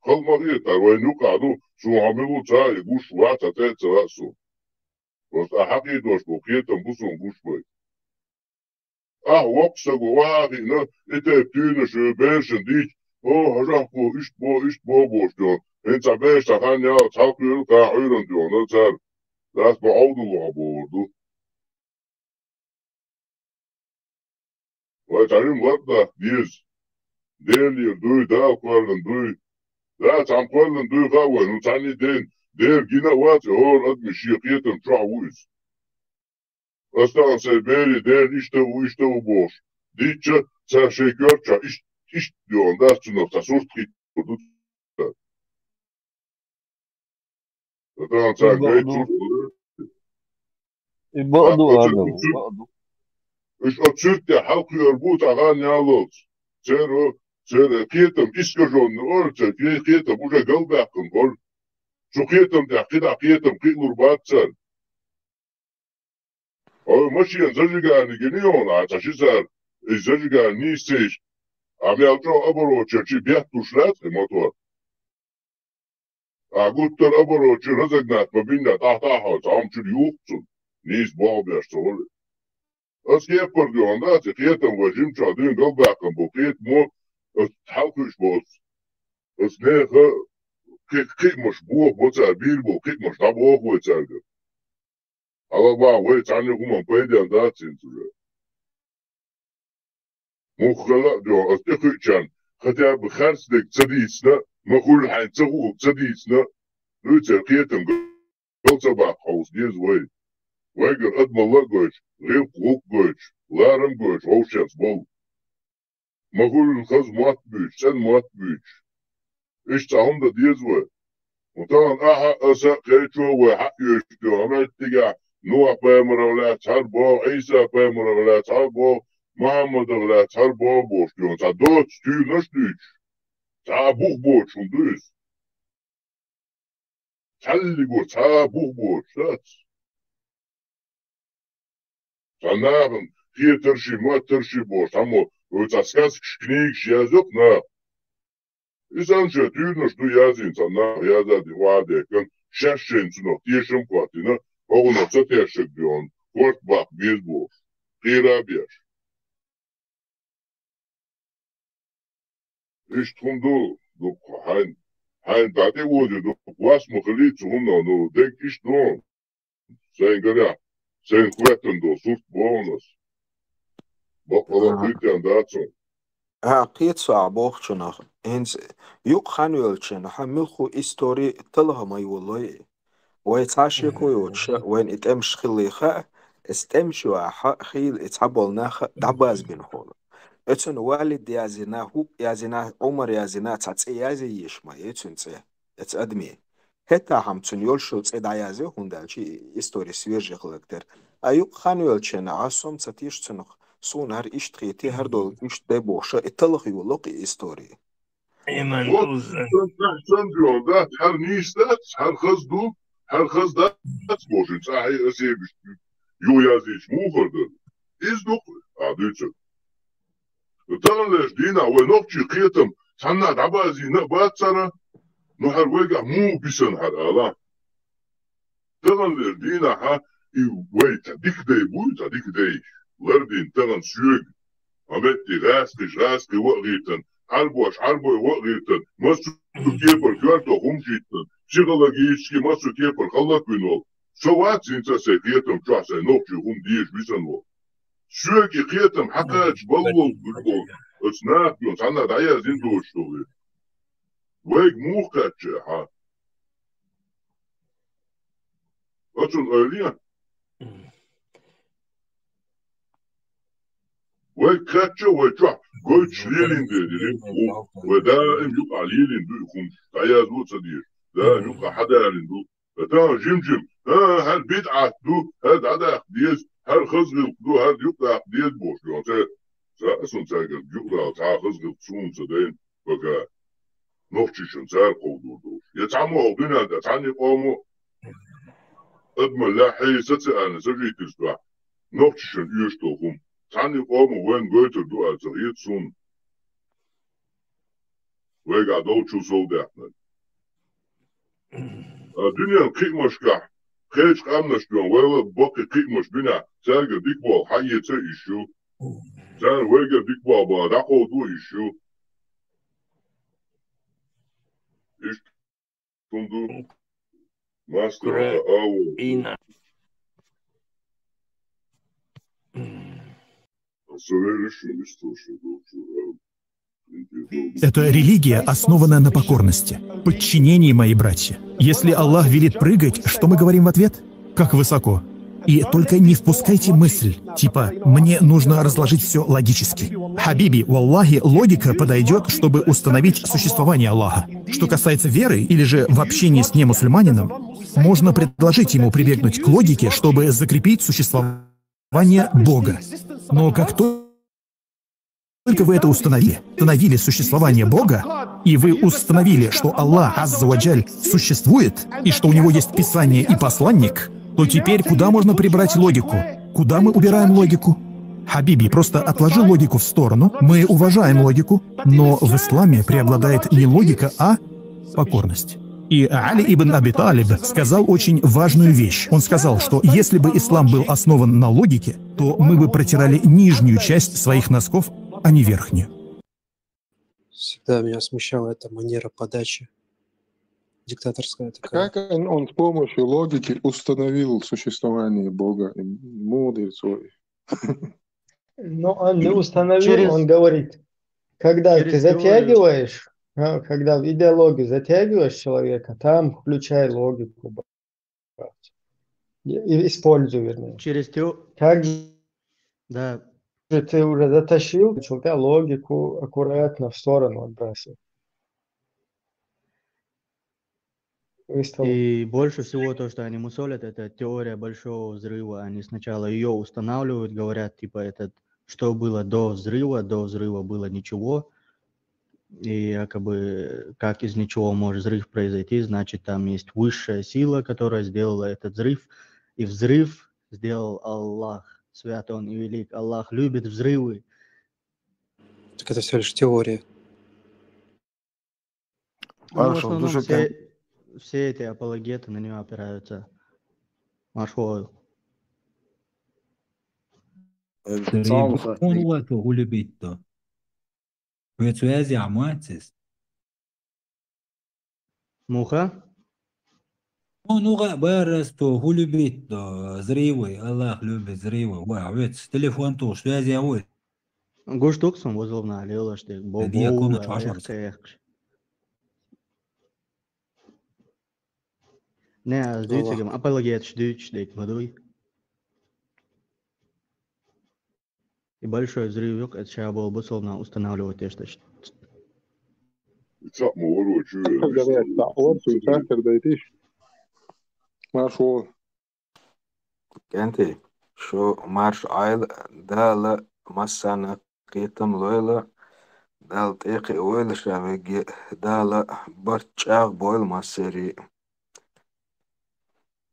Хала ма хета, вайна юкъахь ду, суна хьо мила ву ца а гуш вац, цхьа цӀе а ца лаьа суна. Просто ахь хьакхийдош болу кхетам бу суна гуш бай. Ахь воккха стаг ву, ваха а хиъна, и тайпа туьйранаш берашна дийча, о, хьажахь бо, иштта бо, иштта бо бохуш доьгӀна. ХӀинца цхьа бераш цхьа хан яла цхьалкхуьйру кхаьхьуьйранна доьгӀна цара. Дас бо Ӏовдалло бохур ду. Вай цхьа хӀума лардан деза. Делера дуй, Дала кхоьллина дуй. Да, цхьана кхойллан дуй хаьа вайна, ну, цхьанне ден, дера гина а вац, хӀора адамий шен кхетам чохь ву иза. Ас тахан сайн берий дера иштта а ву, иштта а ву бохуш. Дийцча, цара шайн коьртачохь иштта, иштта доьгӀна дац цунах цхьа сурт хӀиттор ду. Сан тахан цара гайта сурт лур. И бакъ ду, Адам, бакъ ду. Уьш оцу сурт тӀехь хьалкхуьур бу цхьа хан яллалц. Церан, церан кхетам искажённый ора, церан кхетам уже галбаьккхина хӀора. Цу кхетам тӀехь кхидӀа кхетам кхиалур бац царна. Хьо машенан зажигание гина йогӀу, а цхьа ши сар и зажигание нийса ца йиш, а мел чӀогӀа оборотчерчий бетталуш лаьцна и мотор. А гуттар а оборотчер разогнать ма бинна, тӀаьхьа-тӀаьхьа цхьа хӀума чуьра юху цунна, нийса болх беш ца хуьлу. Ас кеппар доьгӀна дац, и кхетам вай жимчохь дуьйна галбаьккхина бу кхетамо, ас хьалкхуьуш боцу. Ас нехан кхи-, кхиамаш боху, бо цара бийр болу кхиамаш дӀабоху вай цаьрга. Хьала бахьа вай цхьанна хӀуманна пайденна дац хӀинца уже. Муххала а доьгӀна, ас тӀекхуьучарна, хотя бы харцдерг ца дийцина, ма хуьллу хьайна ца хуург ца дийцина, дуьйцур кхетам гал ца баккха хьовса деза вай. Вайгара адамалла а гойтуш, гӀиллакх-гӀуллакх а гойтуш, ларам а гойтуш, вовшашца болу. Ма хуьллу хаза мотт буьйцуш, цӀена мотт буьйцуш. Иштта цхьа хӀума дан деза вай. Ма тахана ахьа а, аса а, кхечо а вай хьаъ йоьшуш ду, хьан меттигехь Нухь-пайхамарах лаьцна хьара боху, Ӏийса-пайхамарах лаьцна хьара боху, Мухьаммадах лаьцна хьара боху бохуш ду, цхьа доцца туьйранаш а дуьйцуш, цхьа а бух боцуш хӀума ду иза. Цхьаллиг ву цхьа а бух боцуш дац. Цхьа нахана хетарши, моттарши бохуш, цхьаммо вай цхьа сказкаш, книгаш язйо-кх наха. И санна шайн туьйранаш ду язйина, цхьа наха яздан охьа а дехкина, шаьш шайна цунах тешам а хӀоттийна, хӀокхунах ца тешнарг доьгӀна, корта баккха беза бохуш, кхера а беш. Иштта хӀума ду, дуккха хьайна, хьайна дӀатӀеозийр ду, вас ма хилийта цу хӀуманах, ну, дерг иштта ду. Сайн гарехь, сайна хӀоьттина долу сурт боху ас. Баккъала кхийтта дац хьуна. А, кхета со ахь бохучунах. ХӀинца юкъа хан йолчу хенахь муьлхха истори талха ма йоллой. Вай цхьа а шеко йоцуш, вайна и тӀемаш хиллий хаьа, эс тӀемаш юьйхина хийла и цхьаболу нах дӀабазбина хьуна. Оцунна Валид язйина, хӀуъ язйина, Ӏумар язйина, цхьа цӀе язъе езаш ма ю оцунна цӀе, оцу адаме. ХӀетахь-м цунна йолуш йолу цӀе дӀаязйо, хӀунда аьлча истори свежий хиларх тера. А юкъа хан йолчу хенахь со-м ца теша цунах, суна хӀара иштта хетий, хӀара долу иштта дай бохуш, и талха йолло-кх и истори. Иман. Вот, уза. Сан тӀехь сан доьгӀна дац, хӀара нийса дац, хӀара хаза ду, хӀара хаза дац бохуш, цӀахь и аса ю язйича муха хир дара. Иза ду-кх, а, дуьйцург. Таханлерчу дийнахь вай нохчийн кхетам цхьанна а дӀабазийна а бац цара, ну хӀара вайгахь муха бисина хӀара ала? Таханлерчу дийнахьа и вай цхьа дика дай буй, цхьа дика дай, лардина тахана соьга. Ма метте гӀаскхиш гӀаскхи ван а гӀиртина, Ӏарбош Ӏарбой ван а гӀиртина, массо а кепара коьрто хӀумаш хӀиттина, психологически массо а кепара хӀаллаквина волу. Со вац хӀинца а сайн кхетам чохь сайн нохчийн хӀума дезаш висина волу. Соьга и кхетам хьакхача баллалц гуш болу оцу нахана цхьанна дӀаяздина доцуш долу. Вайга муха кхаьчча хьан? Оцунна ойла е? Вайга кхаьчча, вай чохь гойтуш лелийна дерг ду, вай даим юкъахь лелийна ду и хӀумаш, дӀаязло а ца дезаш, даим юкъахь хьадалийна ду. Ткъа тахана жим-жим, а, хӀара бидӀат ду, хӀара дӀадаккха деза, хӀара хаза гӀиллакх ду, хӀара юкъадаккха деза бохуш ду. Ца, ца а суна цаьргара юкъадала цхьа а хаза гӀиллакх суна ца дайна, пока нохчашна цара кховдор долуш. Я цхьаммо хӀокху дуьнен тӀехь цхьанне къомо адамаллехь хье саци аьлла, сожительствохь нохчашна оьшуш долу хӀума. Цхьанне къомо вайна гойтур ду аьлла ца хета суна. Вайгахь долчул сов даьккхинарг. А дуьненан кхиамашкахь, кхечу къаьмнаш дуьйна, вайла баккхий кхиамаш дуьнехь, цаьрга дика болу хьан эца а йиш ю. Цара вайгара дика болу бала дӀакховдо а йиш ю. Иштта хӀума ду. Мастер Кра-, а, а, Ина. Со верю, что источник был, что, а, Это религия, основанная на покорности. подчинении, мои братья. Если Аллах велит прыгать, что мы говорим в ответ? Как высоко. И только не впускайте мысль, типа, мне нужно разложить все логически. Хабиби, валлахи, логика подойдет, чтобы установить существование Аллаха. Что касается веры или же в общении с немусульманином, можно предложить ему прибегнуть к логике, чтобы закрепить существование Бога. Но как только вы это установили, установили существование Бога, и вы установили, что Аллах Азза ва Джаль существует, и что у него есть Писание и посланник, то теперь куда можно прибрать логику? Куда мы убираем логику? Хабиби, просто отложи логику в сторону. Мы уважаем логику, но в исламе преобладает не логика, а покорность. И Али ибн Аби Талиб сказал очень важную вещь. Он сказал, что если бы ислам был основан на логике, то мы бы протирали нижнюю часть своих носков, а не верхнюю. Всегда меня смущала эта манера подачи. Диктаторская такая. Как он, он с помощью логики установил существование Бога? Молодец, ой. Но он не установил, Через- он говорит, когда через ты теорию. Затягиваешь, а, когда в идеологию затягиваешь человека, там включай логику, брат. И- и используй, вернее. Через теорию. Как же Да. ты уже затащил, человека логику аккуратно в сторону отбрасывай. Выставил. И больше всего то, что они мусолят, это теория большого взрыва. Они сначала ее устанавливают, говорят, типа, этот, что было до взрыва, до взрыва было ничего. И якобы, как из ничего может взрыв произойти, значит, там есть высшая сила, которая сделала этот взрыв. И взрыв сделал Аллах. Свят он и велик. Аллах любит взрывы. Так это всего лишь теория. Ну, в Хорошо, основном дуже все, все эти апологеты на него опираются. Марш воюй. Салам. Дрейгун уа цо хулибитто. Вецвязи амуацис. Муха? Он уга барасто хулибитто. Взрывы, Аллах любит взрывы. Ва, вец телефон то связи авой. Гуш туксун возловна лелаште. Бо Дия бо комнат уа ваша эх, эх. Не, а Аллах. дюйцегем апологетш дюйч дейк мадуй. И большой взрыв юк, это ща был бы словно устанавливать те, что Цаъ ма вар вачу. Говорят, да, вот, сахар дайтиш. Марш вола. КӀанти, шо марш Ӏайла, Дала массана кхетам лойла, Дала тӀекхиъ войла ша вегге, Дала барт чӀагӀ бойла массери.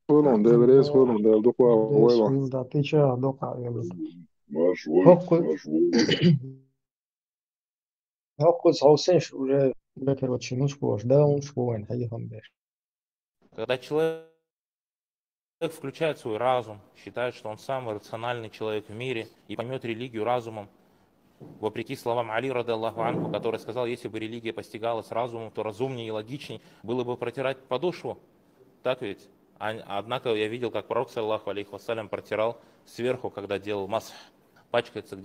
Хулун, Дела рес хулун, Дала дукха войла. Да, ты чё, дукха войла. Марш вой, Хокку- марш вой. Хокку саусенш уже, уже, короче, ну что ж, да, он что, вайн, хайхан беш. Когда человек включает свой разум, считает, что он самый рациональный человек в мире и поймет религию разумом, вопреки словам Али, радиаллаху анху, который сказал, если бы религия постигалась разумом, то разумнее и логичнее было бы протирать подошву. Так ведь? А- однако я видел, как пророк, саллаллаху алейхи вассалям, протирал сверху, когда делал масх. Пачкается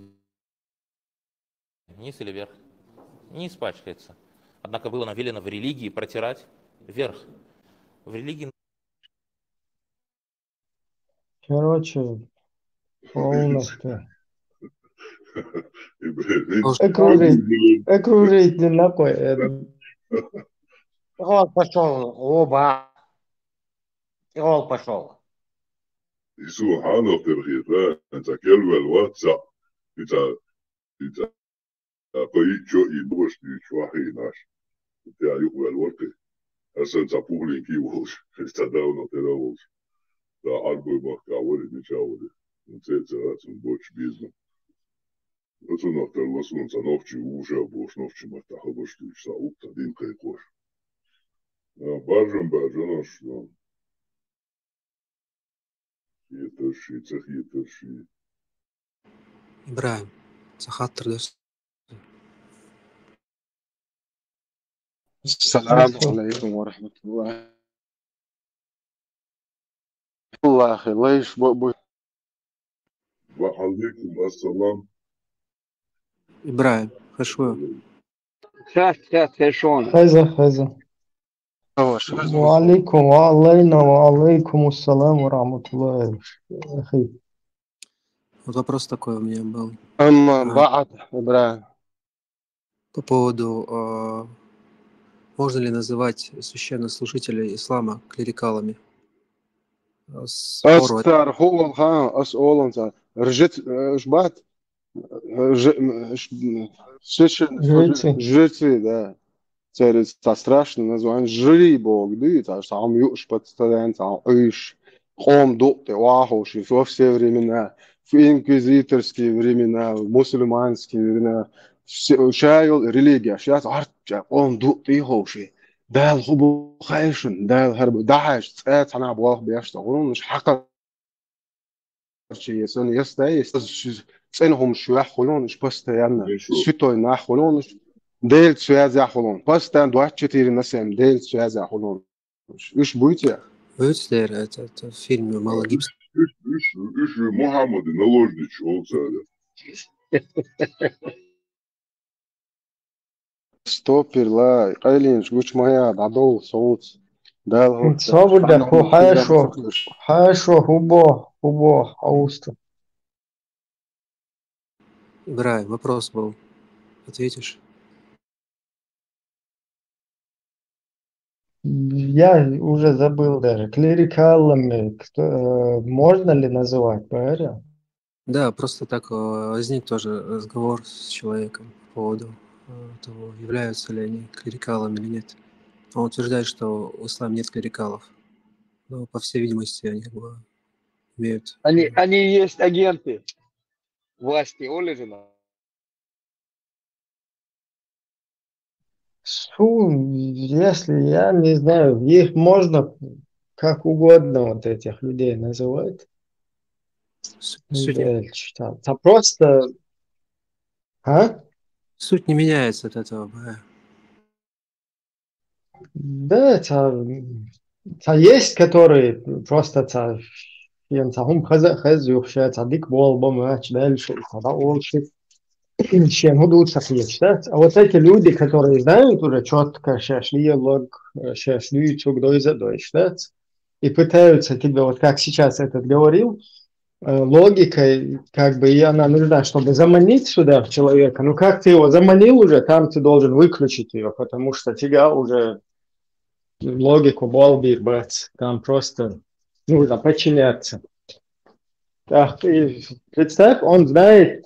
вниз или вверх? Не испачкается. Однако было велено в религии протирать вверх. В религии Короче, полностью. Ибрагим. Окружить, окружить не такой, это. Гол пошёл, оба. Гол пошёл. Ису хьанах тера хетар, хӀинца кел вел вац цхьаъ, хӀинца, хӀинца кхоъ чо и бошти чу хьийнаш. Тя юкъ вел варти. Хьасан цхьа пухлинки волш, хӀинца давно тера волш. Да Ӏарбой бахка вари, мича вари. Цецера цун боч бизнес. Оцунах тера васун ца нохчи уже бош нохчи мартаха баш туч са укта дин кайкош. Баржан баржанаш. Хетарши, ца хетарши. Ибрагим, ца хаттар дас. السلام عليكم ورحمة الله. والله ليش بقبل. وعليكم السلام. Ибрагим, хашва. Сейчас, сейчас, Тешон. Хаза, хаза. Алейкум, ва алейкум, ва алейкум ассалам ва рахматуллахи. Вот вопрос такой у меня был. Амма А, ба'д, Ибрагьим. По поводу, а, можно ли называть священнослужителей ислама клерикалами? А, спор в этом. Астар ху вал хан, ас олан са. Ржец, э, жбат. Ж-, м, ш-, м, священ-, Жрецы. Жрецы, да. Церец, та страшное название. Жри Бог, да, та сам юш постоянно, там, иш. Къом дукъ тӀе вахуши, во все времена, в инквизиторские времена, в мусульманские времена, все, шайол религия, сейчас арт, къом дукъ тӀе хуши. Дала хубу хайшин, Дала харбу, дахаш, цӀа цана болх беш, та гурун, ш-, хакъа чи, если он есть, да, есть, цӀен хум шуях хулун, ш-, постоянно, Хорошо. Святой нах хулун, ш-, Дел связь хулун, постоянно двадцать четыре на семь, Дел связь хулун. Уж будете? Будет, это, это фильм Мел Гибсон. Уж, уж, уж, уж Мухаммад наложнич, он сада. Стопир ла, къайлинч, гуч мая, дадол, соуц. Дал хо, Собур да, ху хайшо, хайшо, хубо, хубо, ауста. Ибрай, вопрос был. Ответишь? Я уже забыл даже. Клерикалами, кто, э, можно ли называть, говорю? Да, просто так, э, возник тоже разговор с человеком по поводу, э, того, являются ли они клерикалами или нет. Он утверждает, что в исламе нет клерикалов. Но, по всей видимости, они как бы имеют, Они, э, они и есть агенты власти, оле же на. Су, если я не знаю, их можно как угодно вот этих людей называть. С-, суть не Э, чё там, там просто, а? Суть не меняется от этого, бля. Да, это, м, это есть, которые просто это, я не знаю, хаза, хаза, вообще, это дик бол, бом, а, дальше, это, да, он ши-, шен худут сахлеш, да? А вот эти люди, которые знают уже чётко, шашлиелог, э, шашлицу, дойза, дойш, да? И пытаются тебе, вот как сейчас этот говорил, э, логикой, как бы, и она нужна, чтобы заманить сюда в человека. Ну, как ты его заманил уже, там ты должен выключить ее, потому что тебя уже логику болбир бац, там просто нужно подчиняться. Так, и представь, он знает,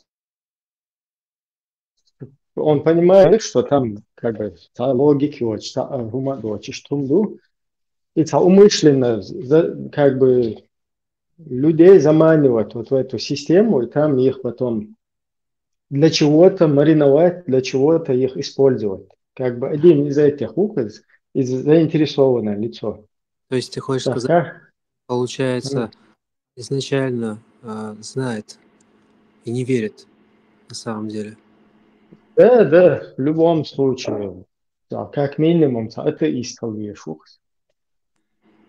он понимает, что там, как бы, та логики вот, та, э, гума дочи, что ду, и та умышленно, за-, как бы, людей заманивать вот в эту систему, и там их потом для чего-то мариновать, для чего-то их использовать. Как бы один из этих указ, из заинтересованное лицо. То есть ты хочешь Так, сказать, как? получается, М. изначально, а, знает и не верит на самом деле? Да, да, в любом случае. Да, как минимум, та атеист вешух.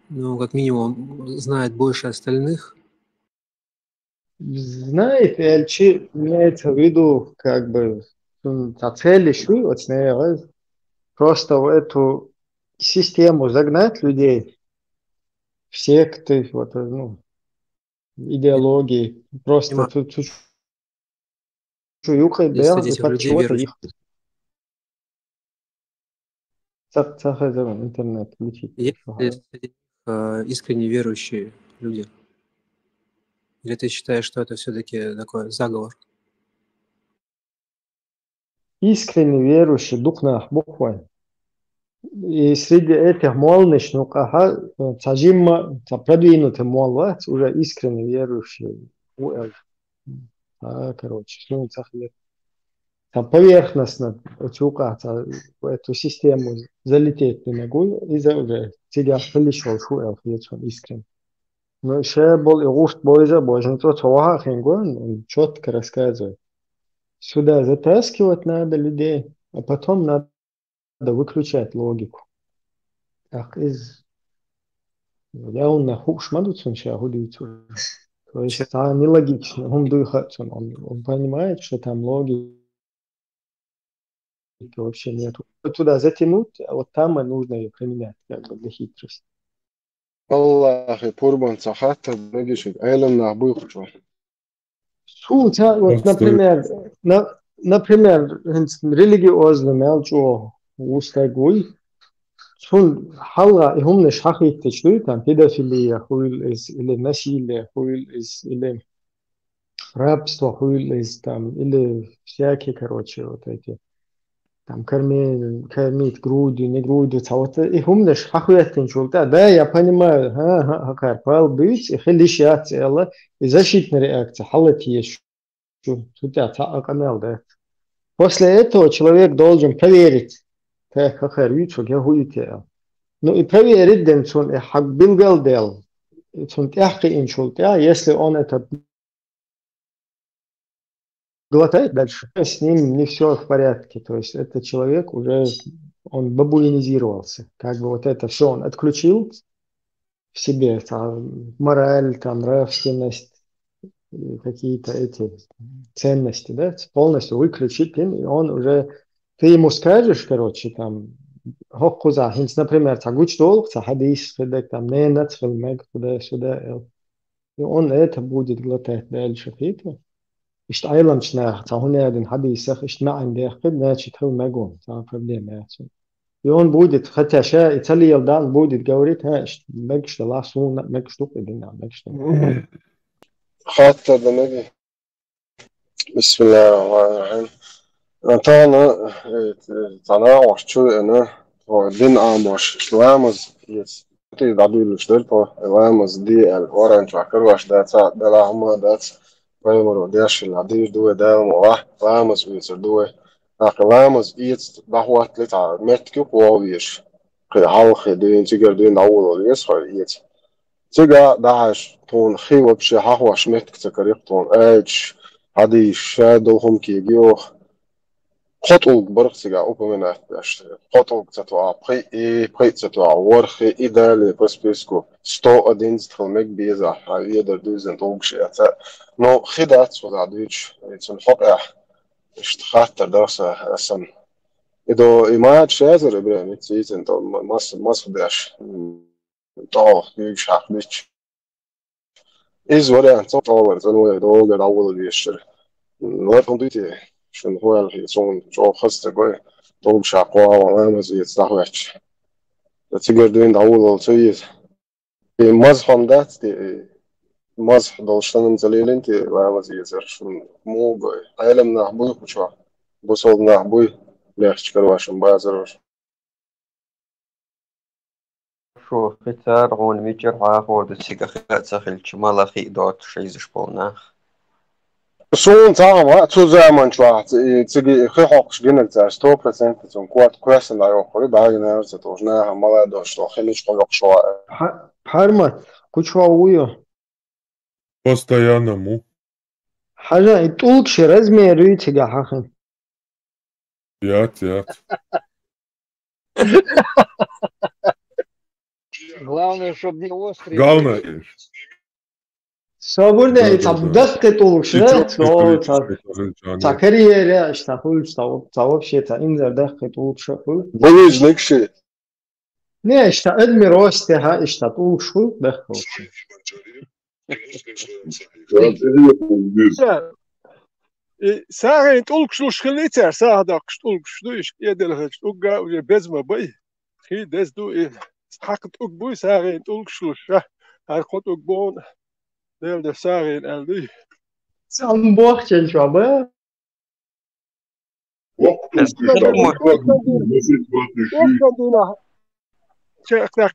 Ну, как минимум, знает больше остальных. Знает, Эльчи имеется в виду, как бы, м, та цель ещё, вот, наверное, просто в эту систему загнать людей, в секты, вот, э, ну, идеологии. Просто Понимаю. Тут, тут шу юкъе Если бел, среди этих под людей чего-то верующих. Их. Цап-, цахай заман интернет включить. Есть Ага. ли среди них, э, искренне верующие люди? Или ты считаешь, что это всё-таки такой заговор? Искренне верующий духнах буквально. И среди этих молниш, ну, каха, э, цажимма, ца продвинутый молвац, уже искренне верующий. Уэл. А, короче, ну, цахлет. Там поверхностно, вот, чука, та, в эту систему залететь не могу, и за уже тебя приличил шуэл, если он искренне. Но ещё был и гуфт бойза, бойза, то, то, ага, хингон, он чётко рассказывает. Сюда затаскивать надо людей, а потом надо выключать логику. Так из, я он на хуш мадуцун ща гудицу. То есть Ща- это нелогично. Он дыхается, он, он понимает, что там логика. вообще нету. Туда затянуть, а вот там и нужно её применять, как бы для хитрости. Аллахьа пурбанца хаттар мегишиг Ӏелам нах буй хучу. Суца, вот, например, на, например, хӀинц религиозный мел чӀо вустаг вуй. Цун хьалха и хӀумнаш хьахиттача дуй, там, педофилия хуйла из, или насилие хуйла из, или рабство хуйла из, там, или всякие, короче, вот эти, там, корми-, кормить грудью, не грудью, ца вот, и хӀумнаш хьахоьттинчул тӀа, да, я понимаю, ха, ха, ха, хар, пал бийц, и хилиш яц, эла, и защитная реакция, халат еш, цу, цу тӀа ца а къамел да. После этого человек должен проверить, так, ха, хар, вицу, я хуйте, эла. Ну, и проверить, ден цун, и хьаг билгал дел, и цун тӀехкъиинчул тӀа, если он это глотает дальше, с ним не всё в порядке. То есть этот человек уже, он бабуинизировался. Как бы вот это всё он отключил в себе, там, мораль, там, нравственность, и какие-то эти ценности, да, полностью выключить, и он уже, ты ему скажешь, короче, там, хохкуза, хинц, например, ца гуч долг, ца хадис, хидек, там, не нацвел мег, туда-сюда, э, и он это будет глотать дальше, хитро. Иштта Ӏеламча наха, ца хӀунедин хьадисах, иштта маӀан дехкид, значит, хила мегун, ца проблема яц. И он будет, хотя ша и ца лела дан, будет говорить, ха, иштта мегаш дала суна, мегаш дукъ и дина, мегаш дукъ. Хаттар да меги. بسم الله الرحمن الرحيم. Тана, э, э, тана ваш чу, э, на, о, дин амош, ламаз, ес. Ти дадуйлуш дер, то, э, ламаз, ди, э, оранча карваш, да, ца, да, ла, хама, да, ца, паймару, дешил, а, ди, дуэ, да, ма, ла, ламаз, ес, дуэ. А, ламаз, ес, да, хуат, ле, ца, метки, куо, еш. Хи, хал, хи, дуин, цигар, дуин, аулал, ес, хо, ес. Цига дахьаш тхуна хи вообще хьахош меттиг ца карийкх тхуна, аьлча, хьадийш, ша долу хӀума кега йоху. Кхо тӀулг барх цига упоминать беш. Кхо тӀулг ца тоьа, пхи и, пхи ца тоьа, ворхи и, далее по списку сто одиннадцать хила мега беза, хьан ведар дуьззина тӀулгаш яца. Но хи дац хӀуза дуьйцуш, и цунна хьокъехь, иштта хаттар дара сан, сан. И до, и мача шазар, Ибрахим, и цийцина то ма-, мас-, масх деш. ТӀаьхьа куьйгаш хьакхабича. Иза вариант цо тӀовар цӀанвай догара дӀаволла вешара. Лар хӀун дуй те? Шуна хӀун аьлла хи, суна чӀогӀа хаза ца гой, долуш а кхоа ламаз эца дӀахӀоьттича. Цигара дуьйна дӀаволлал ца еза. И мазхьа дац те, и мазхьа долуш санна ца лелийна те, ламаз эцар шуна муха гой? Ӏелам нах буй кху чохь, бусалба нах буй, лехча карош, базарош. Шу хи цара хьуна мичара хьахор ду, цига хи а ца хилча, мала хи а доцуш изаш болу нах. Суна цхьа а ма, цу заман чохь ц-, и цига и хи хьокхуш гинарг цара сто процентов цунна корта кхоьссина дӀайоккхур ю, бӀаьрган ара ца тухуш, наха мала доцуш долу хи мича хьо йоккхуш ву аьлла. Пхьа-, Пхьармат, кху чохь вуй ю? Постоянно му. Хьажа, и тӀулгаш размер ю цига хьахин? Яц, яц. Главное, чтоб не острый. Главное. Собур де, да, и ца да, да. Даккхи тӀулгаш, и да? Чо-, чо-, ца, чо-, чо-, ца карьера, иштта хуьлуш, ца, ца вообще, ца инзар даккхи тӀулгаш хуьлуш. Булыжник ши. Не, иштта адми росте, хьа, иштта тӀулгаш хуьлуш, даккхи вообще. И сагӀина тӀулгаш луш хилла и цара, сагӀа доккхуш тӀулгаш ду, иштта кӀеделхачу тӀугга уже беза ма бай. Хи деза ду и. Хьакха тӀуг буй, сагӀина тӀулгаш луш, ша. ХӀара кхо тӀуг бу хьуна. Дела деш сагӀина аьлла дуй. Сан бохчан чо ба? ПӀераскан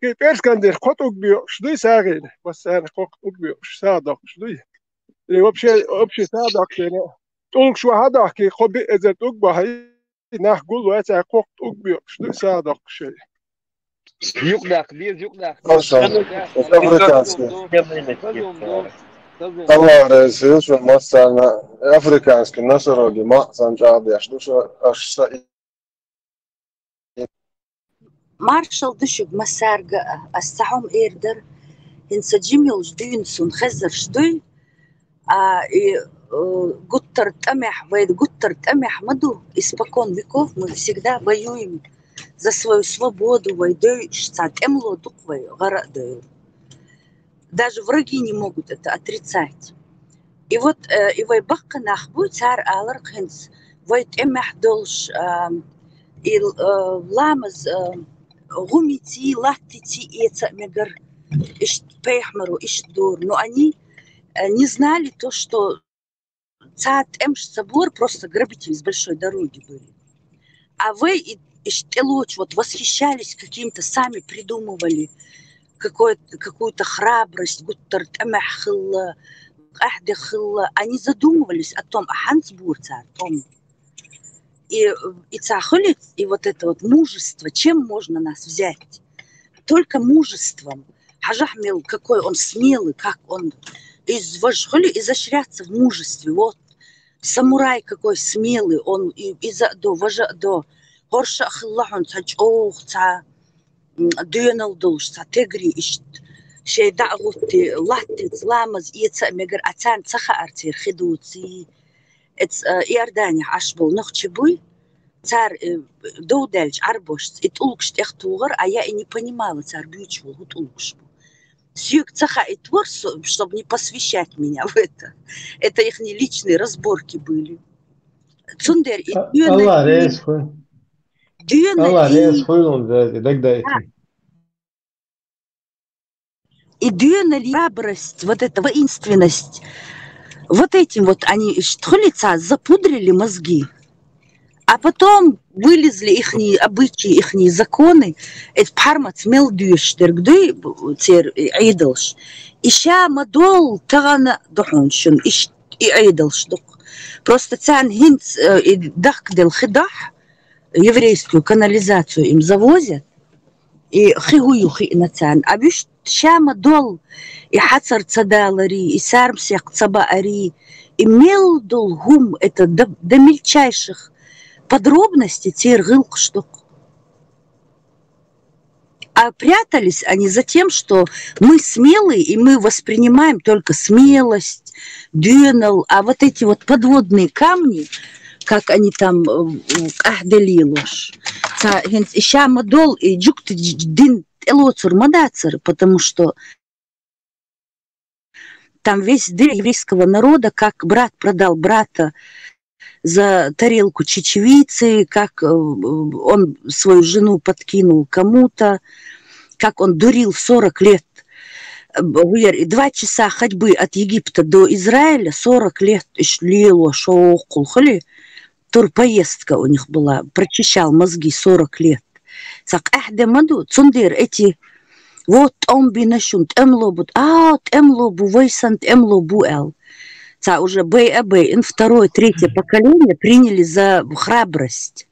дийнахь, пӀераскан дийнахь кхо тӀуг боькъуш дуй сагӀина, массарна кхо тӀуг боькъуш, сагӀа доккхуш дуй. И вообще, вообще сагӀа доккхуш дена. ТӀулгаш ваха дохкий, кхо биъ эзар тӀуг бахьий, нах гуллой, цара кхо тӀуг боькъуш дуй сагӀа доккхуш шайн. Юкъдаккха, деза юкъдаккха. Африканский. Аллах реза, шу массарна африканский носороги маъ санна чӀагӀдеш ду шу, аш са и. Маршалла ду шуьга массаьрга а, ас цхьа хӀума эр дара, хӀинца жима йолчу дуьйна суна хезарш дуй, а, и гуттар тӀамехь, вай гуттар тӀамехь ма ду, испокон веков мы всегда воюем за свою свободу, вай дойуш цхьа тӀемло ду-кх вай, гӀара а дойла. Даже враги не могут это отрицать. И вот, э, и вай баккхий нах буй, цар алар хӀинца, вай тӀемехь долуш, а, и, э, ламаз, э, гӀумиций, латтиций эца а мегар, иштта пайхамаро иштта дора. Но они, э, не знали то, что цхьа тӀемаш ца бора, просто грабители с большой дороги были. А вай и, иштта тӀелоцуш, вот восхищались каким-то, сами придумывали какой-то, какую-то храбрость, гуттар тӀамехь хилла, къаьхьа де хилла. Они задумывались о том, а хӀанз бора цара тӀом. И, и цхьа хуьлу, и вот это вот мужество, чем можно нас взять? Только мужеством. Хьажахь мел, какой он смелый, как он из-, вож хуьлу изощряться в мужестве. Вот, самурай какой смелый, он и иза а до, важа а до, хӀорш а хилла хьуна цхьа чӀогӀа, цхьа, м, доьналла долуш, цхьа тегри иштта. Шайн дӀа а гӀутти, латтица, ламаз эца а мегар, а царна ца хаьара церан хи доций. Эц-, а, Иорданехь Ӏаш болу нохчий буй, цара, э, дов даьлча Ӏарбошца, и тӀулгаш тӀех тухура, а я и не понимала, цара буьйцуш болу хӀун тӀулгаш бу. Соьга ца хаийтора, со-, чтоб не посвящать меня в это. Это ихние личные разборки были. Цундела и А-, доьналла Аллах реза хуьлда. Доьналла Аллах реза хуьлда, дагадайта. И доьналла храбрость, вот эта воинственность, вот этим вот они, что ли, цхьа запудрили мозги. А потом вылезли ихние обычаи, ихние законы, эца пхьармаца мел доьшуш дерг дуй, церан Ӏедалш. И ша ма доллу, тахана а ду хьуна шуна, иш-, и Ӏедалш ду-кх. Просто царна хӀинца, э, и дахкаделла хи дахь, еврейскую канализацию им завозят, и хи хӀу ю хиъна царна. А вуьшта ша ма доллу, и хьацар ца даларий, и сармсекх ца баарий, и мел долу хӀума, это до, до мельчайших подробностей церан гӀиллакхаш ду-кх. А прятались они за тем, что мы смелые, и мы воспринимаем только смелость, доьналла, а вот эти вот подводные камни, как они там, э, къаьхьа де лелош. Цхьа хӀинца и ша ма доллу, и жуьгтий дин тӀелоцур ма дацара, потому что там весь дин еврейского народа, как брат продал брата за тарелку чечевицы, как, э, он свою жену подкинул кому-то, как он дурил сорок лет. Э, б-, гуьер, и два часа ходьбы от Египта до Израиля, сорок лет иш лело шовкъул хуьли, турпоездка у них была, прочищал мозги сорок лет. Цхьа къаьхьа де ма ду, цундела эти, вот, тӀом бина шуна, тӀемло бу, а, тӀемло бу, вай санна тӀемло бу аьлла. Цхьа уже бай а байина, второе, третье поколение приняли за храбрость.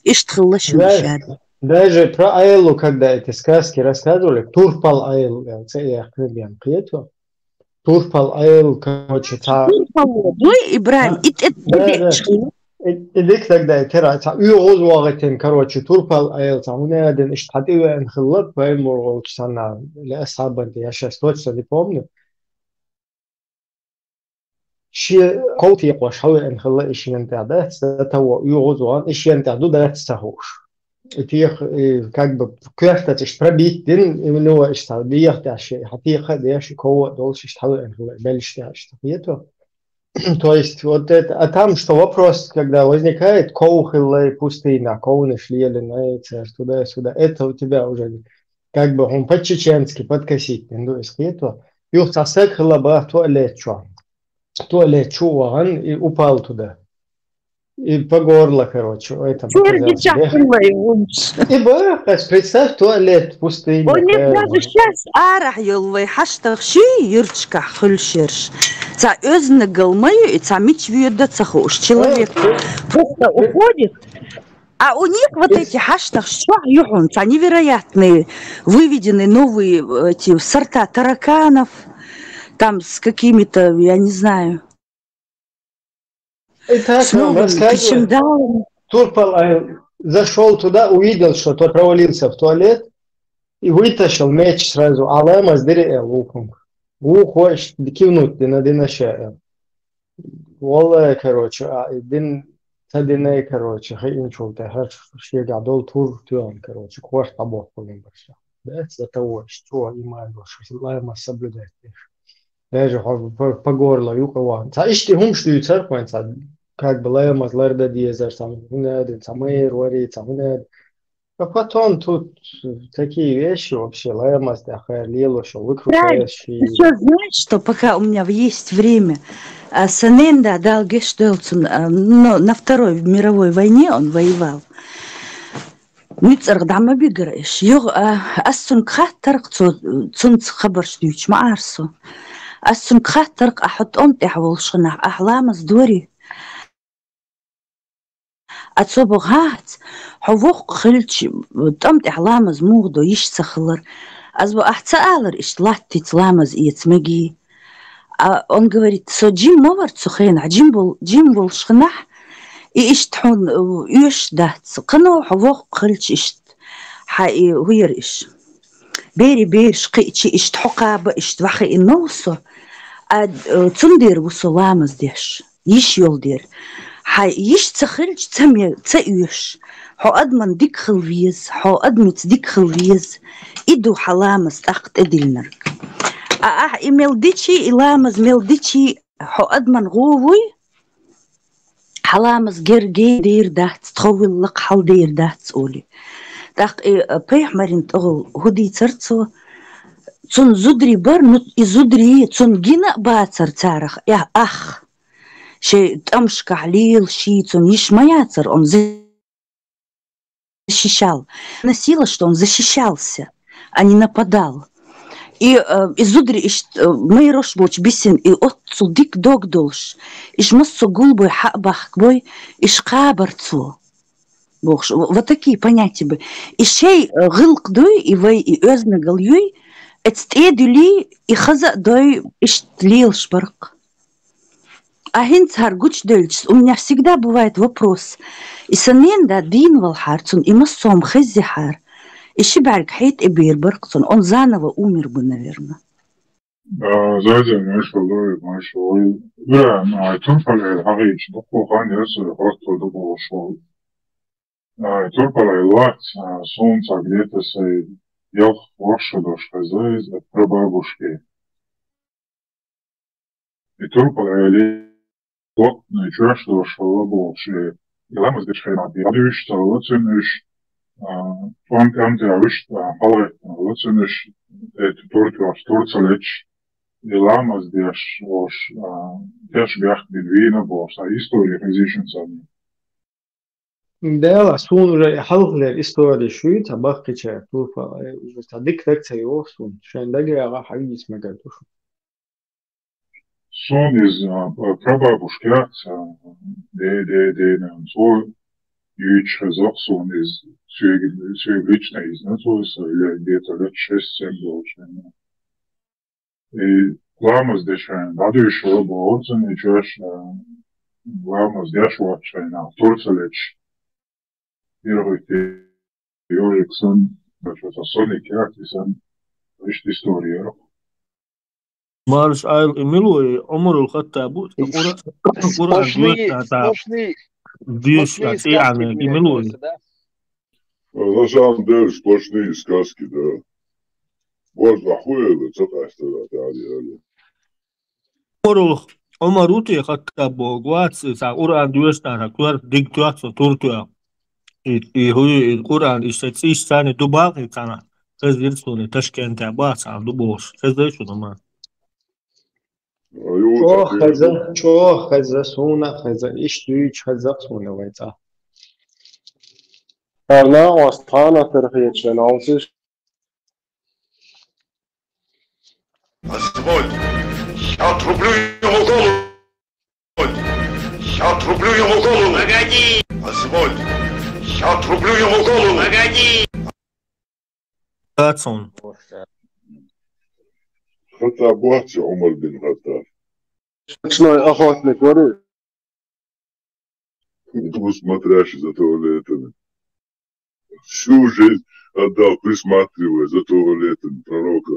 Иштта хилла шуна Да-, шаьрда. Даже про Айлу, когда эти сказки рассказывали, Турпал Айл, э, ца яхкина бен кхету. Турпал Айл, короче, цхьа Турпало дуй, Ибрахим, А, и тӀе да, да. И, и дика дагадайтира, цхьа оьгӀаз вагӀийтина, короче, Турпал Айл, цхьа хӀун а дина, иштта хьан тӀе веана хилла, пайхамар волчу санна, или асхьабанта, я щас точно не помню. Шен ков текхош хьан веана хилла и шена тӀехь дац, ца таво оьгӀаз вахана, и шена тӀехь ду дац ца хууш. И тех, и как бы коьртаца иштта пробить дина, и у него иштта дехьа тӀехь шен, хьан теха а деш, и ков а долуш, иштта хьан веана хилла, и беллаш тӀехь иштта хету. То есть вот это, а там что вопрос, когда возникает, ков хилла и пустыня, ковнаш лелина, и царь туда-сюда, это у тебя уже как бы он по-чеченски подкосить, ну, из этого. Юха цхьа стаг хилла бах туалет чу. Туалет чу вахана и упал туда. И по горло, короче, это Церги показалось. чахь хилла и вумаш. И бах, представь, туалет пустыня. Ой, нет, даже щас арахь йолу вай хьаштагӀ ши юьрташкахь хуьлуш ерш. Цхьа оьздангалла ма ю, и цхьа мича воьду ца хууш человек. Просто уходит. А у них вот эти хьаштагӀаш чохь ю хьуна, цхьа невероятные, выведены новые, э, эти сорта тараканов, там с какими-то, я не знаю, И так с вам новыми рассказывает. Причиндалами. Турпал Айл зашёл туда, увидел, что тот провалился в туалет, и вытащил меч сразу. Алама сдири эл вукхунга. Вукхо иштта кивнуть дина, дина ша эл. Валлай, короче, а, и дин, ца динай, короче, хиъначул тӀехьа шегахь долу тур тоьхна, короче, кхош дӀабохкалун бара ша. Бац за того, что иман дош, ламаз соблюдать деш. Даже хьо по, по горло юкъа ван. Ца иштта хӀумаш дуьйцар хьуна, ца как бы ламаз ларда дезар, ца хӀуна а дина, ца майра вари, ца хӀуна а дина. А потом тут такие вещи вообще, ламаз тӀехь лелош, выкрутаешь и Еще знаешь что, пока у меня есть время, а, Саненда Далгеш Делцун, а, но на Второй мировой войне он воевал. МуьцӀарг дӀа ма бигара иш. Юха, а, ас цунга хаттарх цо, цунца хабарш дуьйцуш ма Ӏара со. Ас цунга хаттарх, а хьо тӀом тӀехь волуш ханахь, ахь ламаз дори? А цо боху, хӀац, хьо воккха хилча, тӀом тӀехь ламаз муха до, йиш ца хилар. Аз бо, ахь ца алар иштта латтица ламаз эца мегий? А он говорит, со жим ма вара цу хенахь, жим бол, жим волуш ханахь, и иштта хьуна, э, оьшуш дац. Кхано хьо воккха хилча иштта, хьан и хӀу яра иш? Бери бераш кхиъча иштта хьо кхаба иштта вахиъна ма ву со, а, э, цундера ву со ламаз деш. Йиш йолу дера. Хьан йиш ца хилча, ца ме-, ца оьшуш. Хьо адаман дика хила веза, хьо адамица дика хила веза. И ду хьан ламаз тӀаккха тӀедиллинарг. А ахь и мел дичий, и ламаз мел дичий, хьо адаман гӀо вуй, хьан ламаз герга дер дац, тховилла-кх хьал дер дац, олий. ТӀаккха и, а, пайхамарин тӀехула хӀу дийцар цо? Цунна зударий бара, ну, и зударий цунна гина а бацара царах, я-, ах. Шайн тӀамашкахь лела ший цунна йиш ма яцара, он защищал. Носила, что он защищался, а не нападал. И, э, и зударий иштта, э, майрош боцу бисина, и оццул дика дог долуш, иш массо гулбой, хьа а бахкабой, иш кхабар цо. Бохуш, в-, вот такие понятия бы. И шей, э, гӀиллакх дуй, и вай, и оьзнагал юй, эца тӀе а дуьлий, и хаза а дой, иштта лелаш баркх. А хӀинца хӀара гучуделча, у меня всегда бывает вопрос. И сан ненан да дийна валахьара цунна, и массо а хеззехьара, и ши бӀаьрг хьетӀе бер баркх цунна, он заново умер бы, наверное. А, зайдем, Маша, лой, Маша, лой. Да, ну, а тут, блядь, хьагӀийча, дуккха хан яра со хӀотто дукха шо. А, и турпалай лац, а, сунца где-то сай ялх ворхӀ шо долуш хеза иза, прабабушки. И турпалай ли, плотный чоьш долуш хилла бохуш, и ламаз дечу хенахь, и хьадуьйш ца хилла цуьнан уьш, а, тӀом-тӀом тӀехь вуьшта, а, хьалагӀеттина хилла цуьнан уьш, это туртош, тур ца леташ, и ламаз деш волуш, а, деш бехк бина вийна бохуш, а, история хезийшина санна. Дела, суна уже и хьалхалера история шуьйца баккхича, турпа, э, уже цхьа дика даг ца йогӀу суна. Шайн дагехь хьан вийца мегар ду шу. Суна иза, а, п-, прабабушка яц, а, де, де, де, нан, цо юьйцуш хеза-кх суна иза, соьга, соьга лично иза, ну, цо иза, ле-, где-то лет шесть-семь долуш, наверное. И ламаз дешан, дӀадуьйшура бохура цунна и чоьш, а, ламаз деш воцчу хенахь, тур ца леташ. Иргъуьйту ежик санна, что-то Соник яц и санна, иштта история яра. Марш Ӏайла, и мила ву и Ӏумарул Хаттаб бу, и Къура-, Къуръан Сплошные, доьшуш а, сплошные, деша а, сплошные цӀе а сказки, мега, и блядь, мила ву и? Просто, да? Ну, на самом деле, сплошные сказки, да. Бозбахь хуьйла, ца къаьстара, да, да, да. Ӏумарул, Ӏумар ву те Хаттаб боху, вац, и цхьа Къуръан доьшуш а, цхьа коьрта диг тоьхна цо, тур тоьхна. И, и хӀуй, и Къуръан, и шайн цӀийш царна ду бакъ, и царна хезира суна, и Ташкентехь бац, царна ду бохуш. Хезай шуна ма? А, ю, чӀогӀа хеза, чӀогӀа хеза, суна а хеза, иштта дуьйцуш хеза-кх суна вайн цӀа. Хьарна а оцу тхьана а тера хеташ вен алсиш. Позволь, я отрублю ему голову. Я отрублю ему голову. Погоди. Позволь, я отрублю ему голову. Погоди. Дац хьуна. Хаттаб вац и Ӏумар бин Хаттаб. Ночной охотник вари? Ну, смотрящий за туалетами. Всю жизнь отдал, присматривая за туалетами пророка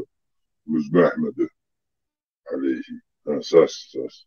Муз Мухаммада, алейхи. А, сас, сас.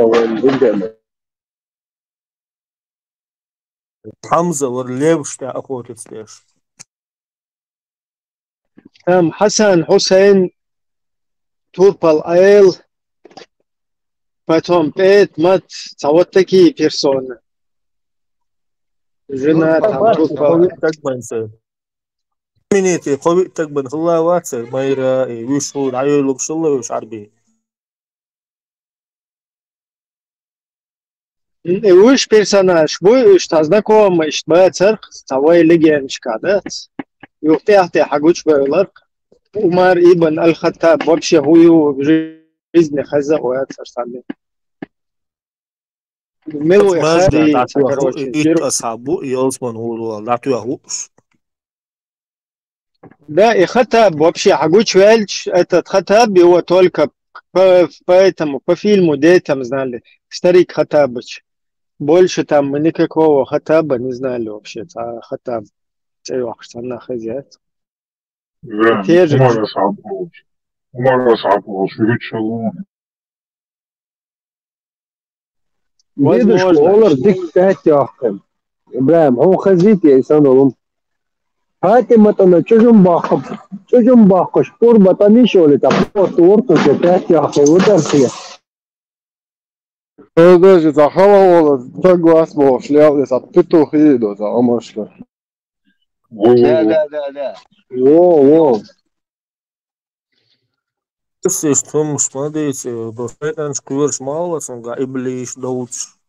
Ӏаьдал вайн динде. Хьамза вара леваш тӀехь охотиться деш. Там Хьасан, Хьусайн, Турпал Айл, потом Пет, Мат, цхьа вот такие персоны. Жена там, Турпал. Знаменитый, кхо виъ таг бан хилла вац, Майра, и вуьш хул, дӀайойлуш хилла вуьш Ӏарби. М, и уьш персонаж бу, уьш цхьа знакомый, иштта бацарх, цхьа вай легендашка дац. Юха тӀехь-тӀехь хьагучу бевларх. Умар ибн Аль-Хаттаб вообще хӀу ю в жизни хезна а вацар санна. Мила вай хаза, короче, итт асхьаб бу, ялсман хӀула вала, дӀатоьхна ву уьш. Да, и Хаттаб вообще хьагучуваьлча, этот Хаттаб, его только по, по этому, по фильму детям знали. Старик Хаттабыч. Больше там мы никакого Хаттаба не знали вообще. А Хаттаб цӀе йоккхуш цхьанна хеза яц. Да, те же Умар асхьаб волчу. Умар асхьаб волчу, вуьйцу шалун. Дедушка, возможно, олар дика тӀаьхьа яьккхина. ИбрахӀим, хьуна хезийта и санна хӀума? ПатӀиматана чӀужум баккха, чӀужум баккхуш, пурба тӀаниш олий, тӀаккха пурба ворхӀ тӀаьхьа яьккхина ву тӀарсия. Даже цхьа хала волу стаг вац бохуш, лел и цхьа петух йийдо цхьа Ӏамашка. Да, да, да, да. Во, во. Иштта хӀумаш ма дийца, до шайтӀанаш кхоьруш ма ву цуьнга иблиш довцуш.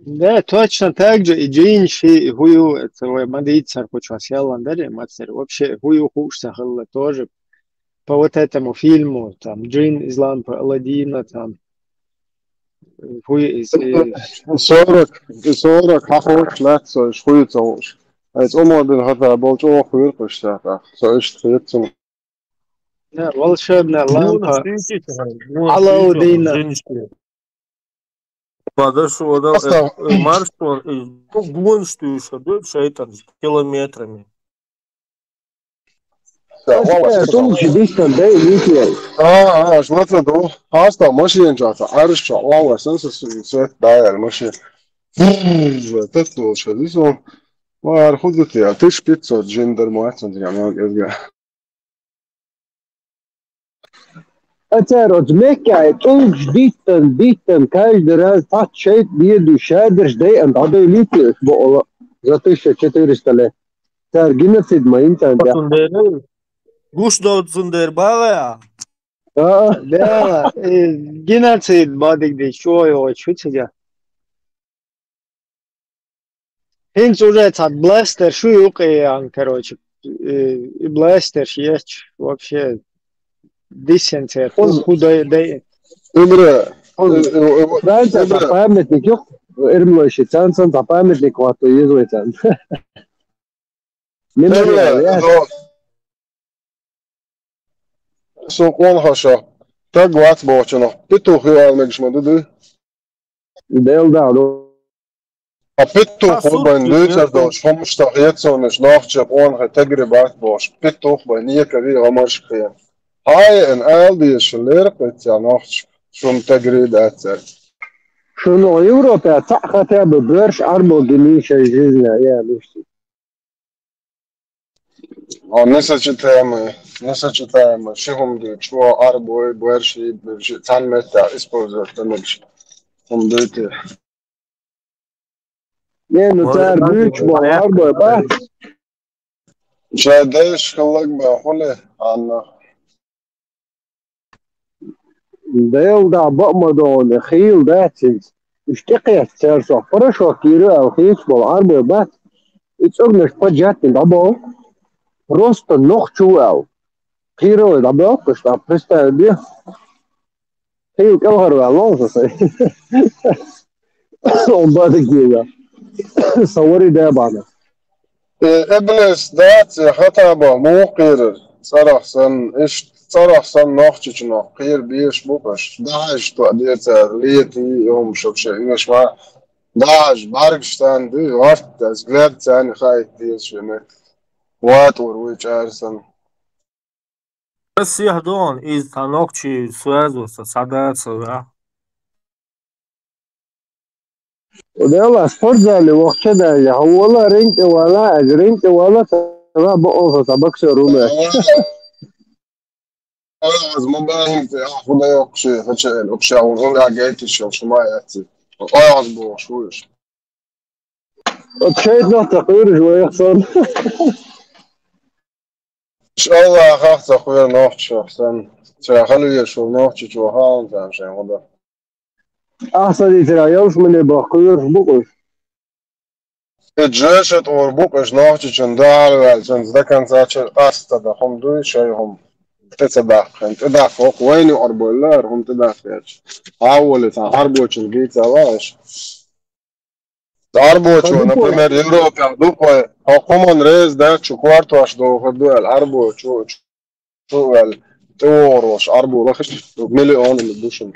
Да, точно так же и джинаш, и хӀу ю, это вай ма дийцара кхучу ас яллан даре, мацара. Вообще, хӀу ю хууш ца хилла тоже. По вот этому фильму, там, «Джин из лампы Аладдина», там, э, хӀу из, э, сорок, сорок хьахош лаьцна, хӀу ю ца хууш. Ай, цӀа ма бина хата, бол чӀогӀа хуьйру кхуьш сахьтах. Со иштта хецна. Да, волшебная лампа Аладдина. Ма даш вадал, э, э, маршон, э, гонаш туьйсуш ду шайтӀанаш километрами. ТӀулгаш дистан дай витьяй. А, а, аш ваца ду. Хаста машина чохь, Ӏарш чохь, валла, сан са свет даьлла машина. Бррр, тат долуш хеза иза. Ма ара хӀу ду те, тысяча пятьсот жин дар ма вац сан дигахь мел кӀезга. Ацара оцу Меккахь тӀулгаш диттан, диттан, каждый раз цхьацца шайтӀа дийр ду, шадарш дайан дӀадойлийта иза бохула, за тысяча четыреста лет. Цара геноцид ма йина царна тӀехь. Цундела гуш доцу цундела бала а? А? Да, э, геноцид бадиг дичо йоцу шу цига. ХӀинца уже цхьа бластер шу юкъе ян, короче, э, и бластер шу ецча, вообще диссенцер. Хьуна хӀу дай, дай. Имра, Хьуна. Э, э, э, Франция Имра. Цхьа памятник юкъ, Эрмлойши, цан, цан цхьа памятник хӀотто еза вай цан. Мемориал, Имра, я. Со къонахаша, таг вац бохучунах, петух ю ала мегаш ма ду, ду? Дел да, ду. А петух бен дуьйцар долуш, хӀумаш тӀа хецунаш нохча къонахий тегри бац бохуш, петух бен некари гӀамаш хен. Хьай эн ала дезаш леркъ вецця нохча, шун тегри дац цаьрга. Шуна Европа цхьаъ хата бу боьрш Ӏарбо гиний шайн жизня, я луьшти. А, несочетаемое, несочетаемое. Ши хӀума дуьйцу, чӀогӀа Ӏарбой, боьрший, боьрший, цхьана меттехь использовать ца мегаш хӀума дуьйцу. Не, ну, цара буьйцуш болу Ӏарбой бац. Шайн дайша хилларг бен хуьлу, Анна. Делла дӀа бакъ ма догӀу, хийла дац иза. Уьш тӀекхетта цаьршох, порошок кийра аьлла хеташ болу Ӏарбой бац. И цӀогнаш поджатни дӀаболу. Просто нохчо ву аьлла. Кхийрале дӀабоьлхуш, дӀа представить де. Хийла кӀелхьарваьлла ву со сайн. Он бада гела. Сан вари да бахьана. Э, эбнес дац, э, хатаба муха кхийрар? ЦӀарах санна, иштта цӀарах санна нохчичунах кхийра безаш бу-кх уьш. ДӀахьажа тоъ де цара, летий, и хӀума шуьга шайн оьшуш ма. ДӀахьажа, бӀаьргаш царна дуй, гӀорта, взгляд царна хаийта деза шен меттиг. ВатӀор вуй чӀара санна. Ас сехьа догӀу, иза цхьа нохчий связываться, цхьа дацара. Делла, спортзале вахча даьлла, хьо вала, ринг тӀе вала, аса ринг тӀе вала, ца ва бакъо со, ца боксер ву ме. Ой, аз ма бахьана, ахь хӀун дайоккхуш, хача эн, вообще, хӀун, хӀун а гайтиш йолуш, ма яци. Ой, аз бохуш вуйш. Оцу шайтӀанах ца кхуьйраш вайх сон. Иш Аллахах ца кхоьру нохчашах санна. Ша хала везаш волу нохчичо хаалан царна шайн гӀо дан. Ахьа сан дийцарехь, ялсамане бахка кхоьруш бу-кх уьш. И жеша тӀора бу-кх уьш нохчичунна дуьхьал ваьлла, цуьнца до конца чу къаста дан хӀума дуй, шайн хӀума. ТӀе ца даккха, тӀедаккха, хӀокху вайна юкъара бевлла, хӀара хӀума тӀедаккха яьлча. Хьан а волий, цхьана Ӏарбочун дийца а ваьш. Ӏарбочо, например, Европехь ду-кх вай, хӀокху хӀуманна реза дац, шу кортош дохур ду аьлла, Ӏарбочо, чу аьлла, тӀевогӀур волуш Ӏарбо лахаш, миллионами ду шуна.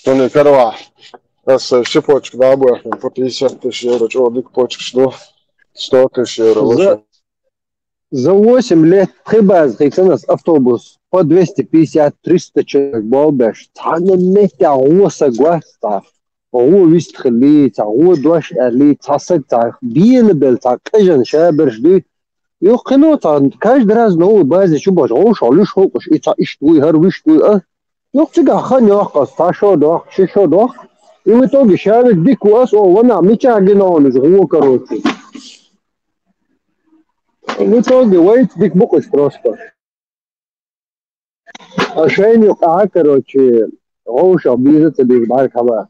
Шуна каравахь, аса ши почка дӀа а боьхкина, по пятьдесят тысяч евро, чӀогӀа дика почкаш ду, сто тысяч евро ло шуна. За восемь лет пхи база хийцина ас автобус, по двести пятьдесят, триста человек болх беш, цхьана меттехь гӀо саг вац цхьа. ГӀо вистхилий, цхьа гӀо дош аьллий, цхьа саг цхьа бена белла, цхьа къежна шаберш дуй. Юха кхин а цхьа, каждый раз новый базе чу бохуш, гӀовшах луьш хӀокхуш, и цхьа иштта вуй, хӀара вуьшта вуй а. Юха цигахь хан йоккху ас, цхьа шо дохку, ши шо дохку. И в итоге ша верг дика ву ас, о, ванах мичахь гина хьуна иза гӀо, короче. В итоге вайца дика бу-кх уьш просто. А шайна юкъахь, короче, гӀовшах бийза а ца бийза бӀаьрг хьала.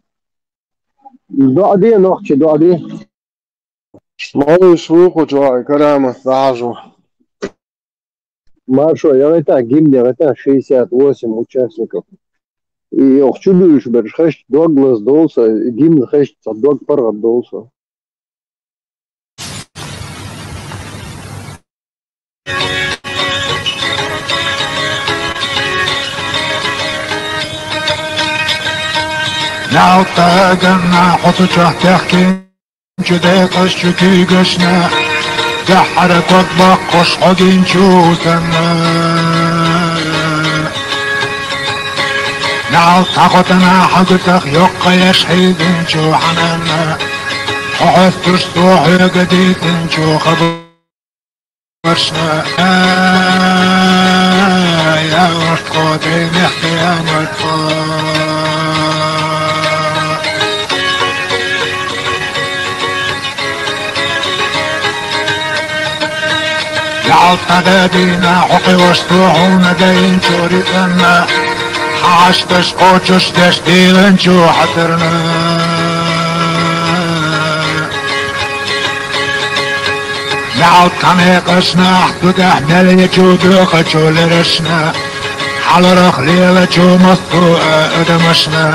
ДоӀа де, нохчий, доӀа де. Малуш ву кху чохь карамат дӀахьажо. Маршо, я гӀайта, гимн я гӀайта, шестьдесят восемь участников. И оху чу дуьйш берш хезча дог лазадолу сан, гимн хезча цхьа дог паргӀатдолу сан. Ялта ганна хьо цу чохь техкинчу декъазчу куьйгашна, даьххьара ког баккхуш хьо гинчу санна. Ялта хьо тана хьо гуьтах йоккха еш хьийзинчу хьананна, хьо хьоьстуш цо хьоьга дийцинчу хабар. Вашна, я, я, ортхо, даймехке, я, мартхо. Ялта дина, хьо кхеваш цо хьуна дайинчу рицкъанна, хьан хьашташ кхочуш деш дийланчу хьатарна. Ялта тхан мекъашна, ахь цу тӀехь мел ечу доькъачу лерашна, хьаларах лелачу массо а адамашна,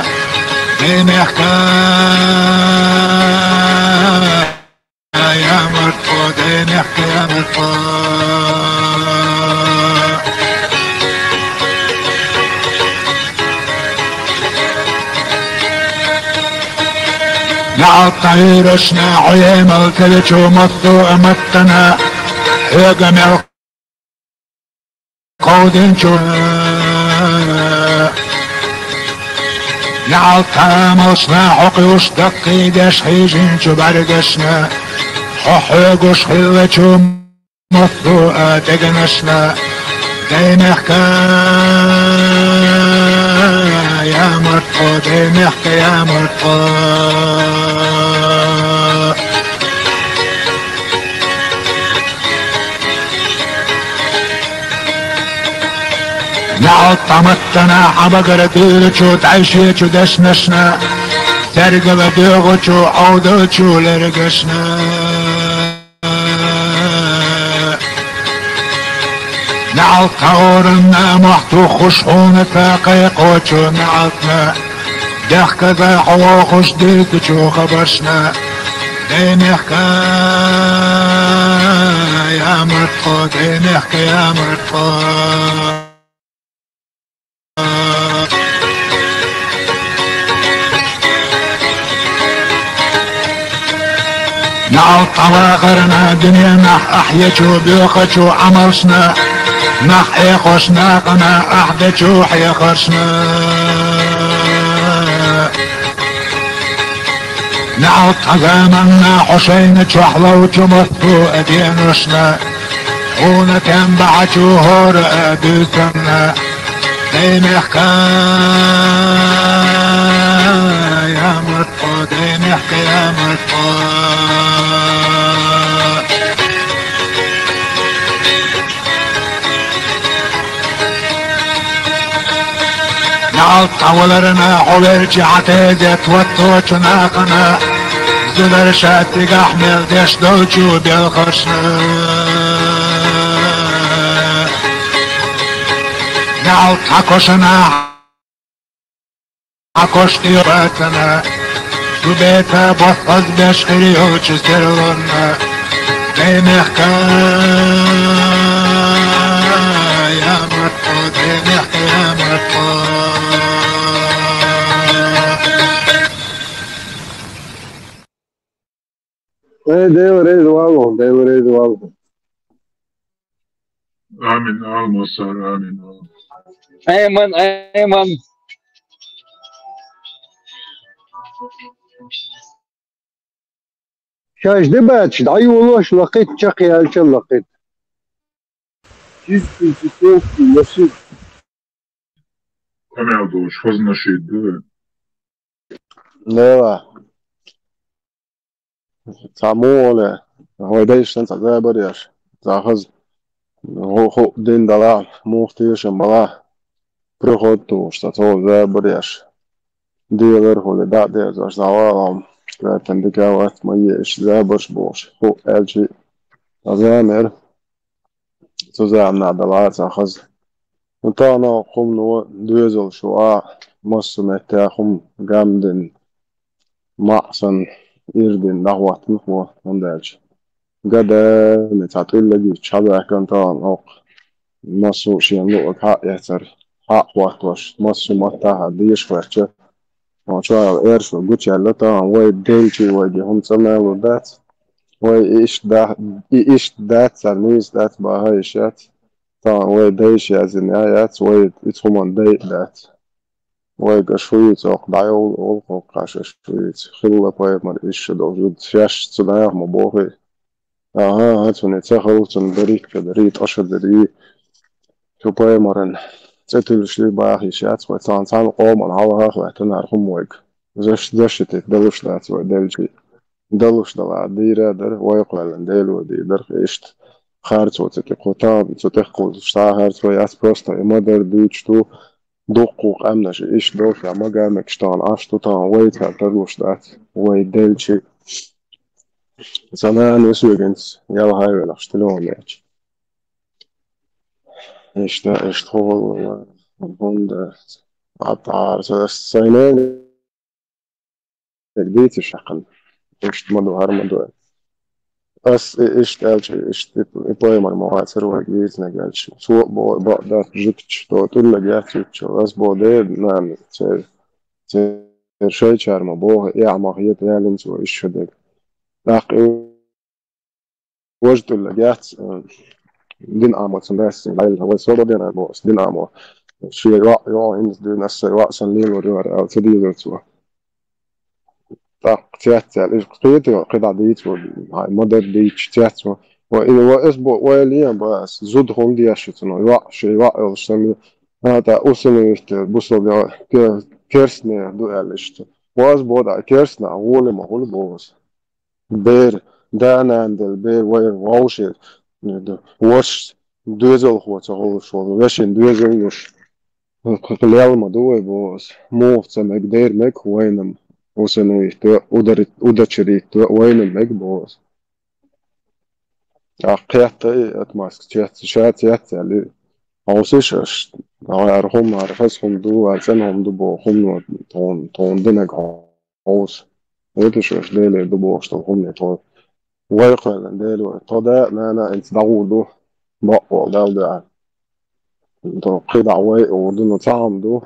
даймехка, я мартхо, даймехка, я мартхо. Ялта Ӏуьйрашна, хьо емал ца вечу массо а маттана, хьоьга мел кховдинчу неӀалт тамалшна, хьо кхуьуш даккхийдеш хьийжинчу бӀаьргашна, хьо хьоьгуш хиллачу массо а дегнашна, дай мехка, я марткъо, дай мехка, я марткъо. НеӀалт таматтана хьан багара дуьйлучу, дӀайшечу дешнашна, сергала доьгӀучу, Ӏовдалчу лергашна. НеӀалт тхьаоранна, мохь тухуш хьуна ца кхайкхочу неӀалтна, дехказа хьо вохуш дуьйцучу хабаршна, дай мехка, я марткъо, дай мехка, я марткъо. НеӀалт тхьавахарна дуьненахь ахь ечу, боьхачу Ӏамалшна, нах Ӏехош накъана ахь дечу хьехаршна. НеӀалт тхан заманна, хьо шайна чохь ловчу массо а деношна, хьуна тем бахьачу хӀора а буьйсанна, дай мехка, я марткъо, дай мехка, я марткъо. НеӀалт тхан валарна, хьо велчи хьан тезет ватточу нахана, зударша цигахь мел деш долчу белхаршна. НеӀалт тхан кошана, хьан кош тӀе бацана, шу беца бохазбеш хир йолчу серлонна, дай мехка, я марткъо, дай мехка, я марткъо. Э, Дела реза валлахӀ, Дела реза валлахӀ. Амин, ала, Мусар, амин, ала. Айман, айман. Шаьш де баьчча, дӀайолош лакхийта, чекхъяьлча лакхийта. Чистый, чистенький, я шип. Къамел долуш хазна шип ду. Дела. Цхьа муха вале, вай дайшна цхьа забар еш, цхьа хаза. ХӀу-, хӀу дин дала, муха тешам бала, приход тухуш, цхьа цо забар еш. Делар хӀули дӀа а дезаш, дӀавалам, кхетан дика вац, ма е иш забарш бохуш, хӀу аьлчи, цхьа замер. Цу заманахь далахьара цхьа хаза. Ну, тахана хӀумано доьзалш ву а, массо а меттехь хӀума гамдина, маӀа санна, ирдина дӀахӀоттина хӀо, хӀунда аьлча гада, цхьа тӀуллаг йича, хьабаьхкина тахана хӀокху массо а шена луург хьа а эцара, хьа а хӀоттош, массо а маттахь а деша хӀоьттича, хьо чохь аьлла, эршо гучуяьлла тахана, вай делчи вайга хӀума цӀа мелур дац, вай и иштта да-, и иштта дац, царна нийса дац, баха йиш яц. Тахана вай дайша яздина яц, вай иза хӀуманна дайа дац. Вайга шу йийца, оха дӀайовла, оха кхаш шу йийца. Хилла пайхамар иша долчу, шаьш цу наха ма бохий. Аха, аха, цуьнан ца хала, цуьнан дарик ца дарий, тӀо ша дарий. Цу пайхамаран цӀе туьллуш лий баха йиш яц, вай цхьана, цхьана къоман хьалха а хӀоьттина хӀара хӀума вайга. Защ-, защитить далуш дац вай делчи. Далуш дала дийра а дара, вай кхоьллина Дела вай дийр дара, иштта харцо ца тӀе кху тахана, цу тӀе кхуллуш цхьа а харцо яц, просто и ма-дарра дуьйцуш ду, дуккха къаьмнаш иштта долуш, я ма-гаммекаш тахана Ӏаш ду, тахана вай цара тарлуш дац, вай делчи. Сан нана и соьгинца ялхай велахь телефон яьлча. Иштта, иштта хӀума, хӀунда, Ӏаттар, са, сайна дийцаш яьккхина. Иштта ма ду, хӀара ма ду. Ас и-, иштта аьлча, иштта и, и пайхамар ма вацара вайга вийцинарг аьлча. Цо а боху, бакъ дац, жуьгташ, то тӀуллаг яц юьтчал. Ас боху, дера, нана, церан, церан шайчара ма боху, эхь ма хета, ялинца ву ишшадерг. ТӀаккха и важа тӀуллаг яц, э, дин Ӏамоцун дас, лайла, вай свободен боху, дин Ӏамо. Шен йоӀ, йоӀ, хӀинца дуьйна аса йоӀ сан лелор яра, аьлла, ца дийзар цо. ТӀаккха цецъяьлла, иза кхетар, кхидӀа дийца ву, хьай ма-дарра дийцча цецву. Ва и, ва эс бо, вай лен ба ас, зуда хӀума деш ю цунах, йоӀ, шен йоӀ йолуш санна, а, тӀа усиновить, бусалба йоӀ, ке-, керстанех ду аьлла иштта. Ва ас бо дӀа, керстанах гӀоли ма хуьлу боху ас. Бер, да-нана делла бер, вай вовши, вашас доьзалхо ца хуьлуш волу, вешин доьзал луш. Кху-, кху-, лел ма ду вай боху ас. Муха ца мега, дера мега вайна-м усиновить, удари-, удочерить вайна-м мега боху ас. А кхетта и отмазка, цец-, ша цецъяьлла и. Хьовсийша аш, хӀара хӀума, хӀара хаза хӀума ду, хӀара цӀена хӀума ду боху хӀумано тхуна, тхуна динарг хьовса. Вуьтуш аш Деле ду бохуш долу хӀумане тхо. Вай кхоьллина Дела вай. Тхо да а, нана а хӀинца дӀагӀур ду. Бакъволу Далла дуьхьа. Тхо кхидӀа вай а гӀур ду, ну цхьа хӀума ду.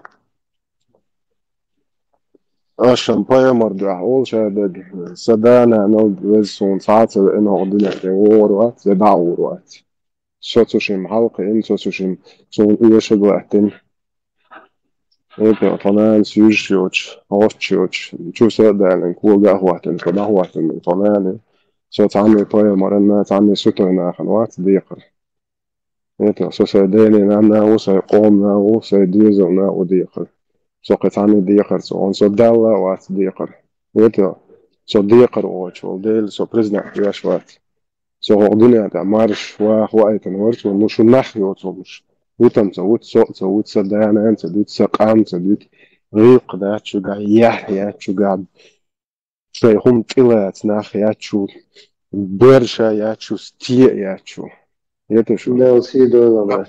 Аша пайхамар дуьхьа олу шадерг, сан да-нанал веза суна цхьа а ца веана хӀокху дуьнен тӀе вогӀур вац, я дӀагӀур вац. Со цу шимма хьалакхиъна, со цу шимма суна оьшург латтина. Эпа, тхо нана суьйш йоцуш, гӀотташ йоцуш, чу са а далийна, кога а хӀоттийна, со дӀахӀоттийна, тхо нана. Со цхьанне пайхамарна, цхьанне сутойн нахана вац декхар. Эпа, со сайн дена-нанна а ву, сайн къомана а ву, сайн доьзална а ву декхар. Со кхин цхьанне декхар ца вон, со Далла а вац декхар. Эпа, со декхар воцуш волу Дела, со признать веш вац. Со хӀокху дуьнен тӀехь марша ваха ваийтина вара цо, ну шу нах йоцурш. Витам ца вуьту, со а ца вуьту, сан да-нана ца дуьту, сан къам ца дуьту, гӀиллакх дац шуьгахь, яхь яц шуьгахь, шайн хӀума тӀелаца нах яц шу, бер ша яц шу, сте а яц шу. Эта шу. Дала сий дойла вай.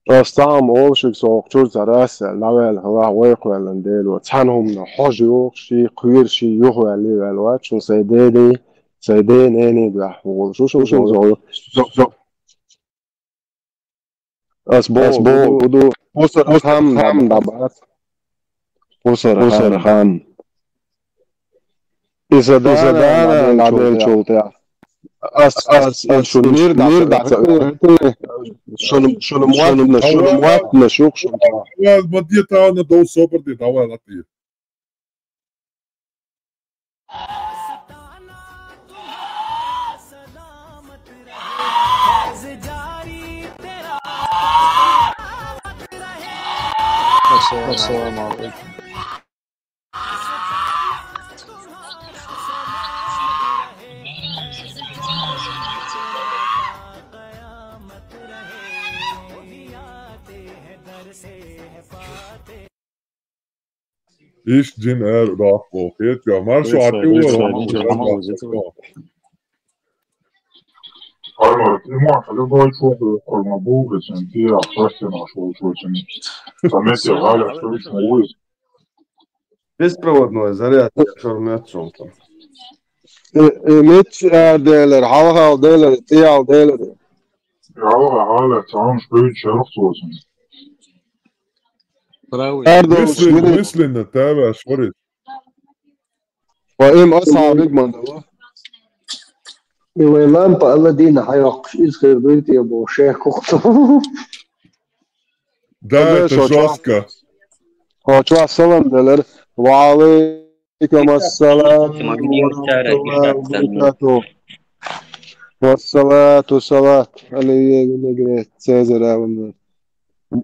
Ас цхьа хӀума олу шуьга, со хӀокху чуьра цхьа расса аьлла, дӀаваьлла хилахь, вай кхоьллина Дела ву. Цхьана хӀуманах хьожа йохуш, ший кхоьруш, ший юхаваьлла ваьлла вац, шуна сайн дений, сайн ден-нений дуьхьа волуш ву шуна, шуна со, со, со. Ас боху, ас боху, гу ду, гу ду, кхусара хан дӀабац. Кхусара хан. Иза дана дӀаделлачул тӀехь. Ас, ас, ас шун мир дӀа ца, шун, шун мотна, шун мотна шух шун. Давай, ма де тана, дов собар де, давай, латте. السلام عليكم. Иштта жин ара доккху, хетта, маршо Ӏа тилла. Алло, ты можешь любой чувак, кроме Бога, чем ты, а просто наш волчочек. Там эти Галя, что вечно будет. Беспроводной заряд, шормет сумка. Э, э, меч, а, делер, хьалхал делер, тиял делер. Хьалха, хьалха, цаун шпейт шарх цоцун. Правый. Пардон, Мислин, швили. Мислин на Т В шорит. Ва им асхьабиг мандала. И вай лампа Алладина хьайоккхуш, иза хир дуй те бо, шех кухту. Да, это жёстко. Хо чуа салам делер. Ва алейкум ассалам ва рахматуллахи ва баракатух. Ва салату салат. Алейкум Цезарь авна.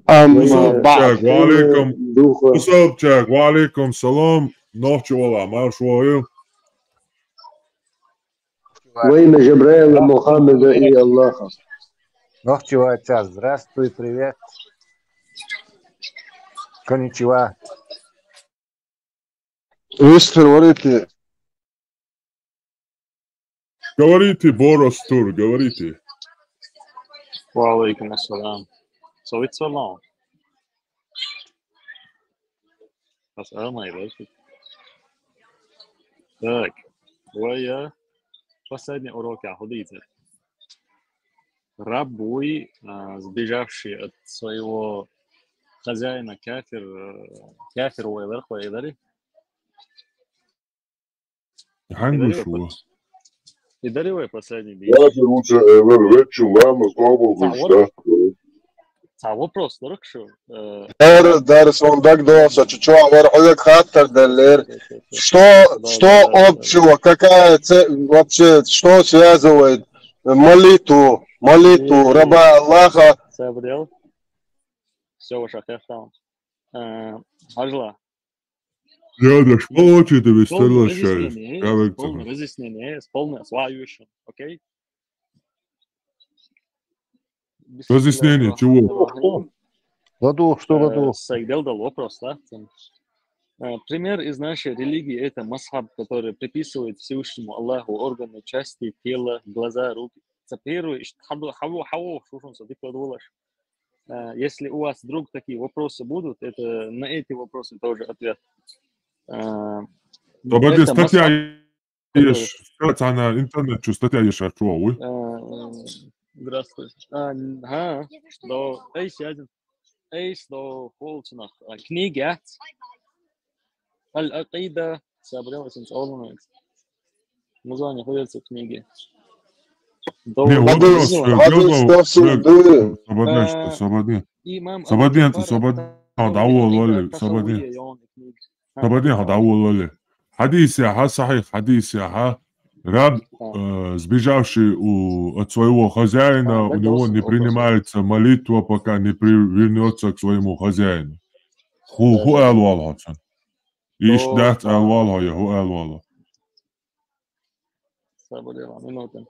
Амма баъд. Ва алейкум. Духа. Усалбчаг, ва алейкум салам. Нохчи вала, марш вогӀил. Во имя Жабраила, Мухаммада и Аллаха. Нохчи вайца, здравствуй, привет. Коничева. Вистхир варите. Говорите, Борос тур, говорите. Ва алейкум ассалам. So it's so long. That's all my worship. Так, вай, э, последний урок я ходите. Раб вуй, а, сбежавший от своего хозяина кафир, э, кафир вайлар хва идари. Хангуш ву. Идари вай последний день. Кафир вуча элер вечу ламаз къобул гуш да. Ца вопрос дорог шу. Дар, дар, сон дагдоса, чу чу авар хьуек хаттар даллер. Что, что общего, какая цель, вообще, что связывает молитву, молитву раба Аллаха? Сабрел. Все, ваша хехтам. Хажла. Я да, что очень ты Полное выстроил шарик? разъяснение, полное разъяснение, полное свою, окей? Разъяснение чего? Ладу, что ладу? Сайгдел дал вопрос, да? Э, Пример из нашей религии — это масхаб, который приписывает Всевышнему Аллаху органы, части тела, глаза, руки. Ца первый, иш- хабу, хабу, хабу, шушун са дикла дулаш. Э, Если у вас вдруг такие вопросы будут, это на эти вопросы тоже ответ. Э, Тобади это статья масхаб, еш, статья на интернет, что статья еш, а что, ой? Э, Здравствуйте. А, ага. До, эй, сядем. Эй, до Холцинах. А, Книги, а? Аль-Акида. Собрал сенс олунует. Музон находится в книге. До Не, вот Холцинах. раз, Хадис, э, тафсир, э, дыр. Сободин, Э, что, Сободин. Имам Сободин, Абу ты Джафар Сободин, Ат-Табари, да, вот, книга Вали, Сободин. Ат-Тахавия, и он книга. Сободин, да, вот, Вали. Хадис я, ха, сахих, хадис я, ха. Раб, э, сбежавший у, от своего хозяина, А, у да, него да, не вопрос. Принимается молитва, пока не при- вернется к своему хозяину. Ху, Да, ху да. Алвал Хасан. Иш То- дат а. Алвал Хая, ху Алвал. Собрал, минута.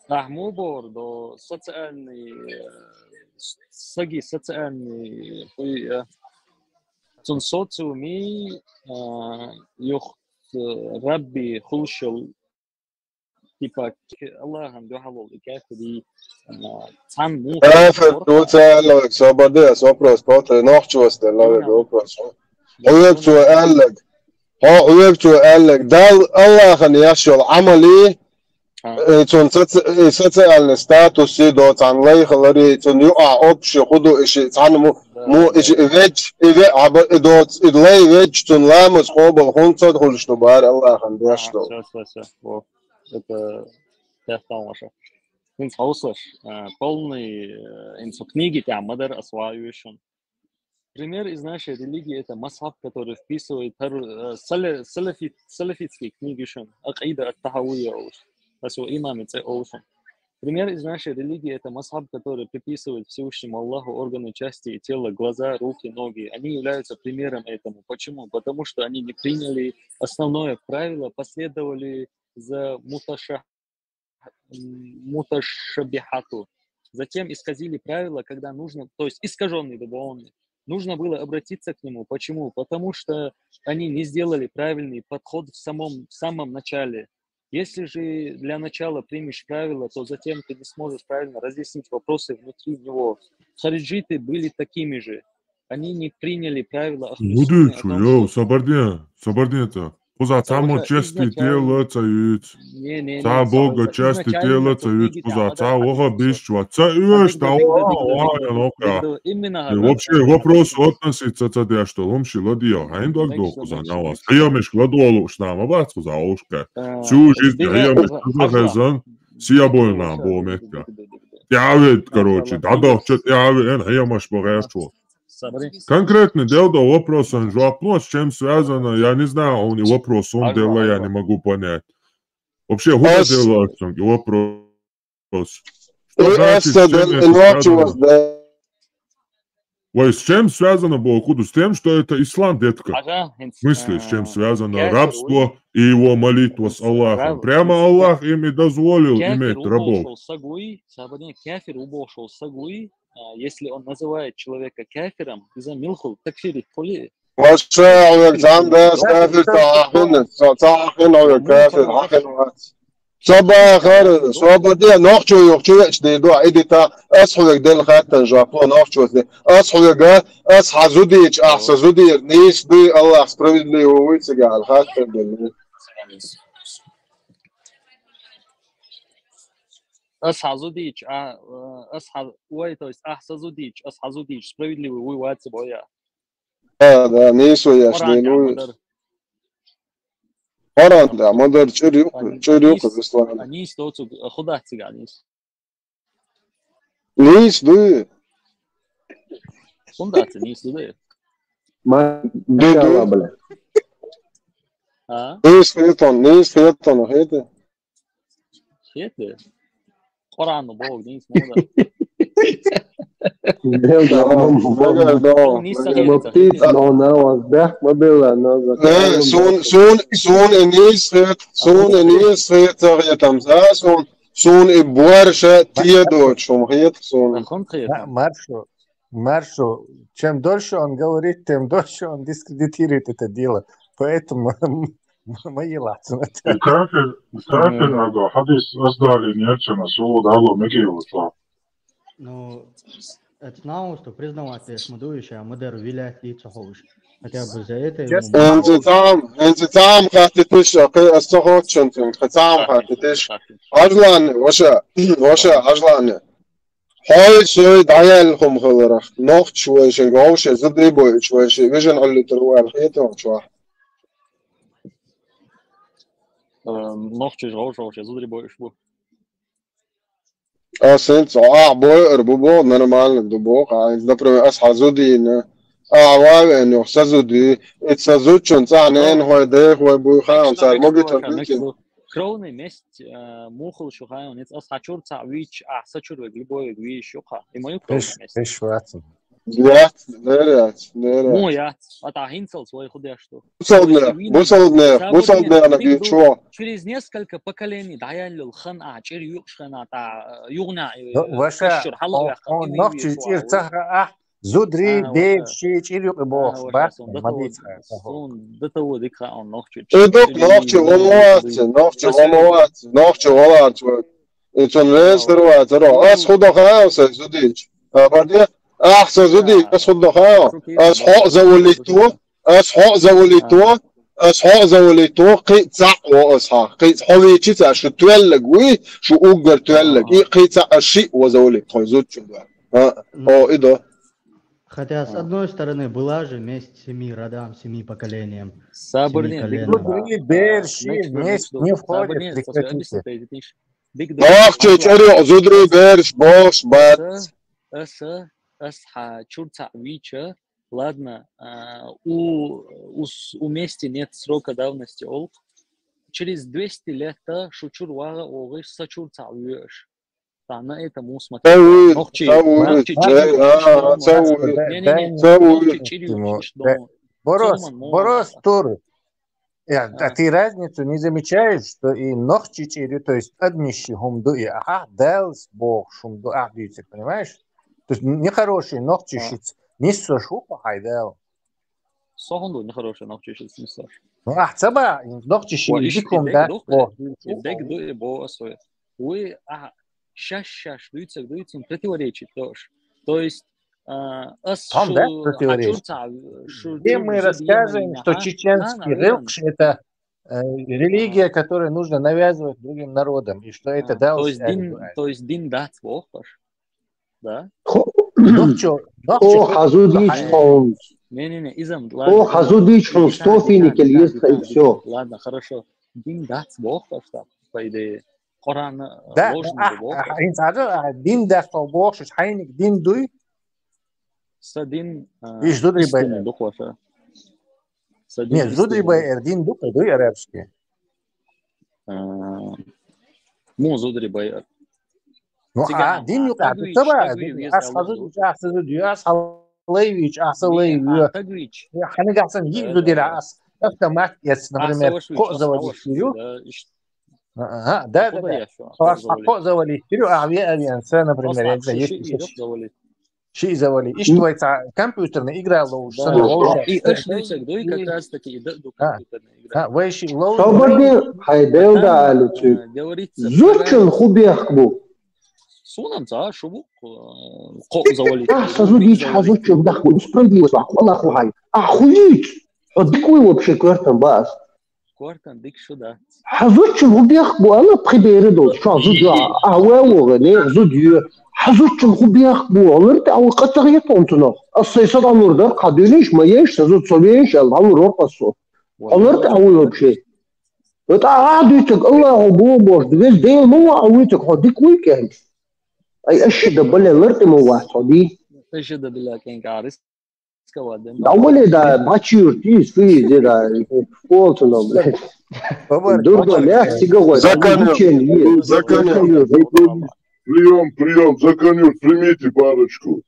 Ахму бордо социальный, э, с- саги социальный, хуй, э, цун социуми, э, юх, э, Рабби хулшил, типа, к- Аллахам духалол и кафири, э, цан му. Кафир, ту цаллаг, Сободин, вопрос, повтори, нохчуас, да, лаве вопрос. Хьуек цу аллаг. Хо, хьуек цу аллаг. Дал Аллаххан яшол амали, А. э, цун соци- э, социальный статус си до цан лайхалари, цун юа общий худу иши цан му, му иши и ведж, и ве, аба, и доц, и лай ведж, цун ламаз хобал, хун цод хулш ту бар Аллаххан яшол. Все, все, все. Вот. Это я стал ваша. Инц хаусаш, э, полный, э, инцу книги тя мадар асваюшун. Пример из нашей религии — это масхаб, который вписывает пару, э, саля- саляфит- саляфитские книги шун, Акида Ат-Тахавия оуш, асу имам Ице оушун. Пример из нашей религии — это масхаб, который приписывает Всевышнему Аллаху органы, части и тела, глаза, руки, ноги. Они являются примером этому. Почему? Потому что они не приняли основное правило, последовали за муташа- м, муташабихату. Затем исказили правила, когда нужно, то есть искаженный, договоренный. Нужно было обратиться к нему. Почему? Потому что они не сделали правильный подход в самом, в самом начале. Если же для начала примешь правила, то затем ты не сможешь правильно разъяснить вопросы внутри него. Хариджиты были такими же. Они не приняли правила Ахлю Сунны о Удучу, том, йоу, что Сободин, Сободин это. Куза цамо Уже части изначально- тела цаюц. Не, не, не, Ца Бога Сабрел, части изначально тела по цаюц, книге Куза Тахмада ца Бога Ахлю Сунны. бишчу, ца юэш, та Дигда, о, дигда, о, дигда, о, ну-ка. дигда, именно И Ахлю вообще Сунна. Вопрос относится ца дяшто, ломши ладио, а индок Дальше, до Куза дальше, на вас. дальше. Ха ямеш гладуолу шнама бац Куза оушка. Э, Всю жизнь дигда, ха ямеш Куза, Куза Ахлю. хезан, сия бойна Всё, бо дигда, метка. дигда, дигда. Тявет, Ма короче, шаАллах, да да, дигда. Чё тявет, эн ха ямеш богашо. Сабри. Конкретно дел до вопроса, жопно, с чем связано, я не знаю, он и вопрос, он Ага, дела, я ага. не могу понять. Вообще, хуй Ас- дела, вопрос. Что значит, с чем это связано? Ой, с чем связано было, Куду? С тем, что это ислам, детка. Ага, В смысле, с чем связано кафир, рабство и его молитва с Аллахом? Раб- Прямо Аллах им и дозволил Кафир иметь рабов. Убошел сагуи, Сабри, кафир убошел сагуи, а, если он называет человека кафиром, из-за милхул, такфири, хули. Ваша, ой, зам да, кафир, та ахин, та ахин, ой, кафир, ахин, вац. Сабахар, Сободин, нохчо юх, чувеч, дей, до, иди та, ас хуек дел хаттан, жопо, нохчо, дей. Ас хуек, ас хазудич, ах сазудир, нис, дей, Аллах справедливый, уйцега, ал хаттан, дей. Ас хьазудийча, а, э, ас хьа-, ой, то есть, ахь сазудийча, ас хьазудийча, справедливый вуй вац бо я. Да, да, нийса ву яш, Къуръан ден тӀехь ма ву. дара. Къуръан тӀехь ма дара, чӀир юкъ, чӀир юкъ, Беслан. А нийса доцуг, а, хӀун дац цига нийса? Нийса дуй. ХӀун дац нийса ду дай? Ма-, Дуй, дуй. Машалла, бля. А? Нийса хетон, нийса хетон, хета. Хета? Къуръан бог нийса ма дара. Белда, Нагар, мам, нагар, Нийса нагар. хета. Муптит, но на вас, да, ма белла, но за. Не, сун, сун, сун и нийса хет, сун и нийса хет, сагъетам за, сун, сун и борша тедочум хет, сун. Хан хета. Маршу, Маршу, чем дольше он говорит, тем дольше он дискредитирует это дело. Поэтому мы елац. И кафир, и кафир надо, хадис аздали нерчана, сулу дало мегио, что. Ну, это снова, что признавать, я смотрю, еще Мадер вилять лицо хочешь. Хотя бы за это ему Честно? Энцитам, энцитам хатитиш, а кы астахот чантин, хатам хатитиш. Ажлан, ваша, ваша, ажлан. Хой сой даял хум халарах, нохч войшин, говше, зудри бойш войши, вижен аллитер вал хетон чуа. Э, Нохчиш гӀовш вовше зудри бойш бу. А сенц, а бой эр бу бо, нормально ду бо, а, например, ас хазудина. А вавен ё сазуди, и сазучун цанен хой де хой бу хаан цар, могитон. Кровный месть, э, мухал шухайон, ас хачур ца вич, а сачур вег любой вег виш юха. И мою кровный Пиш, месть. пиш ватсен. Яц, неряц, неряц. Му яц, а та хинцал свой худя что. Бусалдне, бусалдне, бусалдне на бичо. Через несколько поколений даялил хан а, чир юкш хан а, та югна. Ваша, он нохчи чир цаха а, зудри бе ши чир юк бох, бах, мадиц. Сун дата водик ха он нохчи. Эдок нохчи вомуац, нохчи вомуац, нохчи вомуац. Ицун вес дервац, ро. Ас худо хаал се зудич. А барде, ах се зудич, ас худо хаал. Ас хо завалиту, ас хо завалиту, ас хо завалиту, кы ца о ас ха. Кы хо вичи ца, шу туэллэг уй, шу уггар туэллэг. И кы ца аши о завалит, хой зудчу да. А, о, идо. Хотя, с одной стороны, была же месть семи родам, семи поколениям. Сабырден, Семи биг коленям. дуй. Зудри берши месть не входит, прекратите. Биг дуй. Нохчи чери зудри берш бош бат. Ас, ас ха чурца вича. Ладно, а, у, у, с- у мести нет срока давности олк. Через двести лет та шучур вага огыш сачур ца виш. Та на это мус смотри. Цауи, Нохчи, цауи, нохчи цауи, чири а, юкиш цауи. дон. Не, не, не, Цауи. нохчи чири юкиш дон. Борос, Цоман мон Борос вата. тур. Я, а ты разницу не замечаешь, что и нохчи чири, то есть однищи хумду и ах, дэлс бог шумду ах дюйцик, понимаешь? То есть нехороший нохчи шиц, не со шупа хайдал. Сохунду нехороший нохчи шиц не со. Ну, ах, цаба, нохчи ши Ва иш дикум идег да, дух, бог. Идег дуй бо асой. Уй, а, шаш, шаш, дуйцак, дуйцун противоречит тоже. То есть, а, ас Там, шу да, противоречит? Хачурца, шу Где мы рассказываем, что чеченский рылкш — это э, религия, которую нужно навязывать другим народам, и что это А, то дал есть дин, то есть дин дац бохаш. Да? Ну что, О, хазудич хун. Не-не-не, изам, О, хазудич хун, сто финикель есть, и все. Ладно, хорошо. Дин дац бохаш, по идее. Коран Да, ложный а, бохаш. а, а, дин дац бохаш, хайник дин дуй. Са дин, а, Иш зудри бай. Истинный дух ваша. Са дин Нет, зудри истинный бай дух. Эр дин дуй, дуй арабский. А, Му зудри бай. Эр. Ну, Циган, а, дин а, юка, тагвич, таба, тагвич, ас вез хазудич, алан ас хазудич, ас лейвич, ас Не, а, лейвич. тагвич. Ханигасан Да, йик да, зудира да. ас. Автомат, ес, А, например, саваш вич, ко а, заводить саваш вич, сирю. да, иш-, Ага, да, да, куда да. я шо? Ас Заводить. ко заводить сирю, а ве авианца, например, я не Ас знаю, ши есть ирок заводить. Ши завали. Ишт вай ца компьютерный игра лоуш. Да. Сан лоуш. И аш дуйцак дуй, как раз таки и да, ду А. компьютерная игра. А, вай ши лоуш. Собади хайдел да алючи. Говорится, Зучун хубех бу. Сунам ца шубу, э, ко завали. А, сазудич хазучун даху, справедливость, а, Аллах хай. А, хуич. Одикуй вообще квартам бас. Кортан дика шу дац. Хьа зудчун хӀун бехк бу ала пхи бера долча, чохь зуда ю, ахьа ван вогӀу, нехан зуда ю. Хьа зудчун хӀун бехк бу, лар тӀе а ву къа ца хетон цунах. Ас сайн са дӀалур дар, кхьа дуьниш, ма еш, сан зуда со веш, аьлла, дӀалур вар ас со. Хьо лар тӀе а ву вообще. ТӀаккха ахьа дуьйцург Аллахо боху бохуш, веза Дела ма ву а вуьйцург, хьо дика вуй кӀен. Ай, аш ши да бале лар тӀе ма вац хьо, ди? Аш ши да бале кӀен кӀарис. Да, вале, да, бачи юрт, из, фу, из, да, полцу, но, блядь. Дурдом, я, цига гой, Заканюр. Заканюр. Прием, прием, Заканюр, примите парочку.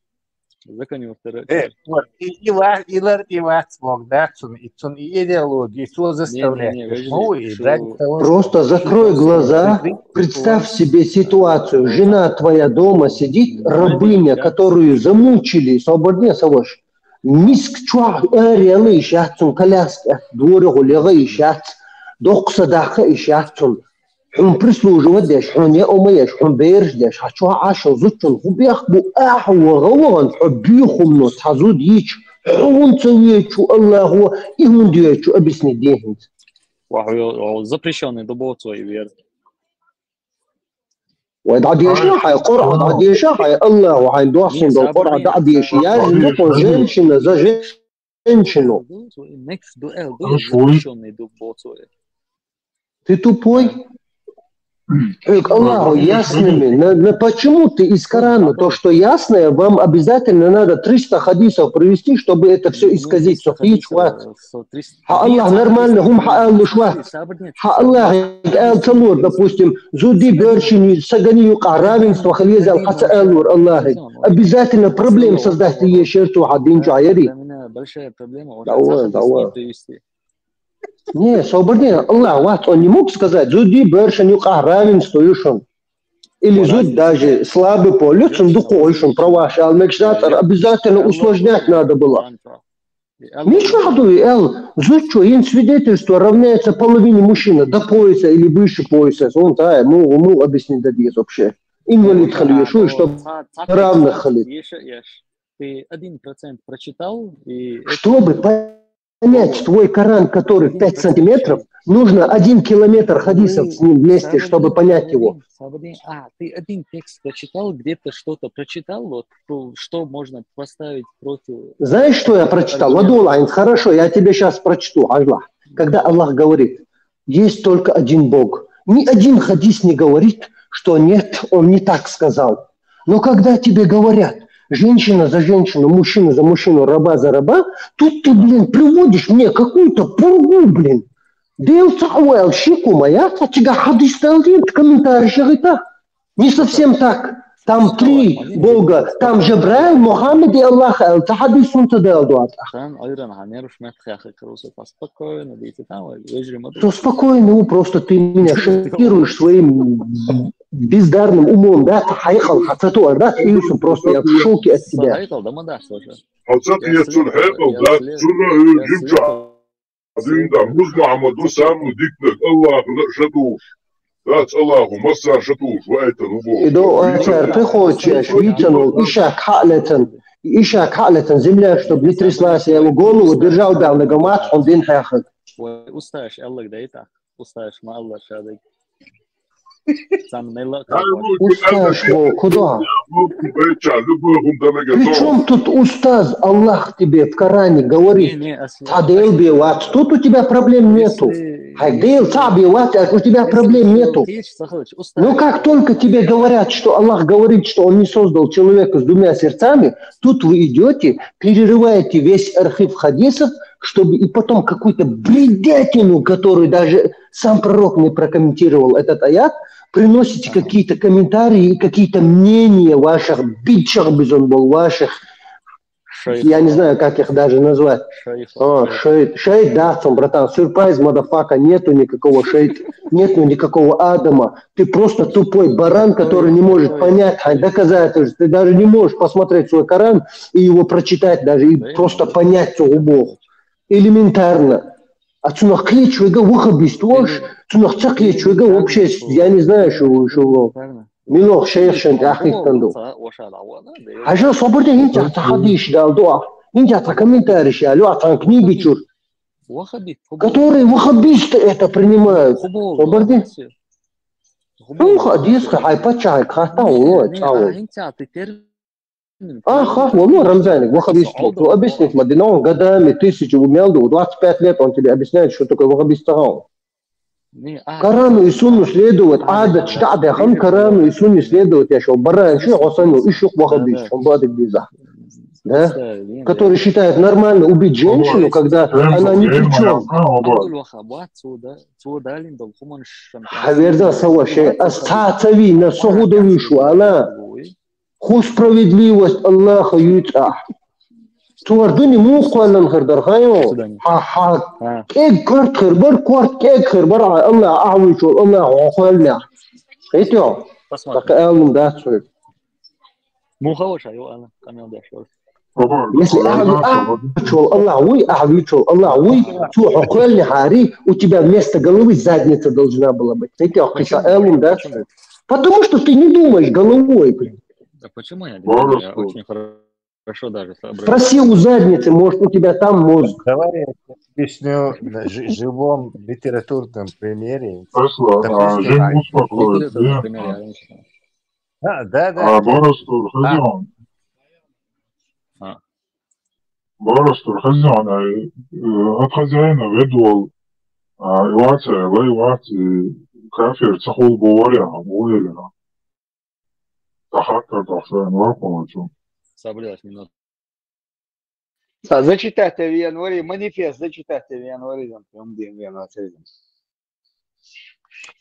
Заканюр. Э, вот, и, и, ва- и лар, и вац мог, да, цун, и цун, и идеология, и цун заставляет. Не, не, не, Ну, и брать того. Просто закрой глаза, представь себе ситуацию. Жена твоя дома сидит, рабыня, которую замучили, соборне, саваш. Миск чуа, эрелы ищат, цун коляска, дворы гуляга ищат, докса даха ищат, цун. Хьун прислуживать деш, хьун я ома еш, хьун берш деш, хьа чуа ашо зудчун хубех бу, ах, вага ваган, хьо бихум но, ца зуд йич, хьун ца вечу, Аллаху, и хун дечу, объясни дехинц. Ва хьо запрещённый до боцо и вер. Вай да деша, хай Коран да деша, хай Аллаху, хай дохсун дол Коран да деша. Я же не по женщина, за женщину. Next дуэль, запрещённый до боцо. Ты тупой? Эй, Аллаху ясными. На, на почему ты из Корана то, что ясное, вам обязательно надо триста хадисов привести, чтобы это все исказить. Сохи чувак. А Аллах нормально, хум ха Аллах шва. Ха Аллах, эл цалур, допустим, зуди бершини, сагани юка, равенство халезал, хаца алур, Аллах. Обязательно проблем создать ешерту ха дин джаяри. Большая проблема. Давай, давай. Привести. Не, соборне, Аллах, вот он не мог сказать, зуди бершин юка равенство юшон. Или зуд даже слабый полюцин духу юшон, права, шал мекшатар, обязательно усложнять надо было. Ничего, ду, эл, зуд что, ин свидетельство равняется половине мужчины, до пояса или выше пояса. Он, да, ему, ему объяснить дадет вообще. Инвалид халил, что, чтобы равных халил. Ты один процент прочитал, и Чтобы понять твой Коран, который пять сантиметров, нужно один километр хадисов с ним вместе, чтобы понять его. А, ты один текст прочитал, где-то что-то прочитал, вот, что можно поставить против... Знаешь, что я прочитал? Ладулайн, хорошо, я тебе сейчас прочту, Аллах. Когда Аллах говорит, есть только один Бог. Ни один хадис не говорит, что нет, он не так сказал. Но когда тебе говорят, женщина за женщину, мужчина за мужчину, раба за раба, тут ты, блин, приводишь мне какую-то пургу, блин. Дел цауэл шику моя, цачига хадис талдин, комментарий шагита. Не совсем так. Там три Бога. Там Жабраил, Мухаммад и Аллах. Эл, цахадис сунта дел дуат. Там айран ханер шмет хяхы крусу. Поспокойно, дети, там, вежри мадри. То спокойно, ну, просто ты меня шокируешь своим бездарным умом, да? Ты хайхал, хацату, да? Ты просто, я в шоке от тебя. Хайхал, да, мадах, слушай. Хацат я цун хайхал, да? Цуна, э, жимча. Динда, муз Мухаммаду саму дикнак, Аллаху шаду. Дац Аллаху, масса шаду, вайтан убо. Иду ачар, ты хочешь, витянул, ишак халетан. Ишак халетан, земля, чтобы не тряслась, я его голову держал, да, на гамат, он дин хахак. Усташ, Аллах, да, и так. Усташ, ма Аллах, шадык. Усташ, о, куда? Причем тут устаз, Аллах тебе в Коране говорит, Тадел беват, тут у тебя проблем нету. Хайдел, Тадел беват, у тебя проблем нету. Но как только тебе говорят, что Аллах говорит, что Он не создал человека с двумя сердцами, тут вы идете, перерываете весь архив хадисов, чтобы и потом какую-то бредятину, которую даже сам пророк не прокомментировал этот аят, приносите какие-то комментарии и какие-то мнения ваших бичах, бизон был ваших, я не знаю, как их даже назвать. О, шейд, шейд, да, там, братан, сюрприз, мадафака, нету никакого шейд, нету никакого Адама. Ты просто тупой баран, который не может понять, хай, доказательств. Ты даже не можешь посмотреть свой Коран и его прочитать, даже и просто понять, что убог. Элементарно. А цунах кечвега вахабист вош, цунах ца кечвега вообще, я не знаю, что, что. Милох шейх шен тахик танду. Хажа собрде инча та хадиш дал дуа. Инча та комментарий шалю, а та книги чур. Которые ваххабисты это принимают. Собар де. Ну, хадис, хай пача, хай кхата, о, чао. А, ха, о, ну, Рамзан, ваххабист, то объяснить, Мадина, он годами, тысячи, умел, двадцать пять лет он тебе объясняет, что такое ваххабист. Корану и сунну следовать, адат, штада, хам, Корану и сунне следовать, я шо, баран, шо, хосану, и шо, ваххабист, он бадик биза. Да? Который считает нормально убить женщину, когда она ни при чем. Абдул-Ваххаб, цо да, цо далин дол хуман шан. Хаверда сава ше, ас та цави на согуда вишу, ала. Ху справедливость Аллаха юта. Цо дуни му кхойлан хердар хайо. Ха, ха. Кег корт хербар, корт кег хербар, Аллах ахвичо, Аллах охвальня. Хетё? Так алум да цой. Муха ваша, ё, ана, камел дашор. Если ахвичо, Аллах уй, ахвичо, Аллах уй, цо охвальня хари, у тебя вместо головы задница должна была быть. Хетё, киса алум да цой. Потому что ты не думаешь головой, блин. Да почему я не думаю? Я очень хорошо даже соображаю. Спроси у задницы, может, у тебя там мозг. Давай я тебе объясню на жи- живом литературном примере. Хорошо, а, допустим, Жень успокоится, да? Да, да, да. А, Барастур, хозяин. А. Барастур, хозяин, а, э, от хозяина ведвол, а, Иваца, Ла Иваца, кафир, цахул буваря, буваря. Тахаккар тахсайн вархун чу. Сабрилась минут. Са зачитать в январе, манифест зачитать в январе, там, прям день в январе.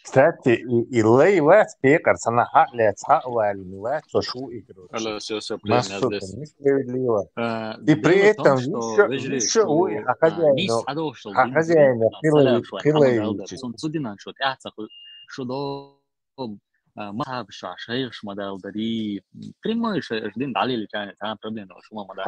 Кстати, и, и Ла Иваца пекар сана халя цхавали, Ла Иваца шу игру. Алло, всё, всё, Масуд, несправедливо. И при этом, что, что, ой, а хозяин, а хозяин, пилы, пилы, Цудинан шо, тяца, шо до а, мазхаб ша, шайх ша мадал дари. Прямой шайх дин далил чане, та проблема, шума мадал.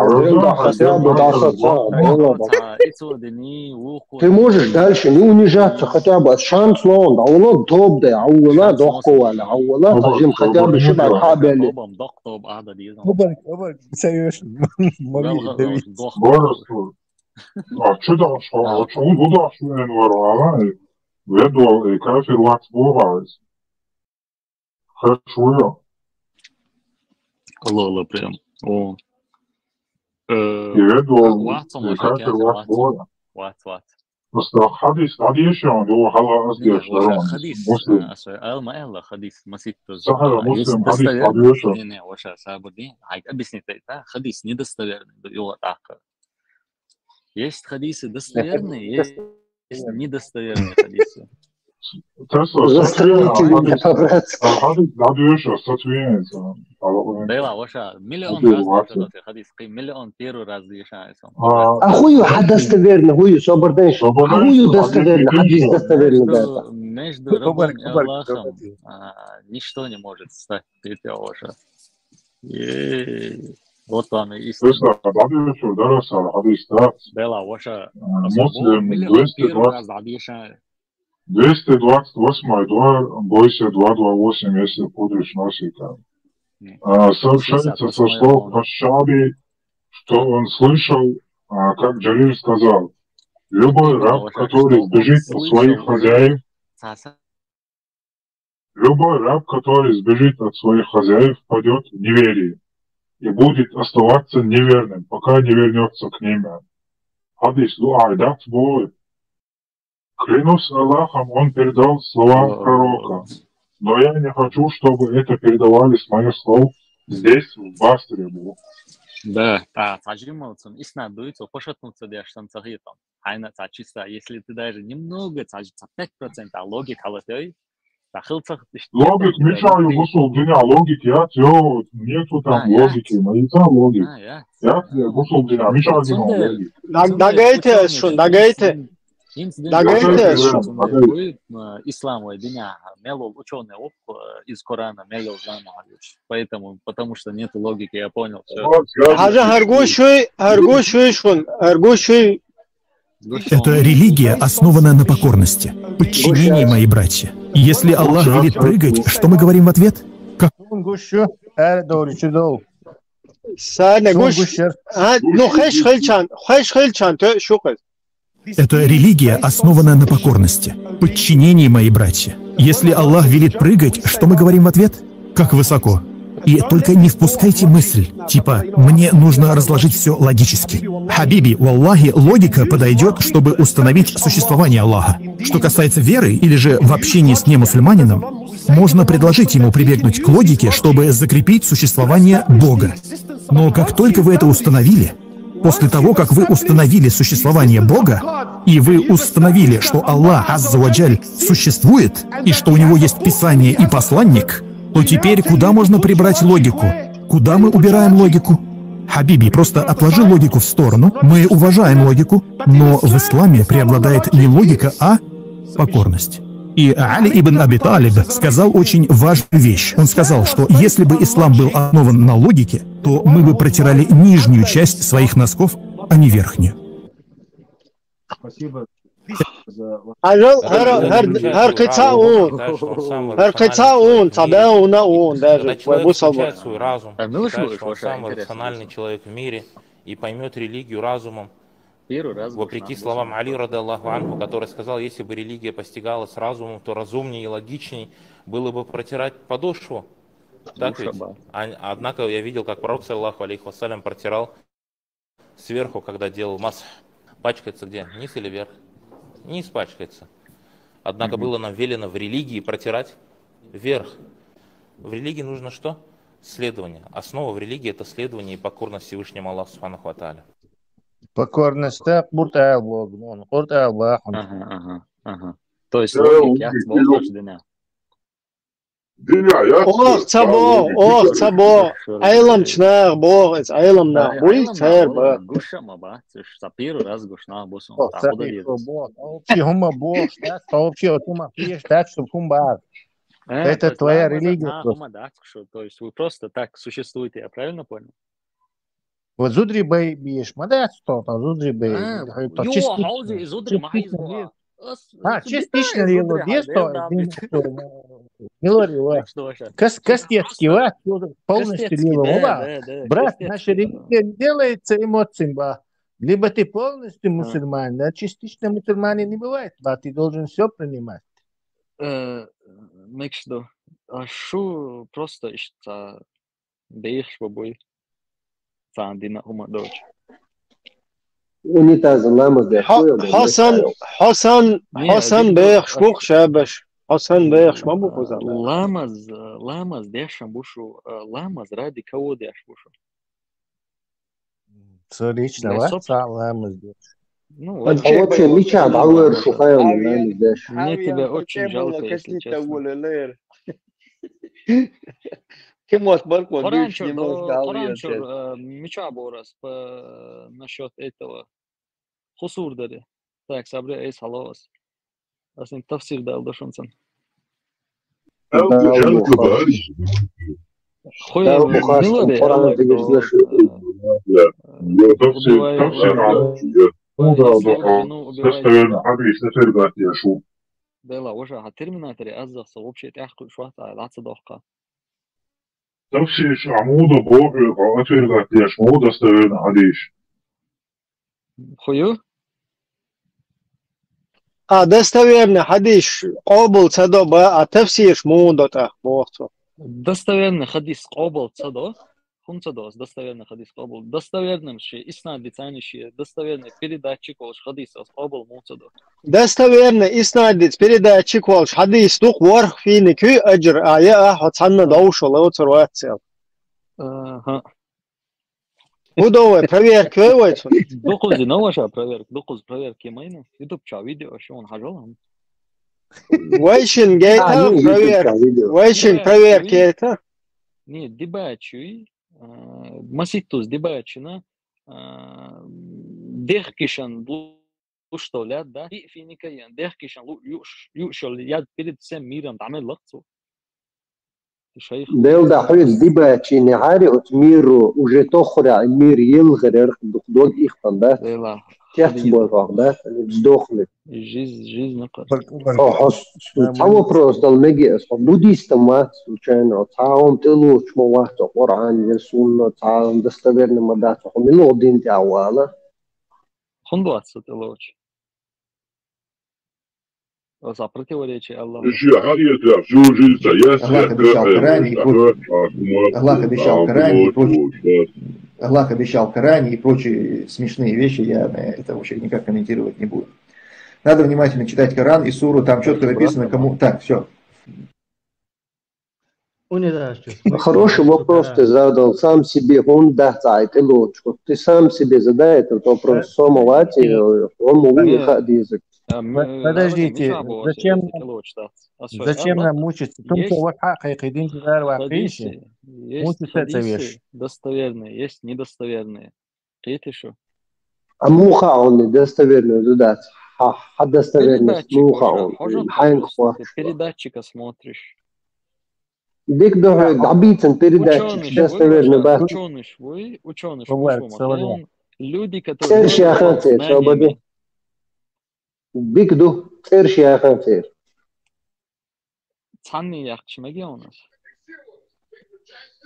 Ицо дини, уху. Ты можешь дальше не унижаться хотя бы. Шанс лон, да, уло доб да, аула, дохко вала, аула, хажим хотя бы шибар хабели. Доб, доб, ада дизон. Обар, обар, серьёзно. Могли давить. Барастур. А чё да шо, а чё да шо эн вар вала? Ведвол, э, кафир вац буварис. Хачуя. Алло, алло, прям. О. Э, и ведвол, вац, и кафир вац бувара. Вац, вац. Просто хадис, хадис ещё, он его хала аздеш, да, хадис, Муслим. А, сой, ал ма, ал хадис, масит. Сахара Муслим, хадис, хадис ещё. Не, не, ваша сабуди. Ай, объясни, да, хадис недостоверный, да, его так. Есть хадисы достоверные, есть недостоверные хадисы. Застрелите меня, по-братски. Хадис, да, ещё, сотвинец. Да, ваша, миллион раз дышал, хадис, миллион первый раз дышал. А хую хадис достоверный, хую собардан. А хую достоверный, хадис достоверный, да. Между рабом и Аллахом ничто не может стать, это ваша. Е, вот вам и истина. Слышно, да, да, да, да, да, да, да. Бела, ваша, Муслим, двести двадцать, двести двадцать восьмой двор, бойся два два восемь, если будешь носиком. А, сообщается со слов Хашаби, что он слышал, а, как Джалиль сказал: «Любой раб, который сбежит от своих хозяев, любой раб, который сбежит от своих хозяев, падёт в неверие и будет оставаться неверным, пока не вернётся к ним». Хадис, дуа, да, твой. Клянусь Аллахом, он передал слова пророка. Но я не хочу, чтобы это передавали с моих слов здесь, в Басре. Да, а, сажимовцам, исна дуйцу, пошатнуться дяштан сахитом. Хайна ца чисто, если ты даже немного, ца, ца пять процентов логик халатай, ца хылцах, логик, мешаю, вышел, дуня, логик, я, всё, нету там логики, мои там логик. Я, вышел, дуня, мешаю, логик. Нагайте, шо, нагайте. Нагайте, шо. Исламовый дуня, мелол учёный, из Корана, мелол знамаевич. Поэтому, потому что нету логики, я понял, всё. Хажа, харгушуй, харгушуй, шун, харгушуй. Это религия, основанная на покорности, подчинении, мои братья. Если Аллах велит прыгать, что мы говорим в ответ? Как? Сана гуш. А, ну, хеш хелчан, хеш хелчан, то шукас. Это религия, основанная на покорности, подчинении, мои братья. Если Аллах велит прыгать, что мы говорим в ответ? Как высоко. И только не впускайте мысль, типа, мне нужно разложить все логически. Хабиби, валлахи, логика подойдет, чтобы установить существование Аллаха. Что касается веры или же в общении с немусульманином, можно предложить ему прибегнуть к логике, чтобы закрепить существование Бога. Но как только вы это установили, после того, как вы установили существование Бога, и вы установили, что Аллах Азза ва Джаль существует, и что у него есть Писание и посланник, то теперь куда можно прибрать логику? Куда мы убираем логику? Хабиби, просто отложи логику в сторону. Мы уважаем логику, но в исламе преобладает не логика, а покорность. И Али ибн Аби Талиб сказал очень важную вещь. Он сказал, что если бы ислам был основан на логике, то мы бы протирали нижнюю часть своих носков, а не верхнюю. Хьажал, хӀара, хӀара, хӀара кхин цхьа а вон. ХӀара кхин цхьа а вон, цхьа бӀаь а вон, а вон даже. Вай бусалба. Считает свой разум, считает, что он самый рациональный человек в мире и поймет религию разумом, вопреки словам Али, радиаллаху анху, который сказал, если бы религия постигалась разумом, то разумнее и логичней было бы протирать подошву. Так ведь? А- Однако я видел, как пророк, саллаллаху алейхи вассалям, протирал сверху, когда делал масх. Пачкается где? Низ или верх? Низ пачкается. Однако было нам велено в религии протирать верх. В религии нужно что? Следование. Основа в религии — это следование и покорность Всевышнему Аллаху, субханаху ва тааля. Покорность, так, бурт айл Бог, ну, бурт айл Бог. Ага, ага, ага. То есть логика, я, Оха ца бо, оха ца бо. Айлам чнах бо, айлам нах. Буй цер ба. Гуша ма ба. Сапиру раз гушнах бо. Вообще, хума бо, вообще, хума пьешь, так, чтобы хум бар. Это твоя религия. То есть вы просто так существуете, я правильно понял? Вот зудри бай биеш, ма да что, то зудри бай. Зудри ма. А, частично лило детство, милори ва. Кас, кастецкий ва, полностью лило. Брат, наша религия не делается эмоциями, ба. Либо ты полностью мусульманин, а частично мусульманин не бывает, ба, ты должен все принимать. Мекшду, а шу просто ишта бейхш ба буй. Цан дина ума доч. Унитаз ламаз де. Хосан, Хосан, Хосан бейхш бух шабаш. Хосан бейхш ма бух Хосан. Ламаз, ламаз дешан бушу, ламаз ради кого деш бушу. Цо лично ва, ца ламаз деш. Ну, вообще, мича бауэр шухайон ламаз деш. Мне тебя очень жалко, если честно. Кем вот барко деш не может. Мича борас по насчет этого. Хусур даре. Так, сабре эйс халавас. Асин тафсир дал дошунсан. Хуя, мило де. Достоверно, хадис, не фергат я шу. Дела, уже ха терминаторе аззахса вообще тяхку швахта лаца дохка. Тафсир шу амуда боху, ха фергат я шу, достоверно хадис. Хую? А достоверный хадис къобул ца до ба, а тафсирш мун до тӀа, бохцо. Достоверный хадис къобул ца до, хун ца до, достоверный хадис къобул. Достоверным ши, иснад лицани ши, достоверный передатчик волш хадис къобул мун ца до. Достоверный иснад лиц передатчик волш хадис дух ворх фини кю аджр, а я а хоцанна доушо лоцар вацел. Ага. Удовой проверка вой. Дукузи новаша проверка, дукуз проверка майна. Ютуб ча видео шо он хажалам. Вайшин гейта проверка. Вайшин проверка это. Не, дибачуй, маситус дибачина, дехкишан луштовляд, да? И финикаян, дехкишан лу юш, юшол яд перед всем миром дамел лакцу. Дел да хьуйз дибачини гьари от миру уже тохра мир йилгърер дух дог ихтан да. Кец бой вах да. Сдохли. Жизнь, жизнь накъа. О, хос, цхьа вопрос дал меги ас. Буддистам вац случайно. Цхьа он тилуч ма вац Къуръан, я сунна, цхьа он достоверный ма дац. Хо мило дин тя вала. Хун вац тилуч. Оцу противоречие Аллаха. Аллах обещал в Коране и прочие, Аллах обещал в Коране и прочие смешные вещи, я это вообще никак комментировать не буду. Надо внимательно читать Коран и суру, там четко написано, кому... Так, все. Хороший вопрос ты задал, сам себе, он да, ты лучше. Ты сам себе задай этот вопрос, самого, он муви хадизик. Подождите, зачем, зачем нам мучиться? Мучиться это вещь. Есть достоверные, есть недостоверные. Кхетий шу? А муха он недостоверный, да. Ха, ха достоверность, муха он. Хьайнг хва. Передатчика смотришь. Дик дохой, дабицын передатчик, достоверный, ба. Ученый швуй, ученый швуй. Церш яхан цер, собади. Биг ду, церш яхан цер. Цхьанне яхча мега у нас?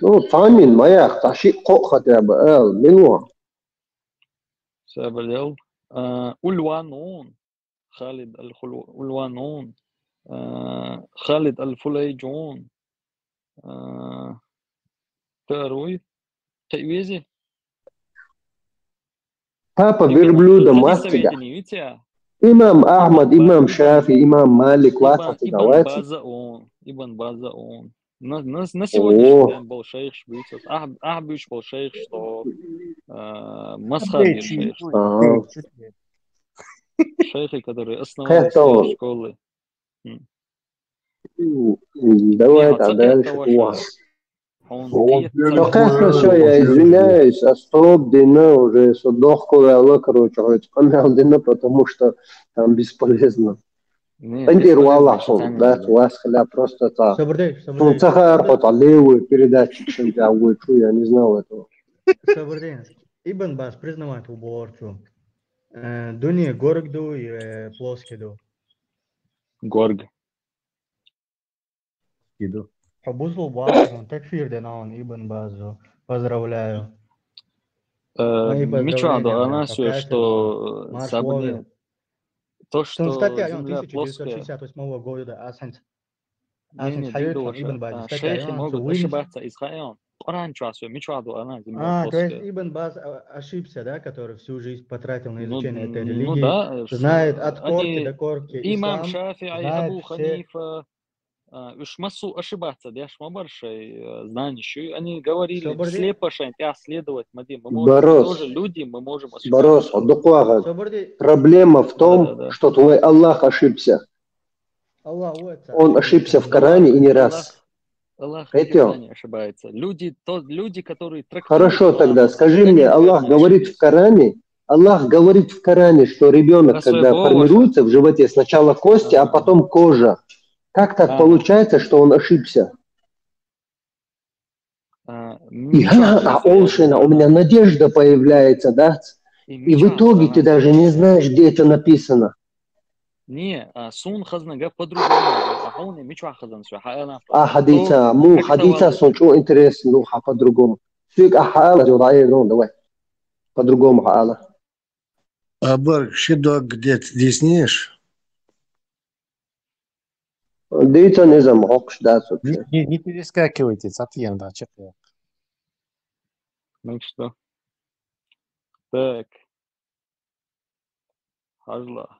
Ну, цхьаннин ма яхта, ши кхо хотя бы, эл, мин вон. Сабарел. Ульванун. Халид аль-Хулу-, Ульванун. Халид аль-Фулейджун. Второй. Кхе вези? Папа верблюда мастига. Имам Ахмад, имам Шафи, имам Малик, ватати давайте. Ибн База он. Ибн База он. На, на, на сегодняшний день был шейх шбицев. Ах, ах бич был шейх, что э, Масхаби шейх. Шейхи, которые основали школы. Давай дальше. Ну, конечно, все, я извиняюсь, а стоп, Дина уже, судохку, короче, хоть канал Дина, потому что там бесполезно. Андир валлах сон, да, вас хля просто так. Сабрдей, сабрдей. Сахар хоть левую передачу, чем я вычу, я не знал этого. Сабрдей. Ибн Баз признавать уборчу. Э, Дуни горг ду и э, плоский ду. Горг. Иду. Хубузлу базу, такфир де наун Ибн Базу. Поздравляю. Э, Мичуа до она все, что сабни. То, что земля плоская. Тысяча девятьсот шестьдесят восьмого года, асант. Шейхи могут ошибаться из хайон. Коран чуасу, Мичуа до она земля плоская. А, то есть Ибн Баз ошибся, да, который всю жизнь потратил на изучение этой религии, знает от корки до корки. Имам Шафи'и, Абу Ханифа, уж массу ошибаться, да, ма бара шей знание, они говорили, слепо шей, тя следовать, мы можем, тоже люди, мы можем ошибаться. Барос, проблема в том, что твой Аллах ошибся. Он ошибся в Коране и не раз. Аллах никогда не ошибается. Люди, то, люди, которые... Хорошо тогда, скажи мне, Аллах говорит в Коране, Аллах говорит в Коране, что ребенок, когда формируется в животе, сначала кости, а потом кожа. Как так получается, что он ошибся? И она, а он шена, у меня надежда появляется, да? И в итоге ты даже не знаешь, где это написано. Не, а сун хазнага по-другому. А хауни мичуа хазан су, хаала. А хадица, му хадица сун чу интересно, ну, ха по-другому. Сик а хаала, давай. По-другому хаала. А бар, ши дог где-то здесь ниш? Дивіться, не замовкш, да, собственно. Не, не перескакивайте, цатьян, да, чекай. Ну что? Так. Хажла.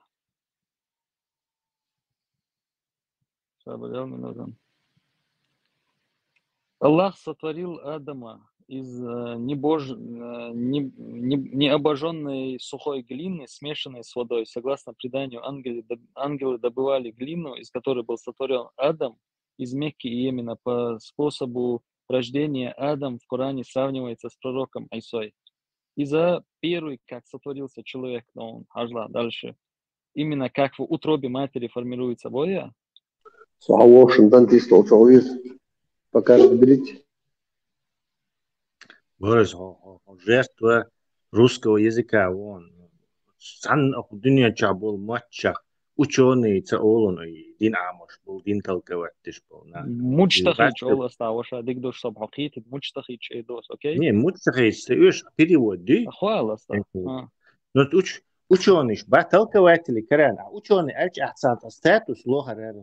Аллах сотворил Адама из э, небож... э, не, не, необожженной сухой глины, смешанной с водой. Согласно преданию, ангелы, ангелы добывали глину, из которой был сотворен Адам, из Мекки и Йемена по способу рождения. Адам в Коране сравнивается с пророком Исой. И за первый, как сотворился человек, но он, хажла, дальше. Именно как в утробе матери формируется воя. Слава Богу, дантист, он что, видит? Пока разберите. Борис, жертва русского языка, он. Сан дуния ча был матчах. Ученый ца олун дин амош был, дин толковать тиш был. Мучтахич оласта ваша дигдуш саб хакит, мучтахич эдос, окей? Не, мучтахич, ты уж перевод, ди? Ахуаласта. Ну, уч, Учёныйш ба толкователи Корана, а учёный аьлча ахьа царна статус лохар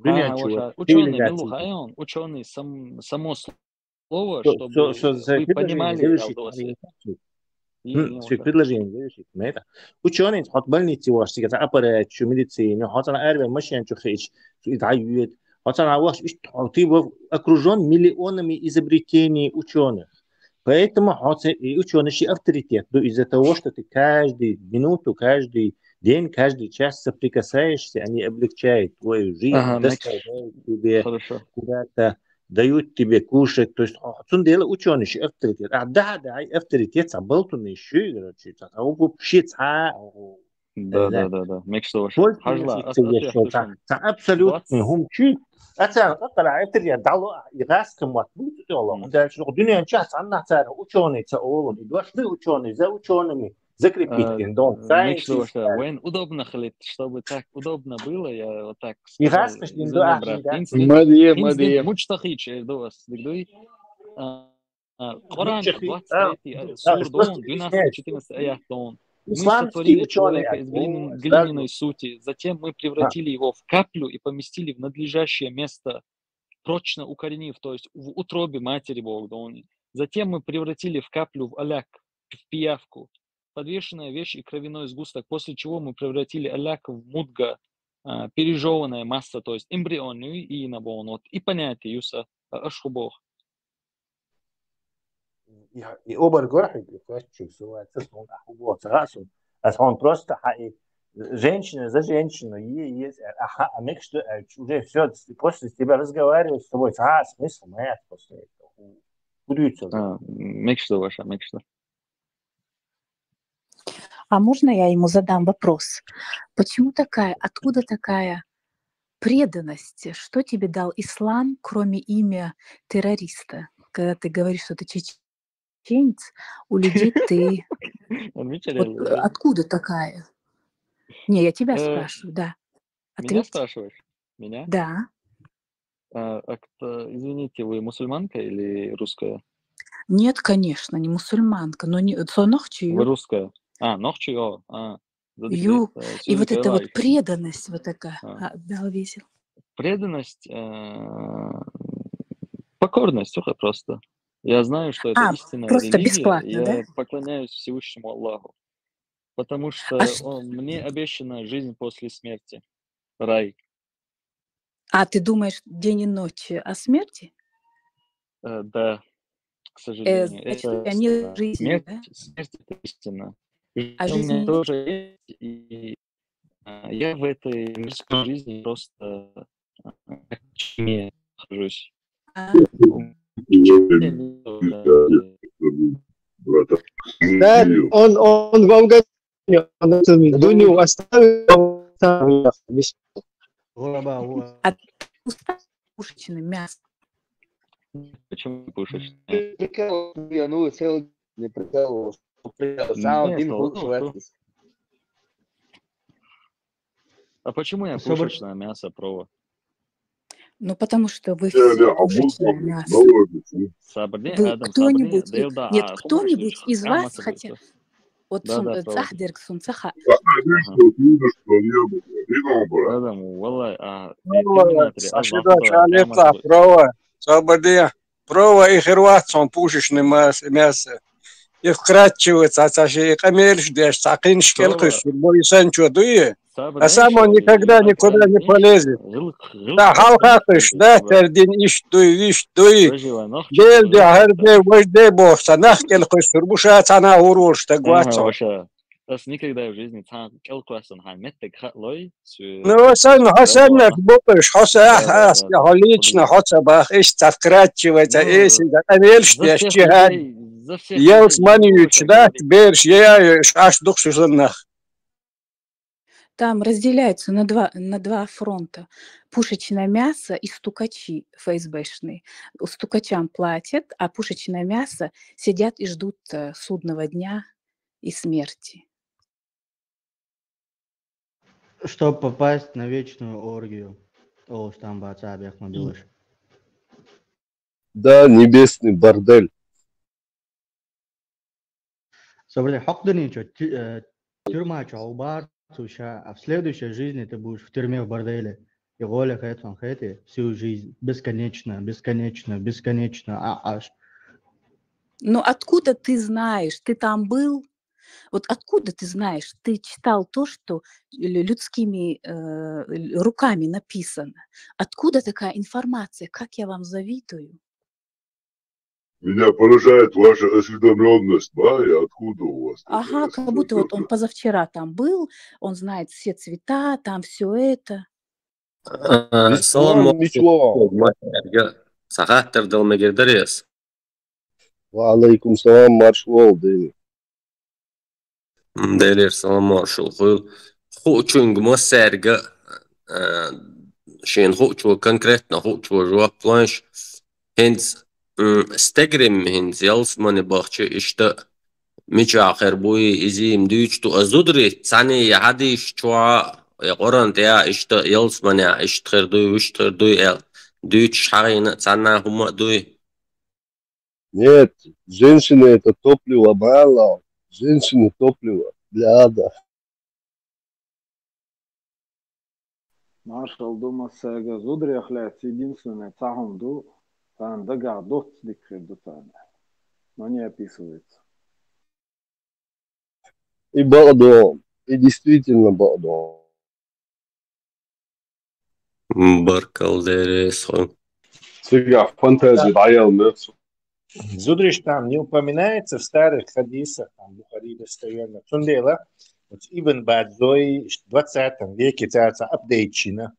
дуьнен чу. Учёный мила хайон, учёный само слово, чтобы вы понимали. Ши предложение завершить мета. Учёный хьо больнице вош, цига аппарат чу, медицина, хьо царна арве машин чу хич, и дают. Хьо царна вош, ты окружён миллионами изобретений учёных. Поэтому хьо ца и учёный ши авторитет ду из-за того, что ты каждую минуту, каждый день, каждый час соприкасаешься, они облегчают твою жизнь, доставляют тебе куда-то, дают тебе кушать. То есть цундела учёный ши авторитет. А да, да, авторитет са болтуни ши, короче, са ши ца. Да, да, да, да. Мекшто вош. Хьажла, ца абсолютный хум чу. А ца къара авторитет дало и гӀаскам ват бу тёла. Дальше дуьнен чу санна цара учёный ца олун. И дошли учёный за учёными закрепить кин дон. Мекшто вош, вайн удобно хилит, чтобы так удобно было, я вот так. И гӀаскаш дин ду ахин да. Мадие, мадие. Мучтахич, эрдос, дигдуй. Коран, двадцать третий сур дон, двенадцать, четырнадцать аят дон. Мы сотворили человека из глиняной сути, затем мы превратили его в каплю и поместили в надлежащее место, прочно укоренив, то есть в утробе матери Бог дон. Затем мы превратили в каплю, в аляк, в пиявку, подвешенная вещь и кровяной сгусток, после чего мы превратили аляк в мудга, пережеванная масса, то есть эмбрионную и на бон. Вот и понятие юса, аш ху Бог. И обар горхи, и хвачу сува, ца сун, а ху Бог, ца сун. А сон просто, а и женщина за женщину, е, е, а мекшто, уже всё, после с тебя разговаривают, с тобой, а смысл, моя после этого. Кудуется. Мекшто вош, мекшто. А можно я ему задам вопрос? Почему такая, откуда такая преданность? Что тебе дал ислам, кроме имя террориста? Когда ты говоришь, что ты чеченец, у людей ты... Откуда такая? Не, я тебя спрашиваю, да. Меня спрашиваешь? Меня? Да. А, извините, вы мусульманка или русская? Нет, конечно, не мусульманка, но не, со нохчи. Вы русская. А, нохчи, о, а. Ю, и вот эта вот преданность вот такая, да, везил. Преданность, покорность, всё просто. Я знаю, что это истинная религия, я поклоняюсь Всевышнему Аллаху, потому что мне обещана жизнь после смерти, рай. А ты думаешь день и ночь о смерти? Да, к сожалению. Значит, у тебя нет жизни, да? Смерть — это истина. А жизнь тоже есть, и я в этой мирской жизни просто не нахожусь. Да, он, он вам говорит, он эту дуню оставил, пушечное мясо. Почему пушечное? Прикалывался, я, ну, целый день прикалывался. Прикалывался. Самый день лучше. А почему я пушечное мясо, Прова? Ну, потому что вы все пушечное мясо. Вы кто-нибудь, нет, кто-нибудь из вас хотя... Вот сун, цахдерг сун цаха. Прова, Прова, и херват сон пушечный мясо. И вкратчивый, ца, ца ши къамелш деш, ца къинш кӀел кхуьссур, бо и санчо дуй. А само никогда никуда не полезет. Да, хьалхахуш, да, тардин иш дуй, виш дуй. Дел де, хьар де, вож де бохса, нах кӀел кхуьссур, буша цана хӀур волш таг вац. Ас никогда в жизни цхьан кӀел кхоьссана хьан меттаг хаалой. Ну, сан, хьо саннат бокъуш, хьо са, хьо лично, хьо ца бах, иш ца вкратчивый, ца эси, да, къамелш деш, чи хьан. Ялс ман юч, да, берш, я, я, аш духсу саннах. Там разделяются на два, на два фронта. Пушечное мясо и стукачи ФСБшные. Стукачам платят, а пушечное мясо сидят и ждут э, судного дня и смерти. Чтобы попасть на вечную оргию. О, там баца бехма билыш. Да, небесный бордель. Собрали хокдани чё, ти- э, Тюрьма чу убар цу ша, а в следующей жизни ты будешь в тюрьме, в борделе. И голя хэтон хэти всю жизнь. Бесконечно, бесконечно, бесконечно. А аш. Но откуда ты знаешь? Ты там был? Вот откуда ты знаешь? Ты читал то, что лю- людскими э, л- руками написано. Откуда такая информация? Как я вам завидую. Меня поражает ваша осведомленность, Майя, откуда у вас такая Ага, как будто вот он осведомленность? Позавчера там был, он знает все цвета, там все это. Э, Салам Ислам Мичуа. алейкум. Сахаттар Далмагердарес. Ва алейкум салам, маршал дин. Делер салам маршал хуйл. Хучунг масарга, э, шин хучу конкретно хучу жуапланш. Хинц стегрим хинц ялс мани бахча ишта мича хэр буй изим дүүч ту азудри цани я хадиш чуа я Коран тя ишта ялс мани ишт хэр дуй, ишт хэр дуй эл дүүч шагина цана хума дуй. Нет, женщины это топливо, мало. Женщины топливо для ада. Маршал дума сага зудрях лец единственное цахум ду, тан дага доц дикхир ду тан. Но не описывается. И бадо, и действительно бадо. Баркал дерес хуйл. Цыга фантазия даял мец. Зудриш там не упоминается в старых хадисах, там Бухари достоверно. Цундела, вот Ибн Бадзой в двадцатом веке цаца апдейтчина.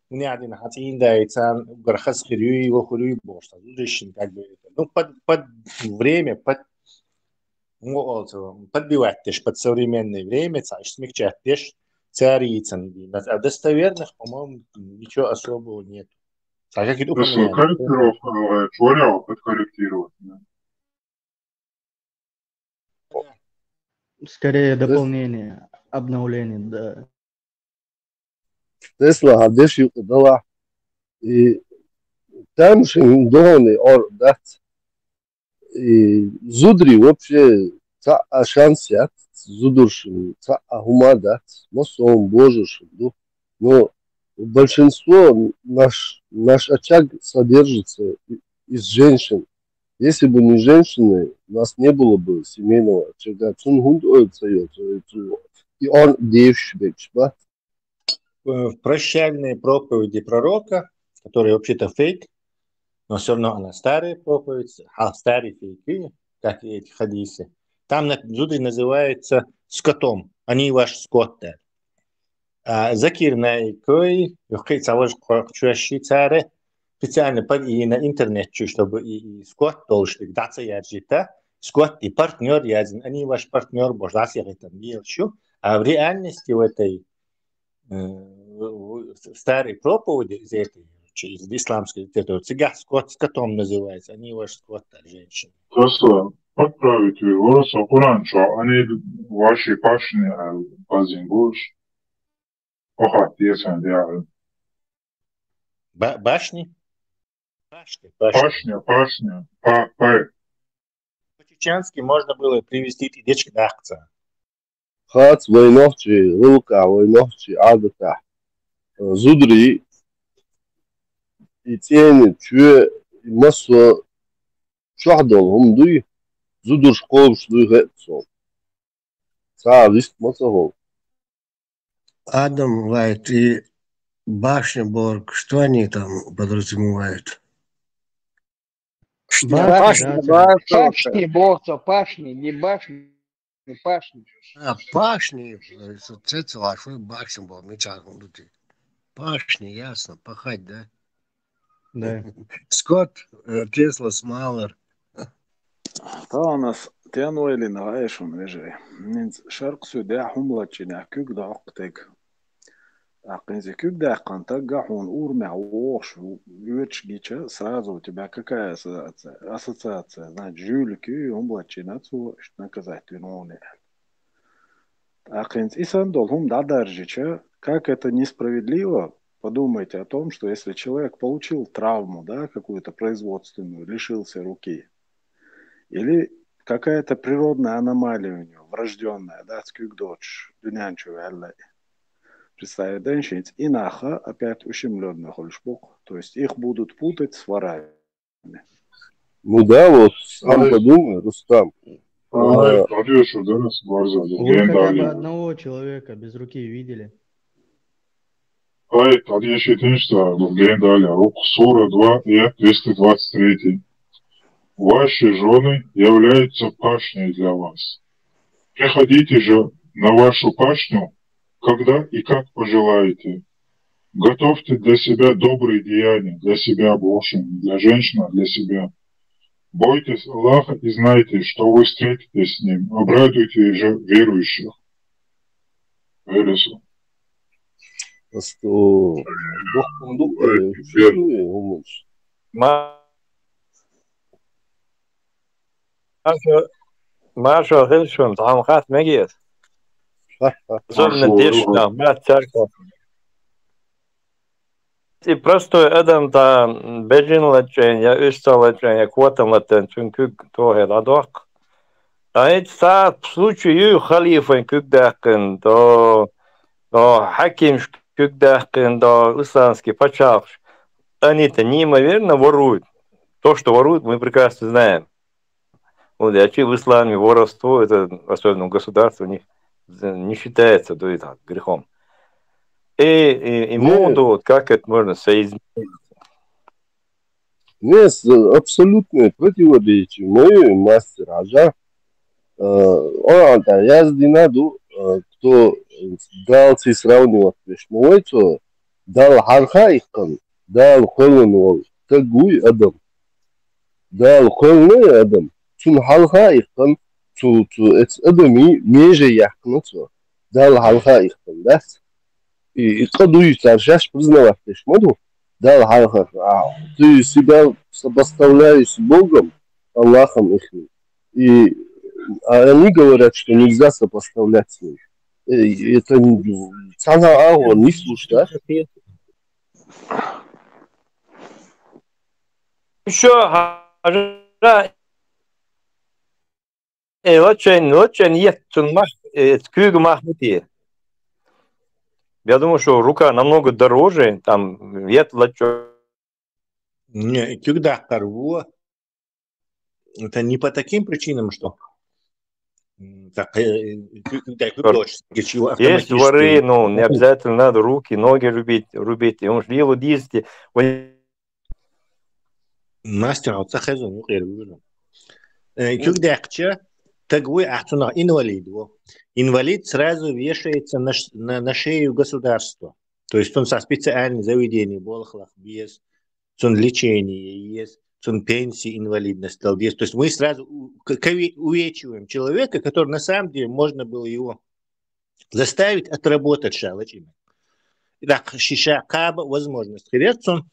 Мне один хатин да и цан гархас хирюй, его хирюй бошта. Зудришин как бы, ну, под, под время, под, ну, also, подбивать теш под современное время, цач смягчать теш, царицан. А достоверных, по-моему, ничего особого нет. А как это Просто упоминание? Корректировка, э, чё, подкорректировать, да. Скорее дополнение, обновление, да. Тесла хадеш юкъдала. И тамшин дони ор дат. И зудри вообще ца а шанс ят, зудуршин ца а хума дат, но сон божушин ду. Но большинство наш, наш очаг содержится и- из женщин. Если бы не женщины, у нас не было бы семейного очага. Цун хунд ой цаё, и он девш бекшба. Э, в прощальные проповеди пророка, которые вообще-то фейк, но все равно она старая проповедь, а старый фейк, как и эти хадисы. Там на- зудри называется скотом, они ваш скот, да. А закир на и кой, юхи цалож кварк чуаши царе, специально под и на интернет чу, чтобы и, и скот должен даться яджита, скот и партнер язин, они ваш партнер бож, дас я там делшу. А в реальности в этой э, в- в- в старой проповеди из этой, чи- из исламской литературы, цыга скот, скотом называется, они ваш скот, да, женщины. Просто подправить его, просто Коран чё, они ваши пашни, а базин больше. Охот, если он делает. Ба- башни? Пашни, пашни. Пашня, пашня, па, па. По-чеченски можно было привести и дечка дахца. Хац войнохчи, рулка войнохчи, адата. Зудри и цени чуе и масо чухдол хум дуй, зудур школш дуй хэтсо. Ца риск масо хол. Адам Вайт и Башня Борг, что они там подразумевают? Башня, да, да. Пашни, Борцо, пашни, не башни, пашни. А, пашни, э, с- цецелашвы Башня Борг, не чаргун дути. Пашни, ясно, пахать, да? Да. Скотт, э, Тесла, Смалер. Таанас тян ойлина гайшун вежей. Нинц шарк сюдя хумлачина кюк да октег. А къинзи кюк да къанта гахун урмя охш вёч гича, сразу у тебя какая ассоциация? Ассоциация, значит, жюльки хумлачина цу наказать виновный. А къинзи исан дол хум да даржича, как это несправедливо, подумайте о том, что если человек получил травму, да, какую-то производственную, лишился руки, или какая-то природная аномалия у него, врождённая, да, цкуьг доцуш дуьнен чу ваьлла. Представить дайн шуьца, и нах опять ущемлённый хуьлуш бу-кх. То есть их будут путать с ворами. Ну да, вот сам подумай, Рустам. Ай, подвешу, да, с борза, Вы хотя бы одного человека без руки видели? Ай, подвешу, что гендали, рук сура два, аят триста двадцать третий. Ваши жены являются пашней для вас. Приходите же на вашу пашню, когда и как пожелаете. Готовьте для себя добрые деяния, для себя, в общем, для женщины, для себя. Бойтесь Аллаха и знайте, что вы встретитесь с Ним. Обрадуйте же верующих. Верующих. Просто, э, Бог кундук, э, Ма- Маршо, маршо хила шуна, тхьамхат мегес. Особенно дешна, ма церковь. И простой адам та бежин лачен, я уьстал лачен, я котан латен, цун куьг тохе дӀадоккху. А эцу цхьа случай ю халифан куьг даьккхина, до, до хьакимаш куьг даьккхина, до исламский пачхьалкхаш. Они-то неимоверно воруют. То, что воруют, мы прекрасно знаем. Вот, я чую, в исламе воровство, это, особенно у государства, у них не считается, да, это грехом. И, и, и моду, вот как это можно соизмерить? Нет, абсолютное противоречие. Мой мастер Аджа, э, он, да, я знаю, э, кто дал ци сравнивать, мой то, дал харха их кан, дал холон вол, тагуй адам. Дала кхоьллина адам, цунна хьалха а иккхана, цу, цу эцу адамийн меже яьккхина цо. Дала хьалха а иккхана, дац? И, и къа дуй цара шаьш признавать деш ма ду. Дала хьалха, а, ты себя сопоставляешь с Богом, Аллахом ихним. И, а они говорят, что нельзя сопоставлять с ним. Э, это не, цхьана агӀор нислуш дац. Ещё хьажа, э, лачен, лачен ет цун мах, э, куьйга мах бу те. Я думаю, что рука намного дороже, там, ет лачо. Не, куьг даккхар ву. Это не по таким причинам, что, м, так, э, куьг, куьг, куьг дочь, чего автоматически. Есть воры, ну, не обязательно надо руки, ноги рубить, рубить. И он же лилу дизти. Мастер, вот так это, ну, я вижу. Э, куьг даьккхача, таг вуй, а цунах инвалид ву. Инвалид сразу вешается на ш-, на, на шею государства. То есть он со специальных заведений, болхлах, без цун лечение есть, цун пенсии, инвалидность дал есть. То есть мы сразу у-, к-, кави-, увечиваем человека, который на самом деле можно было его заставить отработать шалачина. Итак, шиша каба возможность хирец он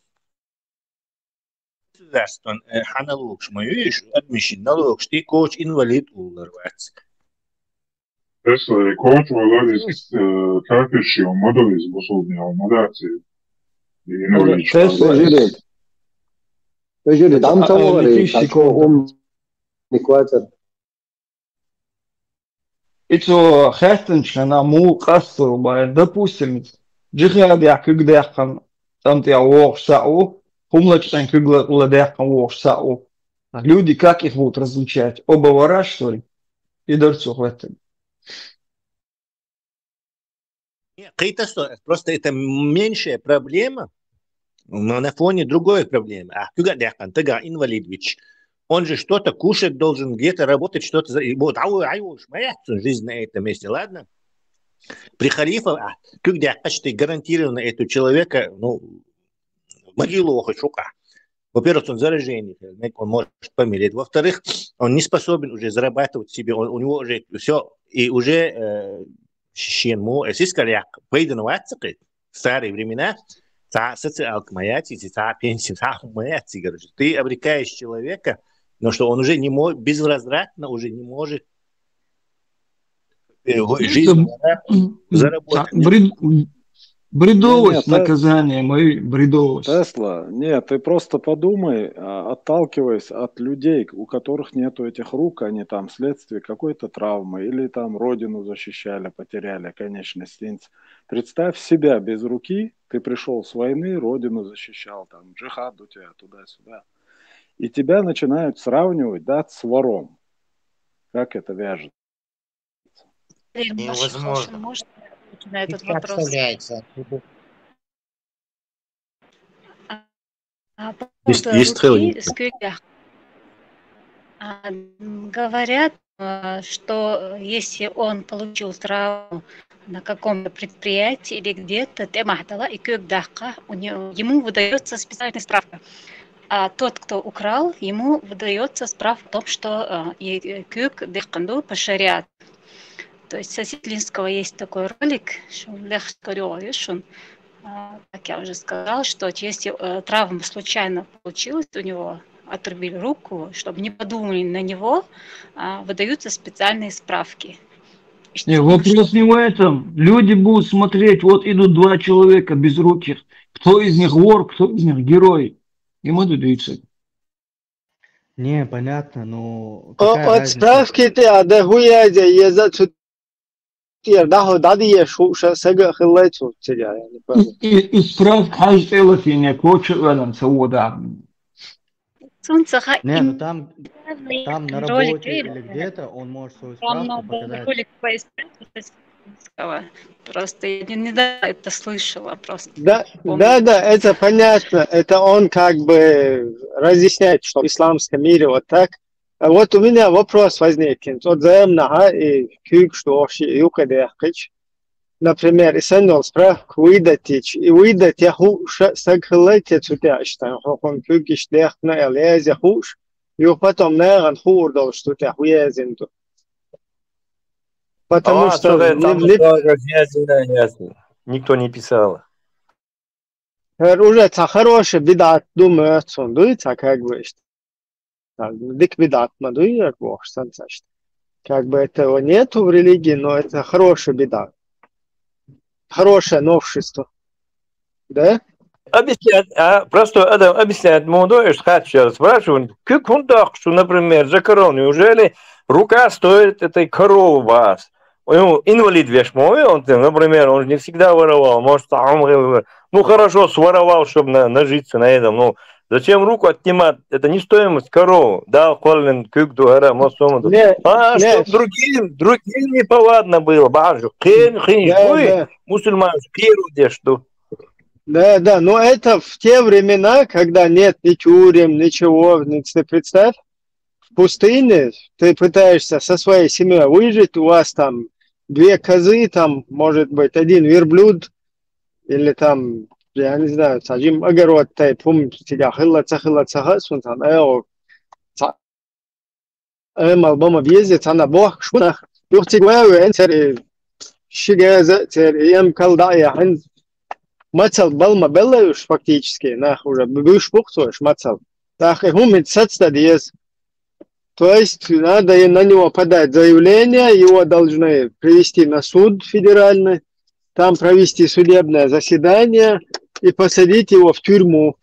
государствон, э, хьа налогаш ма ю иш, адмишин налогаш ти кочу инвалид уллар вац. Тесла и кочу валар из, э, кафирши, он мадо из бусулбни, он мадаци. И инвалид. Тесла жили. Жили, дам а, а, цавари, митиши кочу ко ум никвацар. И цо хаьттинчу хенахь муха къастор бу аьлла, допустим, джихадехь куьг даьккхина, цӀам тӀехь вогӀуш схьа а ву, хӀума лачкъен куьг ла-, ладаьккхина вогӀуш схьа а ву. Люди как их будут различать? Оба вора, что ли? И дара цо хӀоьттина. Не, кхета со, просто это меньшая проблема, но на фоне другой проблемы. А куьг а даьккхина, тага инвалид вич. Он же что-то кушать должен, где-то работать, что-то за-, и вот, а вы, а вы уж моя жизнь на этом месте, ладно? При халифа, а, куьг даьккхача, ты гарантированно этого человека, ну, могилу охочу хьука. Во-первых, он заражение, он может помереть. Во-вторых, он не способен уже зарабатывать себе, он, у него уже всё, и уже, э, шен мо, э, сискал яккха пайдана вац цхьа кхин. В старые времена цхьа социалка ма яц, цхьа пенсия, цхьа хӀума ма яц цигара. Ты обрекаешь человека, но что он уже не мо-, безвозвратно уже не может, э, жизнь заработать. Бредовость Не, не, Тес- наказания, мои бредовость. Тесла, нет, ты просто подумай, а, отталкиваясь от людей, у которых нету этих рук, они там вследствие какой-то травмы или там родину защищали, потеряли конечность. Инц- Представь себя без руки, ты пришел с войны, родину защищал, там джихад у тебя туда-сюда. И тебя начинают сравнивать, да, с вором. Как это вяжется? Невозможно. Можно на этот Как вопрос? Представляется. А, Есть- поводу есть руки целый- с кюгах. А, м, говорят, э, что, э, если он получил травму на каком-то предприятии или где-то, те махдала и кюк дахка, у него, ему выдается специальная справка. А тот, кто украл, ему выдается справка о том, что, э, и, э, кюк дыхканду по шариату. То есть Сосетлинского есть такой ролик, что он легче корёвый, что он, а, как я уже сказал, что если, э, травма случайно получилась у него, отрубили руку, чтобы не подумали на него, а, выдаются специальные справки. И Не, что- вопрос не в этом. Люди будут смотреть, вот идут два человека без руки. Кто из них вор, кто из них герой? Ему дадутся. Не, понятно, но О, какая от разница? Справки ты, а да хуя я за цу тир, да хо, да, да, я шу, ша, сага, хылай цу, целя, я не И, пойму. и, и справка хай элатине кочу элан сауда. Солнце ха- Не, ну им- там, главный там на ролик работе видел? Или где-то он может свою Там справку надо показать. Ролик по Сосетлинского. Просто я не, не до это слышала, просто. Да, Помню. Да, да, это понятно. Это он как бы разъясняет, что в исламском мире вот так. А вот у меня вопрос возникнет. Вот заемна, а, и кюк, что вообще юка дехкич. Например, и сеннол справку выдатич, и выдать я ху, ша, саг хылайте цутя, что хокон кюк иш дехна, эл, я хуш, и потом наган хур дол, что тя хуя зинду. Потому А, что слушай, не- там не- такая разъяснение, ясно. Никто не писал. Хэр уже ца хороший бидат думаю, цун дуй, ца как бы, что так, дик бидат ма дуй, я бог, сан цашт. Как бы этого нету в религии, но это хороший бидат. Хорошее новшество. Да? Объясняет, а, простой Адам объясняет молодой, что хочу спрашиваю, как он так, что, например, за корону, неужели рука стоит этой коровы вас? Ну, инвалид веш мой, он, например, он же не всегда воровал, может, там, ну, хорошо, своровал, чтобы на, нажиться на этом, ну, зачем руку отнимать? Это не стоимость коровы, да, колен кюк дугара, мосом. Не, А, не. Чтоб другим, другим неповадно было, бажу, хен, хен, Да, ой, да. Мусульман, первый, что Да, да, но это в те времена, когда нет ни тюрем, ничего, ни- ты представь, в пустыне ты пытаешься со своей семьей выжить, у вас там две козы, там, может быть, один верблюд, или там, я не знаю, сажим огород, тай пум, тебя хыла, цахыла, цаха, сун там, эо, ца-, э, мал бома безе, цана бох, шкунах, юхти гуэу, эн цер, э, шигеза, цер, эм калда, я, эн, мацал балма беллаюш фактически, нах уже, бюш бухтуш, мацал. Так, и хумит сацта диез. То есть надо и на него подать заявление, его должны привести на суд федеральный, там провести судебное заседание и посадить его в тюрьму.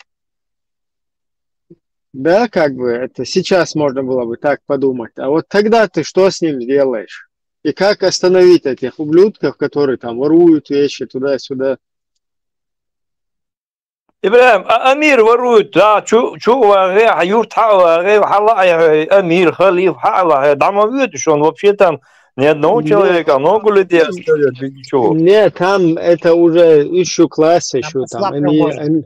Да, как бы это сейчас можно было бы так подумать. А вот тогда ты что с ним сделаешь? И как остановить этих ублюдков, которые там воруют вещи туда-сюда? Ибрагим, а, Амир ворует, да, чу, чу ваге, а юрт ха ваге, хала, а, Амир, халиф, ха ваге, дама вьют, что он вообще там ни одного Нет. человека, много людей оставят без ничего. Нет, там это уже ещё класс, еще там. Слаб Эми-, работает. эм-,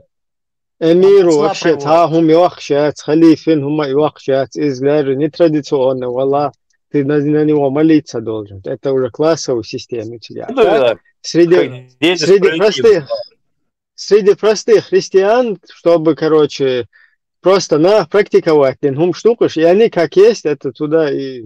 Эмиру Слаб вообще, работает. та хум йохшац, халифин хума йохшац, изглажу, нетрадиционно, вала, ты на, на него молиться должен. Это уже классовая система у тебя. Ну, Так, да, среди, как дети среди справедливо. простых, среди простых христиан, чтобы, короче, просто на практиковать, блин, хум штукаш, и они как есть, это туда и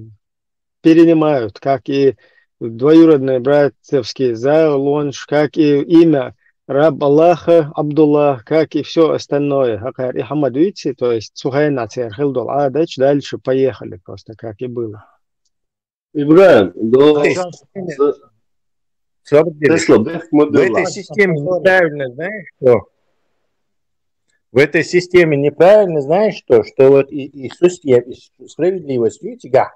перенимают, как и двоюродный братовский залонж, как и имя раб Аллаха, Абдулла, как и все остальное. Хакар и Хамадуици, то есть Сухайна Церхилдол Адач, дальше поехали просто, как и было. Ибрагим, до Пожалуйста, с- Чё вы делаете? Тесла, бехк ма В этой дилла. Системе неправильно, знаешь что? В этой системе неправильно, знаешь что? Что вот и, и систем-, и с-, справедливость, видите, да?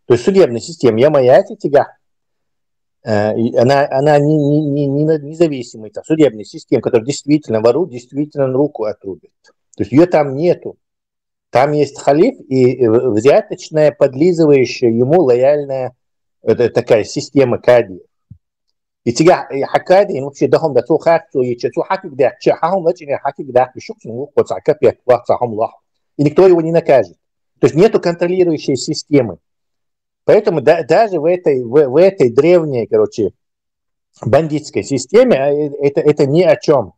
То есть судебная система, я моя, эти тига. Э, и она, она не, не, не, не на-, независимая, там, судебная система, которая действительно вору, действительно руку отрубит. То есть ее там нету. Там есть халиф и, э, взяточная, подлизывающая ему лояльная, это такая система кади. И тига, и хакади, и вообще дахом да цу хак, цу ече, цу хакик да, че хахом да чине хакик да, бишук цу лук, цу капет, ва цу хом лох. И никто его не накажет. То есть нету контролирующей системы. Поэтому да-, даже в этой, в, в этой древней, короче, бандитской системе, а, э, это, это ни о чем.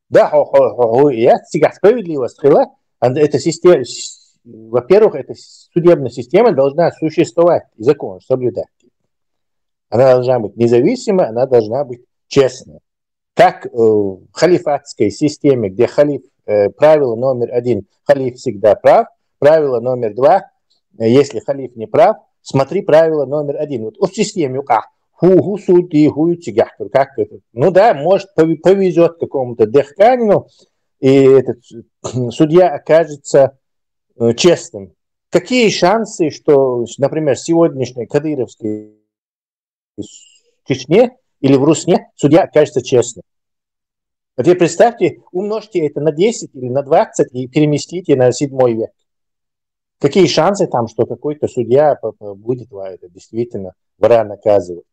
Да, хо-, хо-, хо-, хо-, я, тига справедливость хила, а это система, с-, во-первых, эта с-, судебная система должна существовать и закон соблюдать. Она должна быть независимой, она должна быть честной. Как, э, в халифатской системе, где халиф, э, правило номер один, халиф всегда прав, правило номер два, э, если халиф не прав, смотри правило номер один. Вот в системе юкъа ху, ху судьи, ху тигахтур, как это? Ну да, может, пови-, повезет какому-то дехканину, и этот, судья окажется, э, честным. Какие шансы, что, например, сегодняшний кадыровский в Чечне или в Русне судья окажется честным? А теперь представьте, умножьте это на десять или на двадцать и переместите на седьмой век. Какие шансы там, что какой-то судья п-, п-, будет ва-, это действительно вора наказывать?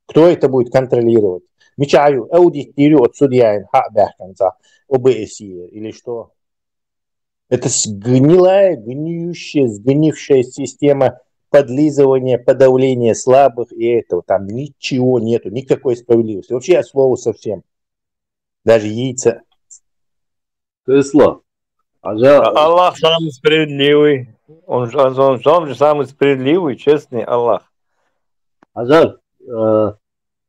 Кто это будет контролировать? Мичаю, аудит тирю от судья ин ха бяхканца, ОБСЕ или что? Это с-, гнилая, гниющая, сгнившая система подлизывания, подавления слабых и этого. Там ничего нету, никакой справедливости. Вообще от слова совсем. Даже яйца. Тесла. Аджа, А-, Аллах самый справедливый. Он, же- он, он, он же самый справедливый, честный Аллах. Аджа, э,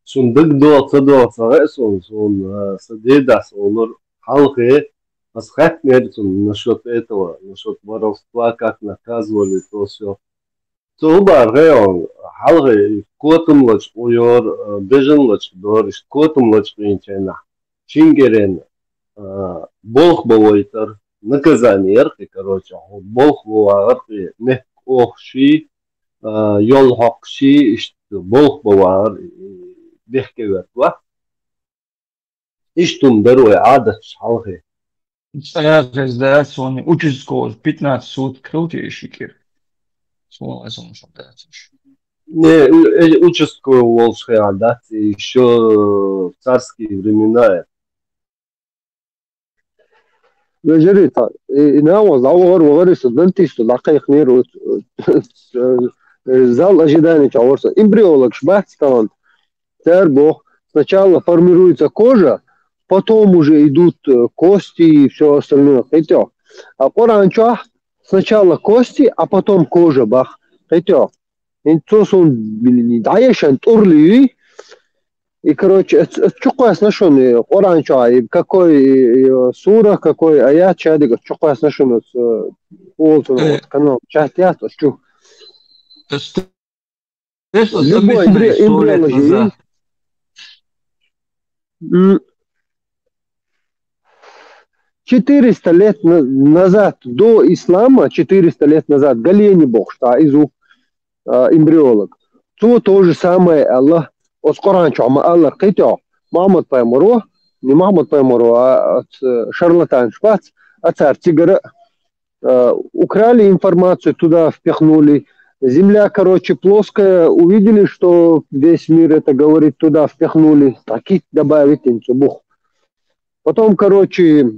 сун даг доца, доца, э, сун, сун, э, са деда, сун, халхе, асхат мерцун насчет этого, насчет воровства, как наказывали, то всё. Цу хӀубар гӀе он, хьалхе котамлачкъ уйор, э, бежанлачкъ дор, ишт котамлачкъ инчайна. Шингерен, э, болх бавайтар, наказание яркъи, короче, хӀу болх бавагӀар кхи мехк охши, э, йол хьокхши, ишт болх бавагӀар, э, бехке вертва. Иштум дарой гӀадаташ хьалхе. Цӏаягъ гъезда сони участковый пятнадцать суток хилти шикир. Суал азам шо дац. Не, у-, э, участковый волчхе гӀадац, ещё в царские времена это. Вежерита, и, и навоз, а вагъар, вагъар, и студентист, лакъайхнер, вот, э, э, зал ожидания чаворса. Эмбриологш бац талант. Цар бох, сначала формируется кожа, потом уже идут, э, кости и всё остальное. Хитё. А Коран чё? Сначала кости, а потом кожа бах. Хитё. Ин цо сун, блин, даешан турли. И, короче, э, э, чё классно, что не, Коран чё, и какой, э, сура, какой аят, чадык, чё классно, что не, э, вот, Э. вот, канал, чат, я, то, чё. Эс-, эс-, Любой эс-, эмбри-, эс-, эмбриология. Сто лет назад. М. Четыреста лет на-, назад, до ислама, четыреста лет назад, Галени бог, что из, а, эмбриолог. То, то же самое Аллах, оз Коран чё, ма Аллах, кхетё, Мухаммад пайгамбаро, не Мухаммад пайгамбаро, а, от, э, шарлатан шпац, а цар цигара, э, украли информацию, туда впихнули. Земля, короче, плоская, увидели, что весь мир это говорит, туда впихнули. Таких добавить инцу бух. Потом, короче,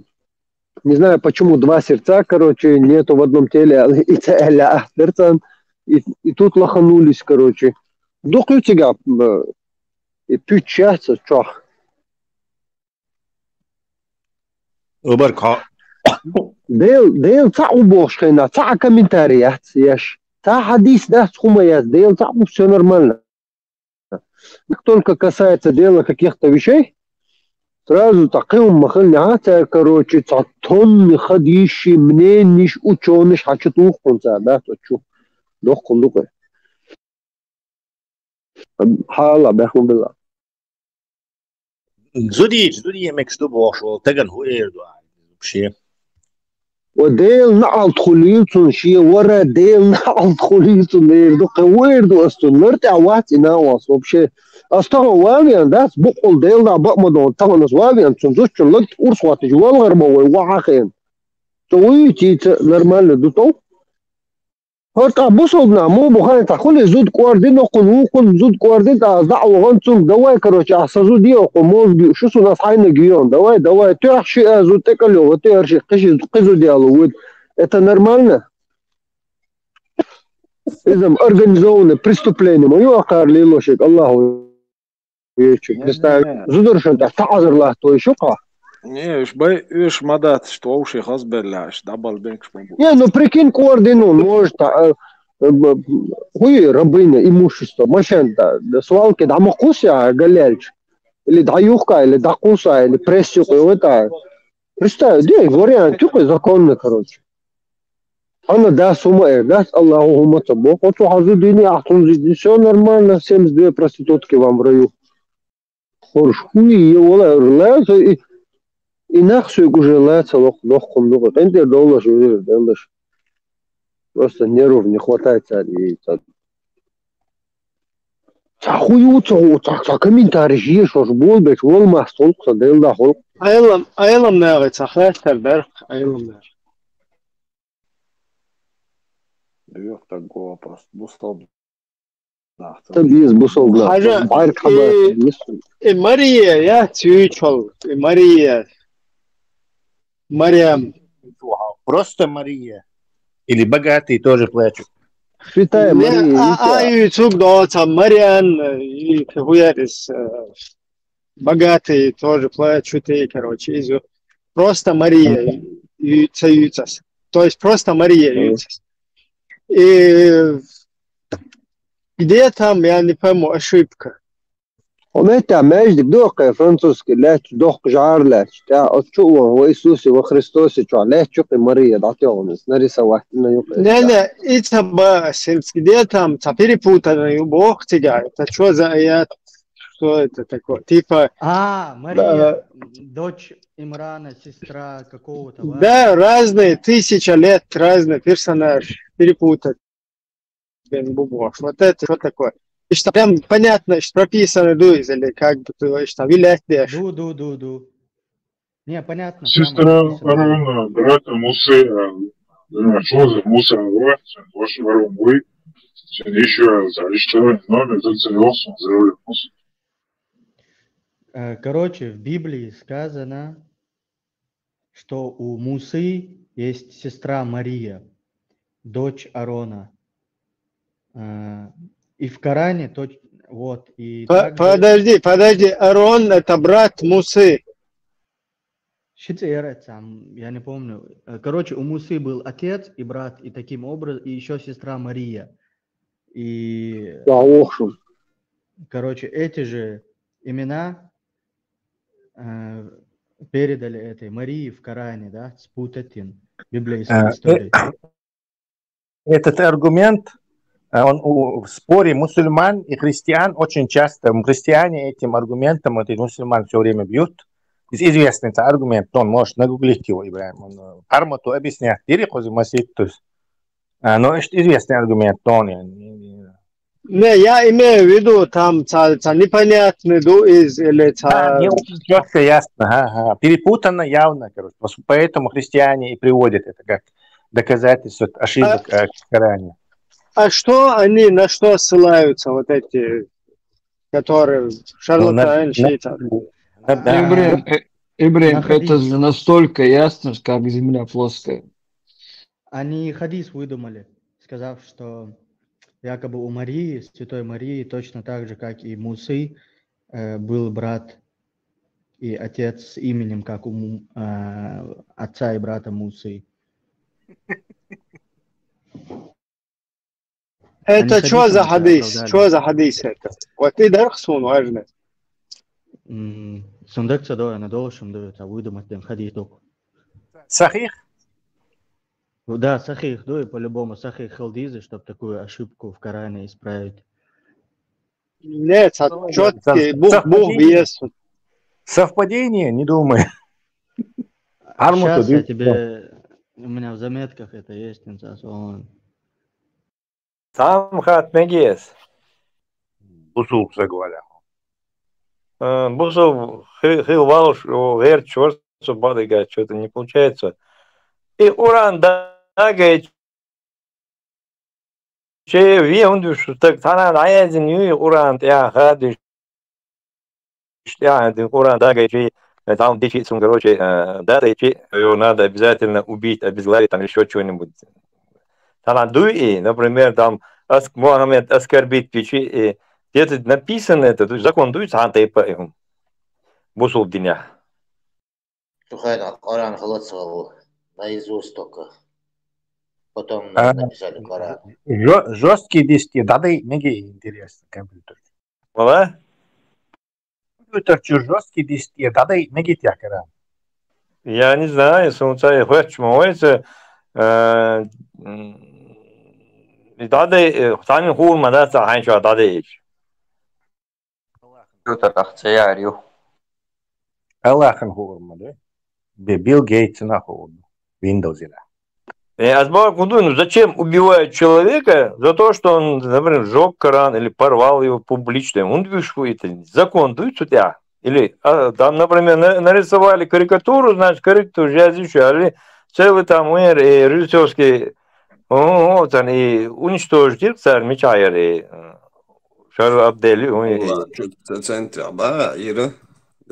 не знаю, почему два сердца, короче, нету в одном теле, и ца-, эля, а, сердца, и, и тут лоханулись, короче. Дух у тебя, э, и путь счастья, чё? Убар ка. Дел, дел, ца убош хена, ца комментарий, я, ца хадис, да, схума, я, дел, ца, всё нормально. Как только касается дела каких-то вещей, сразу таким махал, а, ца, короче, ца тонны хадиши, мнениш, учёныш, хачат ухунца, да, то чё. Дох кулука. Хьала, беху билла. Зудийч, зудий мекс ду бохуш волу, тагана хӀу эр ду аьлла, вообще. Ва Делан наӀалт хуьлийла цунна шен, вара Делан наӀалт хуьлийла цунна эр ду, кхин хӀу эр ду ас цунна, лар тӀехь вац и накъост вообще. Ас тахана ван веана дац, буккъул Делан бакъ ма догӀу, тахана ас ван веана цунна зудчун лаг урс хӀоттича, валгӀар ма вай, вахьа хена. Цо вуьйцийца нормально ду тов. ХӀара тӀаккха бусалба нах муха бу хаьий, цхьа хуьлий зуда кӀордина, кхунна вукхунна зуда кӀордина, тӀаккха дӀа а вахана цунга, давай, короче, ахьа сан зуда е, кху мозги, шу суна ас хьайниг йоьхна, давай, давай, тоьхна шиъ а зуда тӀекӀал йоху, тоьхна шиъ кхин шиъ кхин зуда яло вуьйта. Это нормально? Иза-м организованное преступление ма ю, кхара лело шега Аллаху. Вуьйцу, представь, зударшна тӀехь таӀазар латто шу кху? Не, уьш бай, уьш ма дац, что вовше хазбелла, уьш дӀабала бенкаш ма бу. Не, ну прикинь, кӀордина, может, а, э, б-, хуи рабыня имущество, машен, да, да, свалки, дӀа ма кхуссу а галлаьлча. Или дӀа юхка, или дӀа кхуссу а, или пресс юкъа йовта. Представь, де, вариант юкъа законно, короче. Хьанна дас хӀума эр, дас Аллаху хӀума ца боху, оцу хьан зудийни, ахь цунна зудийни, всё нормально, семьдесят две проститутки вам в раю. ХӀорш хуй е вала эр, лаца и, и нах соьга уже лаца лох, лохкхун дукха. КъинтӀера довлаш уже, деллаш. Просто нервов не хватает цаьрга, и цаьрга. Цхьа хӀу ю, цхьа хӀу, цхьа, цхьа комментарий еш, ош болбеш, вол мас толку сан, делла холку. Айлам, айлам нагӀи цхьа хаттар дар, айлам нагӀи. Юкъ так го вопрос. Бусалба нах. Та биз бусалба нах. Хьажа, бӀарг хьаба, и, и Мария, я, цуьйчул, и Мария. Марьям. Просто Мария. Или богатые тоже плачут. Святая Мария, а, а, и цуг доца Мариан, и хуярис, э, богатые тоже плачут, и, короче, изу. Просто Мария, и цаюцас. То есть просто Мария, юцас. И где там, я не пойму, ошибка. Хьо меттехь маьждиг ду кхе французский лаьтташ, дохку жӀара лаьтташ, тӀаьхьа оцу чу а ван, ва Иисусе, ва Христосе чохь лаьтташ ю кхе Мария дӀатоьхна, нари сан ваттина ю кхе. Не, не, и ца ба, синс где там, ца перепутана ю боху цигахь, это что за аят? Что это такое? Типа, а, Мария, дочь Имрана, сестра какого-то, да, разные, тысяча лет, разный персонаж, перепутать. Бен бу бохуш. Вот это что такое? Иштта прям понятно, что прописано ду иза или как бы ты, иштта вилет деш. Ду, ду, ду, ду. Не, понятно, прямо прописано. Сестра Аарона, брата Мусы, а, ну, а что за Муса, а, вот, ваш Аарон, вы, ещё раз, а, ещё номер, за целёхсон, за Муса. Э, короче, в Библии сказано, что у Мусы есть сестра Мария, дочь Аарона. Э, и в Коране, то, вот, и по-, также подожди, подожди, Аарон — это брат Мусы. Шицера сам, я не помню. Э, короче, у Мусы был отец и брат, и таким образом, и ещё сестра Мария. И, да, в общем, короче, эти же имена, э, передали этой Марии в Коране, да, спутать им библейскую, э, историю. Э, этот аргумент, э, он у, в споре мусульман и христиан очень часто, м, христиане этим аргументом, вот, и мусульман всё время бьют. Из-, известный это аргумент, но он может нагуглить его, Ибрахим. Он, э, Пармату объясняет, или Козы Масит, то есть, а, но это известный аргумент, но он, э, не, не, не. Не, я имею в виду, там ца, ца непонятный ду из, или ца... Да, не очень чётко, ясно, ага, ага. Перепутано явно, короче. Пос-, поэтому христиане и приводят это как доказательство ошибок, а, э, в Коране. А что они, на что ссылаются, вот эти, которые, ну, на, шарлатаны, на, шайтаны? На, да. Ибрахим, э, Ибрахим, это же настолько ясно, как земля плоская. Они хадис выдумали, сказав, что якобы у Марии, святой Марии, точно так же, как и Мусы, э, был брат и отец с именем, как у Му-, э, отца и брата Мусы. Это чё за хадис? Чё за хадис это? Вот и дарх сун важно. М, сундук ца дой, она должен дает, а выдумать дэн хадис только. Сахих? Да, сахих, да, и по-любому сахих халдизы, чтоб такую ошибку в Коране исправить. Нет, а чёткий бух, бух вес. Совпадение? Не думаю. Армуту Сейчас я тебе... У меня в заметках это есть, инца солон. Там хат мегес. Бусул, говоря. Бусул хил валш, верт чёрт, бадыга, что-то не получается. И уран да, говорит, че ве он душ, так тана да язин ю уран, я хадыш. Что, а, ты Коран, да, говорит, э, там десять сум, короче, э, да, ты че, его надо обязательно убить, обезглавить, там еще что-нибудь. Там дуй, и, например, там, Аск-, Мухаммед оскорбить пичи, и где-то написано это, то есть закон дуй, сам ты по им. Бусул диня. Тухайна Коран халатсал наизусть только. Потом А, написали Коран. Жё- Жесткий диск, да, да, неге интересно, компьютер. Была? Компьютер чё жесткий диск, да, да, неге тя Коран. Я не знаю, если он царь хочет, молится, э, м, и да, да, э, сами хурма, да, ца ханчо, да, да, ич. Компьютер ахцеяриу. Аллахын хурма, да? Бе- Билл Гейтс на хурма. Windows ина. Э, Азбар Кунду, ну зачем убивают человека за то, что он, например, сжег Коран или порвал его публично? Он видишь, это закон дует у тебя? Или а, там, например, на- нарисовали карикатуру, значит, карикатуру я изучаю, или целый там мэр, э, режиссерский, о, вот он, и уничтожить их, царь Мичайр, и э, Шар Абдели, ой, и- Центр, ба, ира.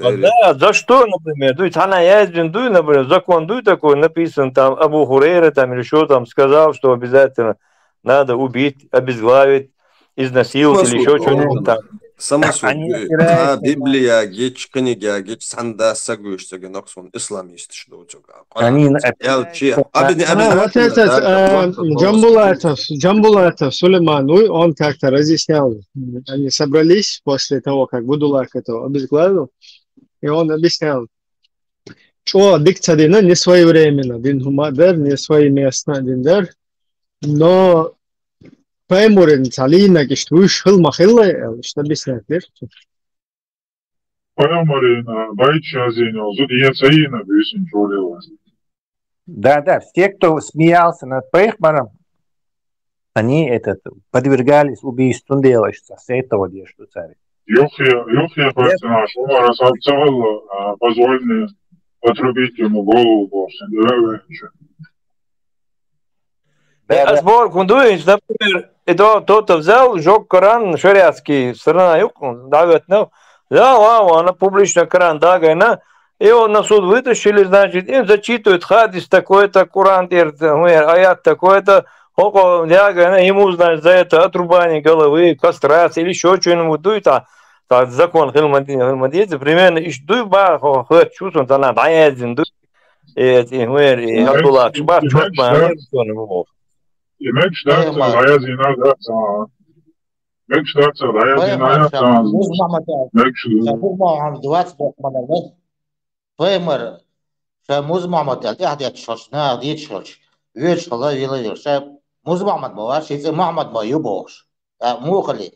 А, да, за что, например, дует, она я извин, дуй, например, закон дуй такой, написан там Абу Хурейра там или что там сказал, что обязательно надо убить, обезглавить, изнасиловать или еще что-нибудь там. Самосуд. Они А опираются на- Библия геч, книга геч, санда сагуш, саги ноксон исламист, что у тебя. Они на- Ялчи. опираются- Абни, А, вот этот, э, Джамбулатов, Джамбулатов Сулейман, ну, он как-то разъяснял. Они собрались после того, как Будулак этого обезглавил, и он объяснял. Что дикция дина не своевременно, дин хумадер, не своеместно, дин дер. Но паймурин цалина, кишт выш хыл махылла, э, что объяснять, дер? Паймурин, э, байча зин, зуд я цаина бюсин чолила. Да, да, все, кто смеялся над Пейхманом, они этот, подвергались убийству делающихся с этого дня, что царь. Юхья, юхья персонаж, Умар Асаб Цагал, а, позволили отрубить ему голову вовсе, да, раньше. Э, Азбор Кундуевич, например, это тот-то взял, сжег Коран, шариатский сторона, юк, да, вот, ну, да, вау, она публично Коран, да, гайна, и он на суд вытащили, значит, и зачитывают хадис такой-то, Коран, э, аят такой-то, хоко, да, гайна, ему, значит, за это отрубание головы, кастрация или еще что-нибудь, дует, а, так, закон Хилмадин, Хилмадин, примерно, ищ дуй ба, хо, хо, чувствует, она, да, я один, дуй. Э, э, э, Абдулла, шбар, чёрт, ма, что не мог. И меч даться, да, я зина, да, ца. Меч даться, да, я зина, да, ца. Муз Маматял. Меч Муз Маматял, двадцать лет мадам, да? Паймар, ша Муз Маматял, я дед шош, на дед шош. Вед шола, вела вел. Ша Муз Мамат баваш, ша Мамат баю баваш. А, мухали.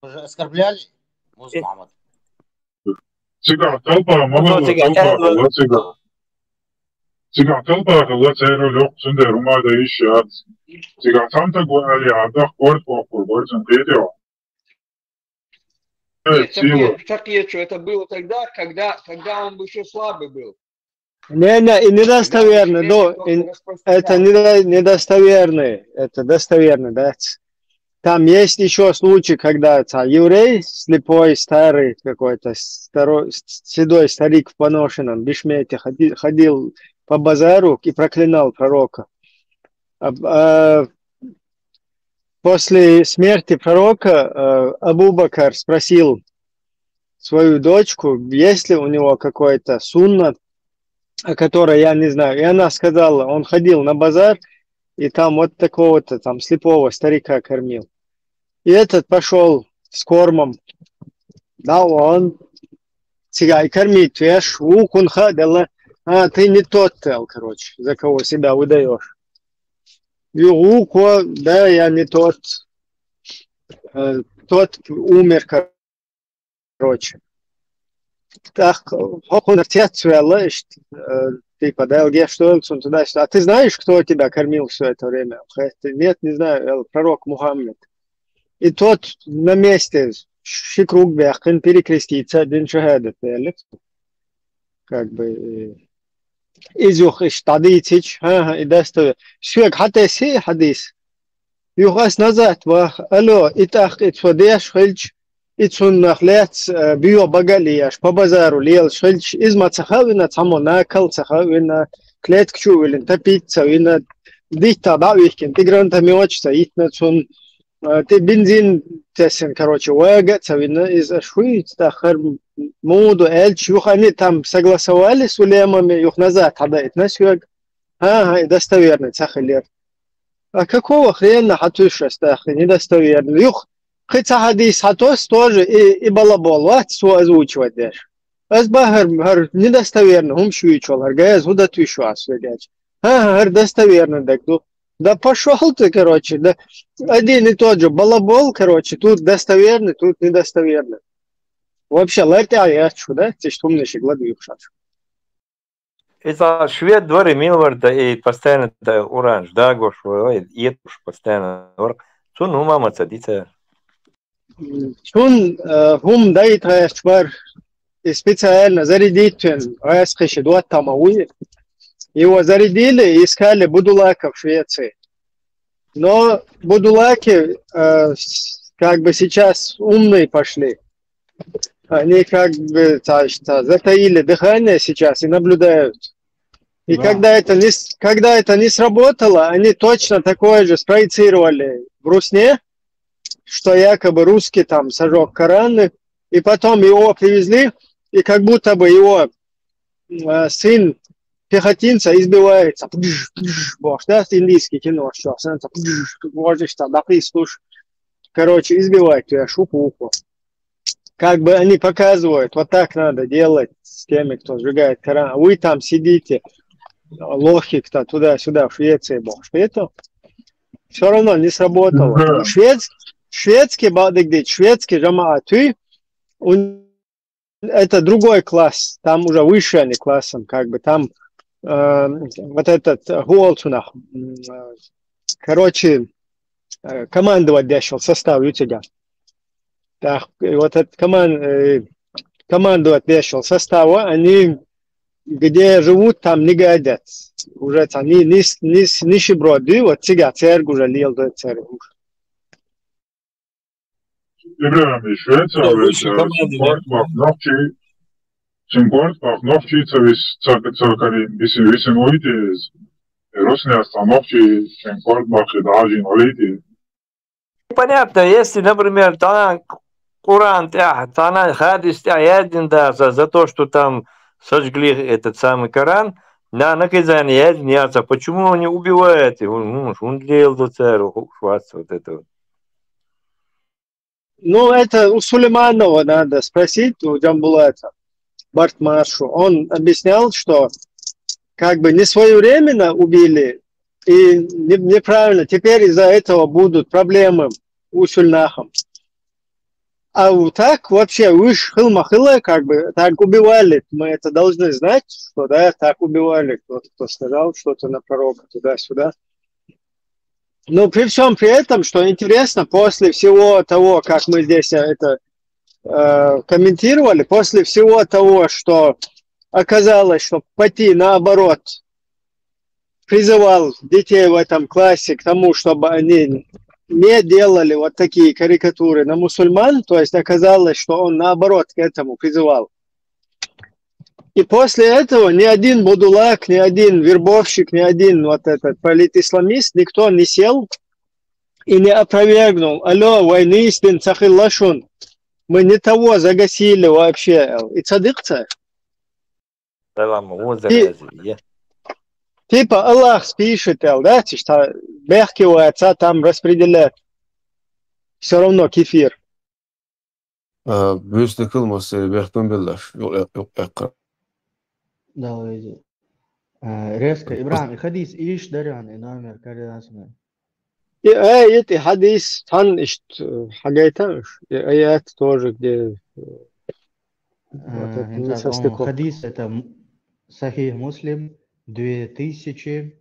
Уже оскорбляли? Муз Мамат. Цигар толпа, мама, толпа, цига. Цигар толпа, хала церо лёк, цунде румада ищат. Цигар там так говорили, а да, корт, корт, корт, корт, Нет, так, я, так я что, это было тогда, когда, когда он еще слабый был. Не, не, и недостоверно, да, и, это недо, недостоверный, это достоверно, да. Там есть еще случай, когда ца, еврей, слепой, старый какой-то, старой, седой старик в поношенном бешмете ходил, ходил по базару и проклинал пророка. А, а, после смерти пророка э, Абу Бакар спросил свою дочку, есть ли у него какой-то сунна, о которой я не знаю. И она сказала, он ходил на базар, и там вот такого-то там слепого старика кормил. И этот пошел с кормом. Да, он цигай кормить, веш, у кунха, да, а ты не тот, короче, за кого себя выдаешь. И у ко, да, я не тот. Э, тот умер, короче. Так, хӀокхунах цецваьлла, иштта, э, типа, Дала гешт дойла цунна, туда-сюда. А ты знаешь, кто тебя кормил всё это время? Говорит: нет, не знаю, аьлла, пророк Мухаммад. И тот на месте ши круг баьккхина, перекреститься, один шахадат аьлла. Как бы, э, иза юха иштта дӀадийцича, хӀан-хӀа, и достоверно. Соьга хьатесса хьадис. Юха ас назад ваха, алло, и тӀаккха и цо деш хилча, и цунах лаьцна, э, боьха бага а леш, по базару лелаш хилча, иза ма ца хаьа вина, цхьаммо накал ца хаьа вина, клетка чу а виллина, топить ца вина, диттах дӀа а вихкина, тӀе гранатомёташ ца йитина цунна, э, тӀе бензин тессина, короче, вага а ца вина, иза аш хуьйца тӀаккха хӀара м-, муду аьлча, юха они там согласовали с улемами, юха назад хьадаийтина соьга. ХӀан-хӀа, и достоверный ца хилира. А какого хрена хьатуьйсу ас тӀаккха недостоверный? Юха кхин цхьа хьадис хьатосу тоже, и, и балабол вац цо озвучивать деш. Ас бахар, хӀара недостоверный хӀумаш юьйцуш вала, хӀара газа хӀун дан туьйсу ас вегача. ХӀан-хӀа, хӀара достоверный дага ду. Да пошёл ты, короче, да. Один и тот же балабол, короче, тут достоверный, тут недостоверный. Вообще, лар тӀехь яц шу, да? Цишта хӀуманаш ладугӀуш аш. Иза швед вара, мила вара, да, и постоянно да уран ждагош, ой, етуш постоянно вара. Цунна хӀума ма ца дийцар. Цунна, э, хӀума дайта гӀерташ вар, и специально зарядить вен, гӀаскхи ши доттагӀа ма вуй. Его зарядили и искали будулаков в Швеции. Но будулаки, э, с-, как бы сейчас умные пошли. Они как бы та-, та-, затаили дыхание сейчас и наблюдают. И Да. когда это не с-, когда это не сработало, они точно такое же спроецировали в Русне, что якобы русский там сожёг Кораны, и потом его привезли, и как будто бы его, э, сын пехотинца избивается, пдж, пдж, боже, да, индийский кино, что, пдж, боже, что, да, слушай. Короче, избивает тебя, шуку-уку. Как бы они показывают, вот так надо делать с теми, кто сжигает Коран. А вы там сидите, лохи-то туда-сюда, в Швеции, бог, что это всё равно не сработало. Да. Швед-, шведский бадыгдит, шведский жамаат, ты, у-, это другой класс, там уже выше они классом, как бы там, э, вот этот, э, Гуолцунах, м, э, короче, э, командовать дешал состав у тебя. Так, и вот этот коман-, э, командовать дешал состава, они где живут, там не гадят. Уже там ни, ни, ни, нищеброды, вот цига церкви уже лел до церкви. Ибрагим, Швеция, Что, ведь, выше э, команды, да? Синкуарт бах нохчи, Синкуарт бах нохчи, ца вис, ца, ца кари, виси, виси нойти, Русняс ца нохчи, Синкуарт бах и даже инвалиди. Понятно, если, например, цхьанна Къуръан тӀехь, цхьанна хадис тӀехь яздина дац за, за то, что там сожгли этот самый Коран, на наказание яздина яц, а почему они убивают его? Ну, хӀунда леладо цара, ху-, хӀуш вац вот это вот. Ну, это у Сулейманова надо спросить, у Джамбулата Бартмашу. Он объяснял, что как бы не своевременно убили и не-, неправильно. Теперь из-за этого будут проблемы у Сульнахом. А вот так вообще уж хилма хила, как бы так убивали. Мы это должны знать, что да, так убивали. Кто-то сказал что-то на пророка туда-сюда. Но при всём при этом, что интересно, после всего того, как мы здесь это, э, комментировали, после всего того, что оказалось, что Пати, наоборот, призывал детей в этом классе к тому, чтобы они не делали вот такие карикатуры на мусульман, то есть оказалось, что он, наоборот, к этому призывал. И после этого ни один будулак, ни один вербовщик, ни один вот этот политисламист, никто не сел и не опровергнул. Алло, войны с ним цахилашун. Мы не того загасили вообще. И цадыкца. Салам, вот И заразили. Типа Аллах спишет, да, цишта бехкивается, там распределяет. Всё равно кефир. А, бюстни кылмасы бехтун беллаш, юл э-, юл эккар. Давайте. А, резко, Ибрагим, и хадис иш дарян, и номер координатный. И аят, и хадис цхьана иштта хьагайташ, и аят тоже, где, э, вот это не Э, состыковка. Хадис это м- Сахих Муслим, две тысячи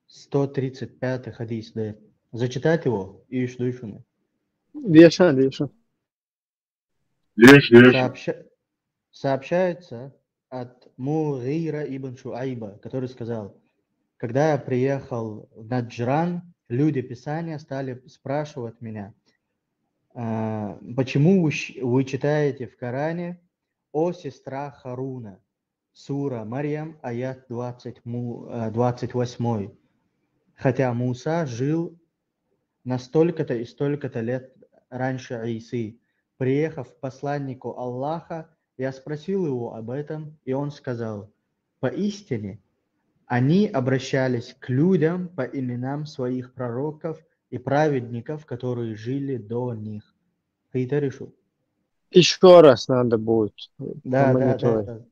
сто тридцать пятый хадис, да. Зачитать его? Иш душуны. Деша, деша. Деша, деша. Сообща- Сообщается от Мугира ибн Шуайба, который сказал: «Когда я приехал в Наджран, люди Писания стали спрашивать меня: „А, почему вы, щ- вы читаете в Коране: „О, сестра Харуна“?» Сура Марьям, аят двадцать му- э, двадцать восьмой. Хотя Муса жил на столько-то и столько-то лет раньше Исы. Приехав к посланнику Аллаха, я спросил его об этом, и он сказал: «Поистине, они обращались к людям по именам своих пророков и праведников, которые жили до них». Ты это решил? Еще раз надо будет. Да, да, да, Помониторь. Да.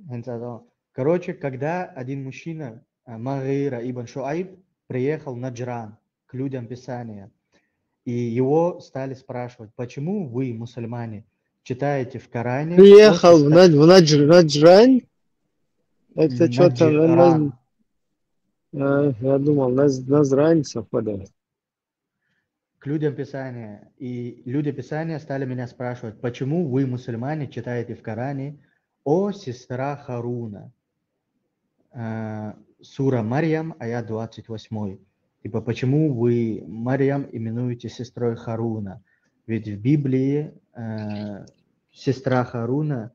Ханцадо. Короче, когда один мужчина, а, Магира ибн Шуайб, приехал на Джран к людям Писания, и его стали спрашивать: «Почему вы, мусульмане, читаете в Коране о Приехал в, сестра- Над- в Надж- Наджрань? Это что-то... Наджран. А, я думал, Наз- Назрань совпадает. К людям Писания. И люди Писания стали меня спрашивать: «Почему вы, мусульмане, читаете в Коране: „О, сестра Харуна“?» Э, Сура Марьям, аят двадцать восьмой. Типа, почему вы Марьям именуете сестрой Харуна? Ведь в Библии э, сестра Харуна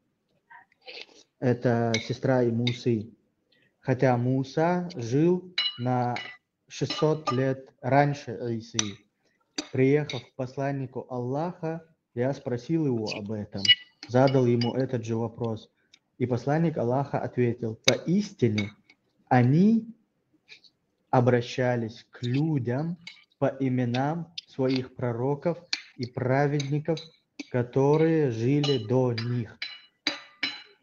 — это сестра и Мусы. Хотя Муса жил на шестьсот лет раньше Исы. Приехав к посланнику Аллаха, я спросил его об этом, задал ему этот же вопрос. И посланник Аллаха ответил: «Поистине они обращались к людям по именам своих пророков и праведников, которые жили до них».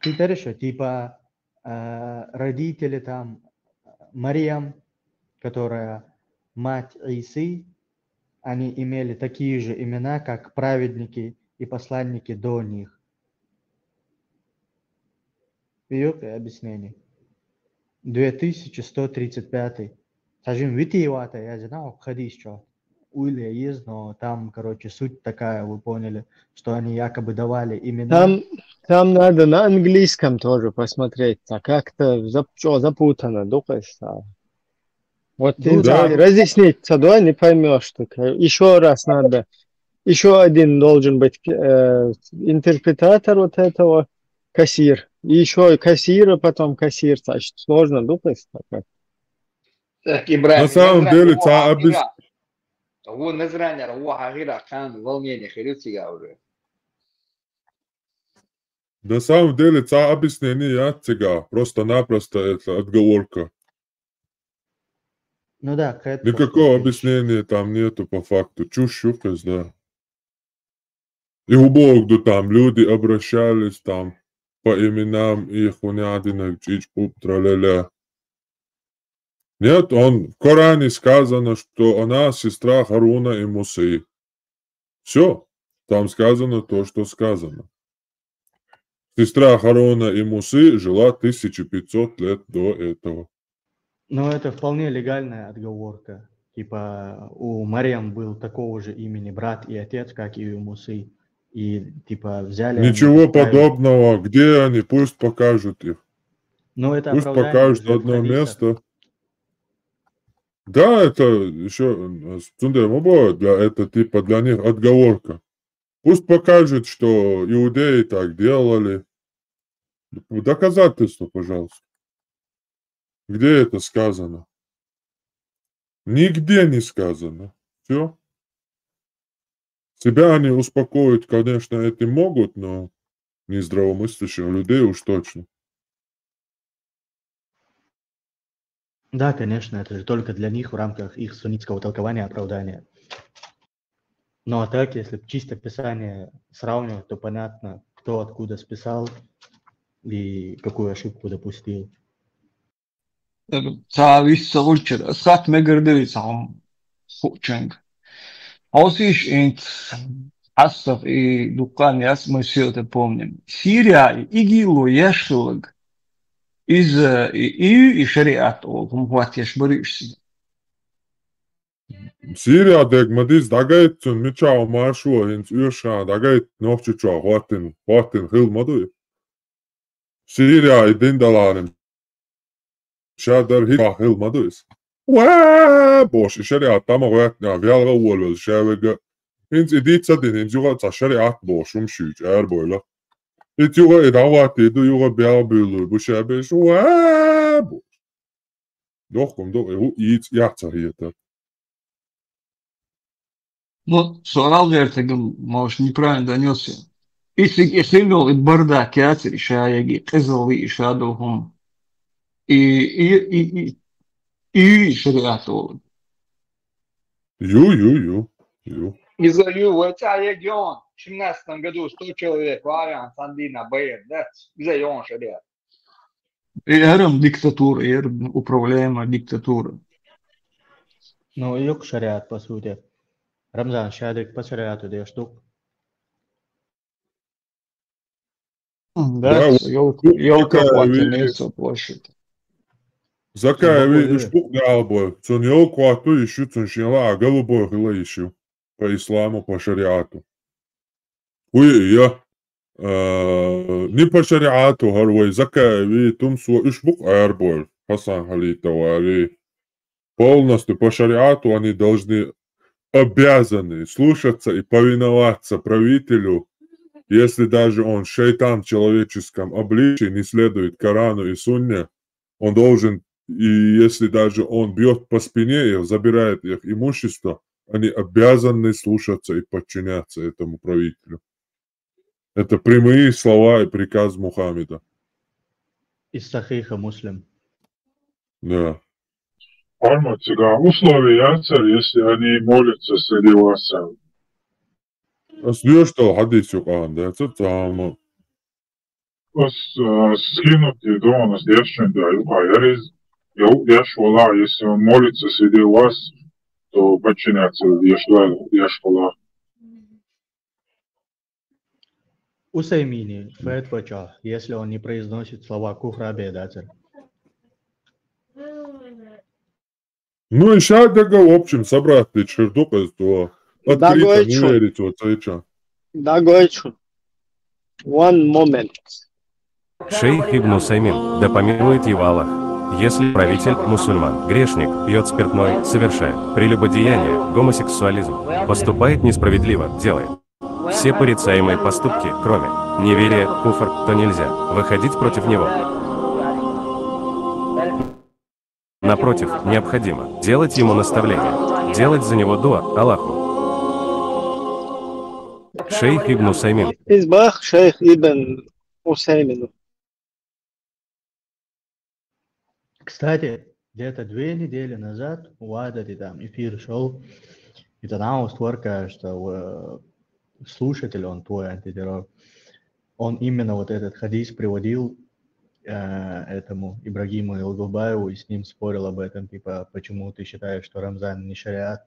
Ты говоришь, что типа э, родители там Марьям, которая мать Исы, они имели такие же имена, как праведники и посланники до них. Ёк объяснение. Две тысячи сто тридцать пятый. Сажим витиевато, я знал, хадис чё. Уйле есть, но там, короче, суть такая, вы поняли, что они якобы давали имена. Там, там надо на английском тоже посмотреть. А как-то зап- чё, запутано, дукаешь. А вот Ну, да, да. Разъяснить, тогда не поймешь. Еще раз надо. Еще один должен быть э, интерпретатор вот этого, кассир. И еще и кассир, и потом кассир. Значит, сложно, дукаешь. Так, Ибрагим, На самом Назрань, деле, هو цаӀ объяс- حقيقة. هو نزران، هو حقيقة كان волнение, хилици говорю. На самом деле, цаӀ объяснение яц цига. Просто-напросто это отговорка. Ну да, к этому Никакого что-то объяснения там нету по факту. Чушь, чушь, да. И убогду там люди обращались там по именам их, унядинок, чич, уп, траля-ля. Нет, он в Коране сказано, что она сестра Харуна и Мусы. Все, там сказано то, что сказано. Сестра Харуна и Мусы жила тысяча пятьсот лет до этого. Но это вполне легальная отговорка. Типа у Марьям был такого же имени брат и отец, как и у Мусы. И типа взяли они, Ничего отправили. Подобного. Где они? Пусть покажут их. Но это Пусть оправдание покажут уже в одно хадисах. Место. Да, это еще Цунде Мобо, для, это типа для них отговорка. Пусть покажут, что иудеи так делали. Доказательства, пожалуйста. Где это сказано? Нигде не сказано. Все. Себя они успокоить, конечно, этим могут, но не здравомыслящих людей уж точно. Да, конечно, это же только для них в рамках их суннитского толкования оправдание. Ну а так, если б чисто Писание сравнивать, то понятно, кто откуда списал и какую ошибку допустил. Ца вист ца гӀулчара. Ас хатта мегар дали ца хьун хуучанга. Хьосиш инт хьастах и дуккан яс мы все это помним. Сирия и ИГИЛ-о еш хилаг. Из и, и, и шариат ол, хум хват еш бариш. Сирия дег ма диз дагайт цун, мича маршо, хинц уьш ха дагайт нохчучо хваттин, хваттин хил ма дуй. Сирия и дин даларин. Ша дар хи хил ма дуйс. Ва! Бош, и шариат тама гъятна, вялга уолвел, шавега. Хинц и дица дин, хинц юга ца шариат бош, ум шуч, ар бойла. Ит юга и давати, ду юга бял бюлу, бу шабеш, ва! Бош. Дохкум, дох, и у, и ц-, я ца хиета. Ну, суал гӀертагам, может, неправильно донёсся. Исиг и хилол, и бардак яцар, и шаяги, и къизалли, и шадулхум. И, и, и, и, и шариат ол. Ю, ю, ю, ю. Из-за ю, в этом регион, в семнадцатом году сто человек, вариант, Сандина, Бэйр, да? Из-за он шариат. Ярам диктатура, ярам управляемая диктатура. Ну, юк шариат, по сути. Рамзан, шадрик по шариату деш дук. М, да, да, ёлка, вот ёлка такая хватит, ви-, имеется площадь. Закаеви, ишбук да албой. Цун ёлка хвату ищу, цун шила а голубой хила ищу. По исламу, по шариату. Хуй я. Э, не по шариату, гьар вай закаеви, тум сво ишбук арбой. Хасан халита вари. Полностью по шариату они должны, обязаны слушаться и повиноваться правителю, если даже он шайтан в человеческом обличии, не следует Корану и Сунне, он должен, и если даже он бьет по спине их, забирает их имущество, они обязаны слушаться и подчиняться этому правителю. Это прямые слова и приказ Мухаммеда. Из сахиха Муслим. Да. Армат, циган условия яцар, если они молятся среди вас. Ас дёштал хадис юкъан, да, цаама. Ас, э, скинуть и дон, ас дешшин да, юкъа яриз, я у деш вала, если он молится среди вас, то подчиняться деш вала, деш вала. Усаймини фетва ча, если он не произносит слова куфра бедацар. Ну и ща дага, в общем, собрать ты черту, то открыто не верить, вот это. Дагойчу. One moment. Шейх Ибн Усаймин, да помилует его Аллах. Если правитель, мусульман, грешник, пьет спиртное, совершает прелюбодеяние, гомосексуализм, поступает несправедливо, делает все порицаемые поступки, кроме неверия, куфр, то нельзя выходить против него. Напротив, необходимо делать ему наставление, делать за него дуа Аллаху. Шейх Ибн Усаймин. Избах шейх Ибн Усаймину. Кстати, где-то две недели назад у Ада ты там эфир шёл, и тогда он створка, что, э, слушатель он твой, антитеррор. Он именно вот этот хадис приводил, э, этому Ибрагиму Илгубаеву и с ним спорил об этом, типа, почему ты считаешь, что Рамзан не шариат,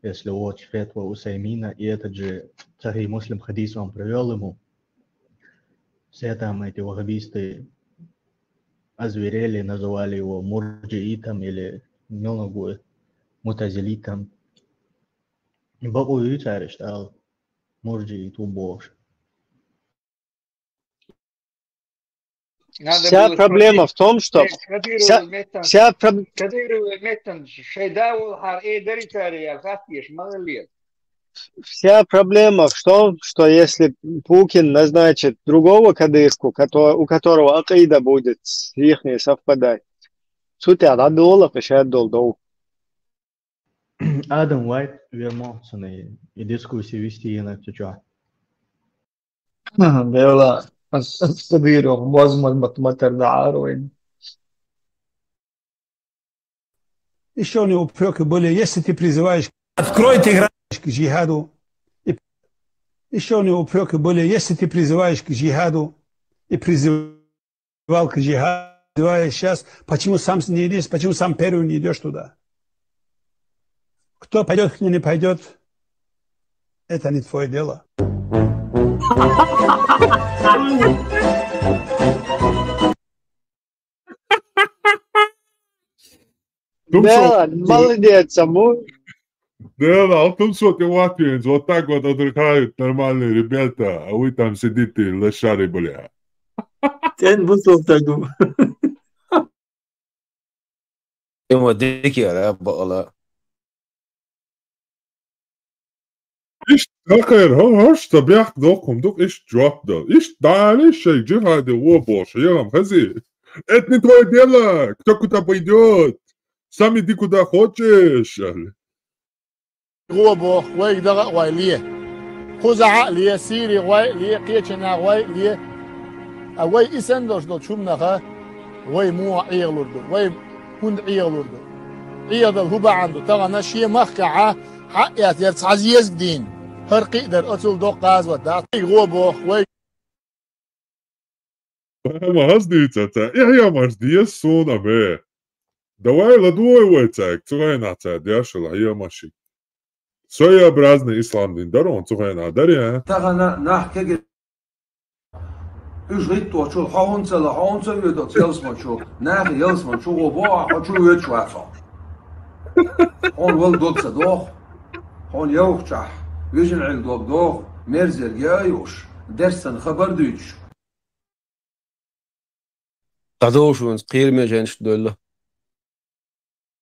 если вот фетва Усаймина, и этот же Сахих Муслим хадис он привёл ему. Все там эти ваххабисты озверели, называли его мурджиитом или, ну, мутазилитом. Бакъу ю цариш тал мурджиит у бош. Надо было спросить, вся проблема в том, что, э, Кадырова вся, меттан, вся проб- Кадырова меттан, шайда вол хар, э, даритария, хатьеш, молодец. Вся проблема в том, что если Путин назначит другого кадырку, кото-, у которого акида будет с ихней совпадать, цу тӀа дӀадолу, кхишад долу дов. Адам Уайт вермохцуна и дискуссия вести йина цу чохь. Бела, ас, ас Кадыров, возможно, матар да аруйн. Ещё у него упрёки были, если ты призываешь, откройте гра-, к джихаду. И ещё у него упрёки были, если ты призываешь к джихаду и призывал к джихаду, Давай сейчас, почему сам не идешь, почему сам первый не идешь туда? Кто пойдет, кто не пойдет, это не твое дело. Тумсо, молодец, аму. Да, да, Тумсо, ты латвиец, вот так вот отдыхают нормальные ребята, а вы там сидите, лошары, бля. Тен бутылтагу. Има дикера бала. Ишт такер, хо, хо, что бях докум, дук, ишт жоп дал. Ишт дали шей джихади лобош, я вам хази. Это не твое дело, кто куда пойдет. Сам иди куда хочешь. Гъо боху, вайга дагӀа а гӀой ле. Кхузахьа а ле, Сири гӀой а ле, кхечанхьа гӀой а ле. А вай и санна долуш долчу хӀуманаха вай муха Ӏехалур ду, вай хӀунда Ӏехалур ду? Ӏехадала хӀун бахьана ду? Тахана шен махкахьа хьаъ эцнера цхьа зезаг дийна. ХӀара кхиъ дара, оцул доккха гӀазот дац. Вайга гӀо боху, вай Ма хаза дийца ца, и хьемаш деза суна бе. Давай ладугӀой вай цаьрга, цу хенахь цара дешал хьемаши. Своеобразный ислам дин дара он цу хенахь даре, а? Тахана нах кеге уьш гӀитточул хьо хӀунца ла, хьо хӀунца оьдо ялсмачу, нахе ялсмачу гӀо бо а, хьо чу оьдуш вацо. Хьуна вала дог ца доху, хьуна явхачахь, вижина Ӏилла дог доху, мерзерг я а юуш, дерстан хабар дуьйцуш. ДӀадовшунца кхераме жайнаш доьлла.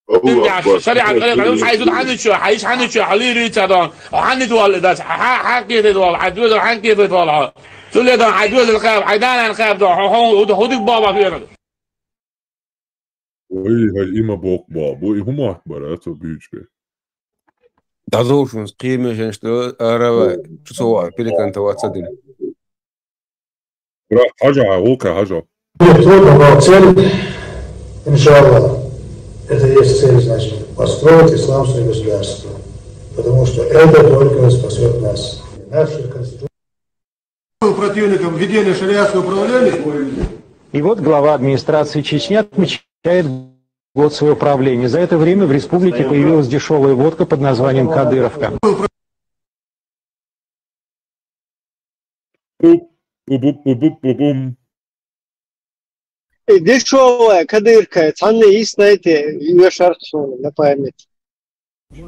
Шариат къаркъа хьайзу хьаничу, хьайш хьаничу, хьалийрийца дон, хьанит валли дац, хьа хьакхетит вал, хьай доьзал хьанкхетит вал хьо. Цуле дон хьай доьзал кхаба, хьай данан кхаба дон, хьо хьо хьо хьо дик баба феран. Ой, хьай има боккха баба, и хӀума бара цо буьйцу бе. ДӀадовшунца кхераме жайнаш доьлла, арава, чу со вара, пеликан та вац ца дина. Брат, хьажа, гӀуллакхе хьажа. Нет, вот она цель, иншаллах. Это есть цель, значит, построить исламское государство. Потому что это только спасет нас. Наша конституция. Противником введения шариатского управления. И вот глава администрации Чечни отмечает год своего правления. За это время в республике появилась дешевая водка под названием «Кадыровка». Уп, уп, уп, уп, уп, уп, ум. Э, дешевая кадырка, цхьанна йиснай те, йоьшарх суна, на память.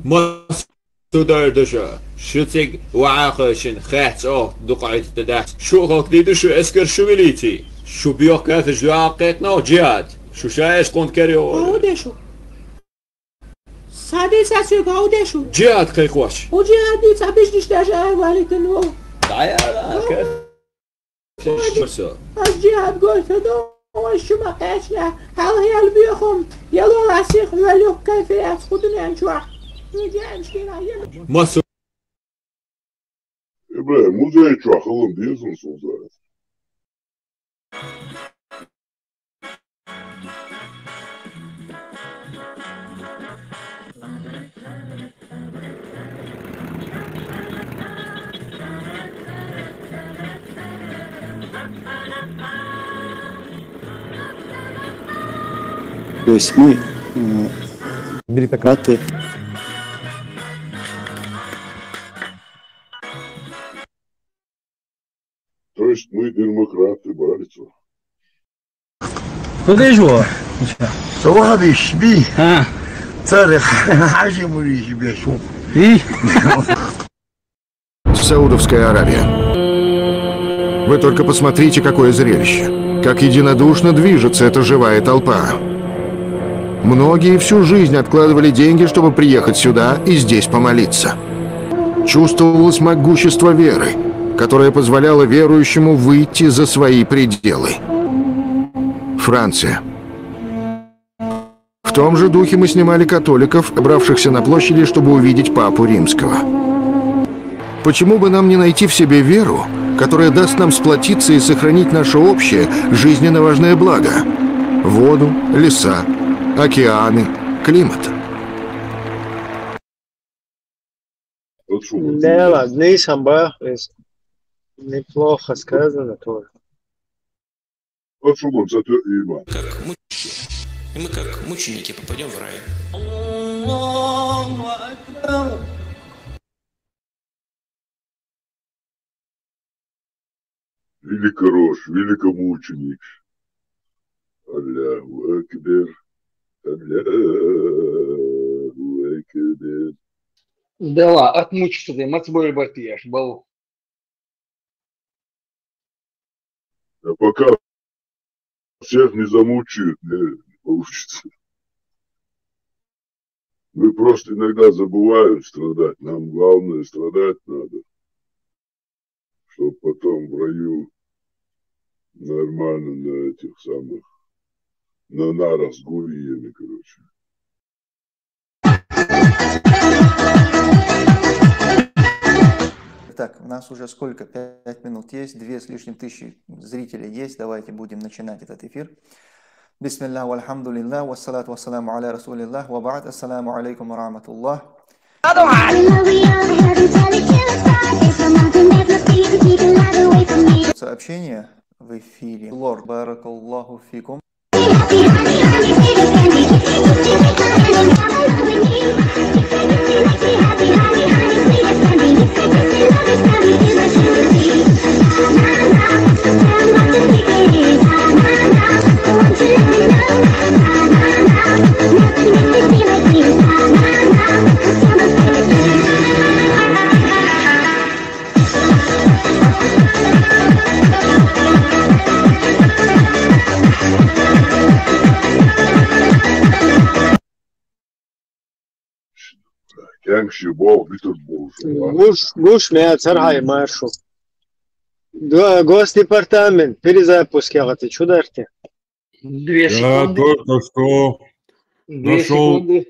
Массо дойр ду шу, шу цига ваӀа а хевшина, хетта чӀогӀа дукха Ӏиттарш дац. Шу а хӀокху дийр ду шу эскар, шу милици. Шу боьхка кафирш дуьхьал кхетта нах джихад. Шу ша эшкъунт кара йогӀу. ХӀун де шу? Садий са соьга хӀун де шу? Джихад кхайкхош. ХӀун джихад дийца, хьан бижнаш деш а валийтина ву? ДӀаяла, кафир. Ас джихад гойту ду, вай шу ма кхечнехь, хьалха ял боьхам, яло ласих вел юхкай феяц ху дуьнен чохь. Массо. Ибрахим, музей чохь хилан деза суна зара. То есть мы э, меритократы. То есть мы демократы, барица. Куда же? Савабиш би. А. Царих хажи муриш бешу. И? Саудовская Аравия. Вы только посмотрите, какое зрелище. Как единодушно движется эта живая толпа. Многие всю жизнь откладывали деньги, чтобы приехать сюда и здесь помолиться. Чувствовалось могущество веры, которое позволяло верующему выйти за свои пределы. Франция. В том же духе мы снимали католиков, собравшихся на площади, чтобы увидеть папу римского. Почему бы нам не найти в себе веру, которая даст нам сплотиться и сохранить наше общее, жизненно важное благо? Воду, леса, океаны, климат. Да ладно, не самба, неплохо сказано тоже. От шумон, сатё иман. Как мученики. И мы, как мученики, попадем в рай. Великорош, великомученик. Аллаху акбар. Аллаху акбар. Дела, отмучится ты, мацбой батияш, бал. А пока всех не замучают, не, не получится. Мы просто иногда забываем страдать. Нам главное страдать надо, чтобы потом в раю нормально на этих самых, на нарах с гуриями, короче. Так, у нас уже сколько? Пять минут есть, две с лишним тысячи зрителей есть. Давайте будем начинать этот эфир. بسم الله والحمد لله والصلاة والسلام على رسول الله وبعد. السلام عليكم ورحمة الله. Сообщение в эфире. Лорд, баракаллаху фикум. Кянкши бо битур болуш. Гуш, гуш мя цархай маршу. Го-, Госдепартамент перезапуск ягъати чударти. Две Я секунды. только что Две нашёл секунды.